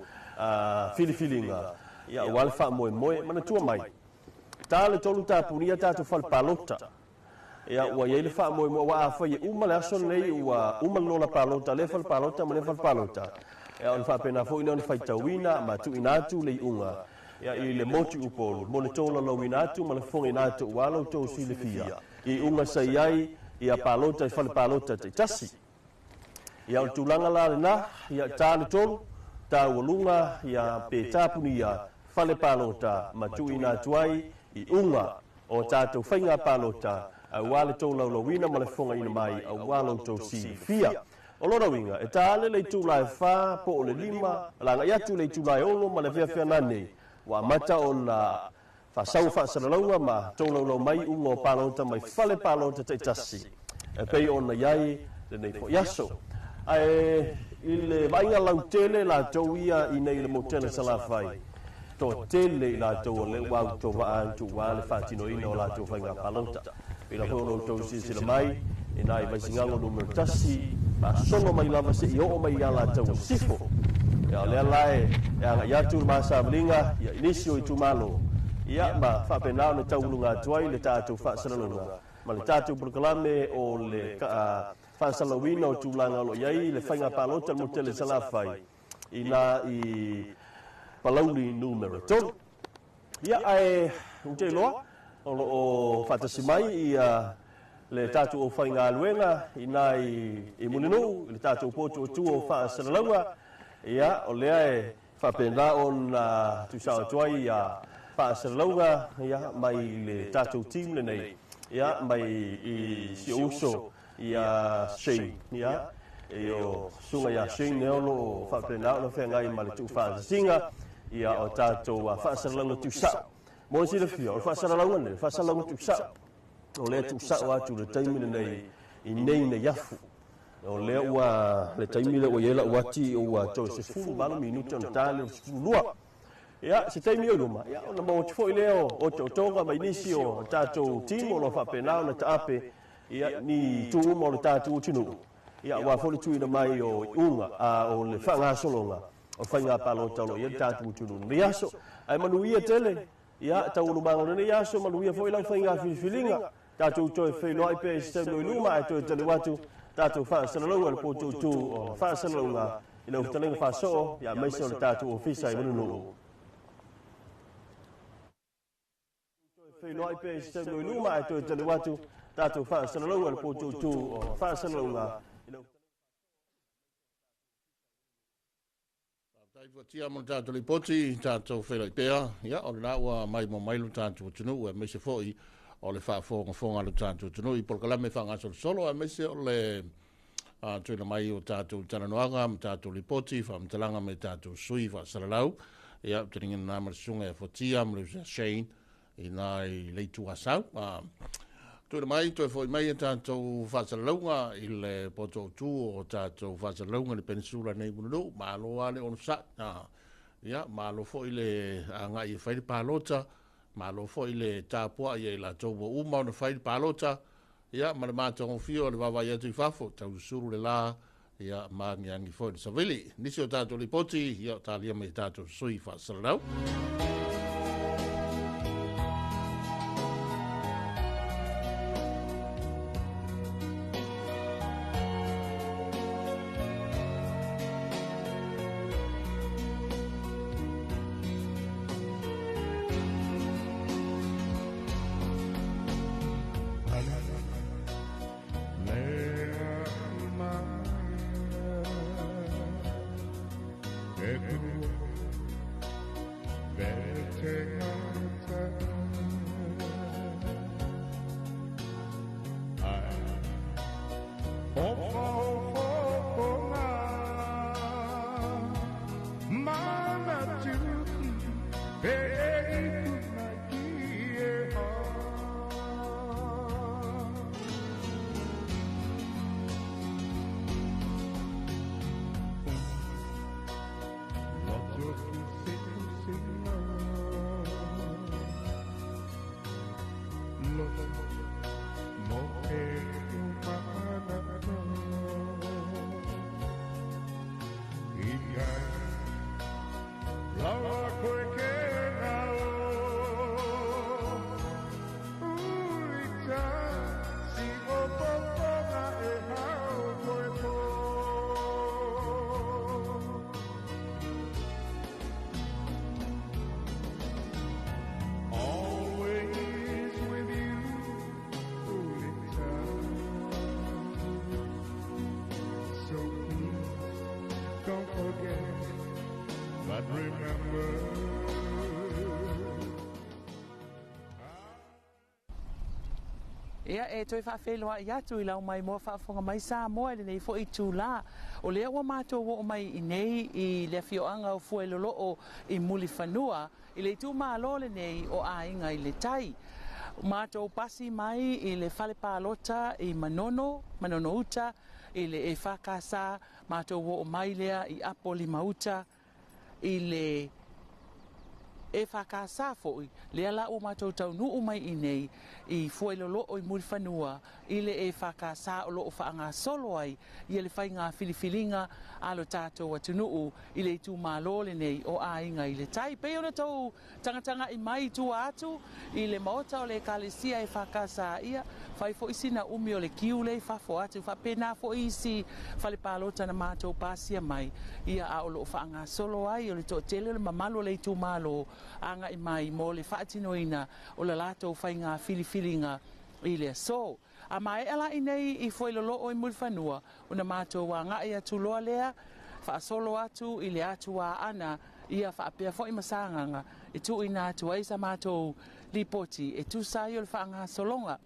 filifiliga, ia, aua le faamoemoe. Manatua mai, ta le tolu tapunia tatou fale palota, ia, ua i ai le faamoemoe, aua afai e uma le aso lenei, ua uma le lola palota a lea fale palota ma lea fale palota, ia, ona faapena foi lea ona faitauina ma tuuina atu le iuga, ia, i le motu i Upolu, mo le tolaulauina atu ma le fofogaina atu aua lo outou silafia. Iuga sa i ai ia palota i fale palota taitasi. Ia o le tulaga la lena, ia ta le tolu, taualuga ia pe tapunia fale palota ma tuuina atu ai iuga o tatou faiga palota aua le tolaulauina ma le fofogaina mai aua lo outou silafia. O lona uiga, e ta ale le itula e fa po o le lima, la agai atu le itula e ono ma le afiafi nanei, ua amata ona Faasau faasalalauga ma tolaulau mai iuga o palota mai fale palota taitasi e pei ona i ai lenei foi aso. Ae i le vaaiga lautele latou ia i nei i le motele Salafai, toatele i latou o lea ua autovaa atu aua le faatinoina o latou faiga palota. Pei la foi ona outou silasila mai i nai Vaisigano numera 1, faasolo mai lava seia oo mai i Alataua Sisifo. Ia, o lea la e agai atu le ma savaliga i nisi o itumalo, ia, ma faapena ona tauuluga atu ai le tatou faasalalauga ma le tatou polokalame o le faasalalauina o tulaga o lo o i ai le faiga palota i le motu tele i Salafai, ina i Palauli numera 3. Ia, ae ou te iloa o lo o faatasi mai ia le tatou aufaigaluega ina i Mulinuu i le tatou potu o tua o faasalalauga. Ia, o lea e faapena ona tuusao atu ai ia faasalalauga ia mai le tatou team lenei, ia mai i si ou uso ia Shane, ia e o susuga ia Shane lea o lo o faapena ona feagai ma le tuufaatasiga ia o tatou faasalalauga tuusao. Mo le silafia, o le faasalalauga lenei, o le faasalalauga tuusao, o lea e tuusao atu le taimi lenei i nei nei afu. O lea ua le taimi lea ua i ai lau ati ua toe 18 minute ona ta lea o le 12. Ia, se taimi o i luma, ia, ona maua atu foi lea o otootoga mai nisi o tatou team o lo o faapena ona taape ia, ni itu uma o le tatou atunuu. Ia, aua foi le tuuina mai o iuga, a o le faagasologa o faiga palota o lo o i ai le tatou atunuu i lenei aso. Ae manuia tele, ia, taualumaga o lenei aso, manuia foi lau faiga filifiliga. Tatou toe feiloai pea i se taimi o i luma, ae toe taliu atu tatou faasalalauga i le potoutū o faasalalauga i lau fetalaiga faasoo, ia, aemaise o le tatou ofisa i Mulinuu. Toe feiloai pea i se taimi o i luma, ae toe taliu atu tatou faasalalauga i le potoutū o faasalalauga i lau Faafetai fuatia mo le tatou lipoti, tatou feiloai pea. Ia, o lena ua maimoa mai lo tatou atunuu, aemaise foi o le faafogafoga a lo tatou atunuu i polokalame faagasolosolo, aemaise o le tuuina mai o tatou talanoaga ma tatou lipoti, faamatalaga me tatou sui faasalalau. Ia, ou te lagina ma le susuga ia Fuatia ma le uso ia Shane i nā i le itu Asau. Tuuina mai, toe foi mai e tatou faasalalauga i le poto autu o tatou faasalalauga i le penisula nei Mulinuu. Malo lava le onosai. Ia, malo foi le agai e fai le palota, malo foi le tapuai ia i latou ua uma ona fai le palota, ia, ma le matagofie o le vaavaai atu i fafo, taususulu le la, ia, ma agiagi foi le savili. Nisi o tatou lipoti, ia, o talia mai e tatou sui faasalalau. Ia, e toe faafeiloai atu i lau maimoa faafofoga mai Samoa i lenei foi itulā. O lea ua matou oo mai i nei i le afioaga o Fuailoloo i Mulifanua, i le itumalo lenei o Aiga i le Tai. Matou pasi mai i le fale palota i Manono, Manono Uta, i le EFKS, matou oo mai lea i Apolima Uta, i le EFKS foi, lea la ua matou taunuu mai i nei i Fuailoloo i Mulifanua i le EFKS o lo o faagasolo ai ia le faiga filifiliga a lo tatou atunuu i le itumalo lenei o Aiga i le Tai. Pei ona tou tagatagai mai i tua atu i le maota o le Ekalesia EFKS, ia, fai foi sina umi o le kiu lea i fafo atu, faapena foi isi fale palota na matou pasia mai, ia, a o lo o faagasolo ai o le toatele o le mamalu o le itumalo agai mai mo le faatinoina o le latou faiga filifiliga i le aso. A maea la i nei i Fuailoloo i Mulifanua, ona matou agai atu loa lea, faasolo atu i le atu Aana, ia faapea foi ma Sagaga, e tuuina atu ai sa matou lipoti e tusa ai o le faagasologa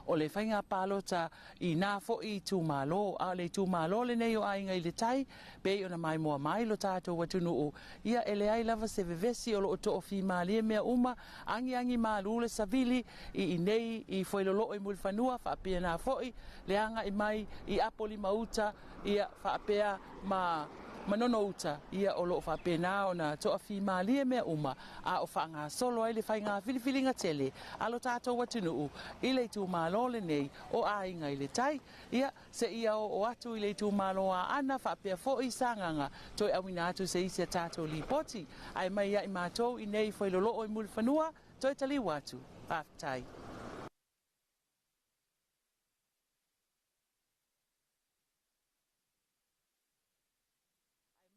o le faiga palota i nā foi itumalo. A o le itumalo lenei o Aiga i le Tai, pei ona maimoa mai lo tatou atunuu, ia e leai lava se vevesi o lo o toafimalie mea uma, agiagi malū le savili i inei i Fuailoloo i Mulifanua, faapea nā foi le agai mai i Apolima Uta, ia faapea ma Manono Uta, ia o loo faapena ona toafimalie mea uma a o faagasolo ai le faiga filifiliga tele a lo tatou atunuu i le itumalo lenei o Aiga i le Tai. Ia, seia oo atu i le itumalo Aana faapea foi Sagaga, toe auina atu se isi a tatou lipoti, ae mai ia i matou i nei Fuailoloo i Mulifanua, toe taliu atu. Faafetai.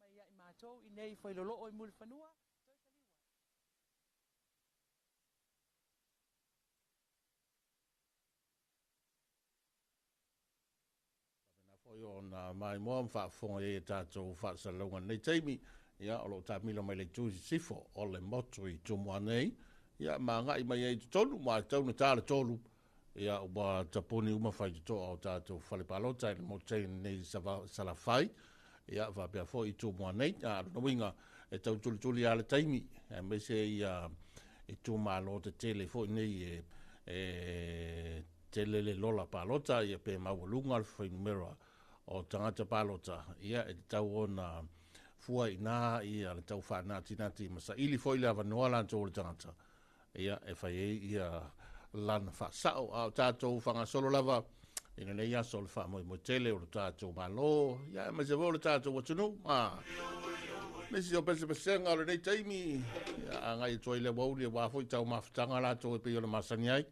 Ae mai ia i matou i nei Fuailoloo i Mulifanua, toe taliu atu. Faapena foi ona maimoa ma faafofoga i ai a tatou faasalalauga i lenei taimi, ia, o lo o taamilo mai le itu i sisifo o le motu i Tumua nei, ia, ma agai mai ai i totonu, ma e tatau ona ta le 3, ia, ua tapuni uma faitotoa o tatou fale palota i le motu tai nei Salafai, ia, faapea foi i Tumua nei. A o lona uiga, e tau tulituli lava le taimi, aemaise ia itumalo tetele foi nei e tele le lola palota, ia pe maualuga le fuainumera o tagata palota, ia e tatau ona fua i ina ia le tau faanatinati ma saili foi le avanoa latou o le tagata, ia e fai ai ia lana faasao. A o tatou faagasolo lava i lenei aso o le faamoemoe tele o le tatou Malo, ia aemaise foi o le tatou atunuu, ma nisi o pesepesega o lenei taimi, ia agai atu ai le aoauli aua foi taumafataga latou e pei ona masani ai.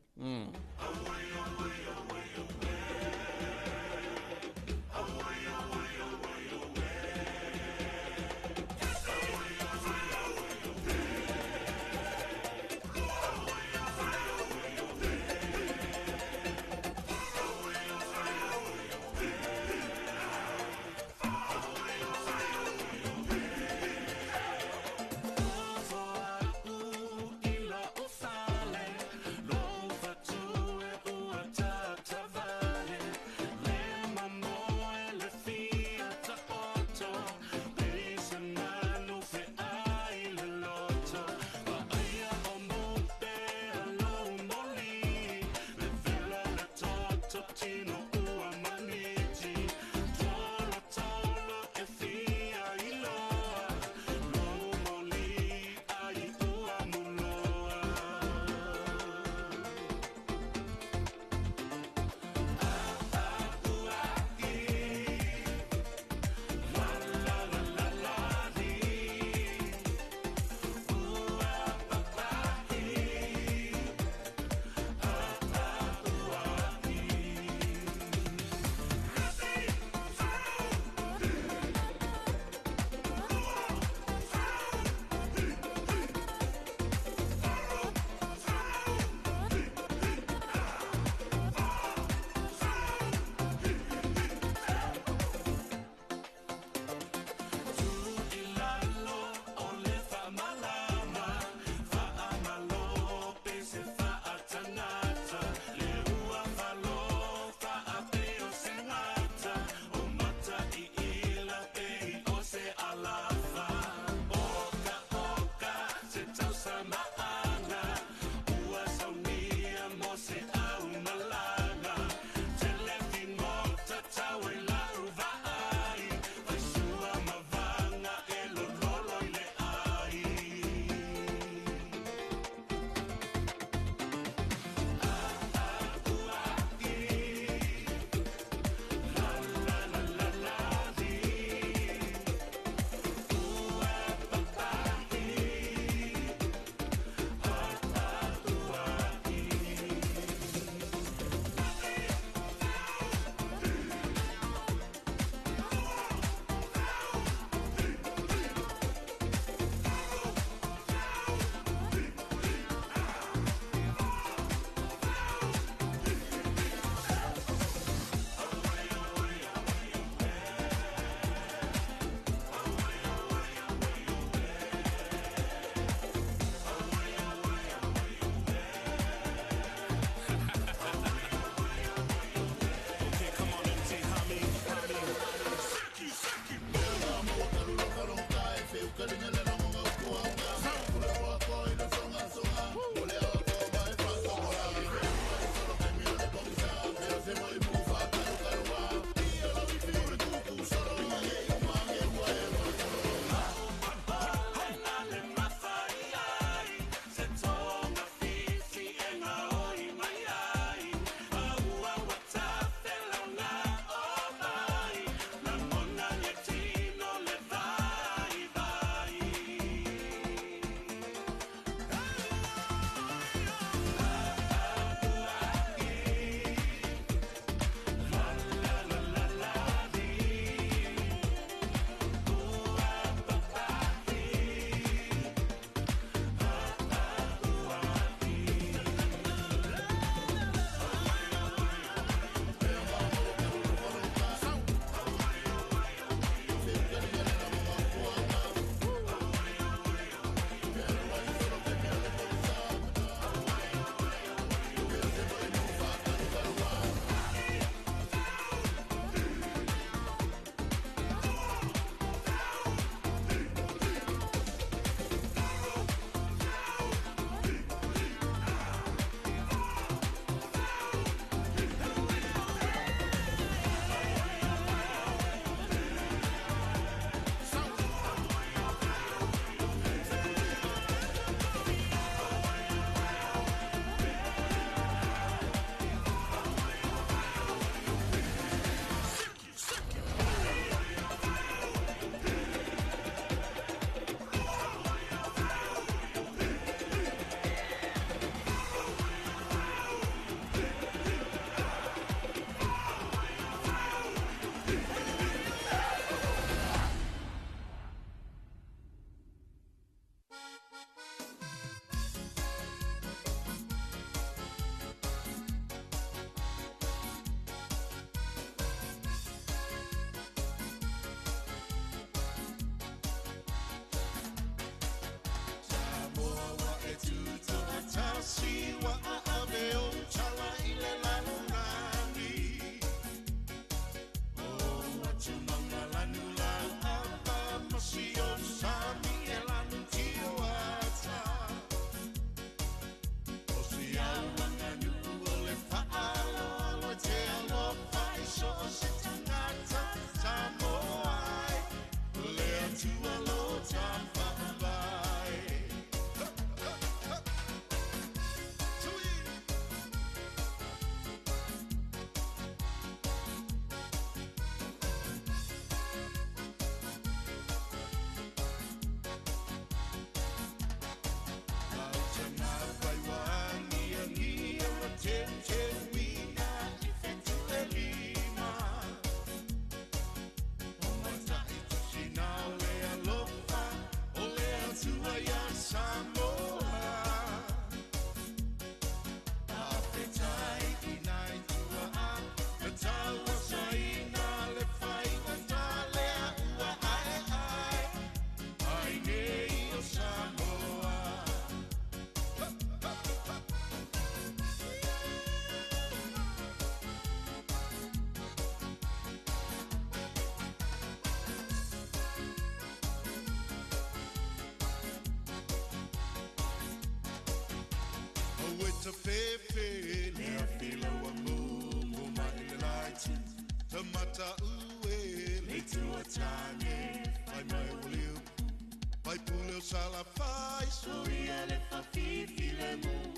pule o salafai, soia le whafifi le mu.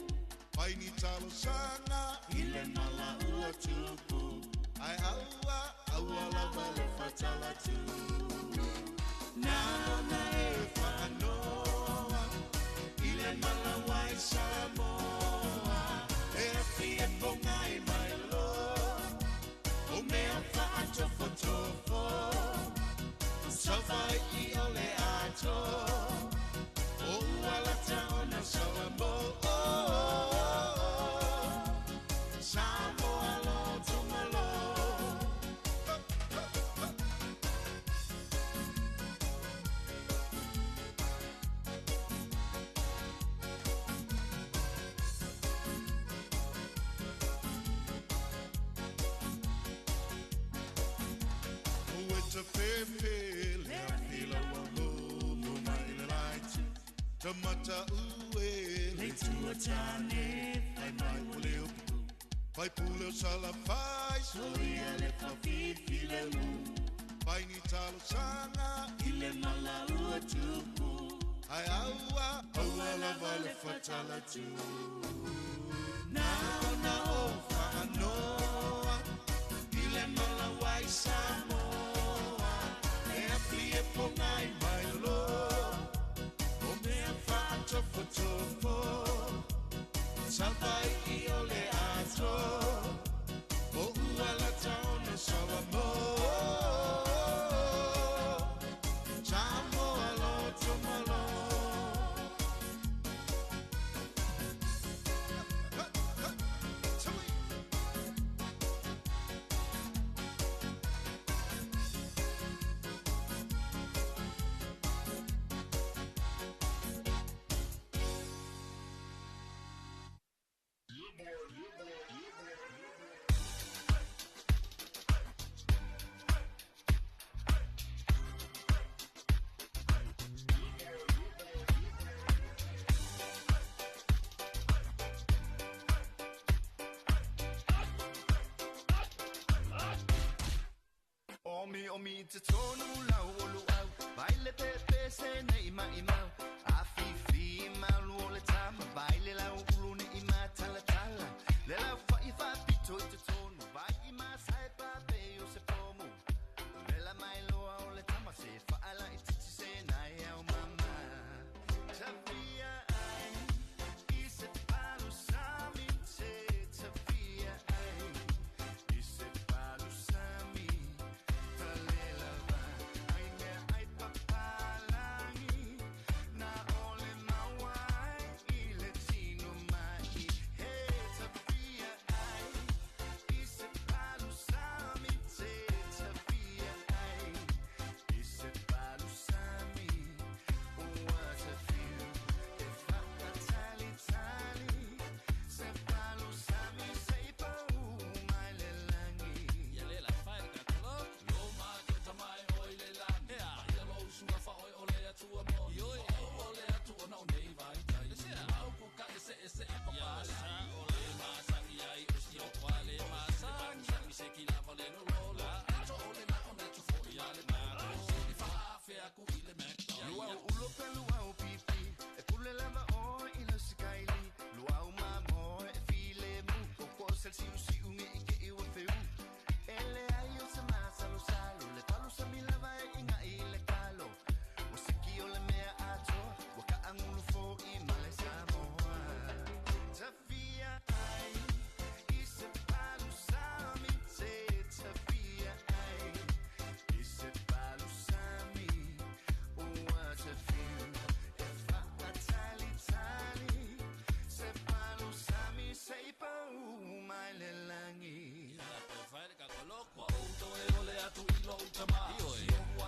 Pai ni talo sanga, i le mala ua tupu. Ai aua, aua lava le fatala tu. Nana e whaanoa, i le mala wai Samoa. E afi e ponga i mai loa, o mea whaatofotofo. Savai i o le ato, o ualata ona Samoa. Samoa lo tumalo. Ue te fefe le afila ua momo mai le laiti. Tamata ue le tua tane fai mai o le upu. Fai pule o salafai, soia le whafifi le mu. Pai ni talo sanga, i le mala ua tupu. Ai aua, aua lava le fatala tu. Nā o whaanoa, i le mala wai Samoa. E afi e ponga i mai loa, o mea whaatofotofo. Savai i o le ato, o ualata ona Samoa. Samoa lo tumalo. Omi omi te tonu lau olu au, vai le pepe se nei mai mau. A fi fi malu o le tama, vai le lau ulu ni i ma tala tala. Le lau fa i fa pito i te tonu, vai i ma sai pa pe o se pomu. Le la mai loa o le tama se fa ala i titi se nai au mama. Tafia ai, i se palu sami te, tafia ai, i se palu sami.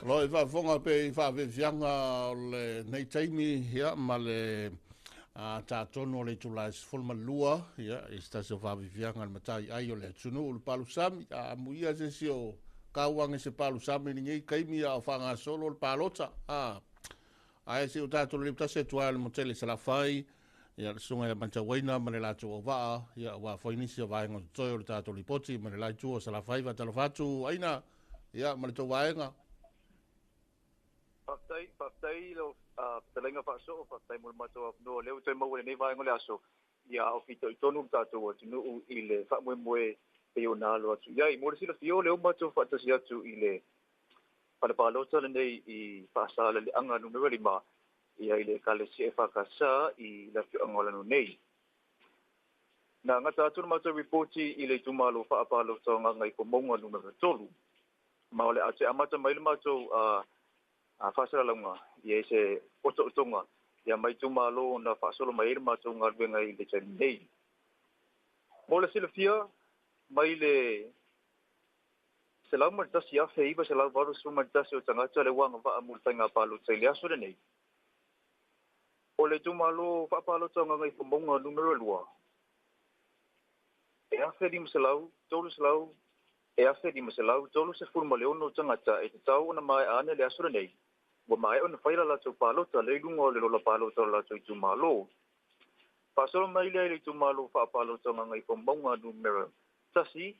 Lo e faafofoga pe i faafefiaga o lenei taimi ia ma le tatonu o le itula e 12 ia i se tasi o faafefiaga le matai ai o le atunuu le palusami a amuia se isi o kauage se palusami lenei kaimi a o faagasolo le palota a ae se o tatou le tasi atu ai le motele Salafai ia le susuga ia Matauaina ma le latou auvaa ia ua foi nisi o vaega o totoe o le tatou lipoti ma le laitu o Salafai faatalofa atu aina ia ma le tou vaega. Faafetai, faafetai lau Fetalaiga Faasoo, faafetai mo le matou avanoa o lea ua toe maua i lenei vaega o le aso, ia a o fitoitonu le tatou atunuu i le faamoemoe pei ona alo atu i ai. Mo le silafia o lea ua matou faatasi atu i le fale palota lenei i Faasaleleaga numera 5, ia i le Ekalesia EFKS i le afioaga o Lano nei. Na gata atu le matou ripoti i le itumalo faapalota o Gagaifomauga numera 3. Ma o le a toe amata mai le matou faasalalauga ia i se otootoga ia mai itumalo na faasolo mai ai le matou galuega i le taimi nei. Mo le silafia mai le 101,981 o tagata le ua agavaa mo le faiga palota i le aso lenei. O le itumalo faapalota o Gagaifomauga numera 2, e 1,500 e 1,536 tagata e tatau ona maea ane le aso lenei, ua maea ona fai la latou palota lea i luga o le lola palota o le latou itumalo. Faasolo mai lea i le itumalo faapalota o Gagaifomauga numera 1,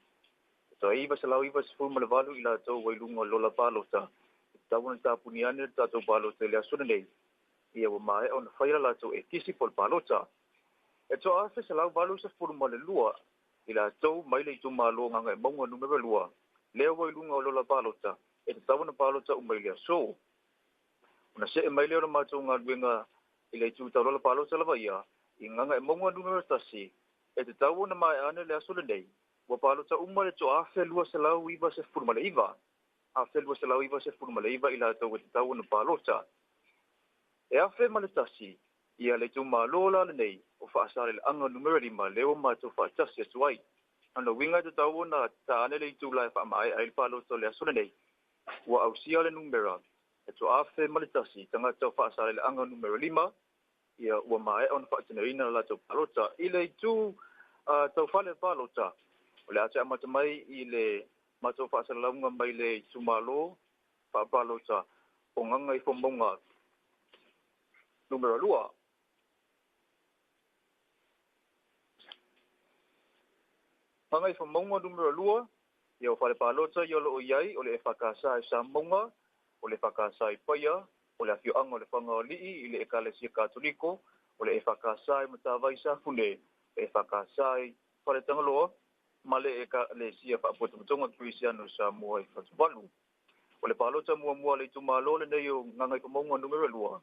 e 998 i latou ua i luga o le lola palota, e tatau ona tapuni ane le tatou palota i le aso lenei, ia ua maea ona fai la latou ekisi po o le palota. E 1,182 i latou mai le itumalo o Gagaemauga numera 2, lea ua i luga o lola palota, e tatau ona palota uma i le aso. Ona see mai lea o le matou galuega i le itu tau lola palota lava ia, i Gagaemauga numera 1, e tatau ona maea ane le aso lenei, ua palota uma le 1,299, 1,299 i latou e tatau ona palota. E 1,001 ia le itumalo la lenei o Faasaleleaga numera 5 lea ua matou faatasi atu ai. O lona uiga e tatau ona ta ane le itula e faamaea ai le palota o le aso lenei, ua ausia le numera e 1,001 tagata o Faasaleleaga numera 5, ia ua maea ona faatinoina le latou palota. I le itu tau fale palota, o le a toe amata mai i le matou faasalalauga mai le itumalo faapalota o Gagaifomauga numera 2. Gagaifomauga numera 2, ia o fale palota ia o lo o i ai o le EFKS i Samauga, o le EFKS i Paia, o le afioaga o le Fagaalii i le Ekalesia Katoliko, o le EFKS i Matavai Safune, le EFKS i Faletagaloa, ma le Ekalesia Faapotopotoga Kerisiano Samoa i Fatuvalu. O le palota muamua a le itumalo lenei o Gagaifomauga numera 2,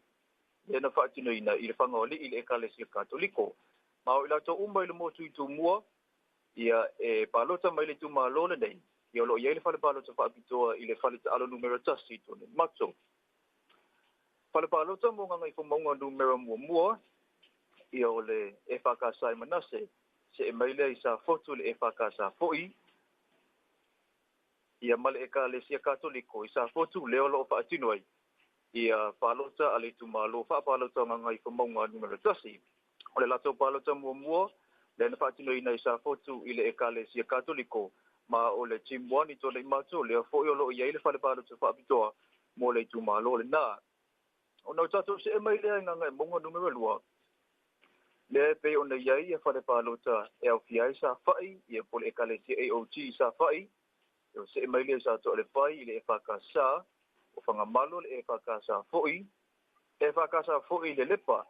lea na faatinoina i le Fagaalii i le Ekalesia Katoliko. Ma o i latou uma i le motu i Tumua, ia e palota mai le itumalo lenei, ia o lo o i ai le fale palota faapitoa i le fale taalo numera 1 i Tuanaimato. Fale palota mo Gagaifomauga numera 1, ia o le EFKS i Manase, see mai lea i Safotu i le EFKS foi, ia ma le Ekalesia Katoliko i Safotu lea o lo o faatino ai ia palota a le itumalo faapalota o Gagaifomauga numera 1. O le latou palota muamua lea na faatinoina i Safotu i le Ekalesia Katoliko, ma o le Team 1 i Tuanaimato lea foi o lo o i ai le fale palota faapitoa mo le itumalo lena. Ona o tatou see mai lea i Gagaemauga numera 2, lea e pei ona i ai ia fale palota e aofia ai Safai, ia po o le Ekalesia AOG i Safai, e see mai lea i Satoalepai i le EFKS, o Fagamalo le EFKS foi, EFKS foi i le Lepa,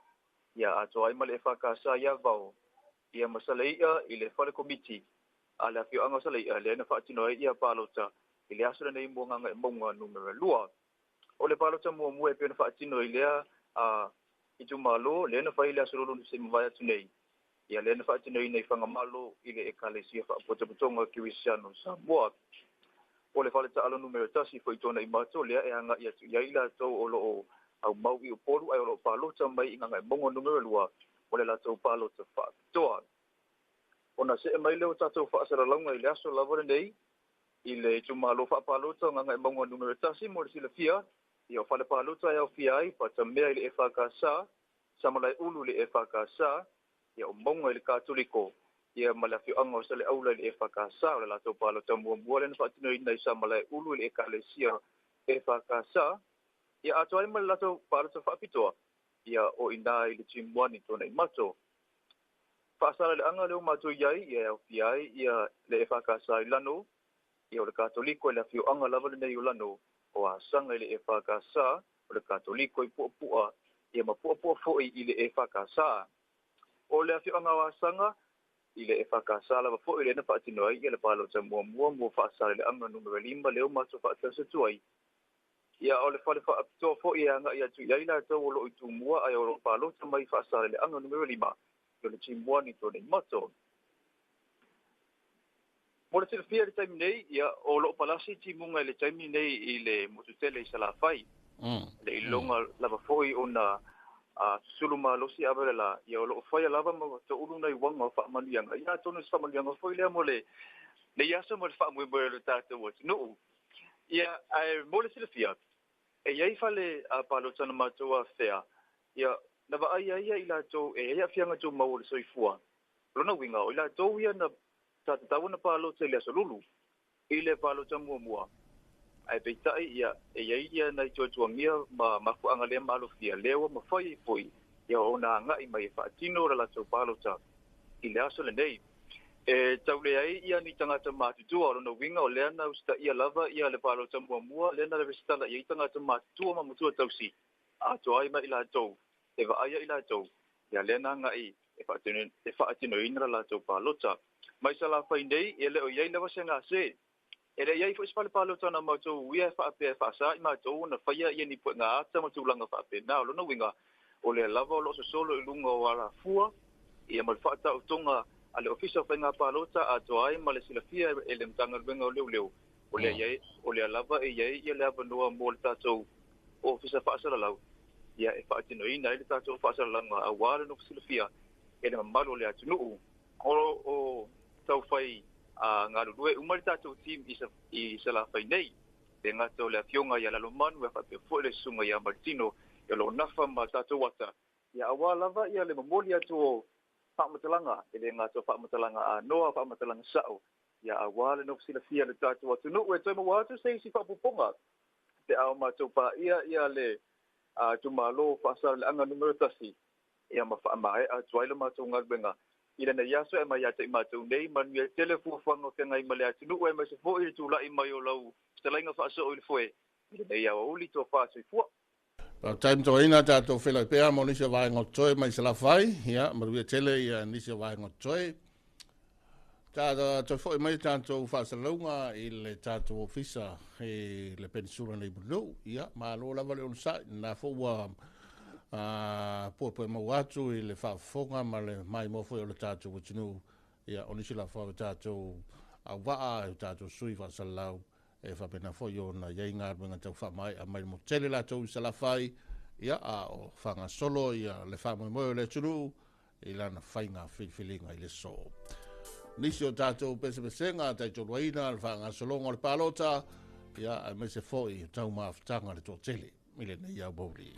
ia atoa ai ma le EFKS i Avao, ia ma Saleia i le fale komiti a le afioaga o Saleia lea na faatino ai ia palota i le aso lenei mo Gagaemauga numera 2. O le palota muamua e pei ona faatino i lea itumalo lea na fai i le aso lolo se i mavae atu nei, ia lea na faatinoina i Fagamalo i le Ekalesia Faapotopotoga Kerisiano Samoa. O le fale taalo numera 1 foi i Tuanaimato lea e agai atu i ai latou o lo o aumau i Upolu ai o lo o palota mai i Gagaemauga numera 2 o le latou palota faapitoa. Ona see mai lea o tatou faasalalauga i le aso lava lenei i le itumalo faapalota o Gagaemauga numera 1 mo le silafia, ia o fale palota e aofia ai Patamea i le EFKS, Samalaeulu i le EFKS, ia o Mauga i le Katoliko, ia ma le afioaga o Saleaula i le EFKS. O le latou palota muamua lea na faatinoina i Samalaeulu i le Ekalesia EFKS, ia atoa ai ma le latou palota faapitoa, ia o ina i le Team 1 i Tuanaimato. Faasaleleaga lea ua matou i ai, ia e aofia ai ia le EFKS i Lano, ia o le Katoliko i le afioaga lava lenei o Lano, o Asaga i le EFKS, o le Katoliko i Puapua, Ia ma puapua fo'i i le EFKS. O le afioaga o Asaga i le EFKS lava fo'i lea na faatino ai ia le palota muamua mo Faasaleleaga numera 5 lea ua matou faatasi atu ai. Ia o le fale faapitoa fo'i e aga'i atu i ai latou o lo'o i Tumua ae o lo'o palota mai Faasaleleaga numera 5 o le Timuani Tuanaimato. Mo le silafia i le taimi nei, ia, o lo'o palasi timuga i le taimi nei i le motu tele i Salafai. Le iloga lava foi ona susulu malosi ave le la, ia o lo'o faia lava ma to'ulu nai uaga o faamanuiaga. Ia atonu o se faamanuiaga foi lea mo lenei aso ma le faamoemoe o le tatou atunuu. Ia, ae mo le silafia, e i ai fale palota na matou afea, ia, na vaai ai ia i latou e i ai aafiaga tumau o le soifua. O lona uiga, o i latou ia na sa tatau ona palota i le aso Lulu i le palota muamua, ae peitai ia e i ai ia nai tuatuagia ma mafuaaga le malofia lea ua mafai ai foi ia ona agai mai e faatino le latou palota i le aso lenei. E taule ai ia ni tagata matutua. O lona uiga o lea na usitaia lava ia le palota muamua lea na resitala i ai tagata matutua ma matua tausi atoa ai ma i latou e vaaia i latou ia lea na agai e faatinoina le latou palota. Mai Salafai nei, e le o i ai lava se gase. E le i ai foi se fale palota na matou uia e faapea e faasa i matou ona faia ia ni puega ata ma tulaga faapena. O lona uiga, o lea lava o lo o sosolo i luga o alafua ia ma le faataotoga a le Ofisa o Faiga Palota atoa ai ma le silafia e le Matagaluega o Leoleo, o lea, iai, o lea lava e i ai ia le avanoa mo le tatou Ofisa Faasalalau ia e faatinoina ai le tatou faasalalauga aua le nofo silafia e le mamalu o le atunuu. O lo o taufai galulue uma le tatou team i Salafai nei, e le gata o le afioga ia Lalomanu ae faapea foi le susuga ia Martino o lo o nafa ma tatou ata, ia aua lava ia le momoli atu o faamatalaga, e le gata o faamatalaga anoa, faamatalaga sa'o, ia aua le nofo silafia e le tatou atunuu. E toe maua atu se isi faaopoopoga pe a o matou paia ia le itumalo Faasaleleaga numera 1, ia ma faamaea atu ai le matou galuega i lenei aso e aumai ia te i matou nei. Manuia tele fuafuaga o feagai ma le atunuu aemaise foi le tulai mai o lau fetalaiga faasoo i le foe i lenei aoauli. Tofa soifua. Faafetai matoaina tatou feiloai pea mo nisi o vaega o totoe mai Salafai. Ia, manuia tele ia nisi o vaega o totoe. Ta toe foi mai tatou faasalalauga i le tatou ofisa i le Penisula nei Mulinuu. Ia, malo lava le onosai. Na foi ua puepue maua atu i le faafofoga ma le maimoa foi o le tatou atunuu. Ia, o nisi la foi o tatou auvaa, o tatou sui faasalalau e faapena foi ona i ai galuega tau faamaea mai le motu tele latou i Salafai, ia, a o faagasolo ia le faamoemoe o le atunuu i lana faiga filifiliga i le aso. Nisi o tatou pesepesega taitoluaina le faagasologa o le palota, ia, aemaise foi o taumafataga le toatele i lenei aoauli.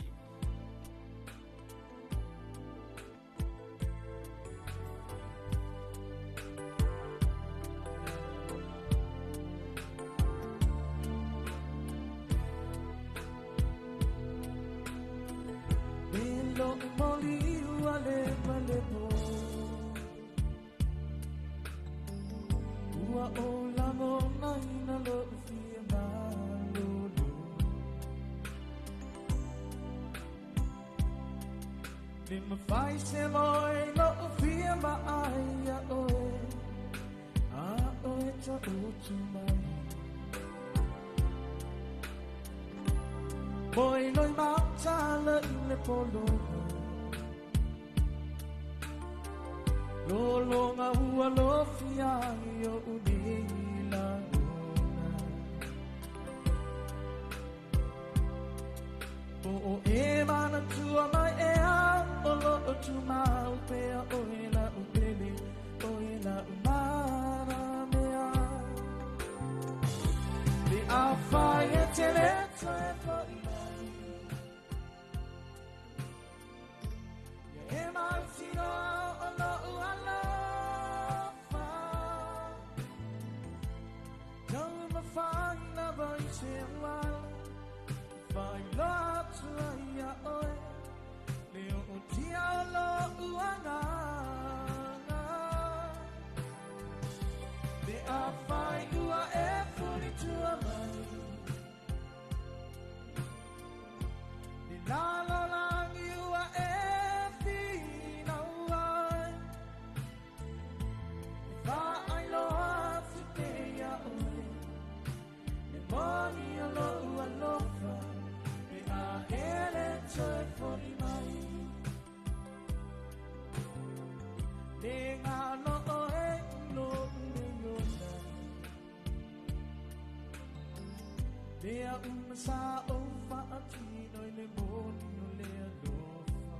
mea uma sa ou faatino i le moni o le alofa.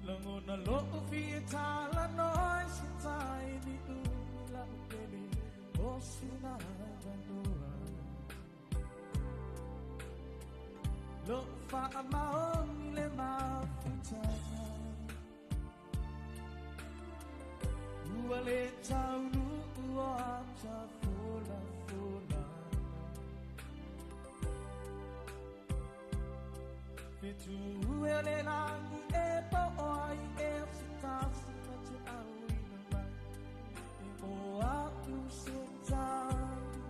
Lagona lo'u fia talanoa i se taimi umi la'u pele o sina avanoa. Lo'u faamaoni le mafutaga ua le taunuu o ata folafola. Fetu'u e o le lagi e poo ai e o se tasi ma te auina mai e mo a'u se tali.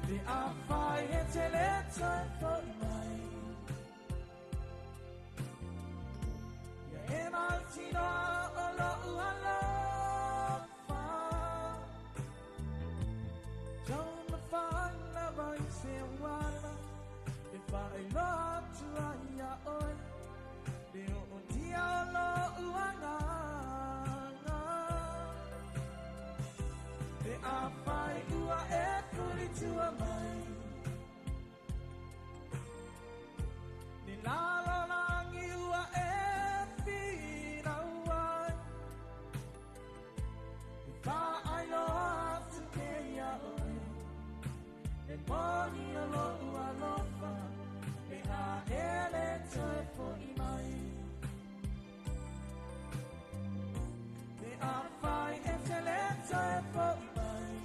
Pe afai e te lē toe fo'i mai, ia e mautinoa o lo'u alofa. Taumafai lava i se uala e faailoa atu ai iā oe le ootia o lo'u agaga. Pe afai ua e kulitua mai ni lalolagi ua e finau ai, e faailoa atu pea iā oe le moni o lo'u alofa pe a e lē toe fo'i mai. Pe afai e te lē toe fo'i mai.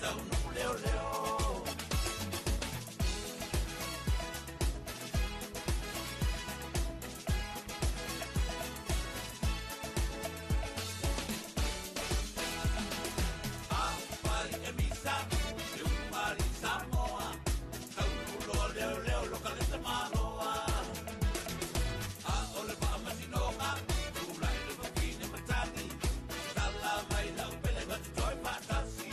taunuu leoleo. Afai e misa, e umali Samoa, taunuu loa leoleo lo kaleta maloa. A o le faamasinoga, tulai le fafine matagi, tala mai lau pele ma te toe faatasi.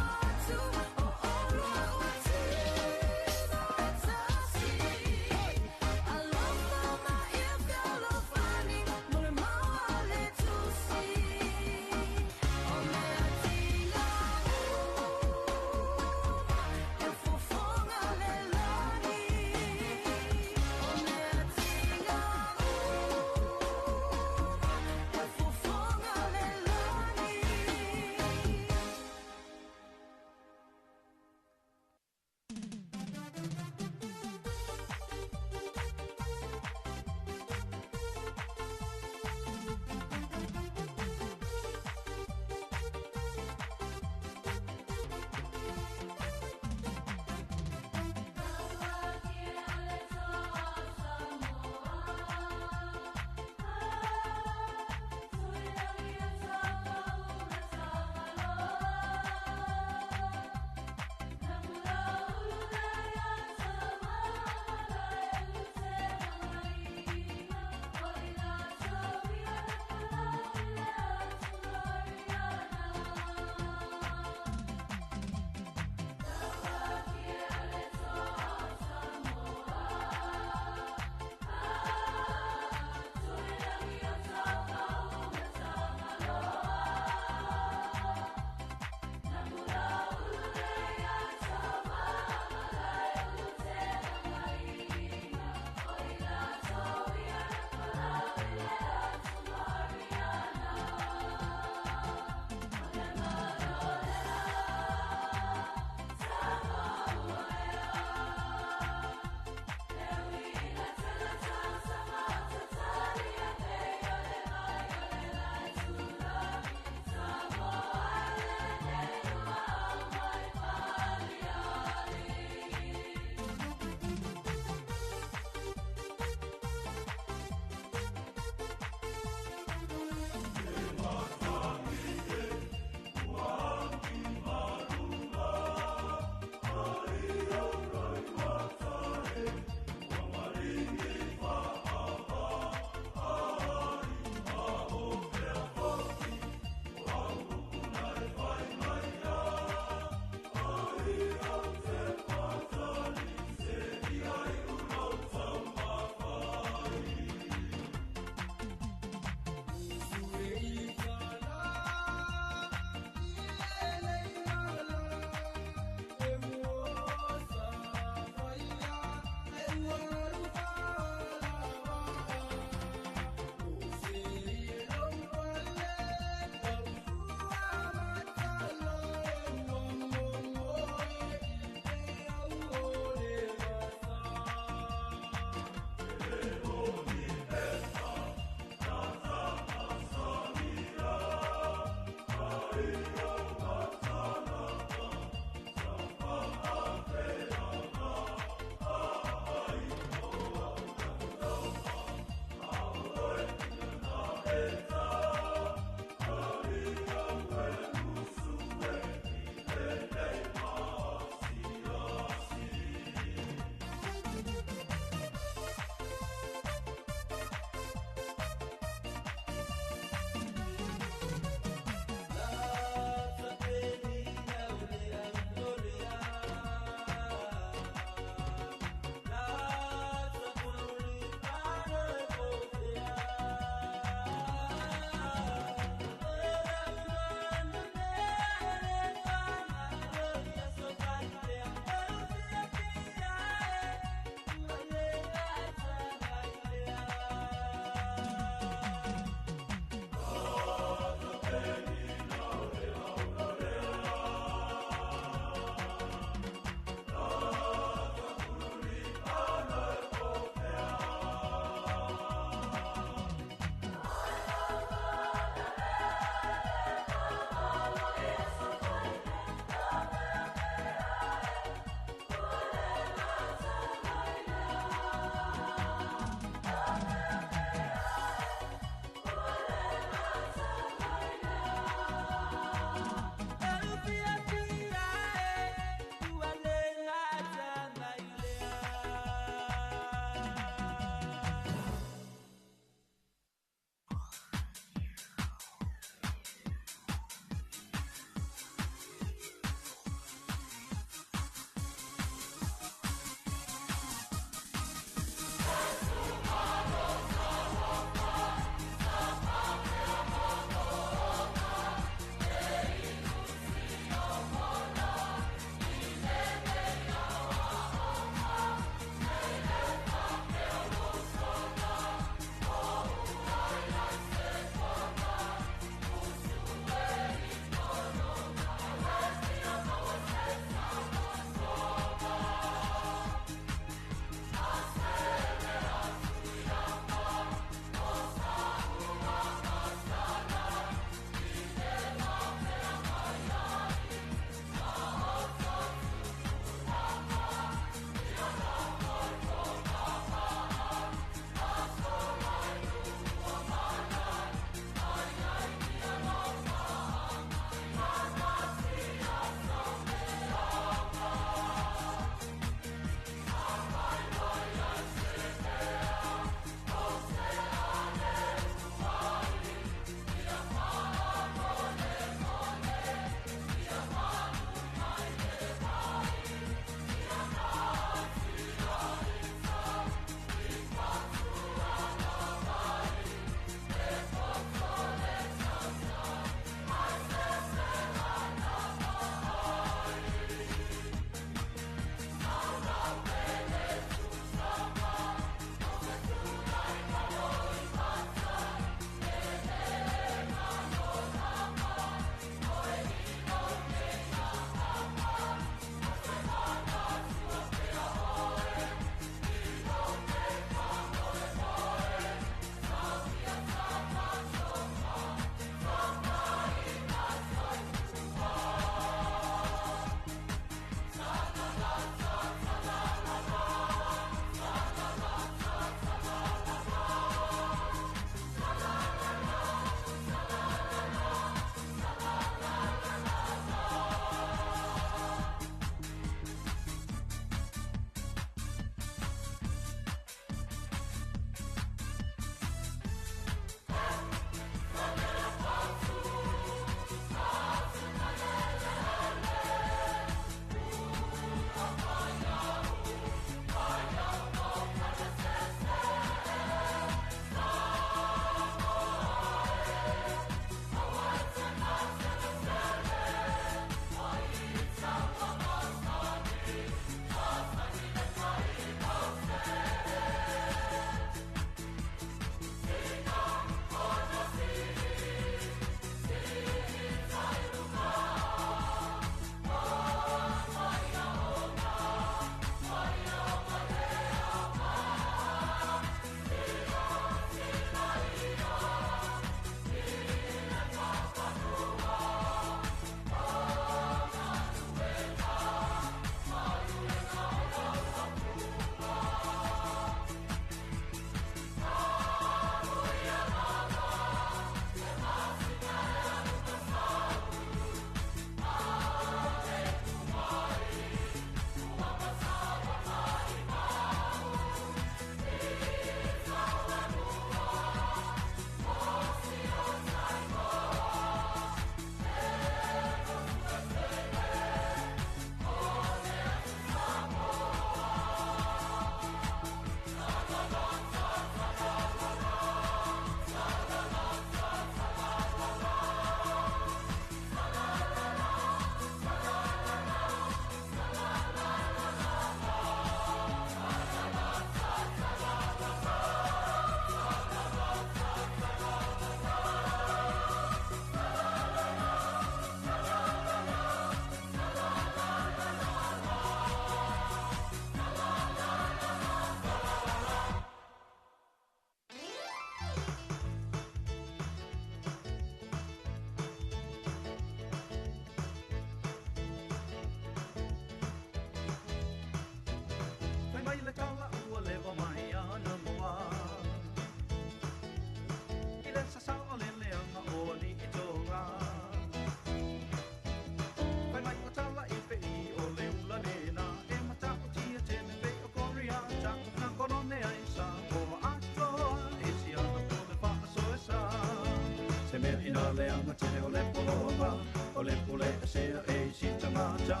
mea ina le anga tele o le pologa o le pule a sea e si tangata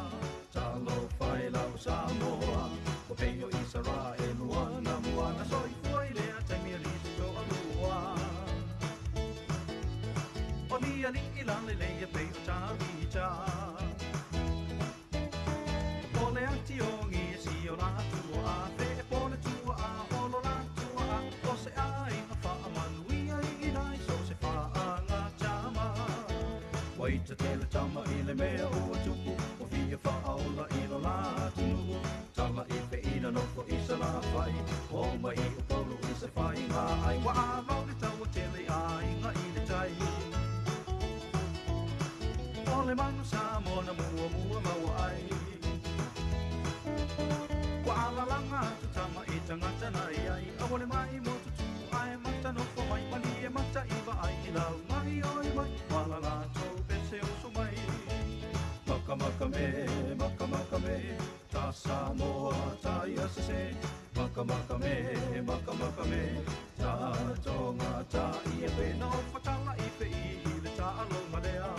talo fai lau Samoa o peio Israel luana muana soi fua i lea taimi ali se to alua o ni ali i lale leia pei o tavita o le ationgi e si o la tua a fe e pole tua a olo la tua a o se ai ma fa manuia i nai so se fa anga tama Waita tele tama i le mea ua tupu o fia fa aola i lo la tunu Tala i pe ina nofo i sa la fai o mai o polo i se fai ngā ai Wa a mau le taua tele ai ngā i le tai O le manu Samoa na mua mua maua ai Wa alalanga atu tama i tangata na iai A wale mai mo tutu ai mata nofo mai Mali e mata iwa ai i lau mai oi mai Wala la tau pese oso mai Maka maka me, maka maka me Ta Samoa, ta ia se Maka maka me, maka maka me Ta tonga, ta ia pe No fatala i pe i le ta alonga lea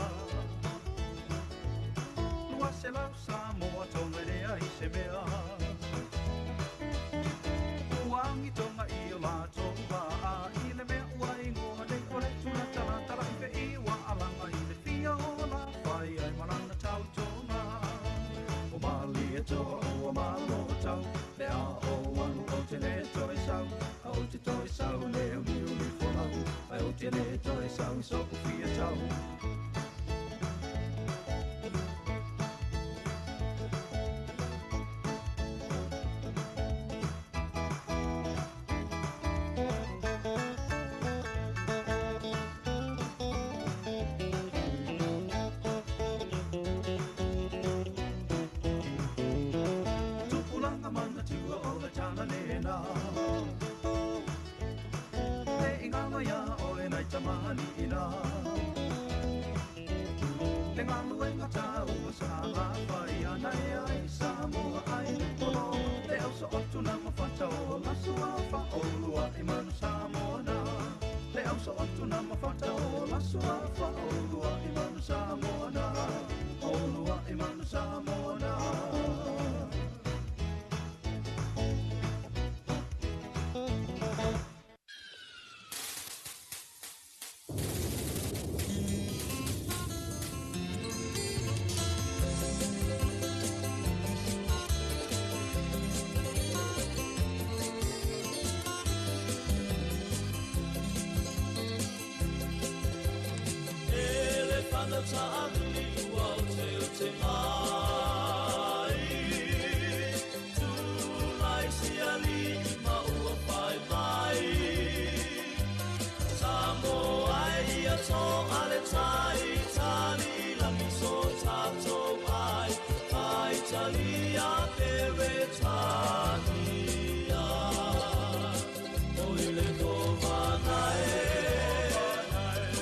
Lua se lau Samoa tonga lea i se mea Uangi tonga i o la tonga a i le mea ua ingoa nei o le tula tala tala i pe i wa alanga i le fia o la whai ai marana tau tonga O mali e toa o a malo tau Le a o anu o te le toi sau A o te toi sau le o ni o ni folau A o te le toi sau i soko fia tau Tupulanga mana tua o le tana nena Te ingalo ia o e nai tamani ina Te ngalu e ngata ua sa la whai ana e ai Samoa ai le polo Te au so otu na mawhata o la sua wha o lua i manu Samoa na Te au so otu na mawhata o la sua wha o lua i manu Samoa na O lua i manu Samoa na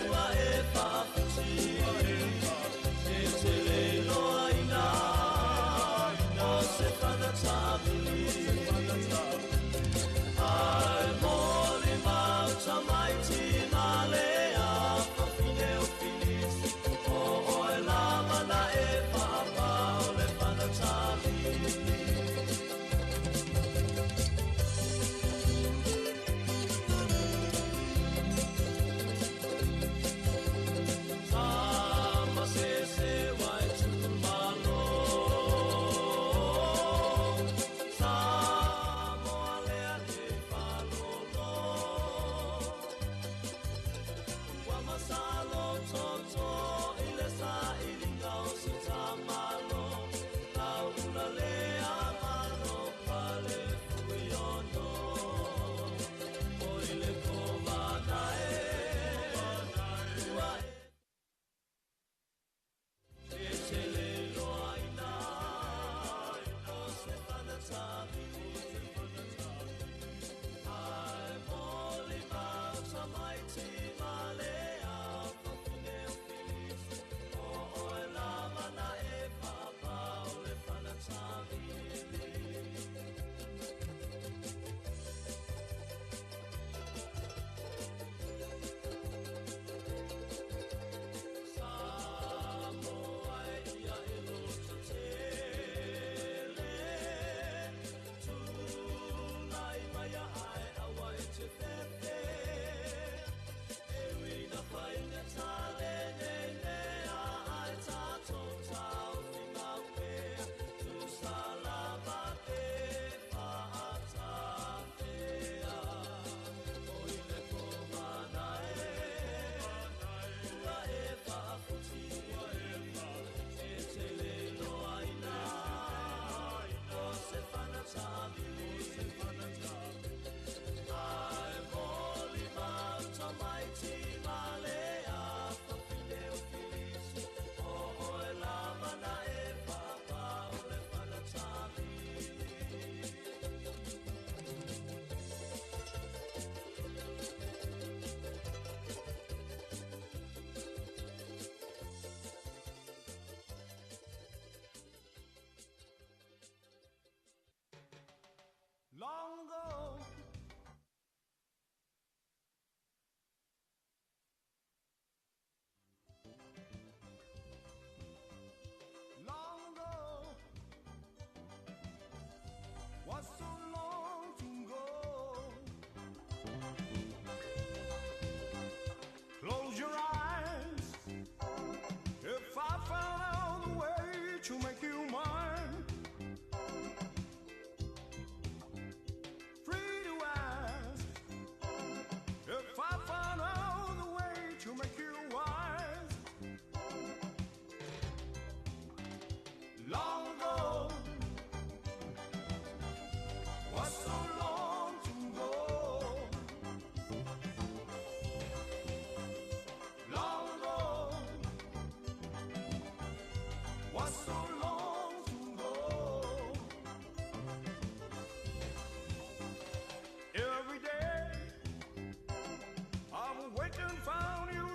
Ua e whawhiti.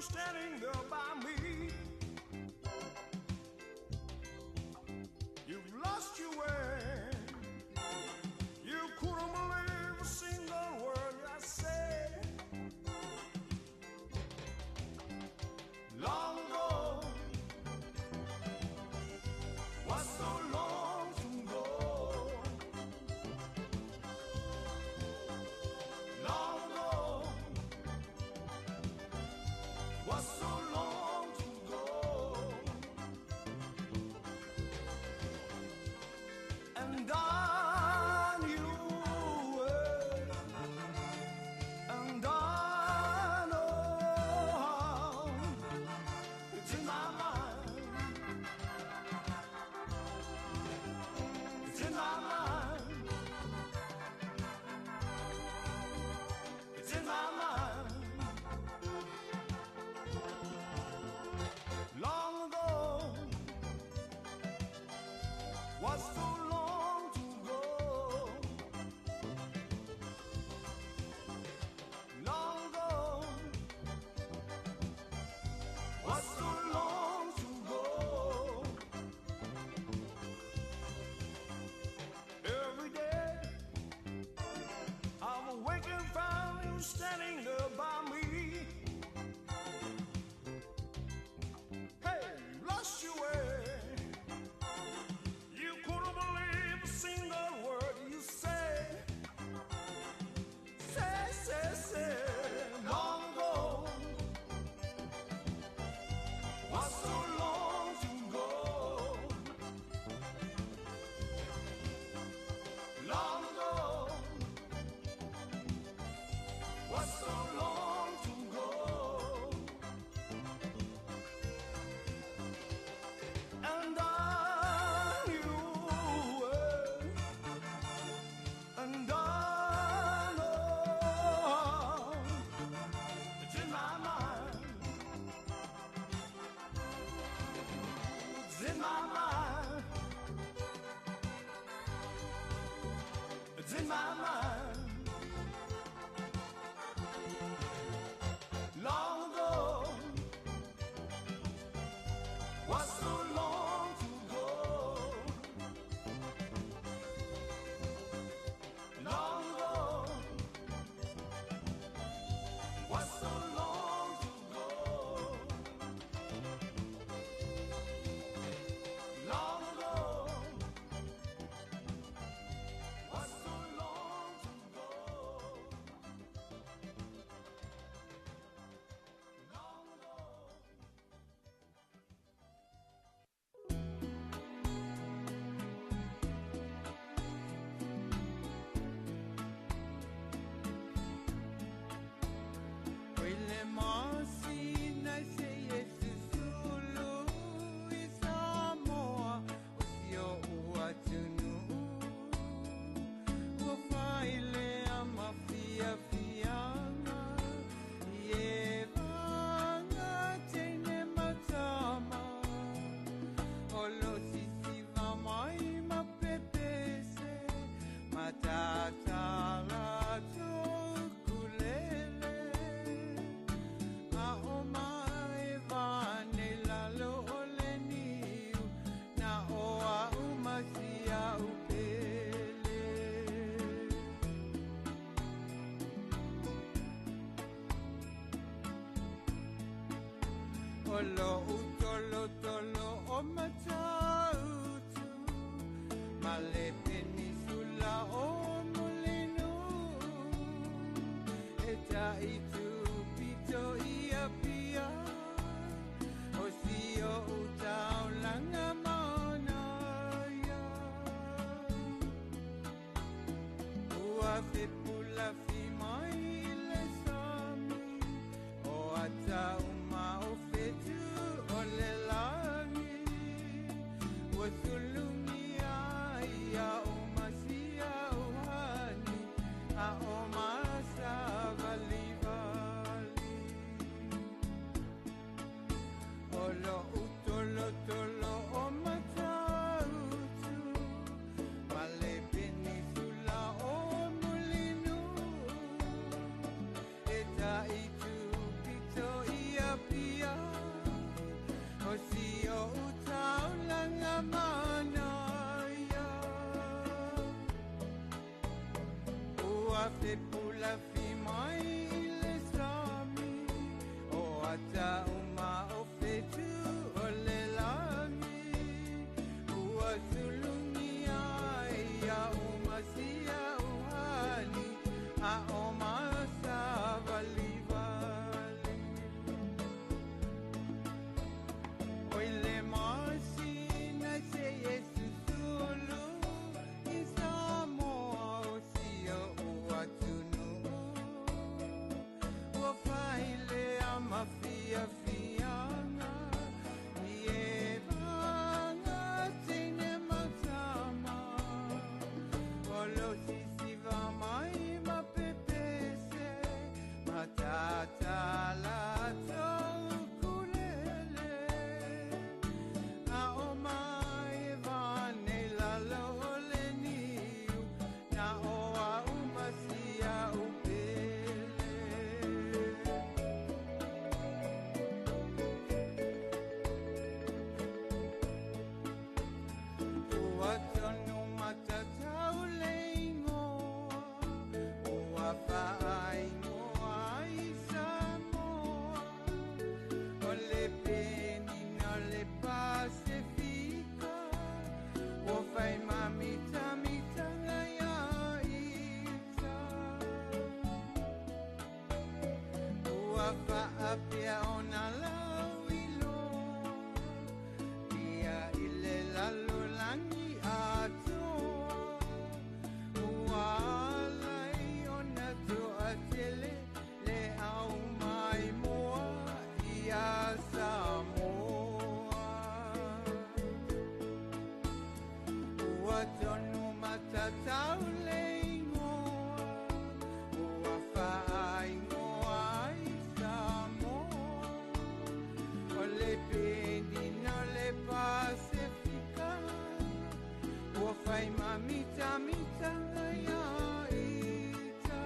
standing there by me. You've lost your way. You couldn't believe a single word I said. Long ago, was so long to go. Long ago, was so long to go. And I knew it, and I know how it's in my mind. It's in my mind. It's in my mind. Long ago, was so long to go. Long ago, was so long to go. Every day, I'm awake and found you standing there by me. Hey, you lost your way. You couldn't believe a single word you say. Say, say, say, long ago, was so long to go. Long ago, was so long to go. And I knew it, and I know it's in my mind. It's in my mind. It's in my mind. Long ago, was so long to go. Long ago, was so long to go. Long ago, was so long to go. Long ago. Wele masina se Yesu sulu i Samoa o sio ua tunu ua whaile a mafia fianga i e vanga teine matama o lo sisi va mai ma pepese matatala tōkulele a o mai vane lalo o le niu na o a umasia upele. O lo utolo tolo o matautu ma le penisula o molino e taitu pito ia pia o sio utaulanga maona ia ua fepula fi mai le sami o ata uma o fetu o le lagi ua sulungia ia o masia o hani a o masa vali vali o lo utolo tolo o matautu ma le penisula o mulinu e taitu pito ia lo utaulanga manaia. Ua fe pula fi mai i le sami, o ata uma o fetu o le lagi. Ua sulungi ai ia uma sia uhani, a o masa vali vali. Oi le masina se Yesu sulu, i Samoa o sia o atunu. Ua fai le ama fia fianga, i e vanga tine mautama. O lo sisi va mai ma pepese, ma tata la taukulele. A o mai vane lalo o le niu, na o a uma sia upele. Ua tonu matatau le ingoa, ua whaingoa i Samoa. O le penina o le Pasifika, ua whai mamitamitanga ia ita. Ua whaapea ona lau iloa, ia i le lalolagi atoa. Ua alai ona toatele le au mai moa ia Samoa. Ua tonu matatau le ingoa, ua whaingoa i Samoa. O le penina o le Pasifika, ua whai mamitamitanga ia ita.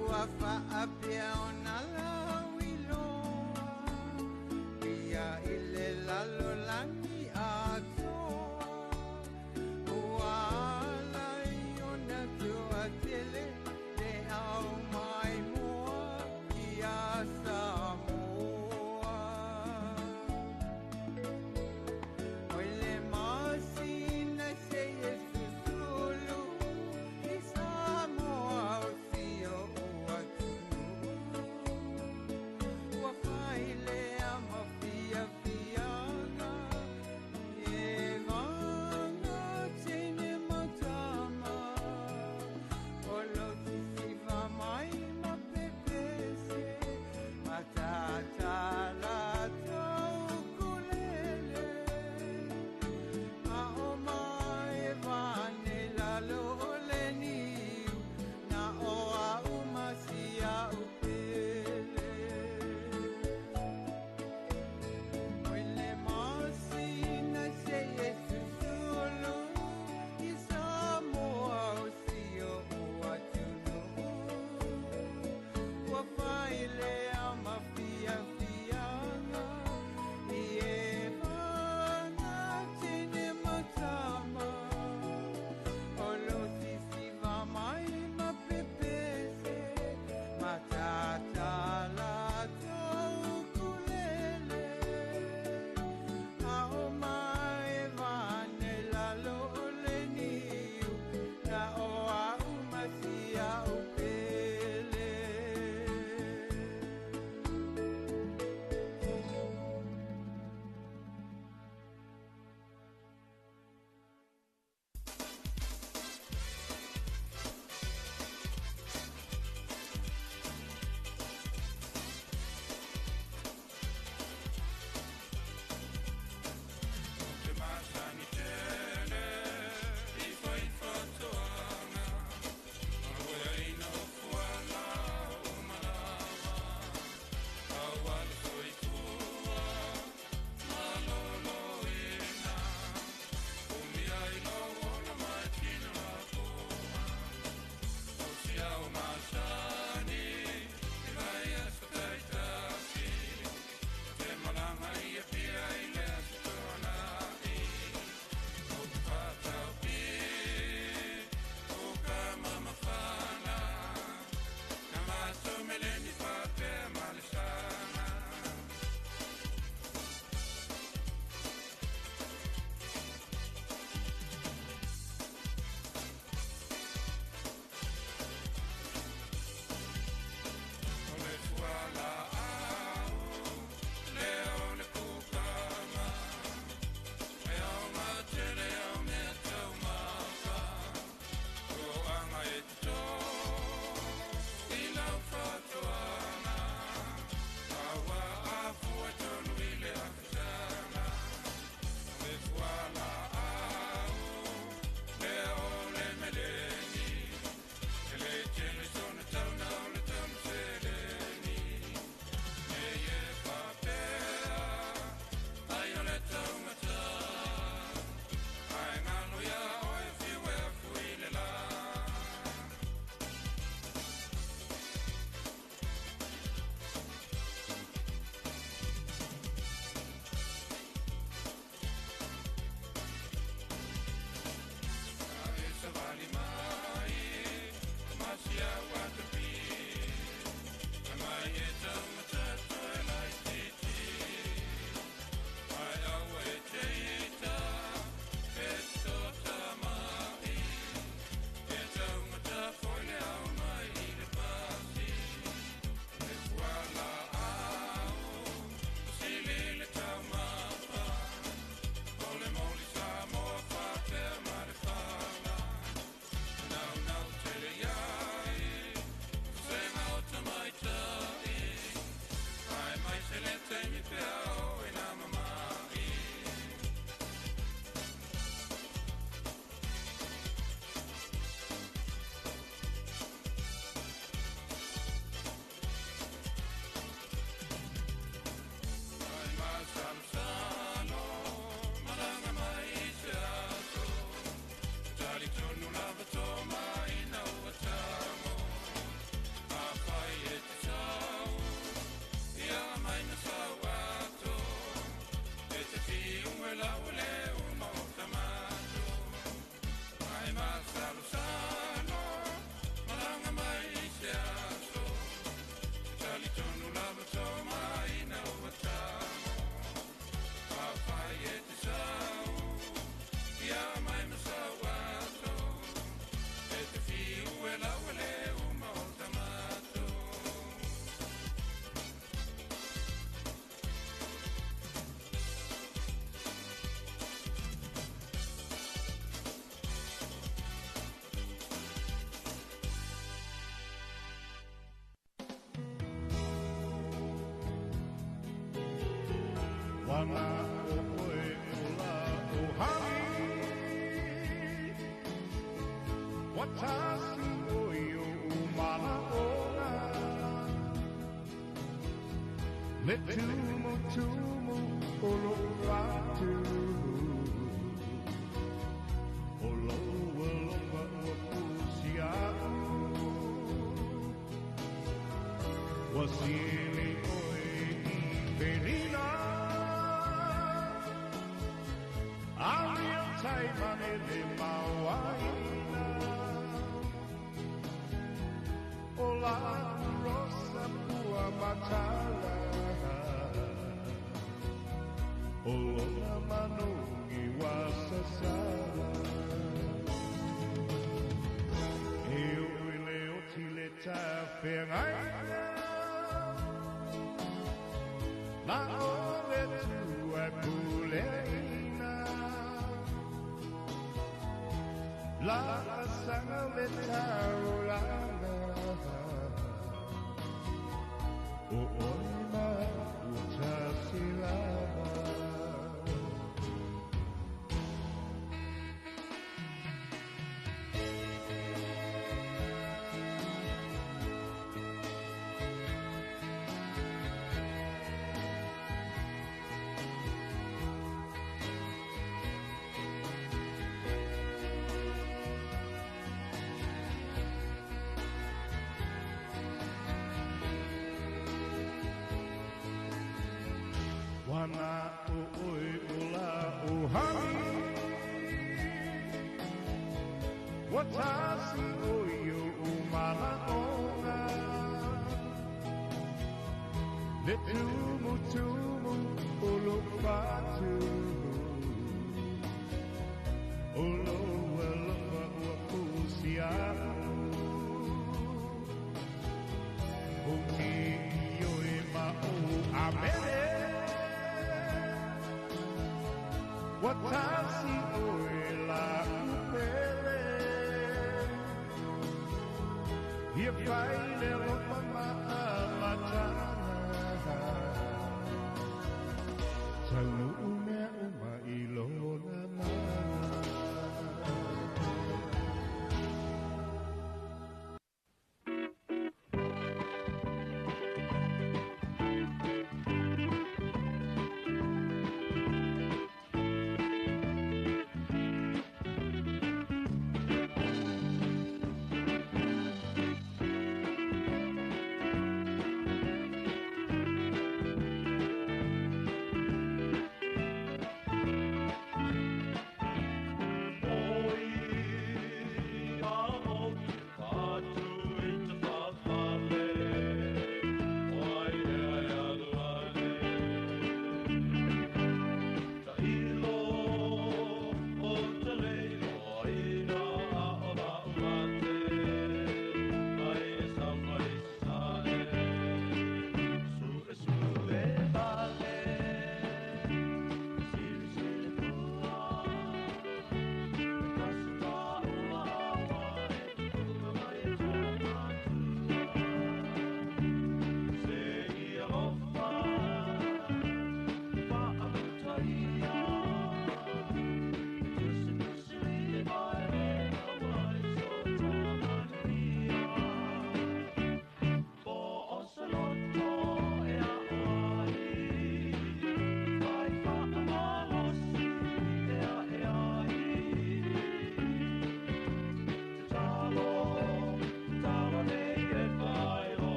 Ua whaapea ona lau iloa, ia i le lalolagi atoa. Ua alai ona toatele le au mai moa ia Samoa. Oi le masina se Yesu sulu, i Samoa o sio o atunu. Wana o oe o la o hani Watasi o i o umana ona Le tumu tumu o lo fatu O lo alofa ua pusi au Wasili oe i Pelina Ami o tai mane le mauaina O la rosa pua matala O lona manungi wa sasala E o i le o tile ta whengaina Na o le tua puleina La asanga le taulanga O oi ma ua tasi lava. Wana o oe o la o hani Watasi o i o umana ona Le tumu tumu o lo fatu O lo alofa ua pusi au O te ioe ma o amele Watasi oe la upele Ia fai le alofa ma amatana Taunu mea uma i lona mana.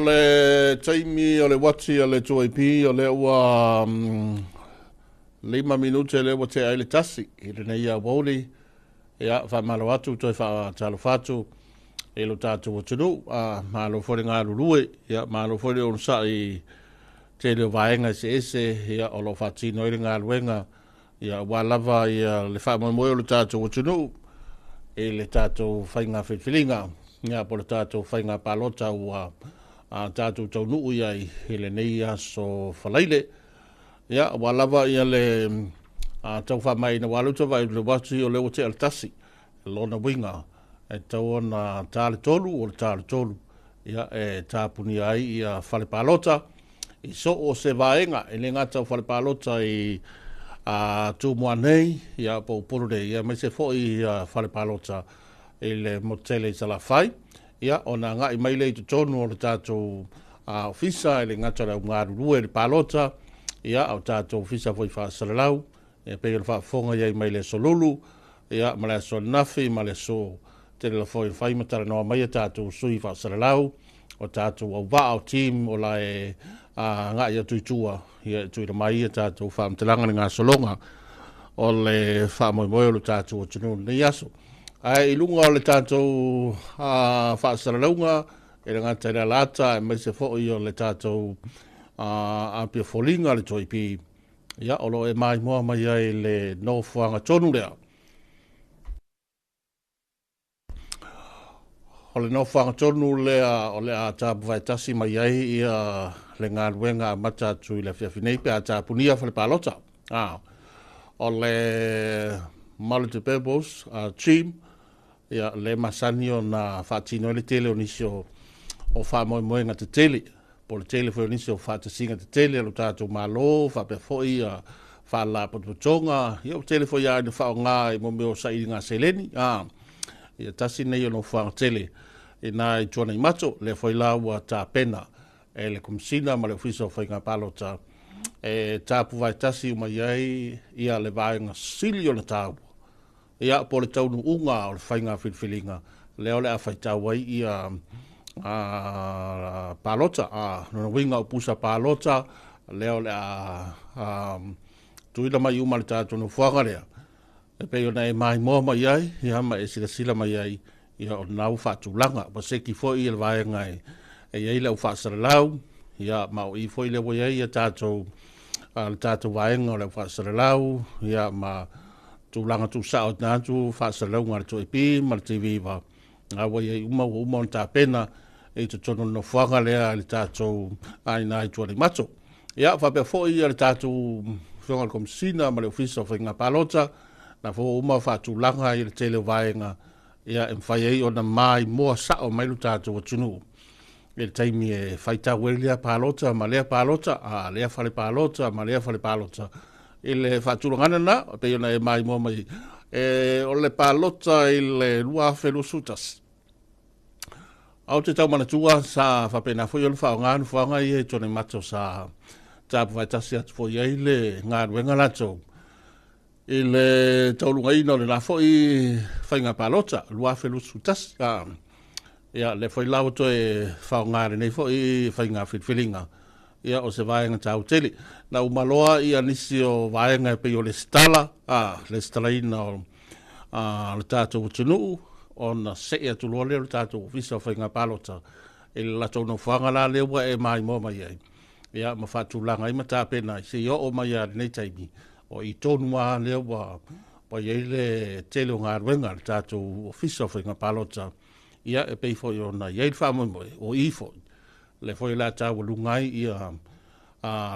le taimi o le uati a le 2AP, o lea ua 5 minute lea ua tea ai le 1 i lenei aoauli. Ia, faamalo atu, toe faatalofa atu i lo tatou atunuu. Malo foi le galulue, ia, malo foi le onosai i tele o vaega eseese, ia, o lo o faatino ai le galuega, ia, aua lava ia le faamoemoe o le tatou atunuu i le tatou faiga filifiliga, ia, po o le tatou faiga palota ua tatou taunuu i ai i lenei aso Faraile. Ia, aua lava ia le tau faamaeaina, aua lea ou te vaai i le uati o lea ua tea le 1, lona uiga e tatau ona ta le 3, o le ta le 3, ia, e tapunia ai ia fale palota i so o se vaega, e le gata o fale palota i Tumua nei, ia, po o Upolu nei, ia, aemaise foi ia fale palota i le motu tele i Salafai, ia, ona agai mai lea i totonu o le tatou ofisa, e le gata o le au galulue i le palota, ia, o tatou ofisa foi faasalalau, e pei o le faafofoga i ai mai le aso Lulu, ia, ma le aso ananafi, ma le aso tele la foi fai ma talanoa mai a tatou sui faasalalau, o tatou auvaa o team o la e agai atu i tua, ia, e tuuina mai a tatou faamatalaga le gasologa o le faamoemoe o le tatou atunuu i lenei aso. Ae i luga o le tatou faasalalauga, e le gata i le alata, aemaise foi o le tatou apia foliga le 2AP, ia, o lo o e maimoa mai ai le nofoaga tonu lea. O le nofoaga tonu lea o le a tapuvaetasi mai ai ia le galuega amata atu i le afiafi nei pe a tapunia fale palota. O le multipurpose gym, ia, le masani ona faatino ai le tele o nisi o faamoemoega tetele, po o le tele foi o nisi o faatasiga tetele a lo tatou Malo, faapea foi ia faalapotopotoga, ia, ua tele foi lava ina faaaoga i mea o sailiga seleni. Ia, tasi nei o nofoaga tele i nā i Tuanaimato, lea foi la ua tapena e le Komesina ma le Ofisa o Faiga Palota e tapuvaetasi uma i ai ia le vaega sili ona taua, ia, po o le taunuuga o le faiga filifiliga lea o le a faitau ai ia palota. Lona uiga o pusa palota lea o le a tuuina mai uma le tatou nofoaga lea, e pei ona e maimoa mai ai, ia, ma e silasila mai ai, ia, o lena ua faatulaga, ua seki foi le vaega e i ai le au faasalalau, ia, ma o i foi lea ua i ai ia tatou, le tatou vaega o le au faasalalau, ia, ma tulaga tuusao ina atu faasalalauga a le 2AP ma le TV9, a ua i ai uma, ua uma ona tapena i totonu o le nofoaga lea i le tatou ina i Tuanaimato. Ia, faapea foi ia le tatou Afioga i le Komesina ma le Ofisa o Faiga Palota, na foi ua uma faatulaga i le tele o vaega, ia, e mafai ai ona maimoa sao mai lo tatou atunuu i le taimi e faitau ai lea palota ma lea palota, lea fale palota ma lea fale palota. I le faatulagaga na, pei ona e maimoa mai, o le palota i le 2021. Au te tau manatua sa faapena foi ona faaaoga nofoaga ia i Tuanaimato, sa tapuvaetasi atu foi ai le galuega latou i le taulugaina o le la foi faiga palota 2021. Ia, lea foi la ua toe faaaoga lenei foi faiga filifiliga, ia, o se vaega taua tele. Na uma loa ia nisi o vaega e pei o le stala, le stalaina o le tatou atunuu, ona see atu loa lea o le tatou Ofisa o Faiga Palota i le latou nofoaga la lea ua e maimoa mai ai, ia, ma faatulaga ai ma tapena ai seia oo mai lava i lenei taimi, o i tonu lava lea ua i ai le tele o galuega a le tatou Ofisa o Faiga Palota, ia, e pei foi ona i ai le faamoemoe o i foi lea foi o le a taualuga ai ia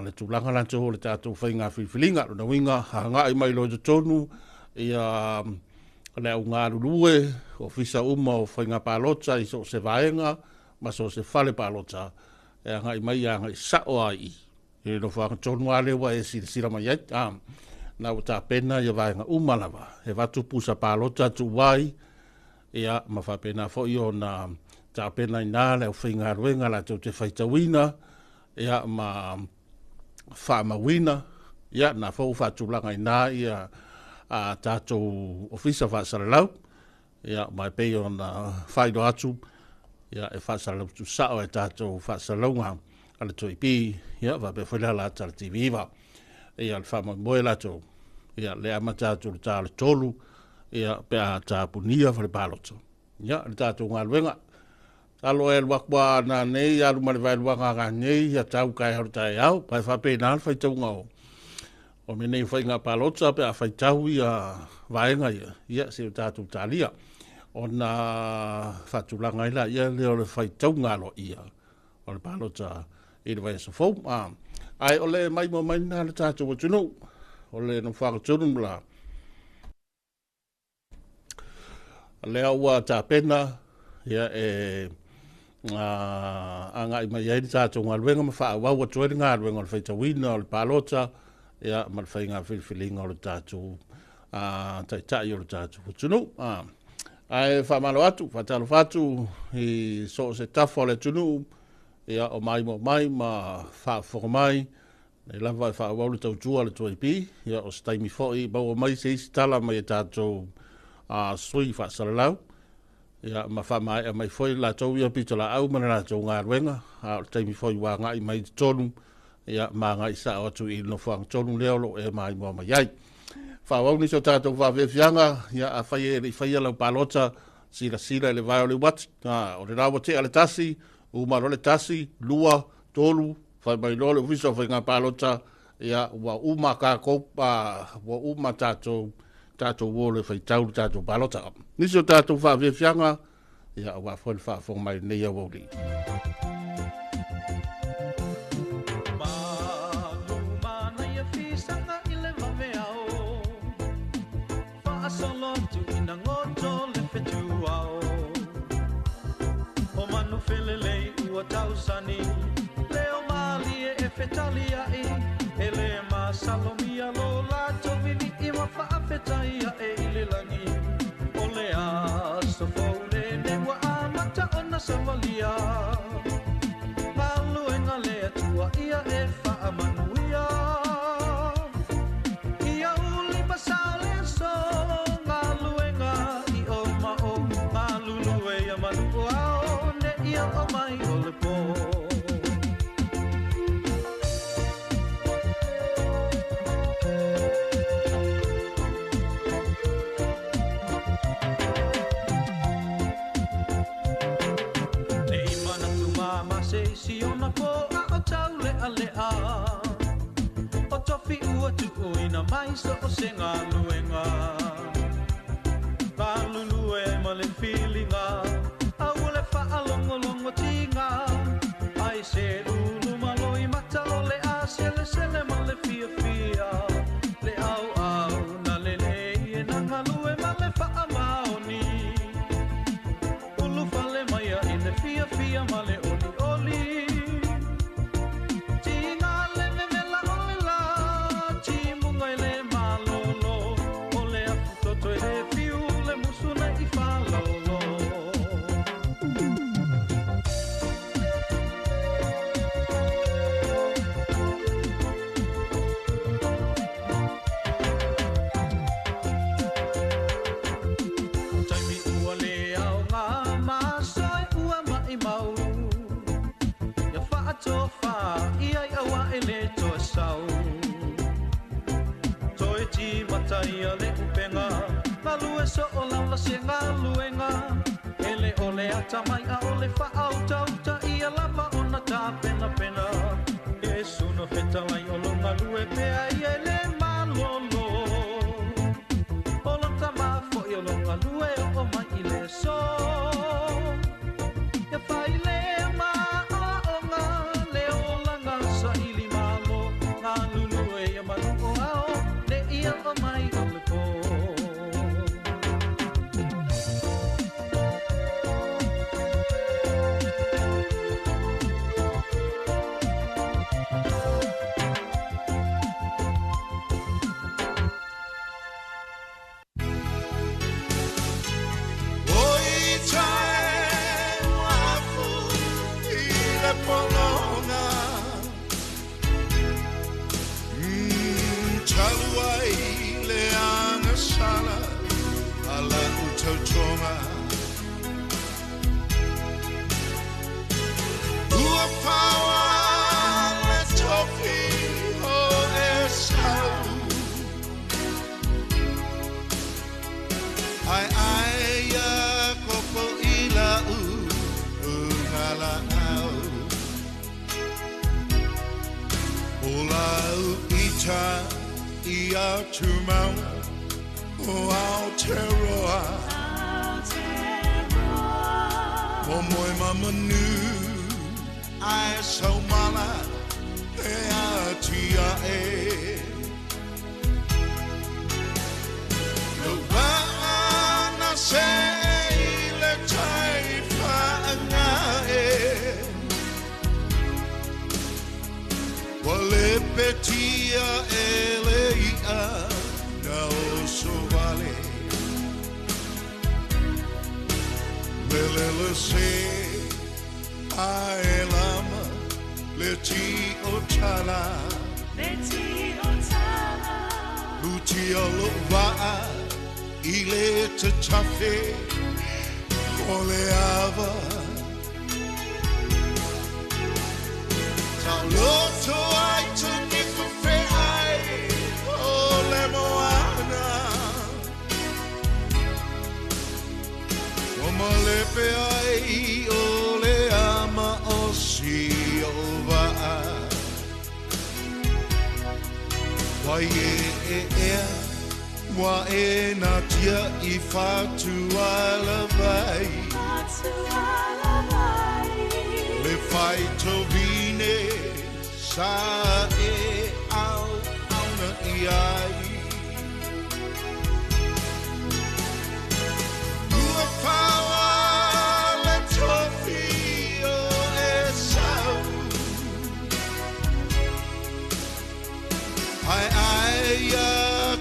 le tulaga latou o le tatou faiga filifiliga. Lona uiga, agai mai loa i totonu ia le au galulue ofisa uma o faiga palota i so o se vaega ma so o se fale palota, e agai mai agai sao lava i i le nofoaga tonu lava lea ua e silasila mai ai. Na ua tapena ia vaega uma lava, e avatu pusa palota tuu ai, ia, ma faapena foi ona tapena i ina le aufaigaluega latou te faitauina, ia, ma faamauina, ia, na foi ua faatulaga i ina ia a tatou ofisa faasalalau, ia, ma e pei ona faailoa atu, Ia, e faasalalau tutusa'o e tatou faasalalauga a le 2AP, ia, faapea foi le alata a le TV9. Ia, le faamoemoe latou, ia, le amata atu i le ta o le 3, ia, pe a tapunia fale palota. Ia, le tatou galuega. Talo e alu atu a nanei, alu ma le vaeluaga a nanei, ia tau taeao i le taeao. Pae faapena le faitauga o mea nei o faiga palota pe a faitau ia vaega ia, ia se i o tatou talia. Ona faatulaga ai laia lea o le faitauga aloaia o le palota i le vaiaso fou. Ae o le maimoa mai lena a le tatou atunuu, o le nofoaga tonu la. Lea ua tapena ia e agai mai ai le tatou galuega ma faaauau atu ai le galuega o le faitauina o le palota ia ma le faiga filifiliga o le tatou taitai o le tatou atunuu. Ae faamalo atu, faatalofa atu i so o se tafa o le atunuu ia o maimoa mai ma faafofoga mai. Nei lava e faaauau le tautua a le 2AP, ia o se taimi foi maua mai se isi tala mai e tatou sui faasalalau, ia ma faamaea mai foi latou ia pitolaau ma le latou galuega, a o le taimi foi ua agai mai i totonu, ia ma agai sao atu i le nofoaga tonu lea o lo o e maimoa mai ai. Faaauau nisi o tatou faafiafiaga, ia afai e le i faia lau palota, silasila i le vae o le uati, o le la ua tea le 1, uma loa le 1, 2, 3, fai mai loa le Ofisa o Faiga Palota, ia, ua uma tatou, ua uma tatou, tatou o le faitau le tatou palota. Nisi o tatou faafiafiaga, ia, aua foi le faafofoga mai i lenei aoauli. Faasolo atu ina goto le fetuao. O manu felelei ua tausani, leo malie e fetaliai, e le masalomia lo latou vivii ma faafetai ae i le lagi. O le aso fou lenei ua amata ona savalia, galuega le Atua ia e faamanuia. Ia uli ma sao le aso, galuega i o ma o, galulue ia manu o ao, ne ia o mai o le pō. Ne i manatu mama se isi ona pō a o tau lea lea. O tofi ua tuuina mai so o se galuega. Galulue ma le filiga, a ua le faalogologo tiga. Ai se lulu malo i mata o le a selesele ma le fiafia. Le au au na lelei e na galue ma le faamaoni. Ulu fale mai a i le fiafia ma le oli oli. Tiga le vevela o le la, timunga i le malolo. O le afu toto i le fiu, le musuna i whalolo. Taimi ua le ao ngā masoe ua mai mau. Ia whaatofa ia i aua e le toe sau. Toe timata ia le upenga, galue so o laula se galuega. E le o le ata mai a o le whaautauta ia lava ona tā pena pena. Yesu no fetalai o lo galue pea ia e le malolo. O lo tama foi o lo galue o o mai i le so. Ia whai le ma a o ngā le o langa sa ili malo. Ngā lulue ia manu o ao, ne ia o mai o le pō. Ai ai ia koko i la u ungala au. O lau ita i a tumau o Aotearoa. Mo moe ma manu ai saumala e atia e. No vaana se i le tai whaanga e. Wa lepe tia e le ia na oso vale. Le le le se ae lama le ti o tala. Le ti o tala. Lutia lo vaa i le te tafe o le ava. Tau loto ai te niku fe ai o le moana. O malepe ai o le ama o si o vaa. Wai e e ea, wa e nā tia i whātua vai. Whātua vai. Le whai tōvine sa e au auna i ai. Ua whawa le tofi o e sau. Ai ai ia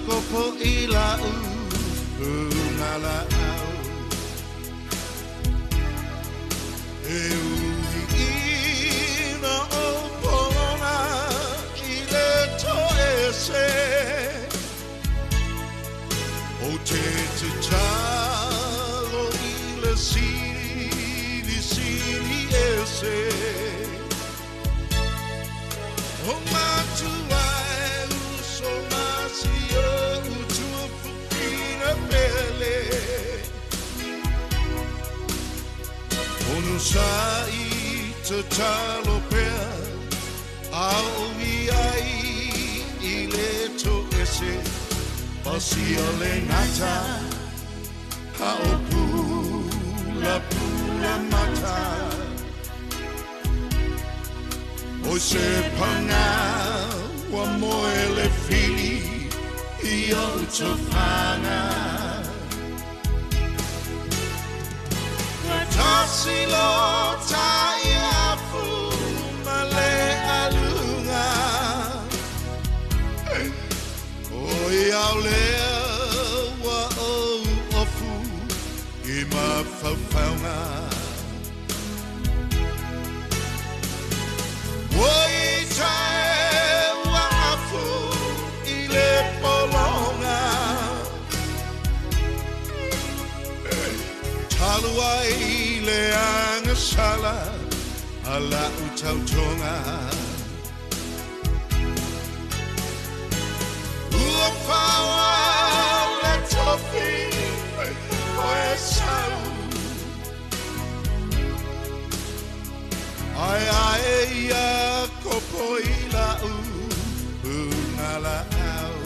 koko i la u, ungala au. E ui ina o polona i le toese. O te te talo i le siri, siri ese. O matua e uso masio utua fufina pele. Ono sa i te talo pea, au i ai i le toese. Pasia le ngata, ha o pula pula mata. O se panga wa moe le fili i o te whanga. Tasi lo tai afu ma le alunga. O i au lea wa o ofu i mawhawhaunga. O i tai wa afu i le polonga. Talu ai le anga sala a la utautonga. Ua whawa le tofi o e sau. Ai ai ia kopo i la u, ungala au.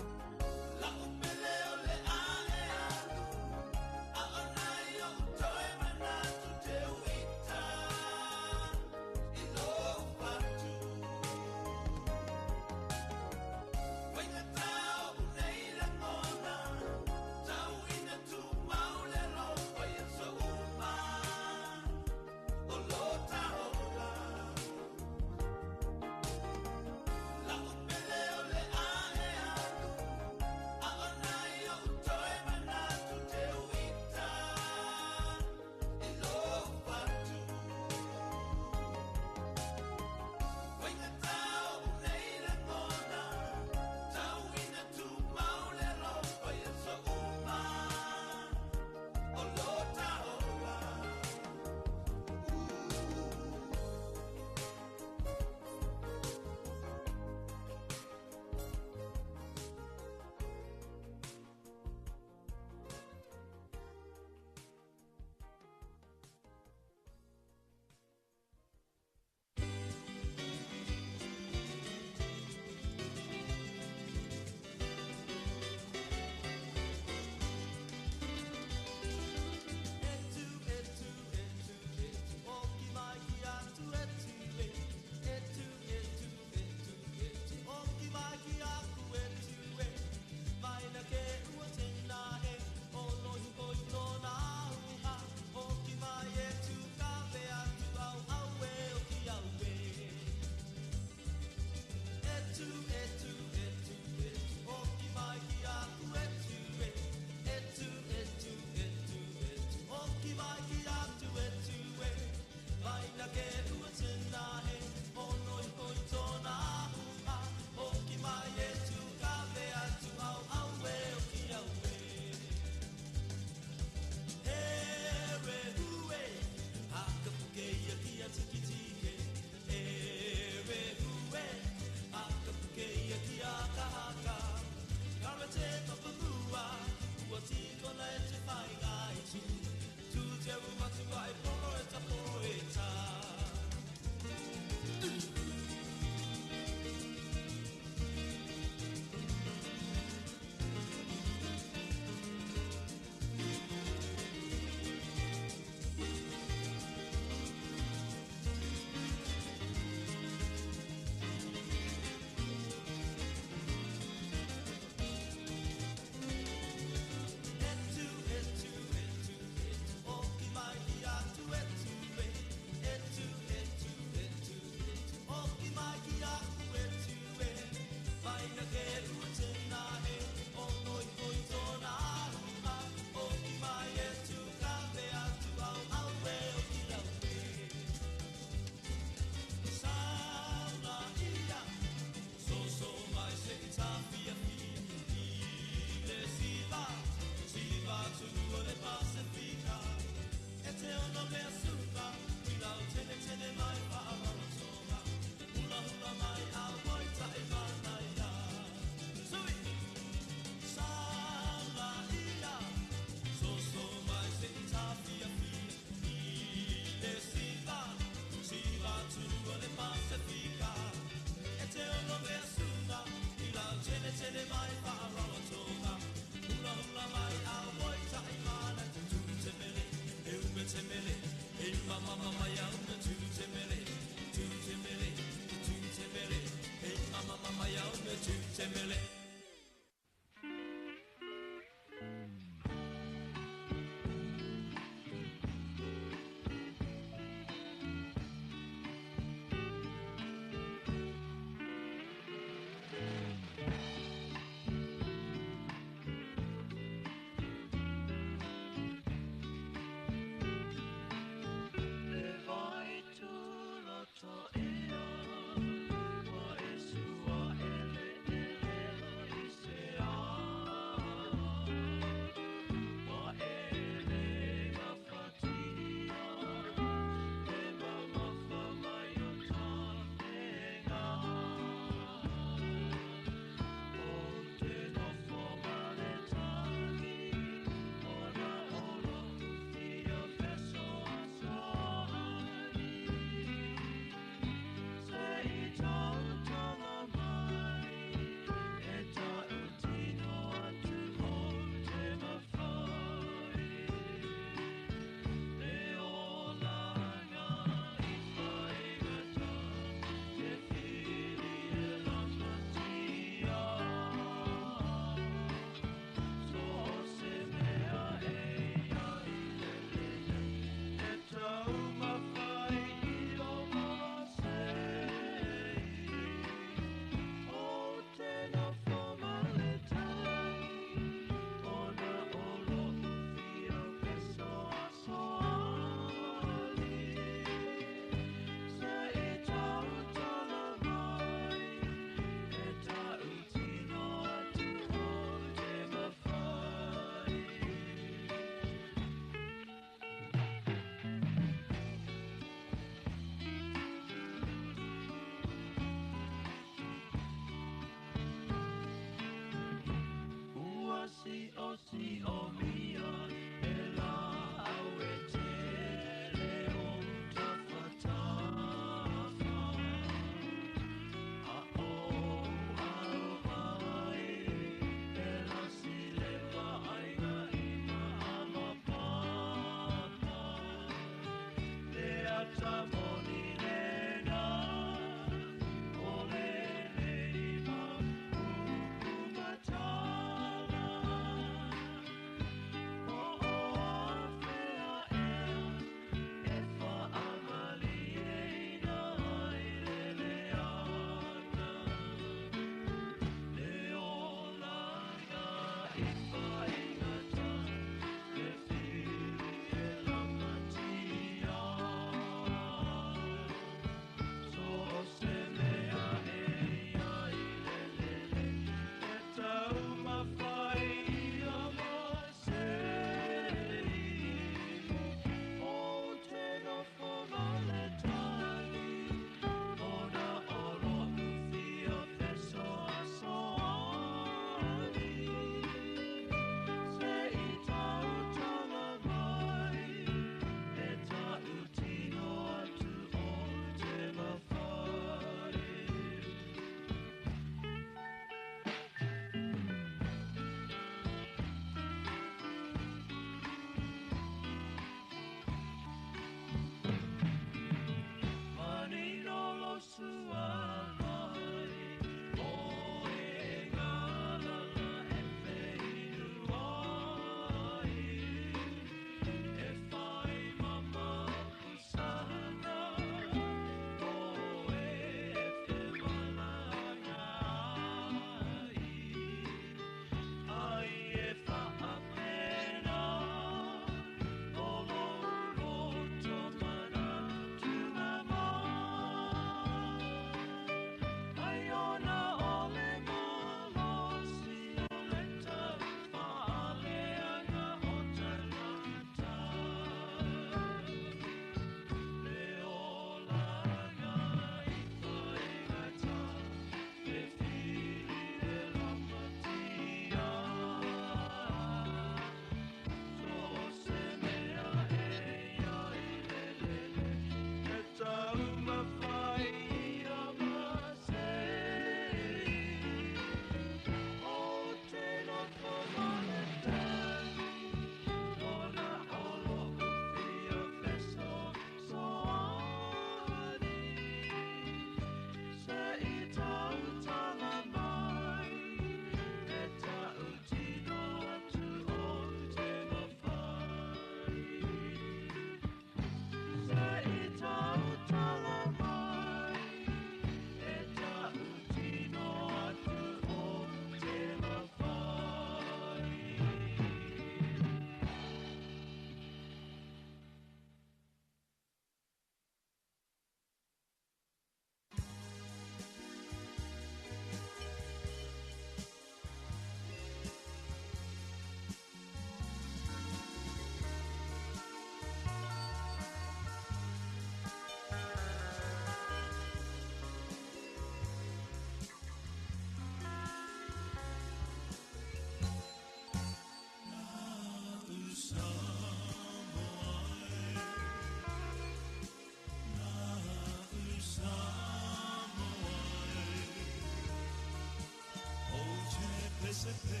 se pe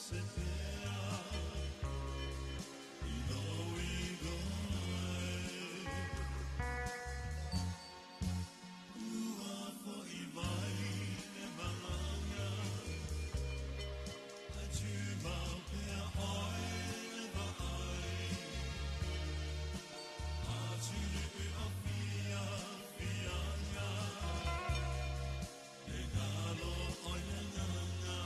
se pea I lo igoa e Ua fo'i mai le malaga Ae tumau pea oe le vaai Atunuu o fiafiaga E galo oi le agaga.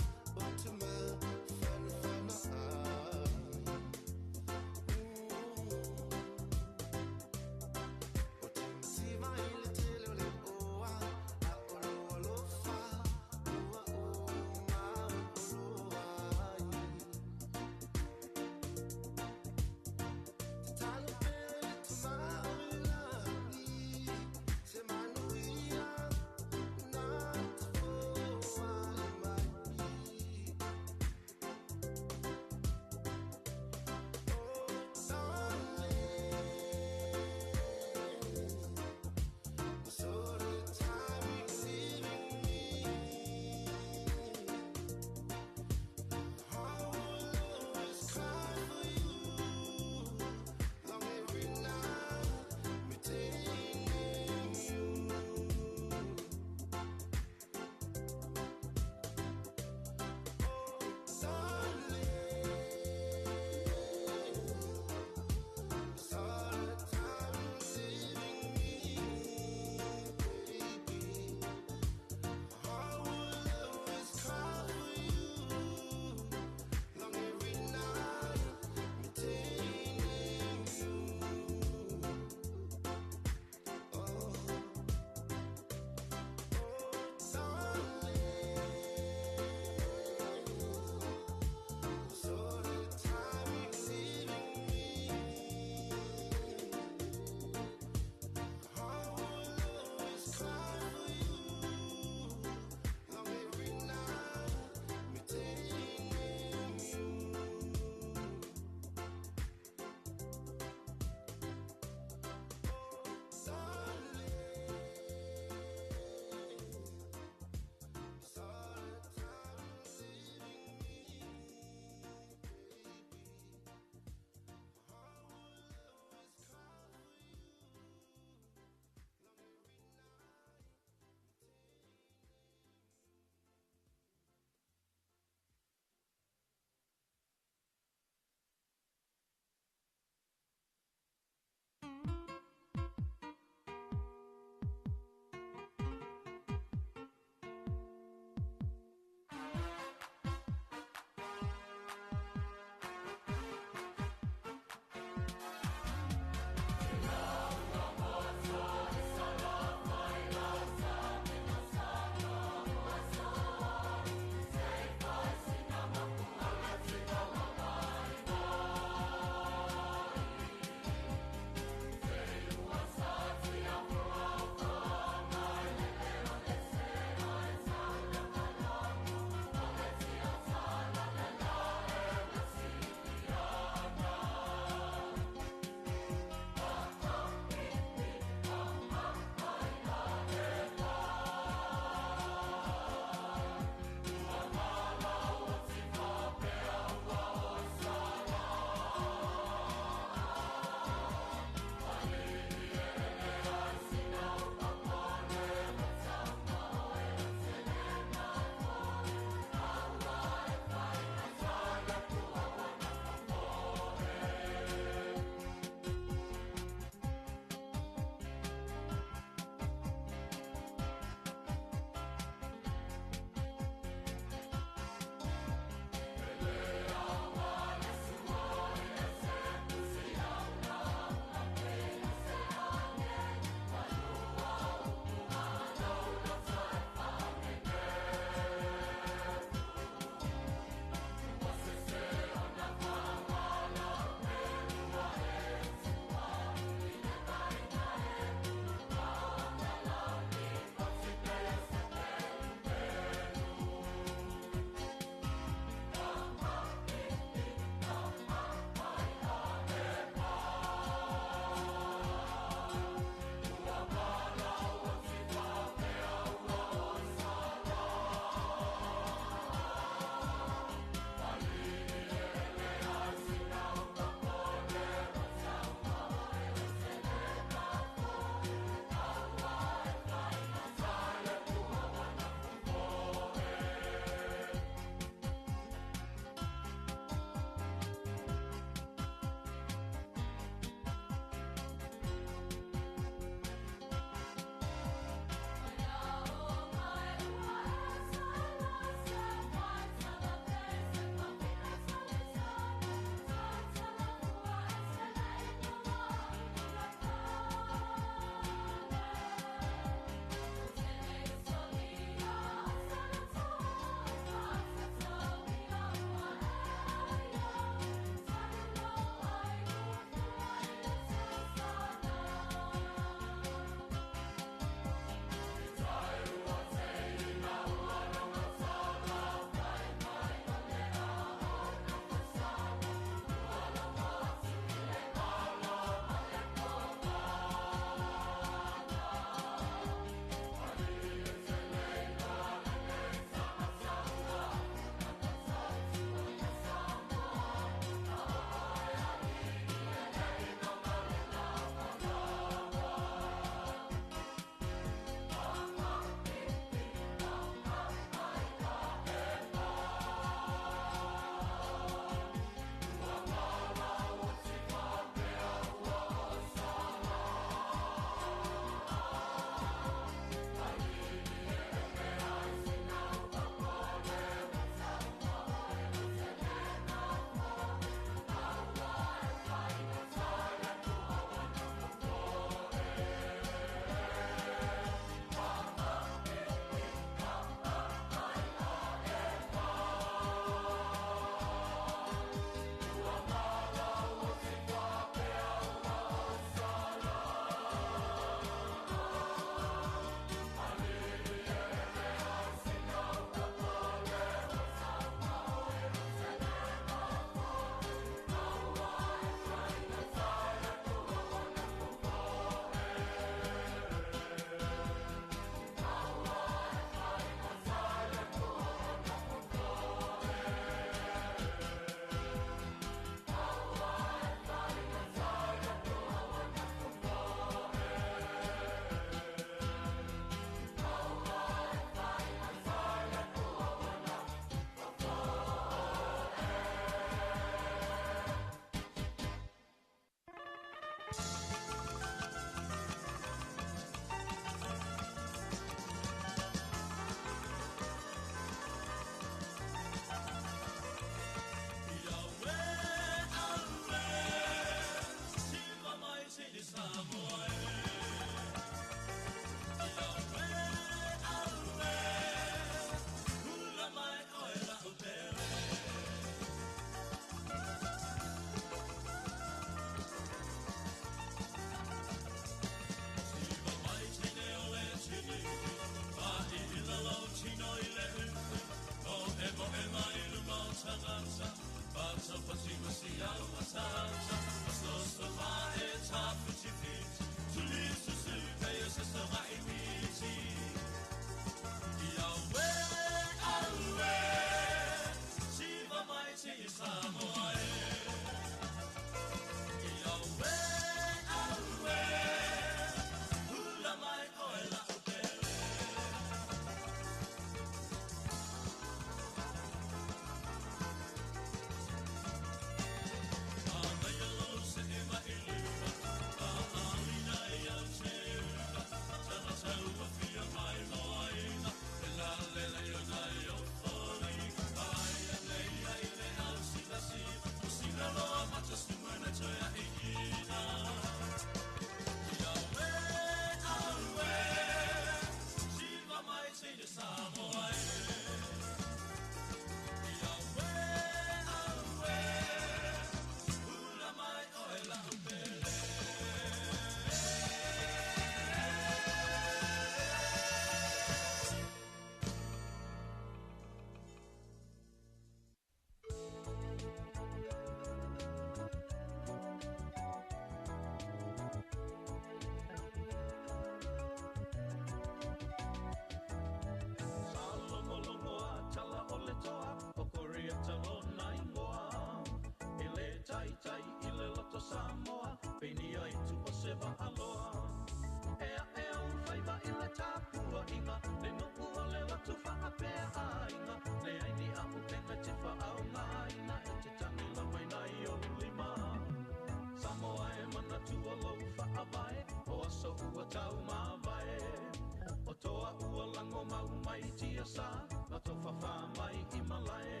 sa Na tofafa mai i malae.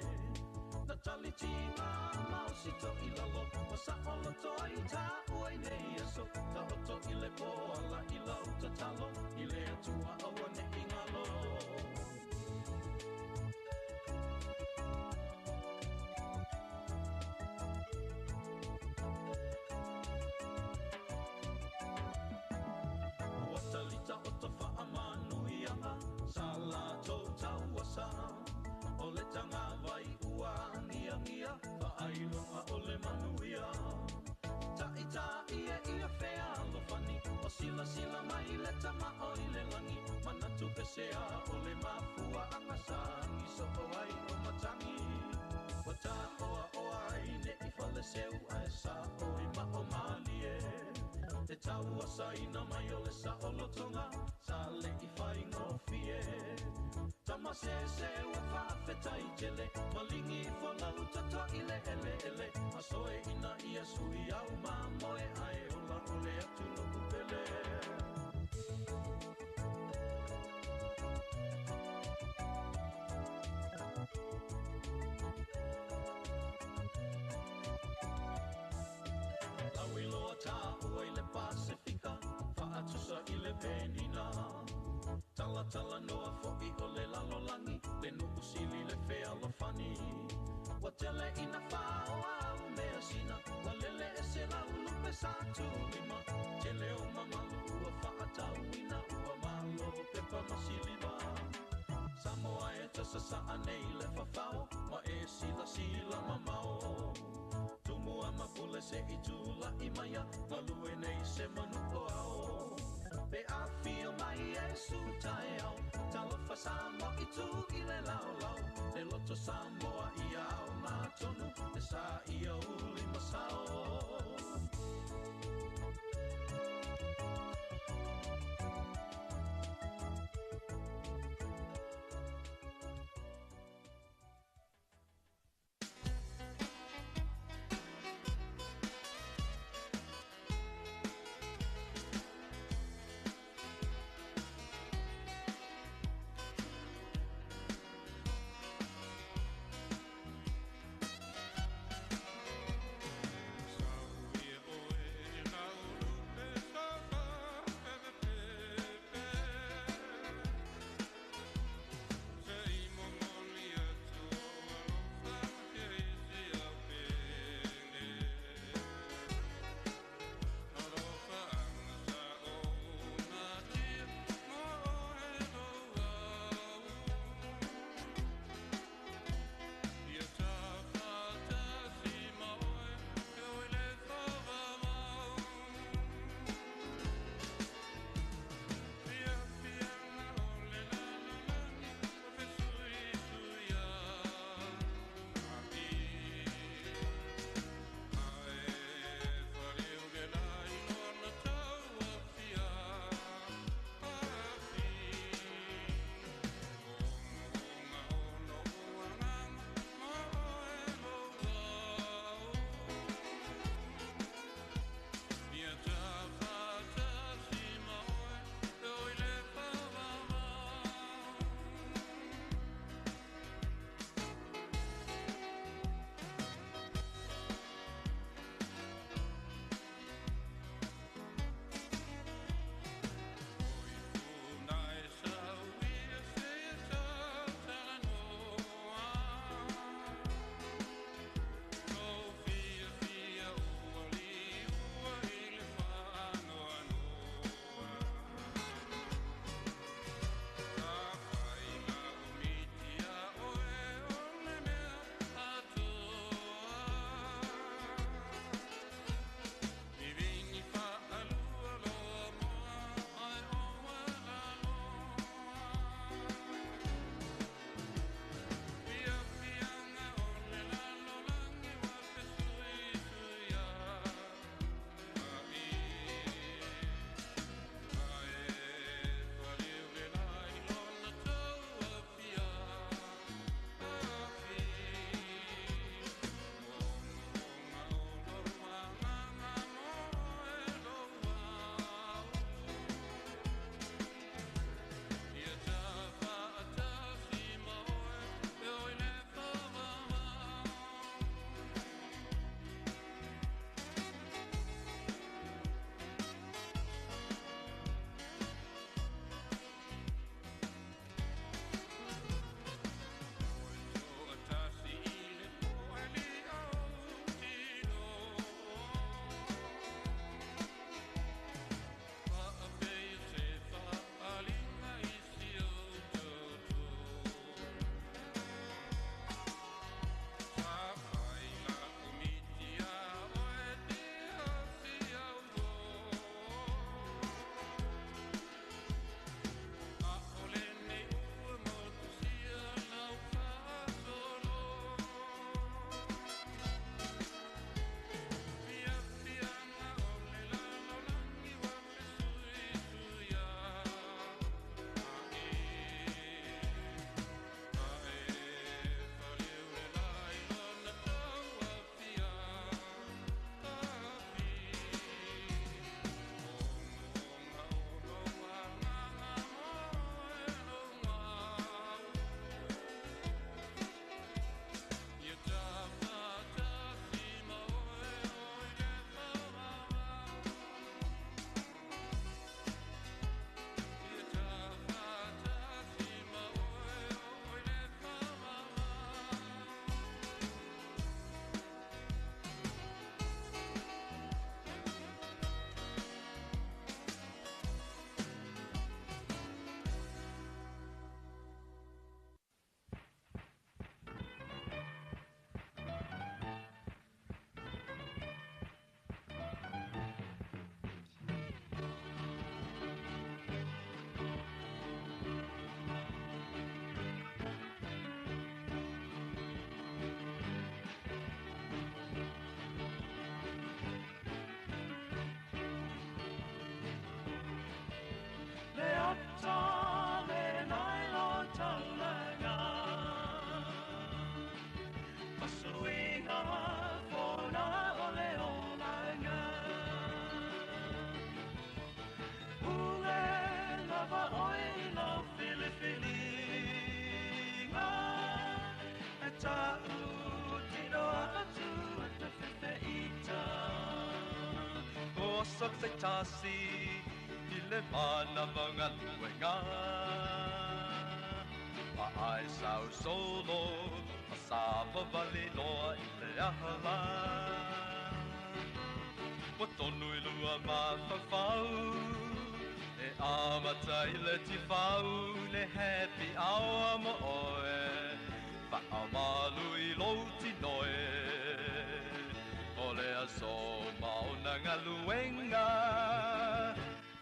Na talitinga maosito i lalo Ma sa olo toi ta ua i nei aso. Ta oto i le po ala i lau tatalo I le atua aua ne i ngalo. Ua talita o ta faamanuiaga sa latou tauasa. O le tagavai ua agiagia faailoga o le manuia. Taʻitaʻi e ia fealofani o silasila mai le tama'o i le lagi. Manatu pesea o le mafuaaga sa agi soo ai o matagi. Ua taoaoa ai neʻi faleseu ae saʻo i mao malie. E tauasaina mai o le saʻolotoga sa leʻi faigofie. Tamasese ua faafetai tele maligi folau toto i le eleele. Masoe ina ia sui au mamoe ae ola o le atunuu pele. Lauiloa taua i le Pasifika, faatusa i le Penina. Talatala noa fo'i o le lalolagi, le nuu sili le fealofani. Ua tele ina fao au measina, ua lele ese lau lupe sa tulima. Tele o mamalu ua faatauina, ua malo pepa ma siliva. Samoa e tasasaa nei le fafao, ma e silasila mamao. Tumua ma pule se i tula'i maia, galue nei se manu o ao. Pe afio mai e su taeao, talofa Samoa i tu i le laolao. Le loto Samoa i ao ngā tonu, le sa ia uli masao. Sau Ta'u tino atu ata fefe ita O sok se tasi I le mana manga luenga Ma ai sau solo Ma sava vali loa i le ahala Wa tonu i lua mawhawhau E amata i le tifau Le happy hour mo oe Whaamalu i lou tinoe O le aso maona ngaluenga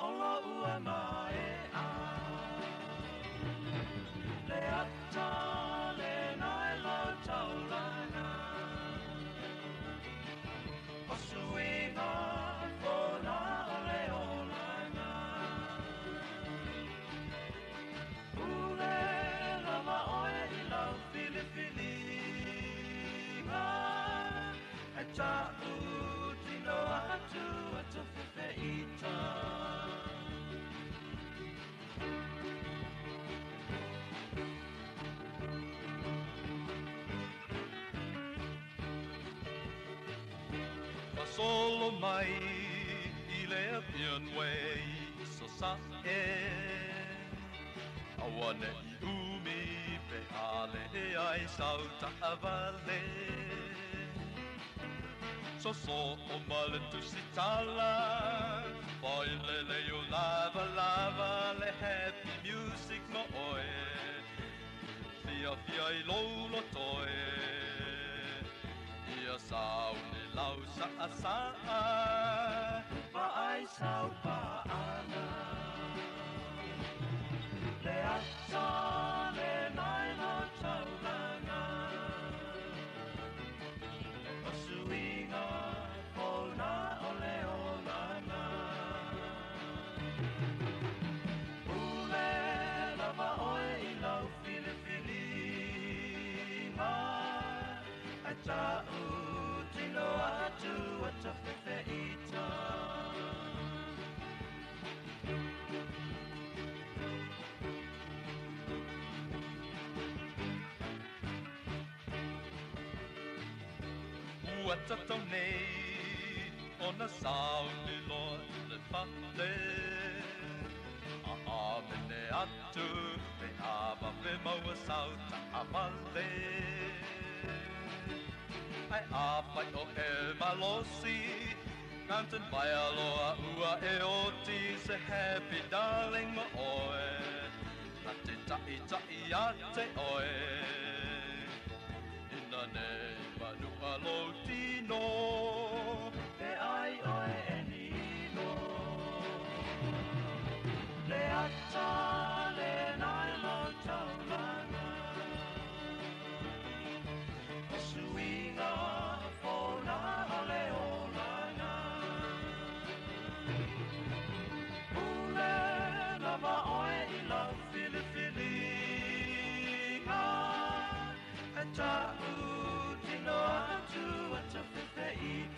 O lo ua mae a Le ata le nai lo taulanga O suiga fona o le olanga Ule lava oe i lau filifiliga E ta'u tino atu ata fefe ita Solo mai i le apian way so sa e Awane i umi pe ale e ai sau ta'avale So so o male tu sitala Foi le le o lava lava le happy music mo oe Fia fia i lolo toe Ia sau ni lau sa a sa a Ma ai sau pa ana Le ata le nai lo taulanga O suiga fona o le olanga Ule lava oe i lau filifiliga E ta'u tino atu ata fefe ita Ua tatau nei ona sau ni loa i le fale A amene atu pe a fe maua sau ta'avale Ai a whai o e malosi Mountain vai aloa ua e oti Se happy darling mo oe Na te ta'i ta'i a te oe Ina nei manu alo tino Pe ai oe e nino Le ata le nai lo taulanga O suiga fona o le olanga Ule lava oe i lau filifiliga E ta'u tino atu ata fefe ita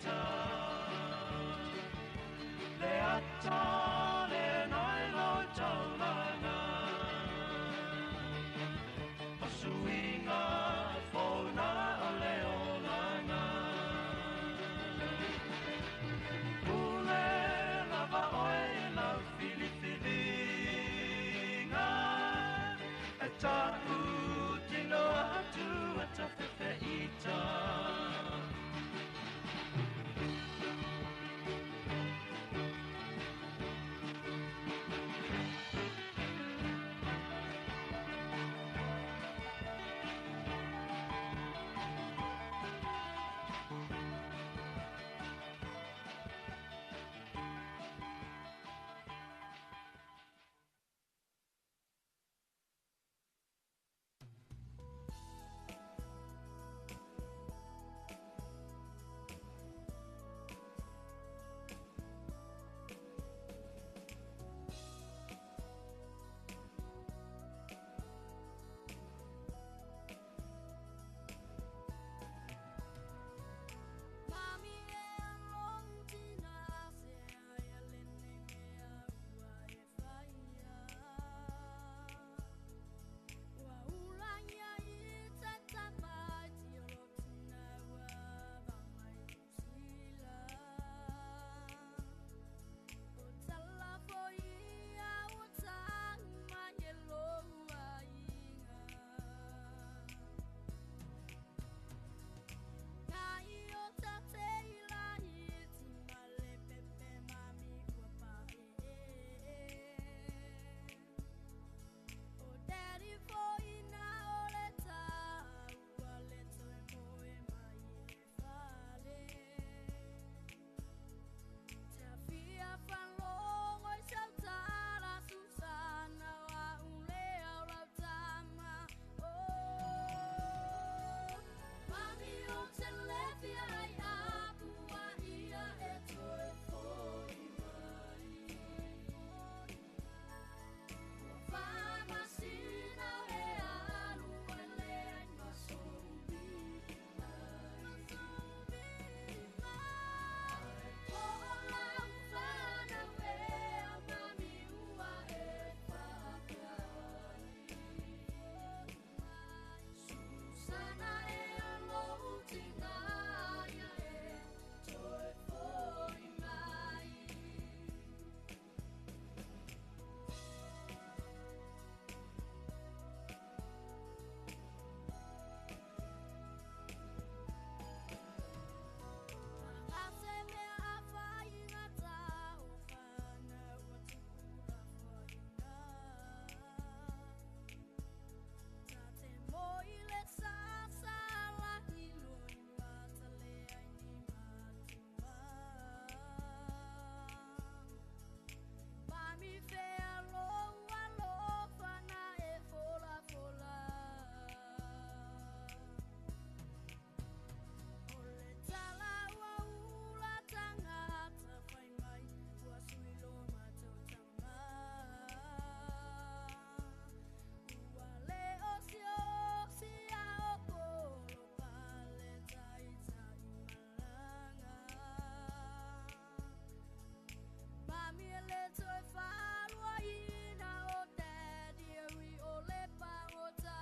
toe faaluaina o daddy e ui o le pagota.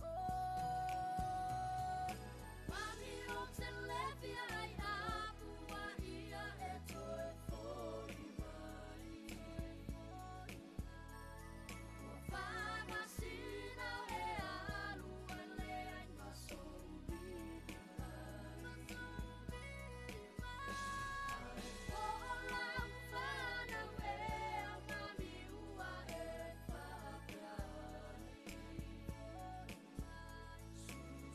Oh, mami o te lefia ai apua ia e toe foi mai. Ua whamasina e alu e le ai masoubiri mai. O lau whanau e a mami ua e whapeani.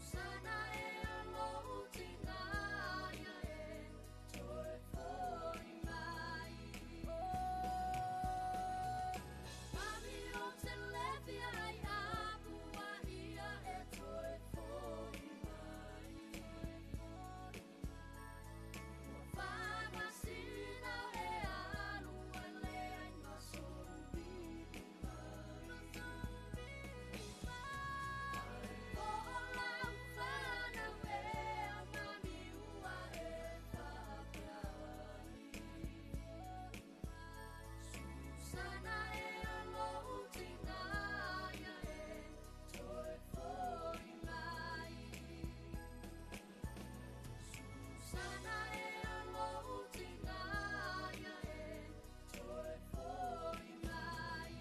Susana e alo utinga ia e toe foi mai. Oh, mami o te lefia ai apua ia e toe foi mai. Ua whamasina e alu e le ai masoubiri mai. O lau whanau e a mami ua e whapeani. Susana e alo utinga ia e toe foi mai. Susana e alo utinga ia e toe foi mai.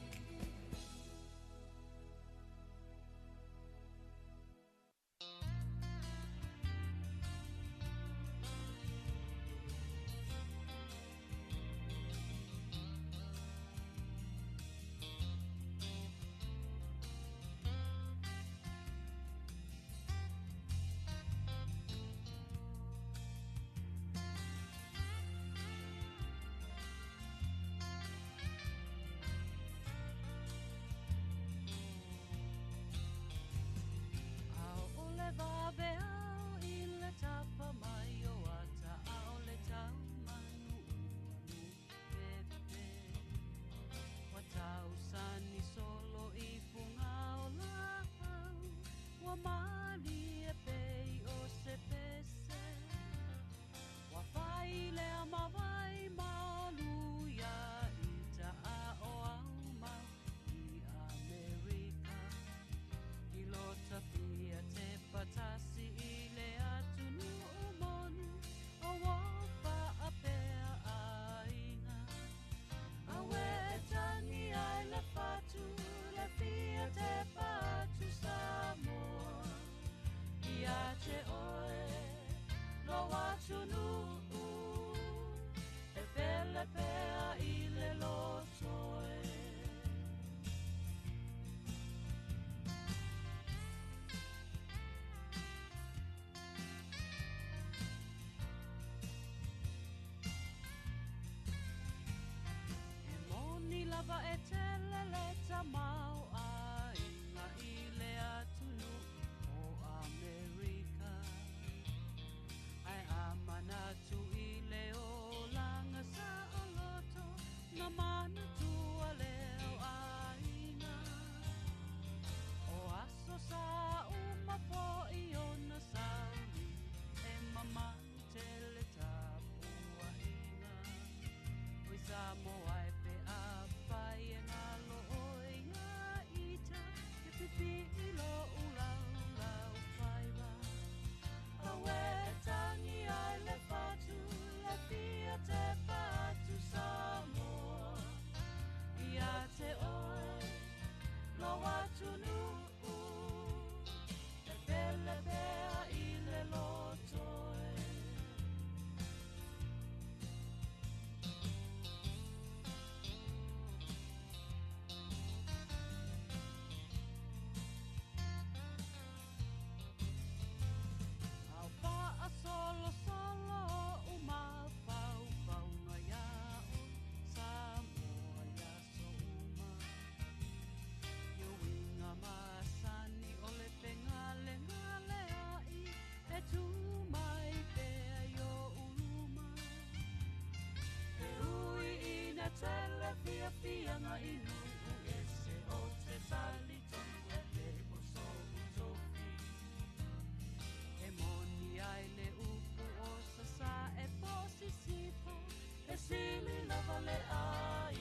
Ao le vabe au i le tapa mai o ata ao le tau manu anu pepe. Wa tau sani solo i funga o lau, wa mali e pei o se pese. Wa whai le amawai malu ia i ta a o au mau i Amerika. I lota pia te patasi i le atunu o moni o wofa a pea ainga. Awe e tangi ai le fatu le fia te patu Samoa. Ia te oe lo atunu e pele pea i le lotoe. E moni lava e tele le tamau a inga i le atunu o Amerika. Ai amanatu i le olanga sa o loto na mana tua leo ainga. O aso sa uma po i ona sauli e mamantele tapua inga. Oi Samoa e pe a pai e ngalo oi ngā ita e pipi i lo ulau lau whaiwa. Awe tangi ai le whatu le fia te patu Samoa. Ia te oe lo atunu e pele pea i le lotoe. Au pa'a solo solo o mafau faunga ia o Samoa ia so uma. Iuinga masani o le pengale ngale ai e tu mai pea i o uluma. E ui ina tele fia fia ngā inu u ese o te tali tonu e le o so utofi. E moni ai le upu o sasa e po sisipo e sili lava le ai.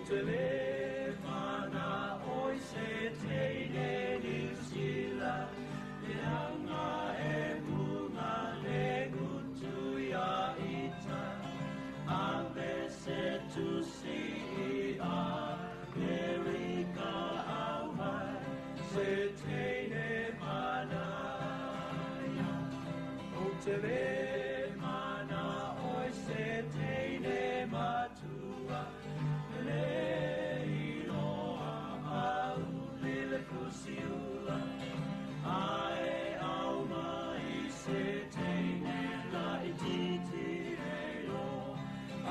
te le mana oi se teine New Zealand, le anga e munga le gutu ia ita, ave se tusi i Amerika au mai, se teine manaia. O te le mana oi se teine matua, le iloa au lile fusiula, ae au mai se teine la i titi e loa,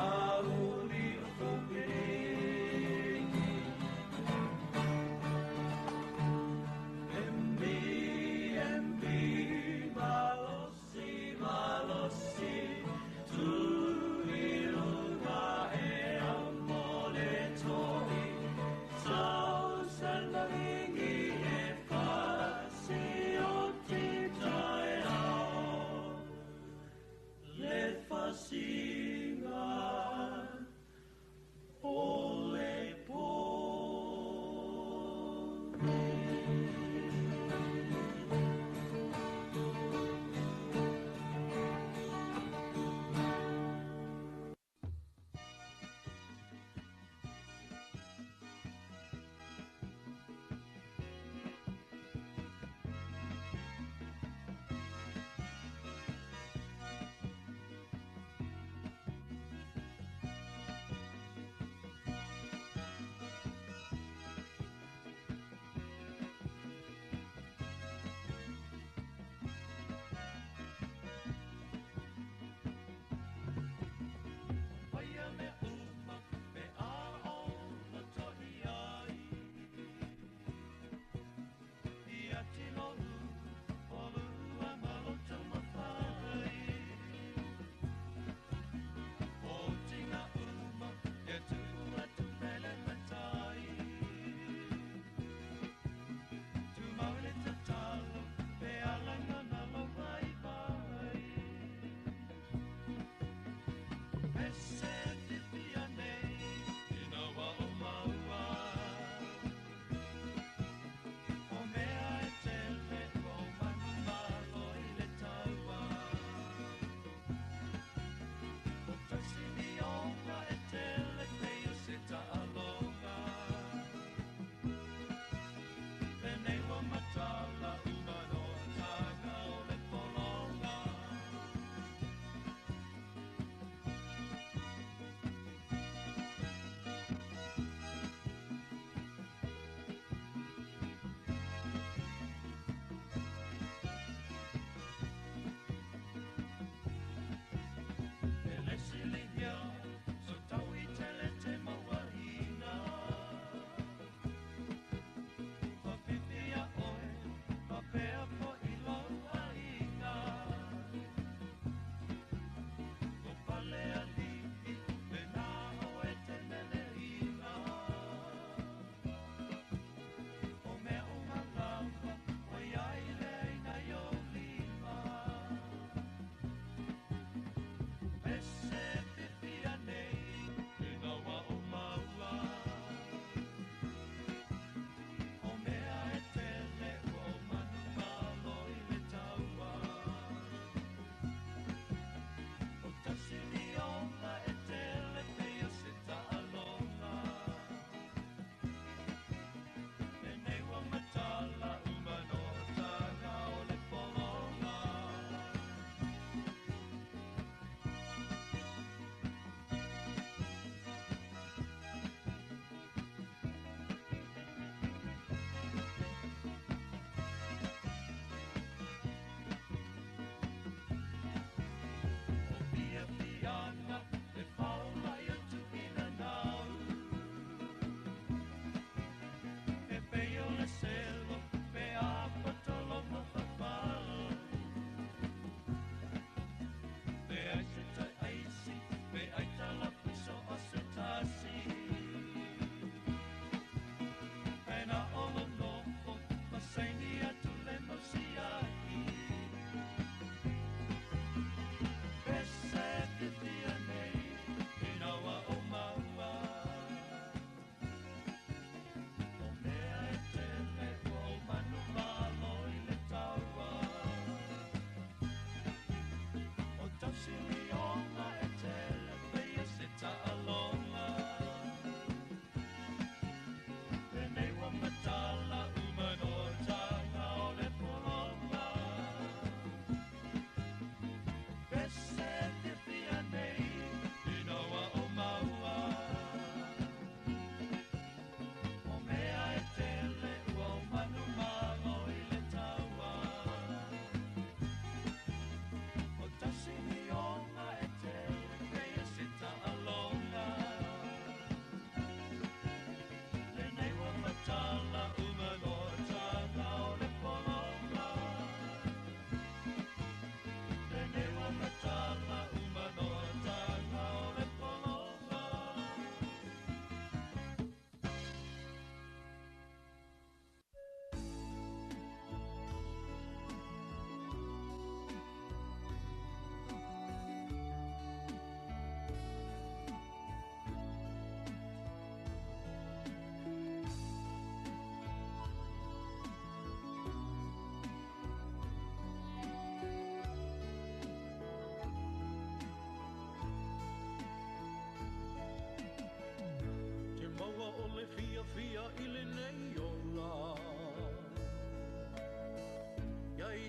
au li o fupiriki. MB, MB, malosi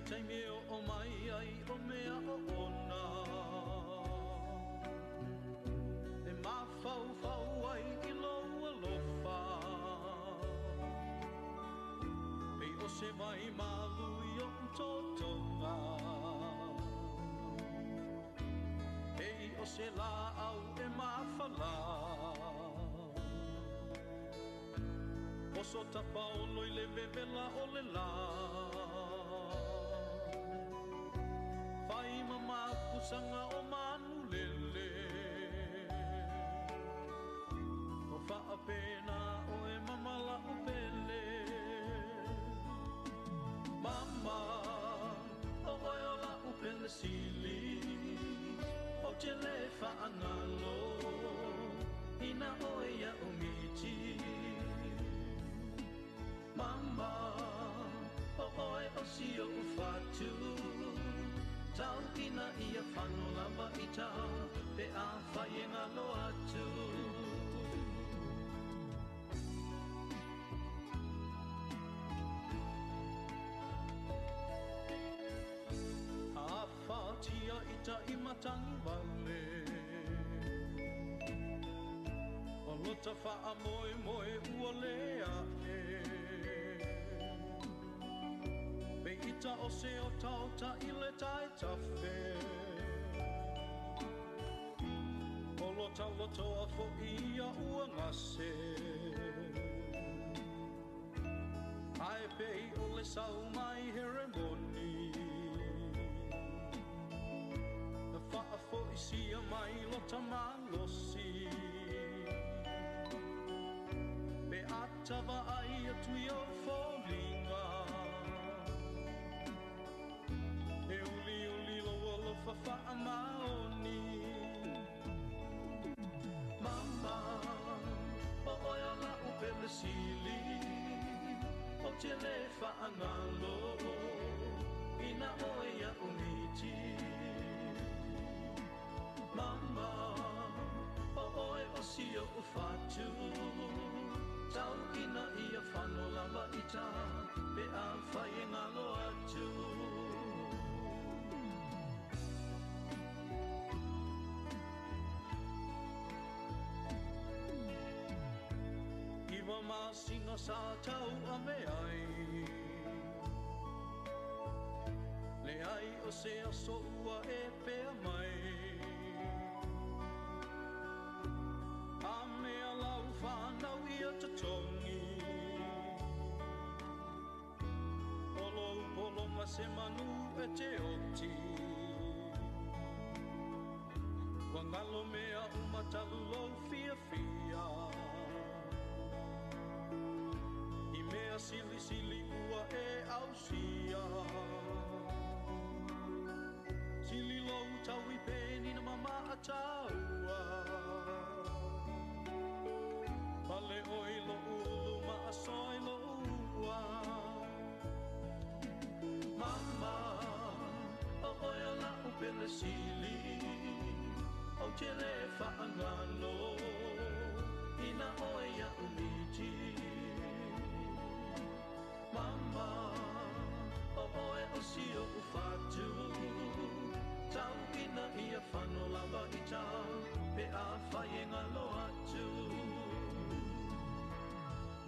taimi e o mai ai o mea o ona. E mafaufau ai i lou alofa. Pei o se vai malu i o totoga. Pei o se la au e mafala. Oso tapaolo i le vevela o le la. Fai mamakusanga o manulele. O faapena o e mamala o pele. Mama, o oe o la upele sili. O te le whaangalo, ina oe ia o miti. Mama, o oe o si o whatu. Tau ina ia whano lava i tau, pe a whai e ngalo atu. A whatia ita i matangi wale. O lota wha moe moe ua lea e. Pe ita o se o tauta i le tai tafe. O lota loto a fo ia ua ngase. Ai pe i o le sau mai heremoni. Na whaafo i sia mai lota malosi. Pe atava ai atu i o fōlinga. E uli uli lo alofa wha maoni. Mama, o oe o la upele sili. O te le whaangalo, ina oe ia o miti. Mama, o oe o si o whatu. Tau ina ia whano lava i tā, pe a whai e ngalo atu. Iwa masinga sa tau a me ai. Le ai o se aso ua e pea mai. A mea lau whanau ia totongi. O lou polonga se manu e te oti. Wa ngalo mea umatalu lou fia fia. I mea sili sili ua e ausia. Sili lou tau i peni na mama a taua. Pale oi lo ulu ma asoi lo ua. Mama, o oe o la upele sili. O te le whaangalo, ina oe ia umiti. Mama, o oe o si o uwhatu. Tau ina ia whano lava i tau, pe a whai e ngalo atu.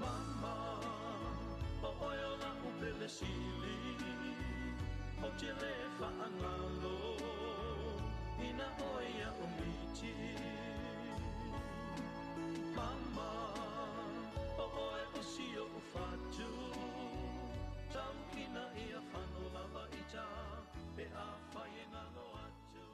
Mama, o oe o la upele sili. O te le whaangalo, ina oe ia o miti. Mama, o oe o si o uwhatu. Tau ina ia whano lava i tā, pe a whai e ngalo atu.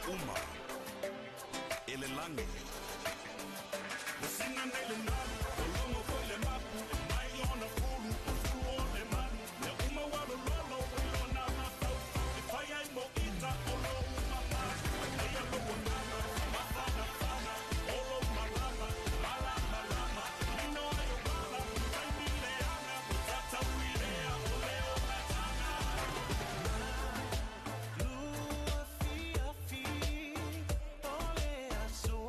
uma e le lagi. Ua sina nei le nalu, ua logo foi le mapu, e mai ona fulu, o fulu o le malu. Mea uma ua lololo i lona mafaufau, e fai ai mo ita o lou mamalu. Eia lou agaga, mafanafana, o lou malama, malamalama. Lino ai o ala, taimi leaga, ua tatau i lea o le olataga. Lua fiafi o le aso.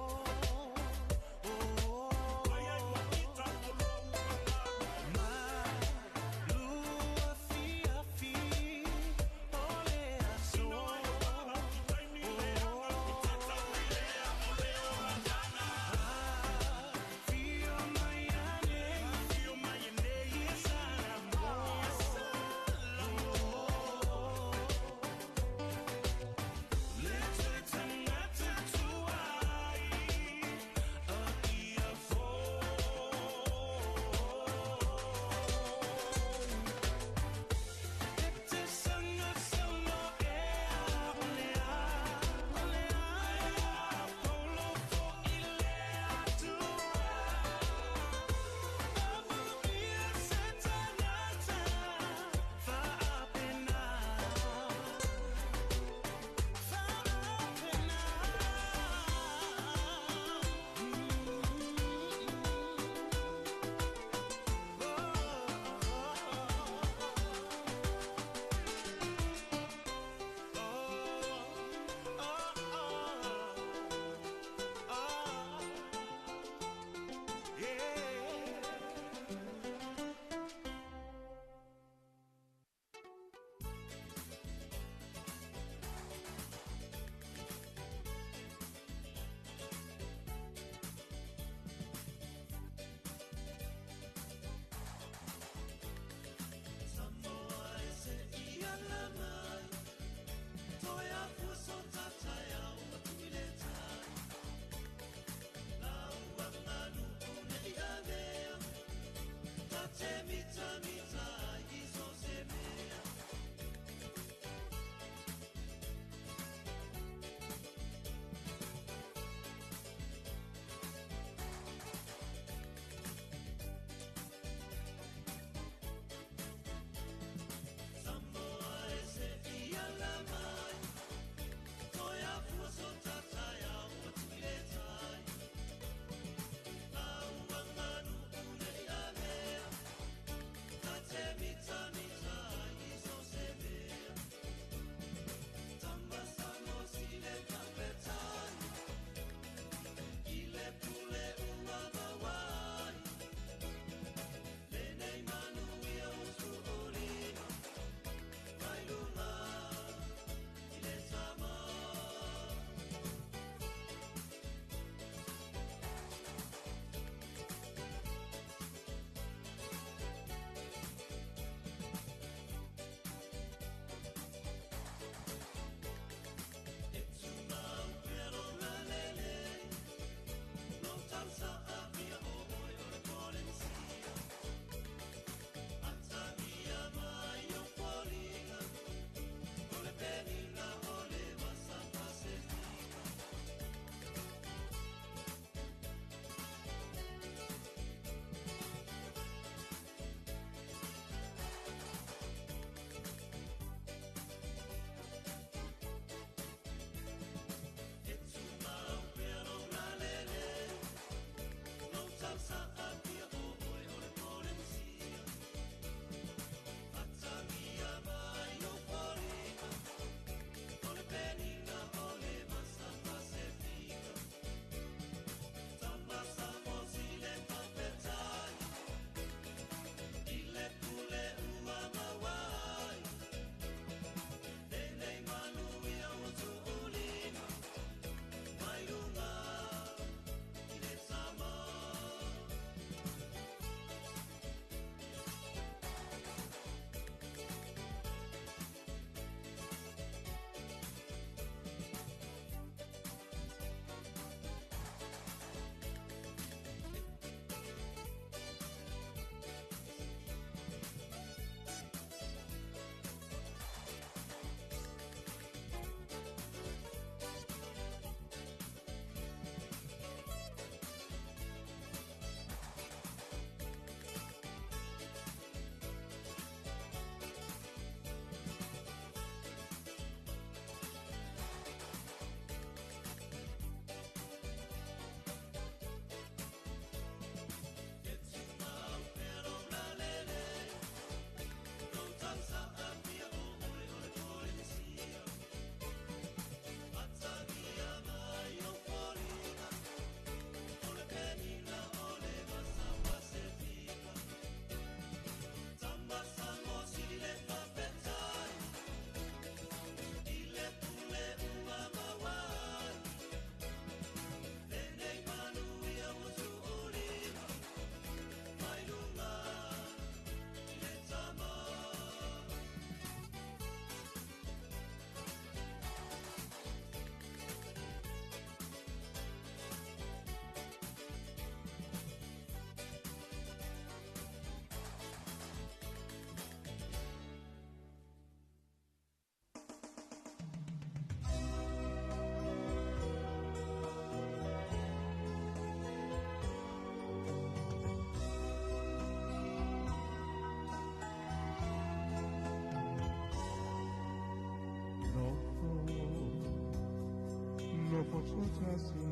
Tasi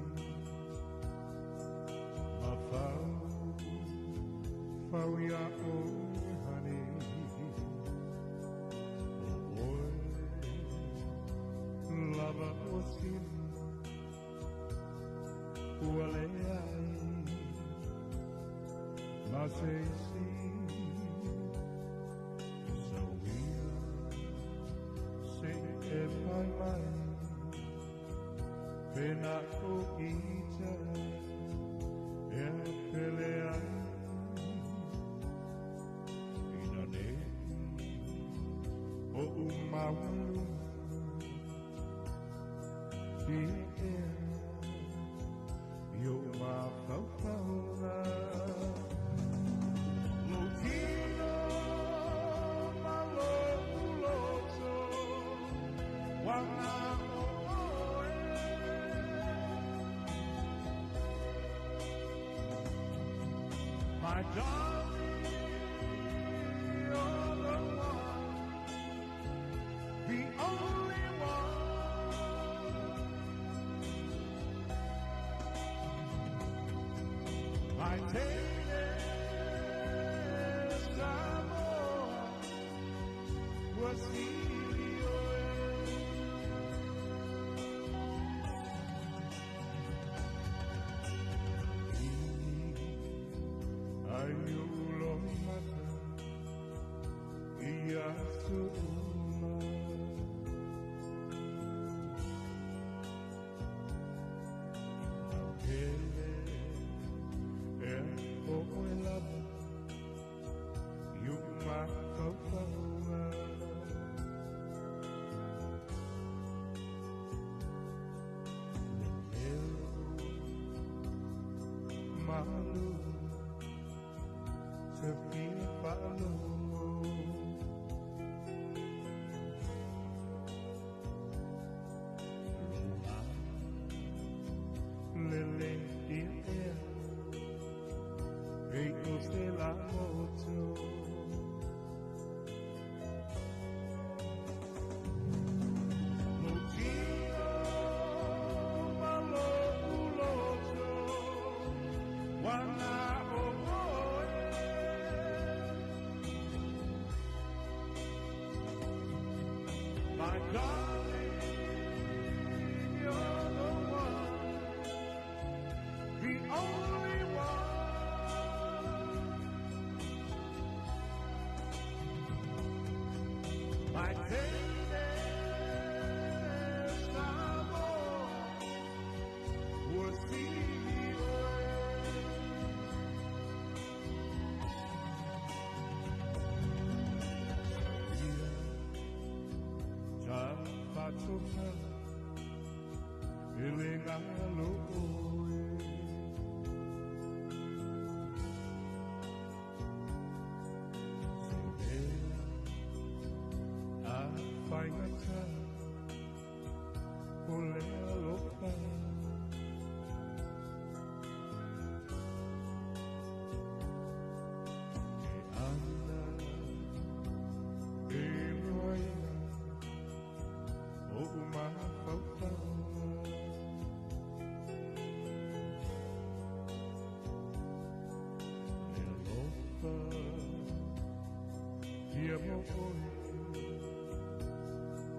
Ma fau Fau ia oe honey O oe Lava o sina Ua le ai Ma se isi Sauia Se e pai mai Pena o ita E pele ai Ina ne O umawaluna Ia ea Yo mafaufauga Lotino ma lo uloto Wana o oe My darling, you're the one, the only one. My tale Samoa was Ia su'uma Aukele e o oe lava I o mafaufauga Leleo malu Se fia faalogo Loa lele ia ea Pei o se la moto Lotino ma lo uloto Wana o oe My darling, you're the one, the only one. My Tane Samoa was Fatofa Ele ngalo oe Se mea A whaingata O le alofa Ke ana E loaina O umafaufauga Le alofa Ia mo oe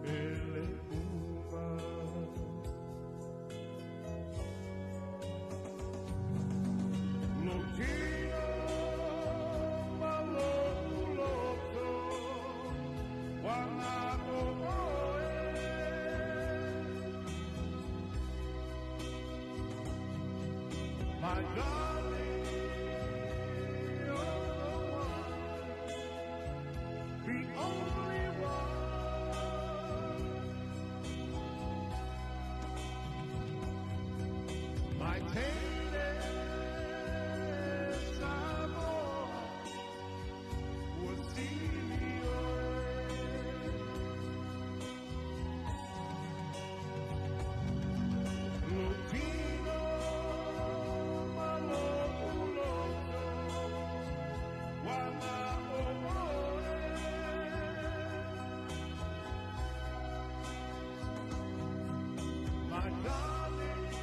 E le uma Lotino ma lo uloto Wana o oe My darling, you're the one, the only one. My Tane Samoa was Lotino ma lo uloto Wana o oe My darling,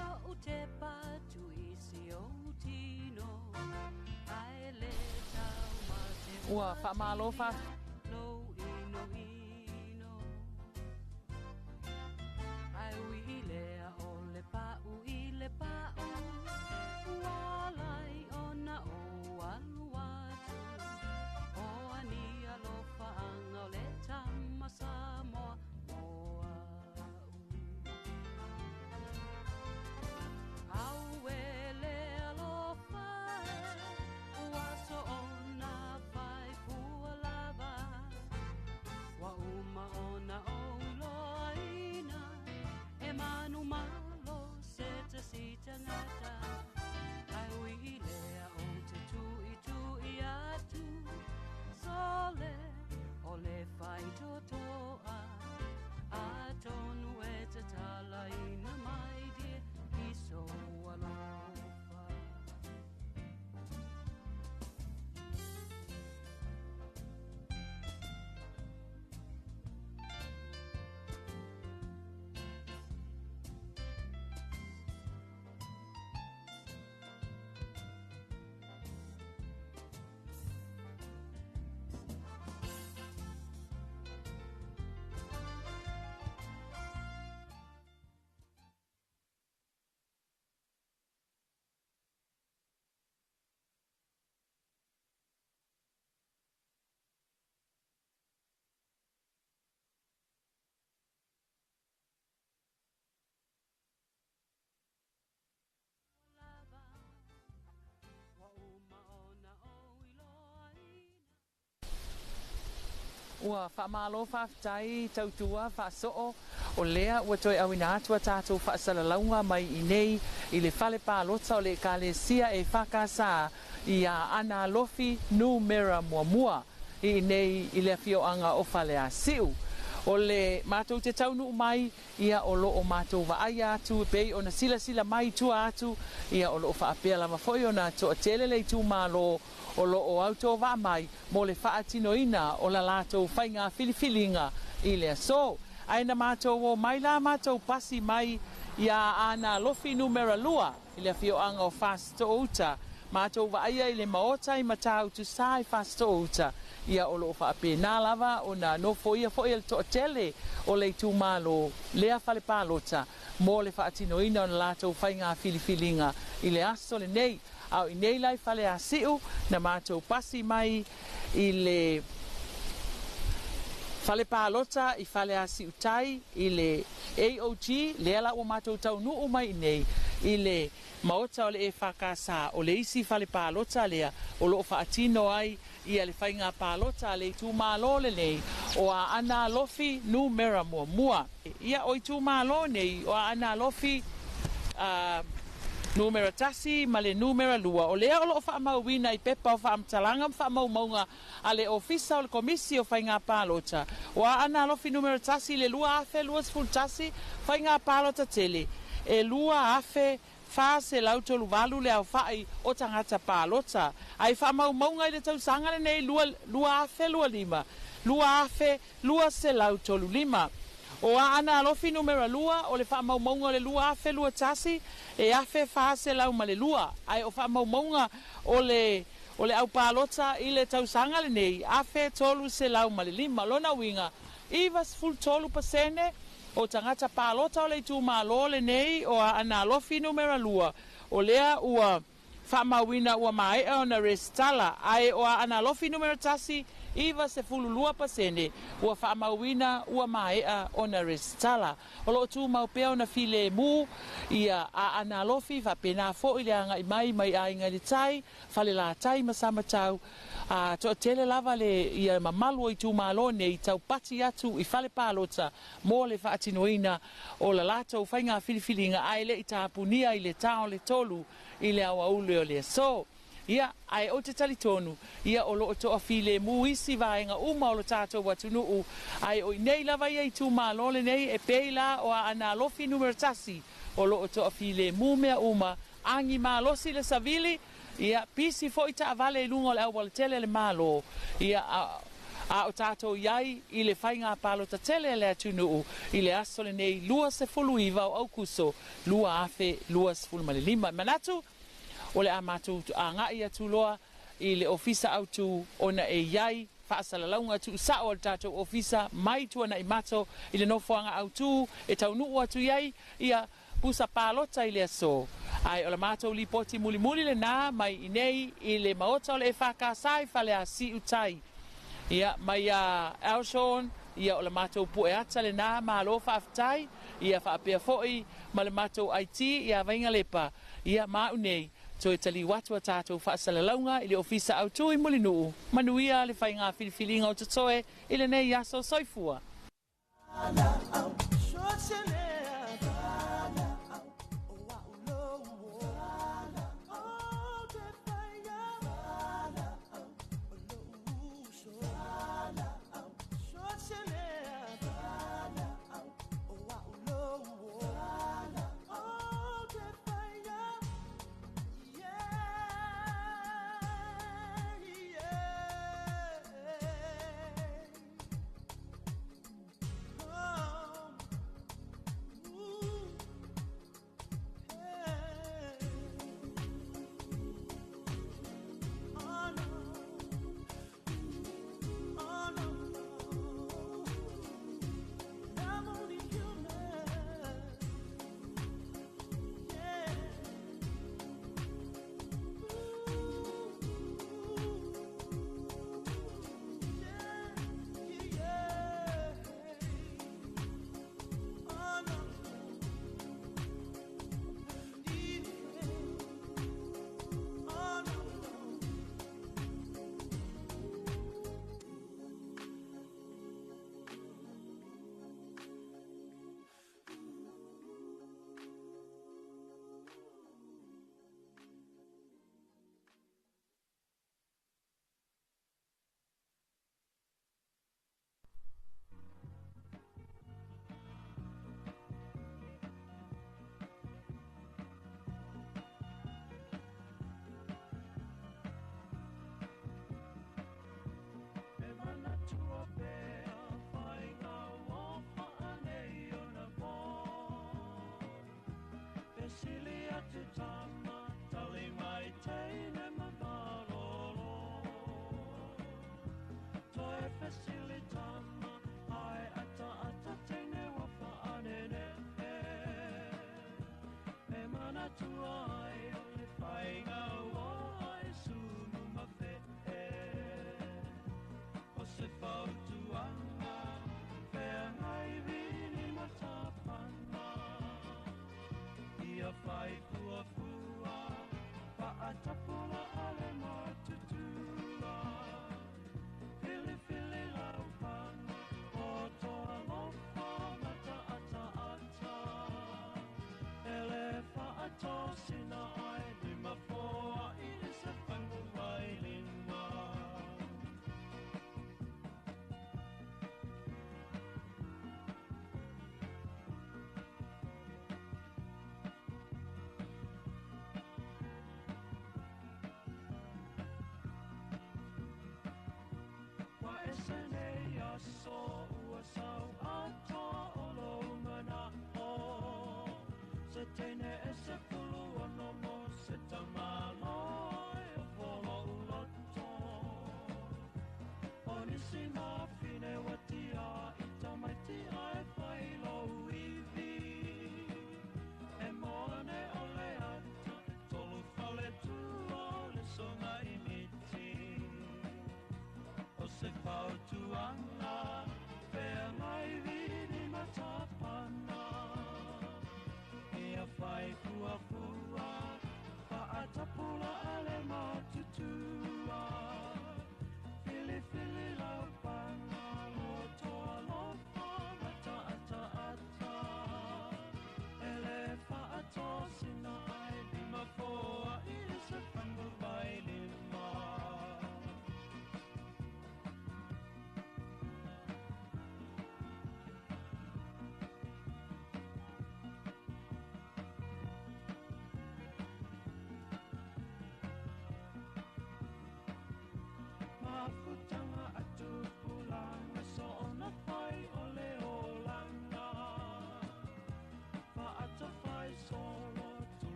lo tepa tu isi o tino Ae le tau ma te Ua faamalo fa Lo ino ino Ai ui i lea o le pau i le pau Ua lai ona o alu atu O ani alofa anga o le tama Samoa mo au Au e le alofa e Ua so ona fai pua lava Ua uma ona o iloaina E manu malo se te si tangata Ai ui i lea o te tui tui atu Sole o le whai totoa A tonu e te talaina mai dia I so alofa. Ua faamalo faafetai tautua faasoo o lea ua toe auina atu a tatou faasalalauga mai i inei i le fale palota o le Ekalesia EFKS i Aana Alofi Numera Muamua i inei i le afioaga o Faleasiu. O le matou te taunuu mai ia o lo o matou vaaia atu e pei ona silasila mai i tua atu ia o lo o faapea lava foi ona toatele le itumalo o lo o autovaa mai mo le faatinoina o la latou faiga filifiliga i le aso. Ae na matou o mai la matou pasi mai iā Aana Alofi Numera 2 i le afioaga o Fasitoouta, matou vaaia i le maota i Matautu-sa i Fasitoouta, ia o lo o faapena lava ona nofoia foi e le toatele o le itumalo lea fale palota mo le faatinoina o la latou faiga filifiliga i le aso lenei. A o i nei la i Faleasiu, na matou pasi mai i le fale palota i Faleasiu Tai i le AOG, lea la ua matou taunuu mai i nei i le maota o le EFKS, o le isi fale palota lea o lo o faatino ai ia le faiga palota a le itumalo lenei o Aana Alofi Numera Muamua. Ia, o itumalo nei o Aana Alofi Numera 1 ma le Numera 2, o lea o lo o faamauina i pepa o faamatalaga ma faamaumauga a le Ofisa o le Komisi o Faiga Palota o Aana Alofi Numera 1 i le 2021 Faiga Palota Tele e 2,438 le aofai o tagata palota, ae faamaumauga i le tausaga lenei 2025, 2,235. O Aana Alofi Numera 2, o le faamaumauga o le 2021, e 1,402, ae o faamaumauga o le o le aupalota i le tausaga lenei, 1,305. Lona uiga, 93% o tagata palota o le itumalo lenei o Aana Alofi Numera 2, o lea ua faamauina ua maea ona resitala, ae o Aana Alofi Numera 1, 92% ua faamauina ua maea ona resitala. O lo o tumau pea ona filemu ia Aana Alofi, faapena foi le agai mai mai Aiga i le Tai, Falelatai ma Samatau, a toatele lava le ia mamalu o itumalo nei taupati atu i fale palota mo le faatinoina o la latou faiga filifiliga ae le i tapunia i le ta o le 3 i le aoauli o le aso. Ia, ae ou te talitonu, ia o lo o toafilemu isi vaega uma o lo tatou atunuu, ae o i nei lava ia itumalo lenei e pei la o Aana Alofi Numera 1, o lo o toafilemu mea uma, agi malosi le savili, ia pisi foi taavale i luga o le aualatele a le Malo, ia a, A o tatou i ai i le faiga palota tele a le atunuu i le aso lenei 29 o Aukuso 2025. E manatu o le a matou agai atu loa i le Ofisa Autu ona e i ai faasalalauga tuusao a le tatou Ofisa mai Tuanaimato i le nofoaga autu e taunuu atu i ai ia pusa palota i le aso. Ae o le matou lipoti mulimuli lenā mai i inei i le Maota o le EFKS i Faleasiu Tai. Ia, mai ia Alshon, ia o le matou pueata lenā, malo faafetai, ia faapea foi ma le matou IT ia Vaigalepa, ia ma au nei, toe taliu atu a tatou faasalalauga i le Ofisa Autu i Mulinuu, manuia le faiga filifiliga o totoe i lenei aso. Soifua.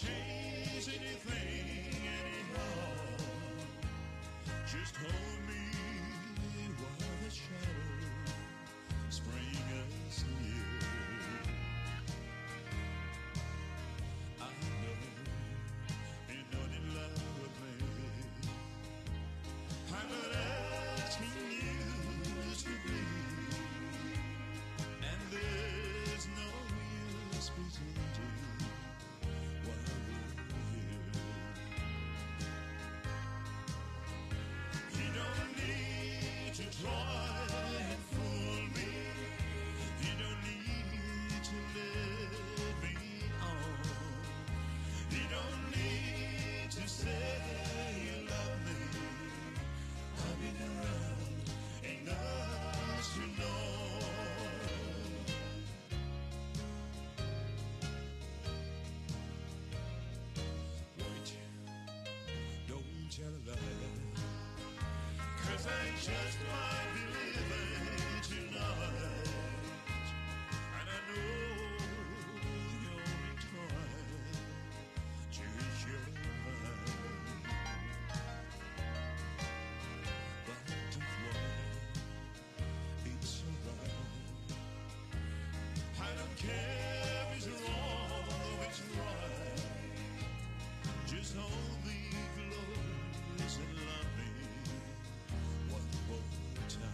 chase anything anyhow. Just hold me while the shadows bring us near. I know you're not in love with me. I'm not asking you to be, and there's no use pretending while we're here. You don't need to try and fool me. You don't need to let me on. You don't need to say you love me. I've been around enough to know. Wait, don't tell a lie, 'cause I just might be living tonight. And I know you're only trying to ease your mind. But don't worry, it's alright. I don't care if it's wrong or it's right. Just hold me close and love me one more time.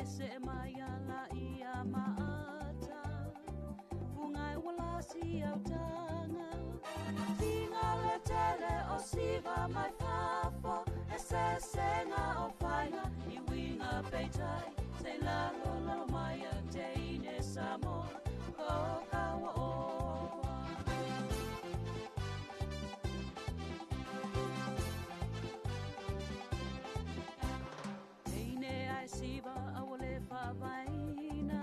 se mai ala ia maata Fungai wala si au tanga Tinga le tele o siva mai fafo E se senga o fainga i winga peitai Se lalo lalo mai a te ine Samoa Ko kawa oa. Teine ai siva awale whavaina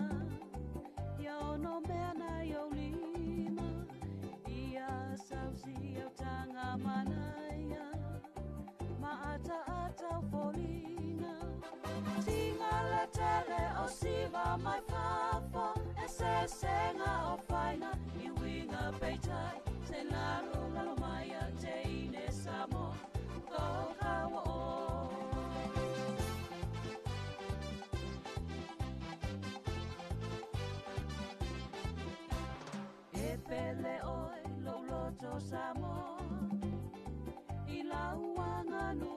Ia ono mea na iau lima Ia sausi au tanga manaia Ma ata ata o folina Tinga le tele o siva mai fafo E se senga o faina i winga peitai Se lalo lalo mai a te ine Samoa Ko kawa oa. E pele oi lo loto Samoa I lau anganu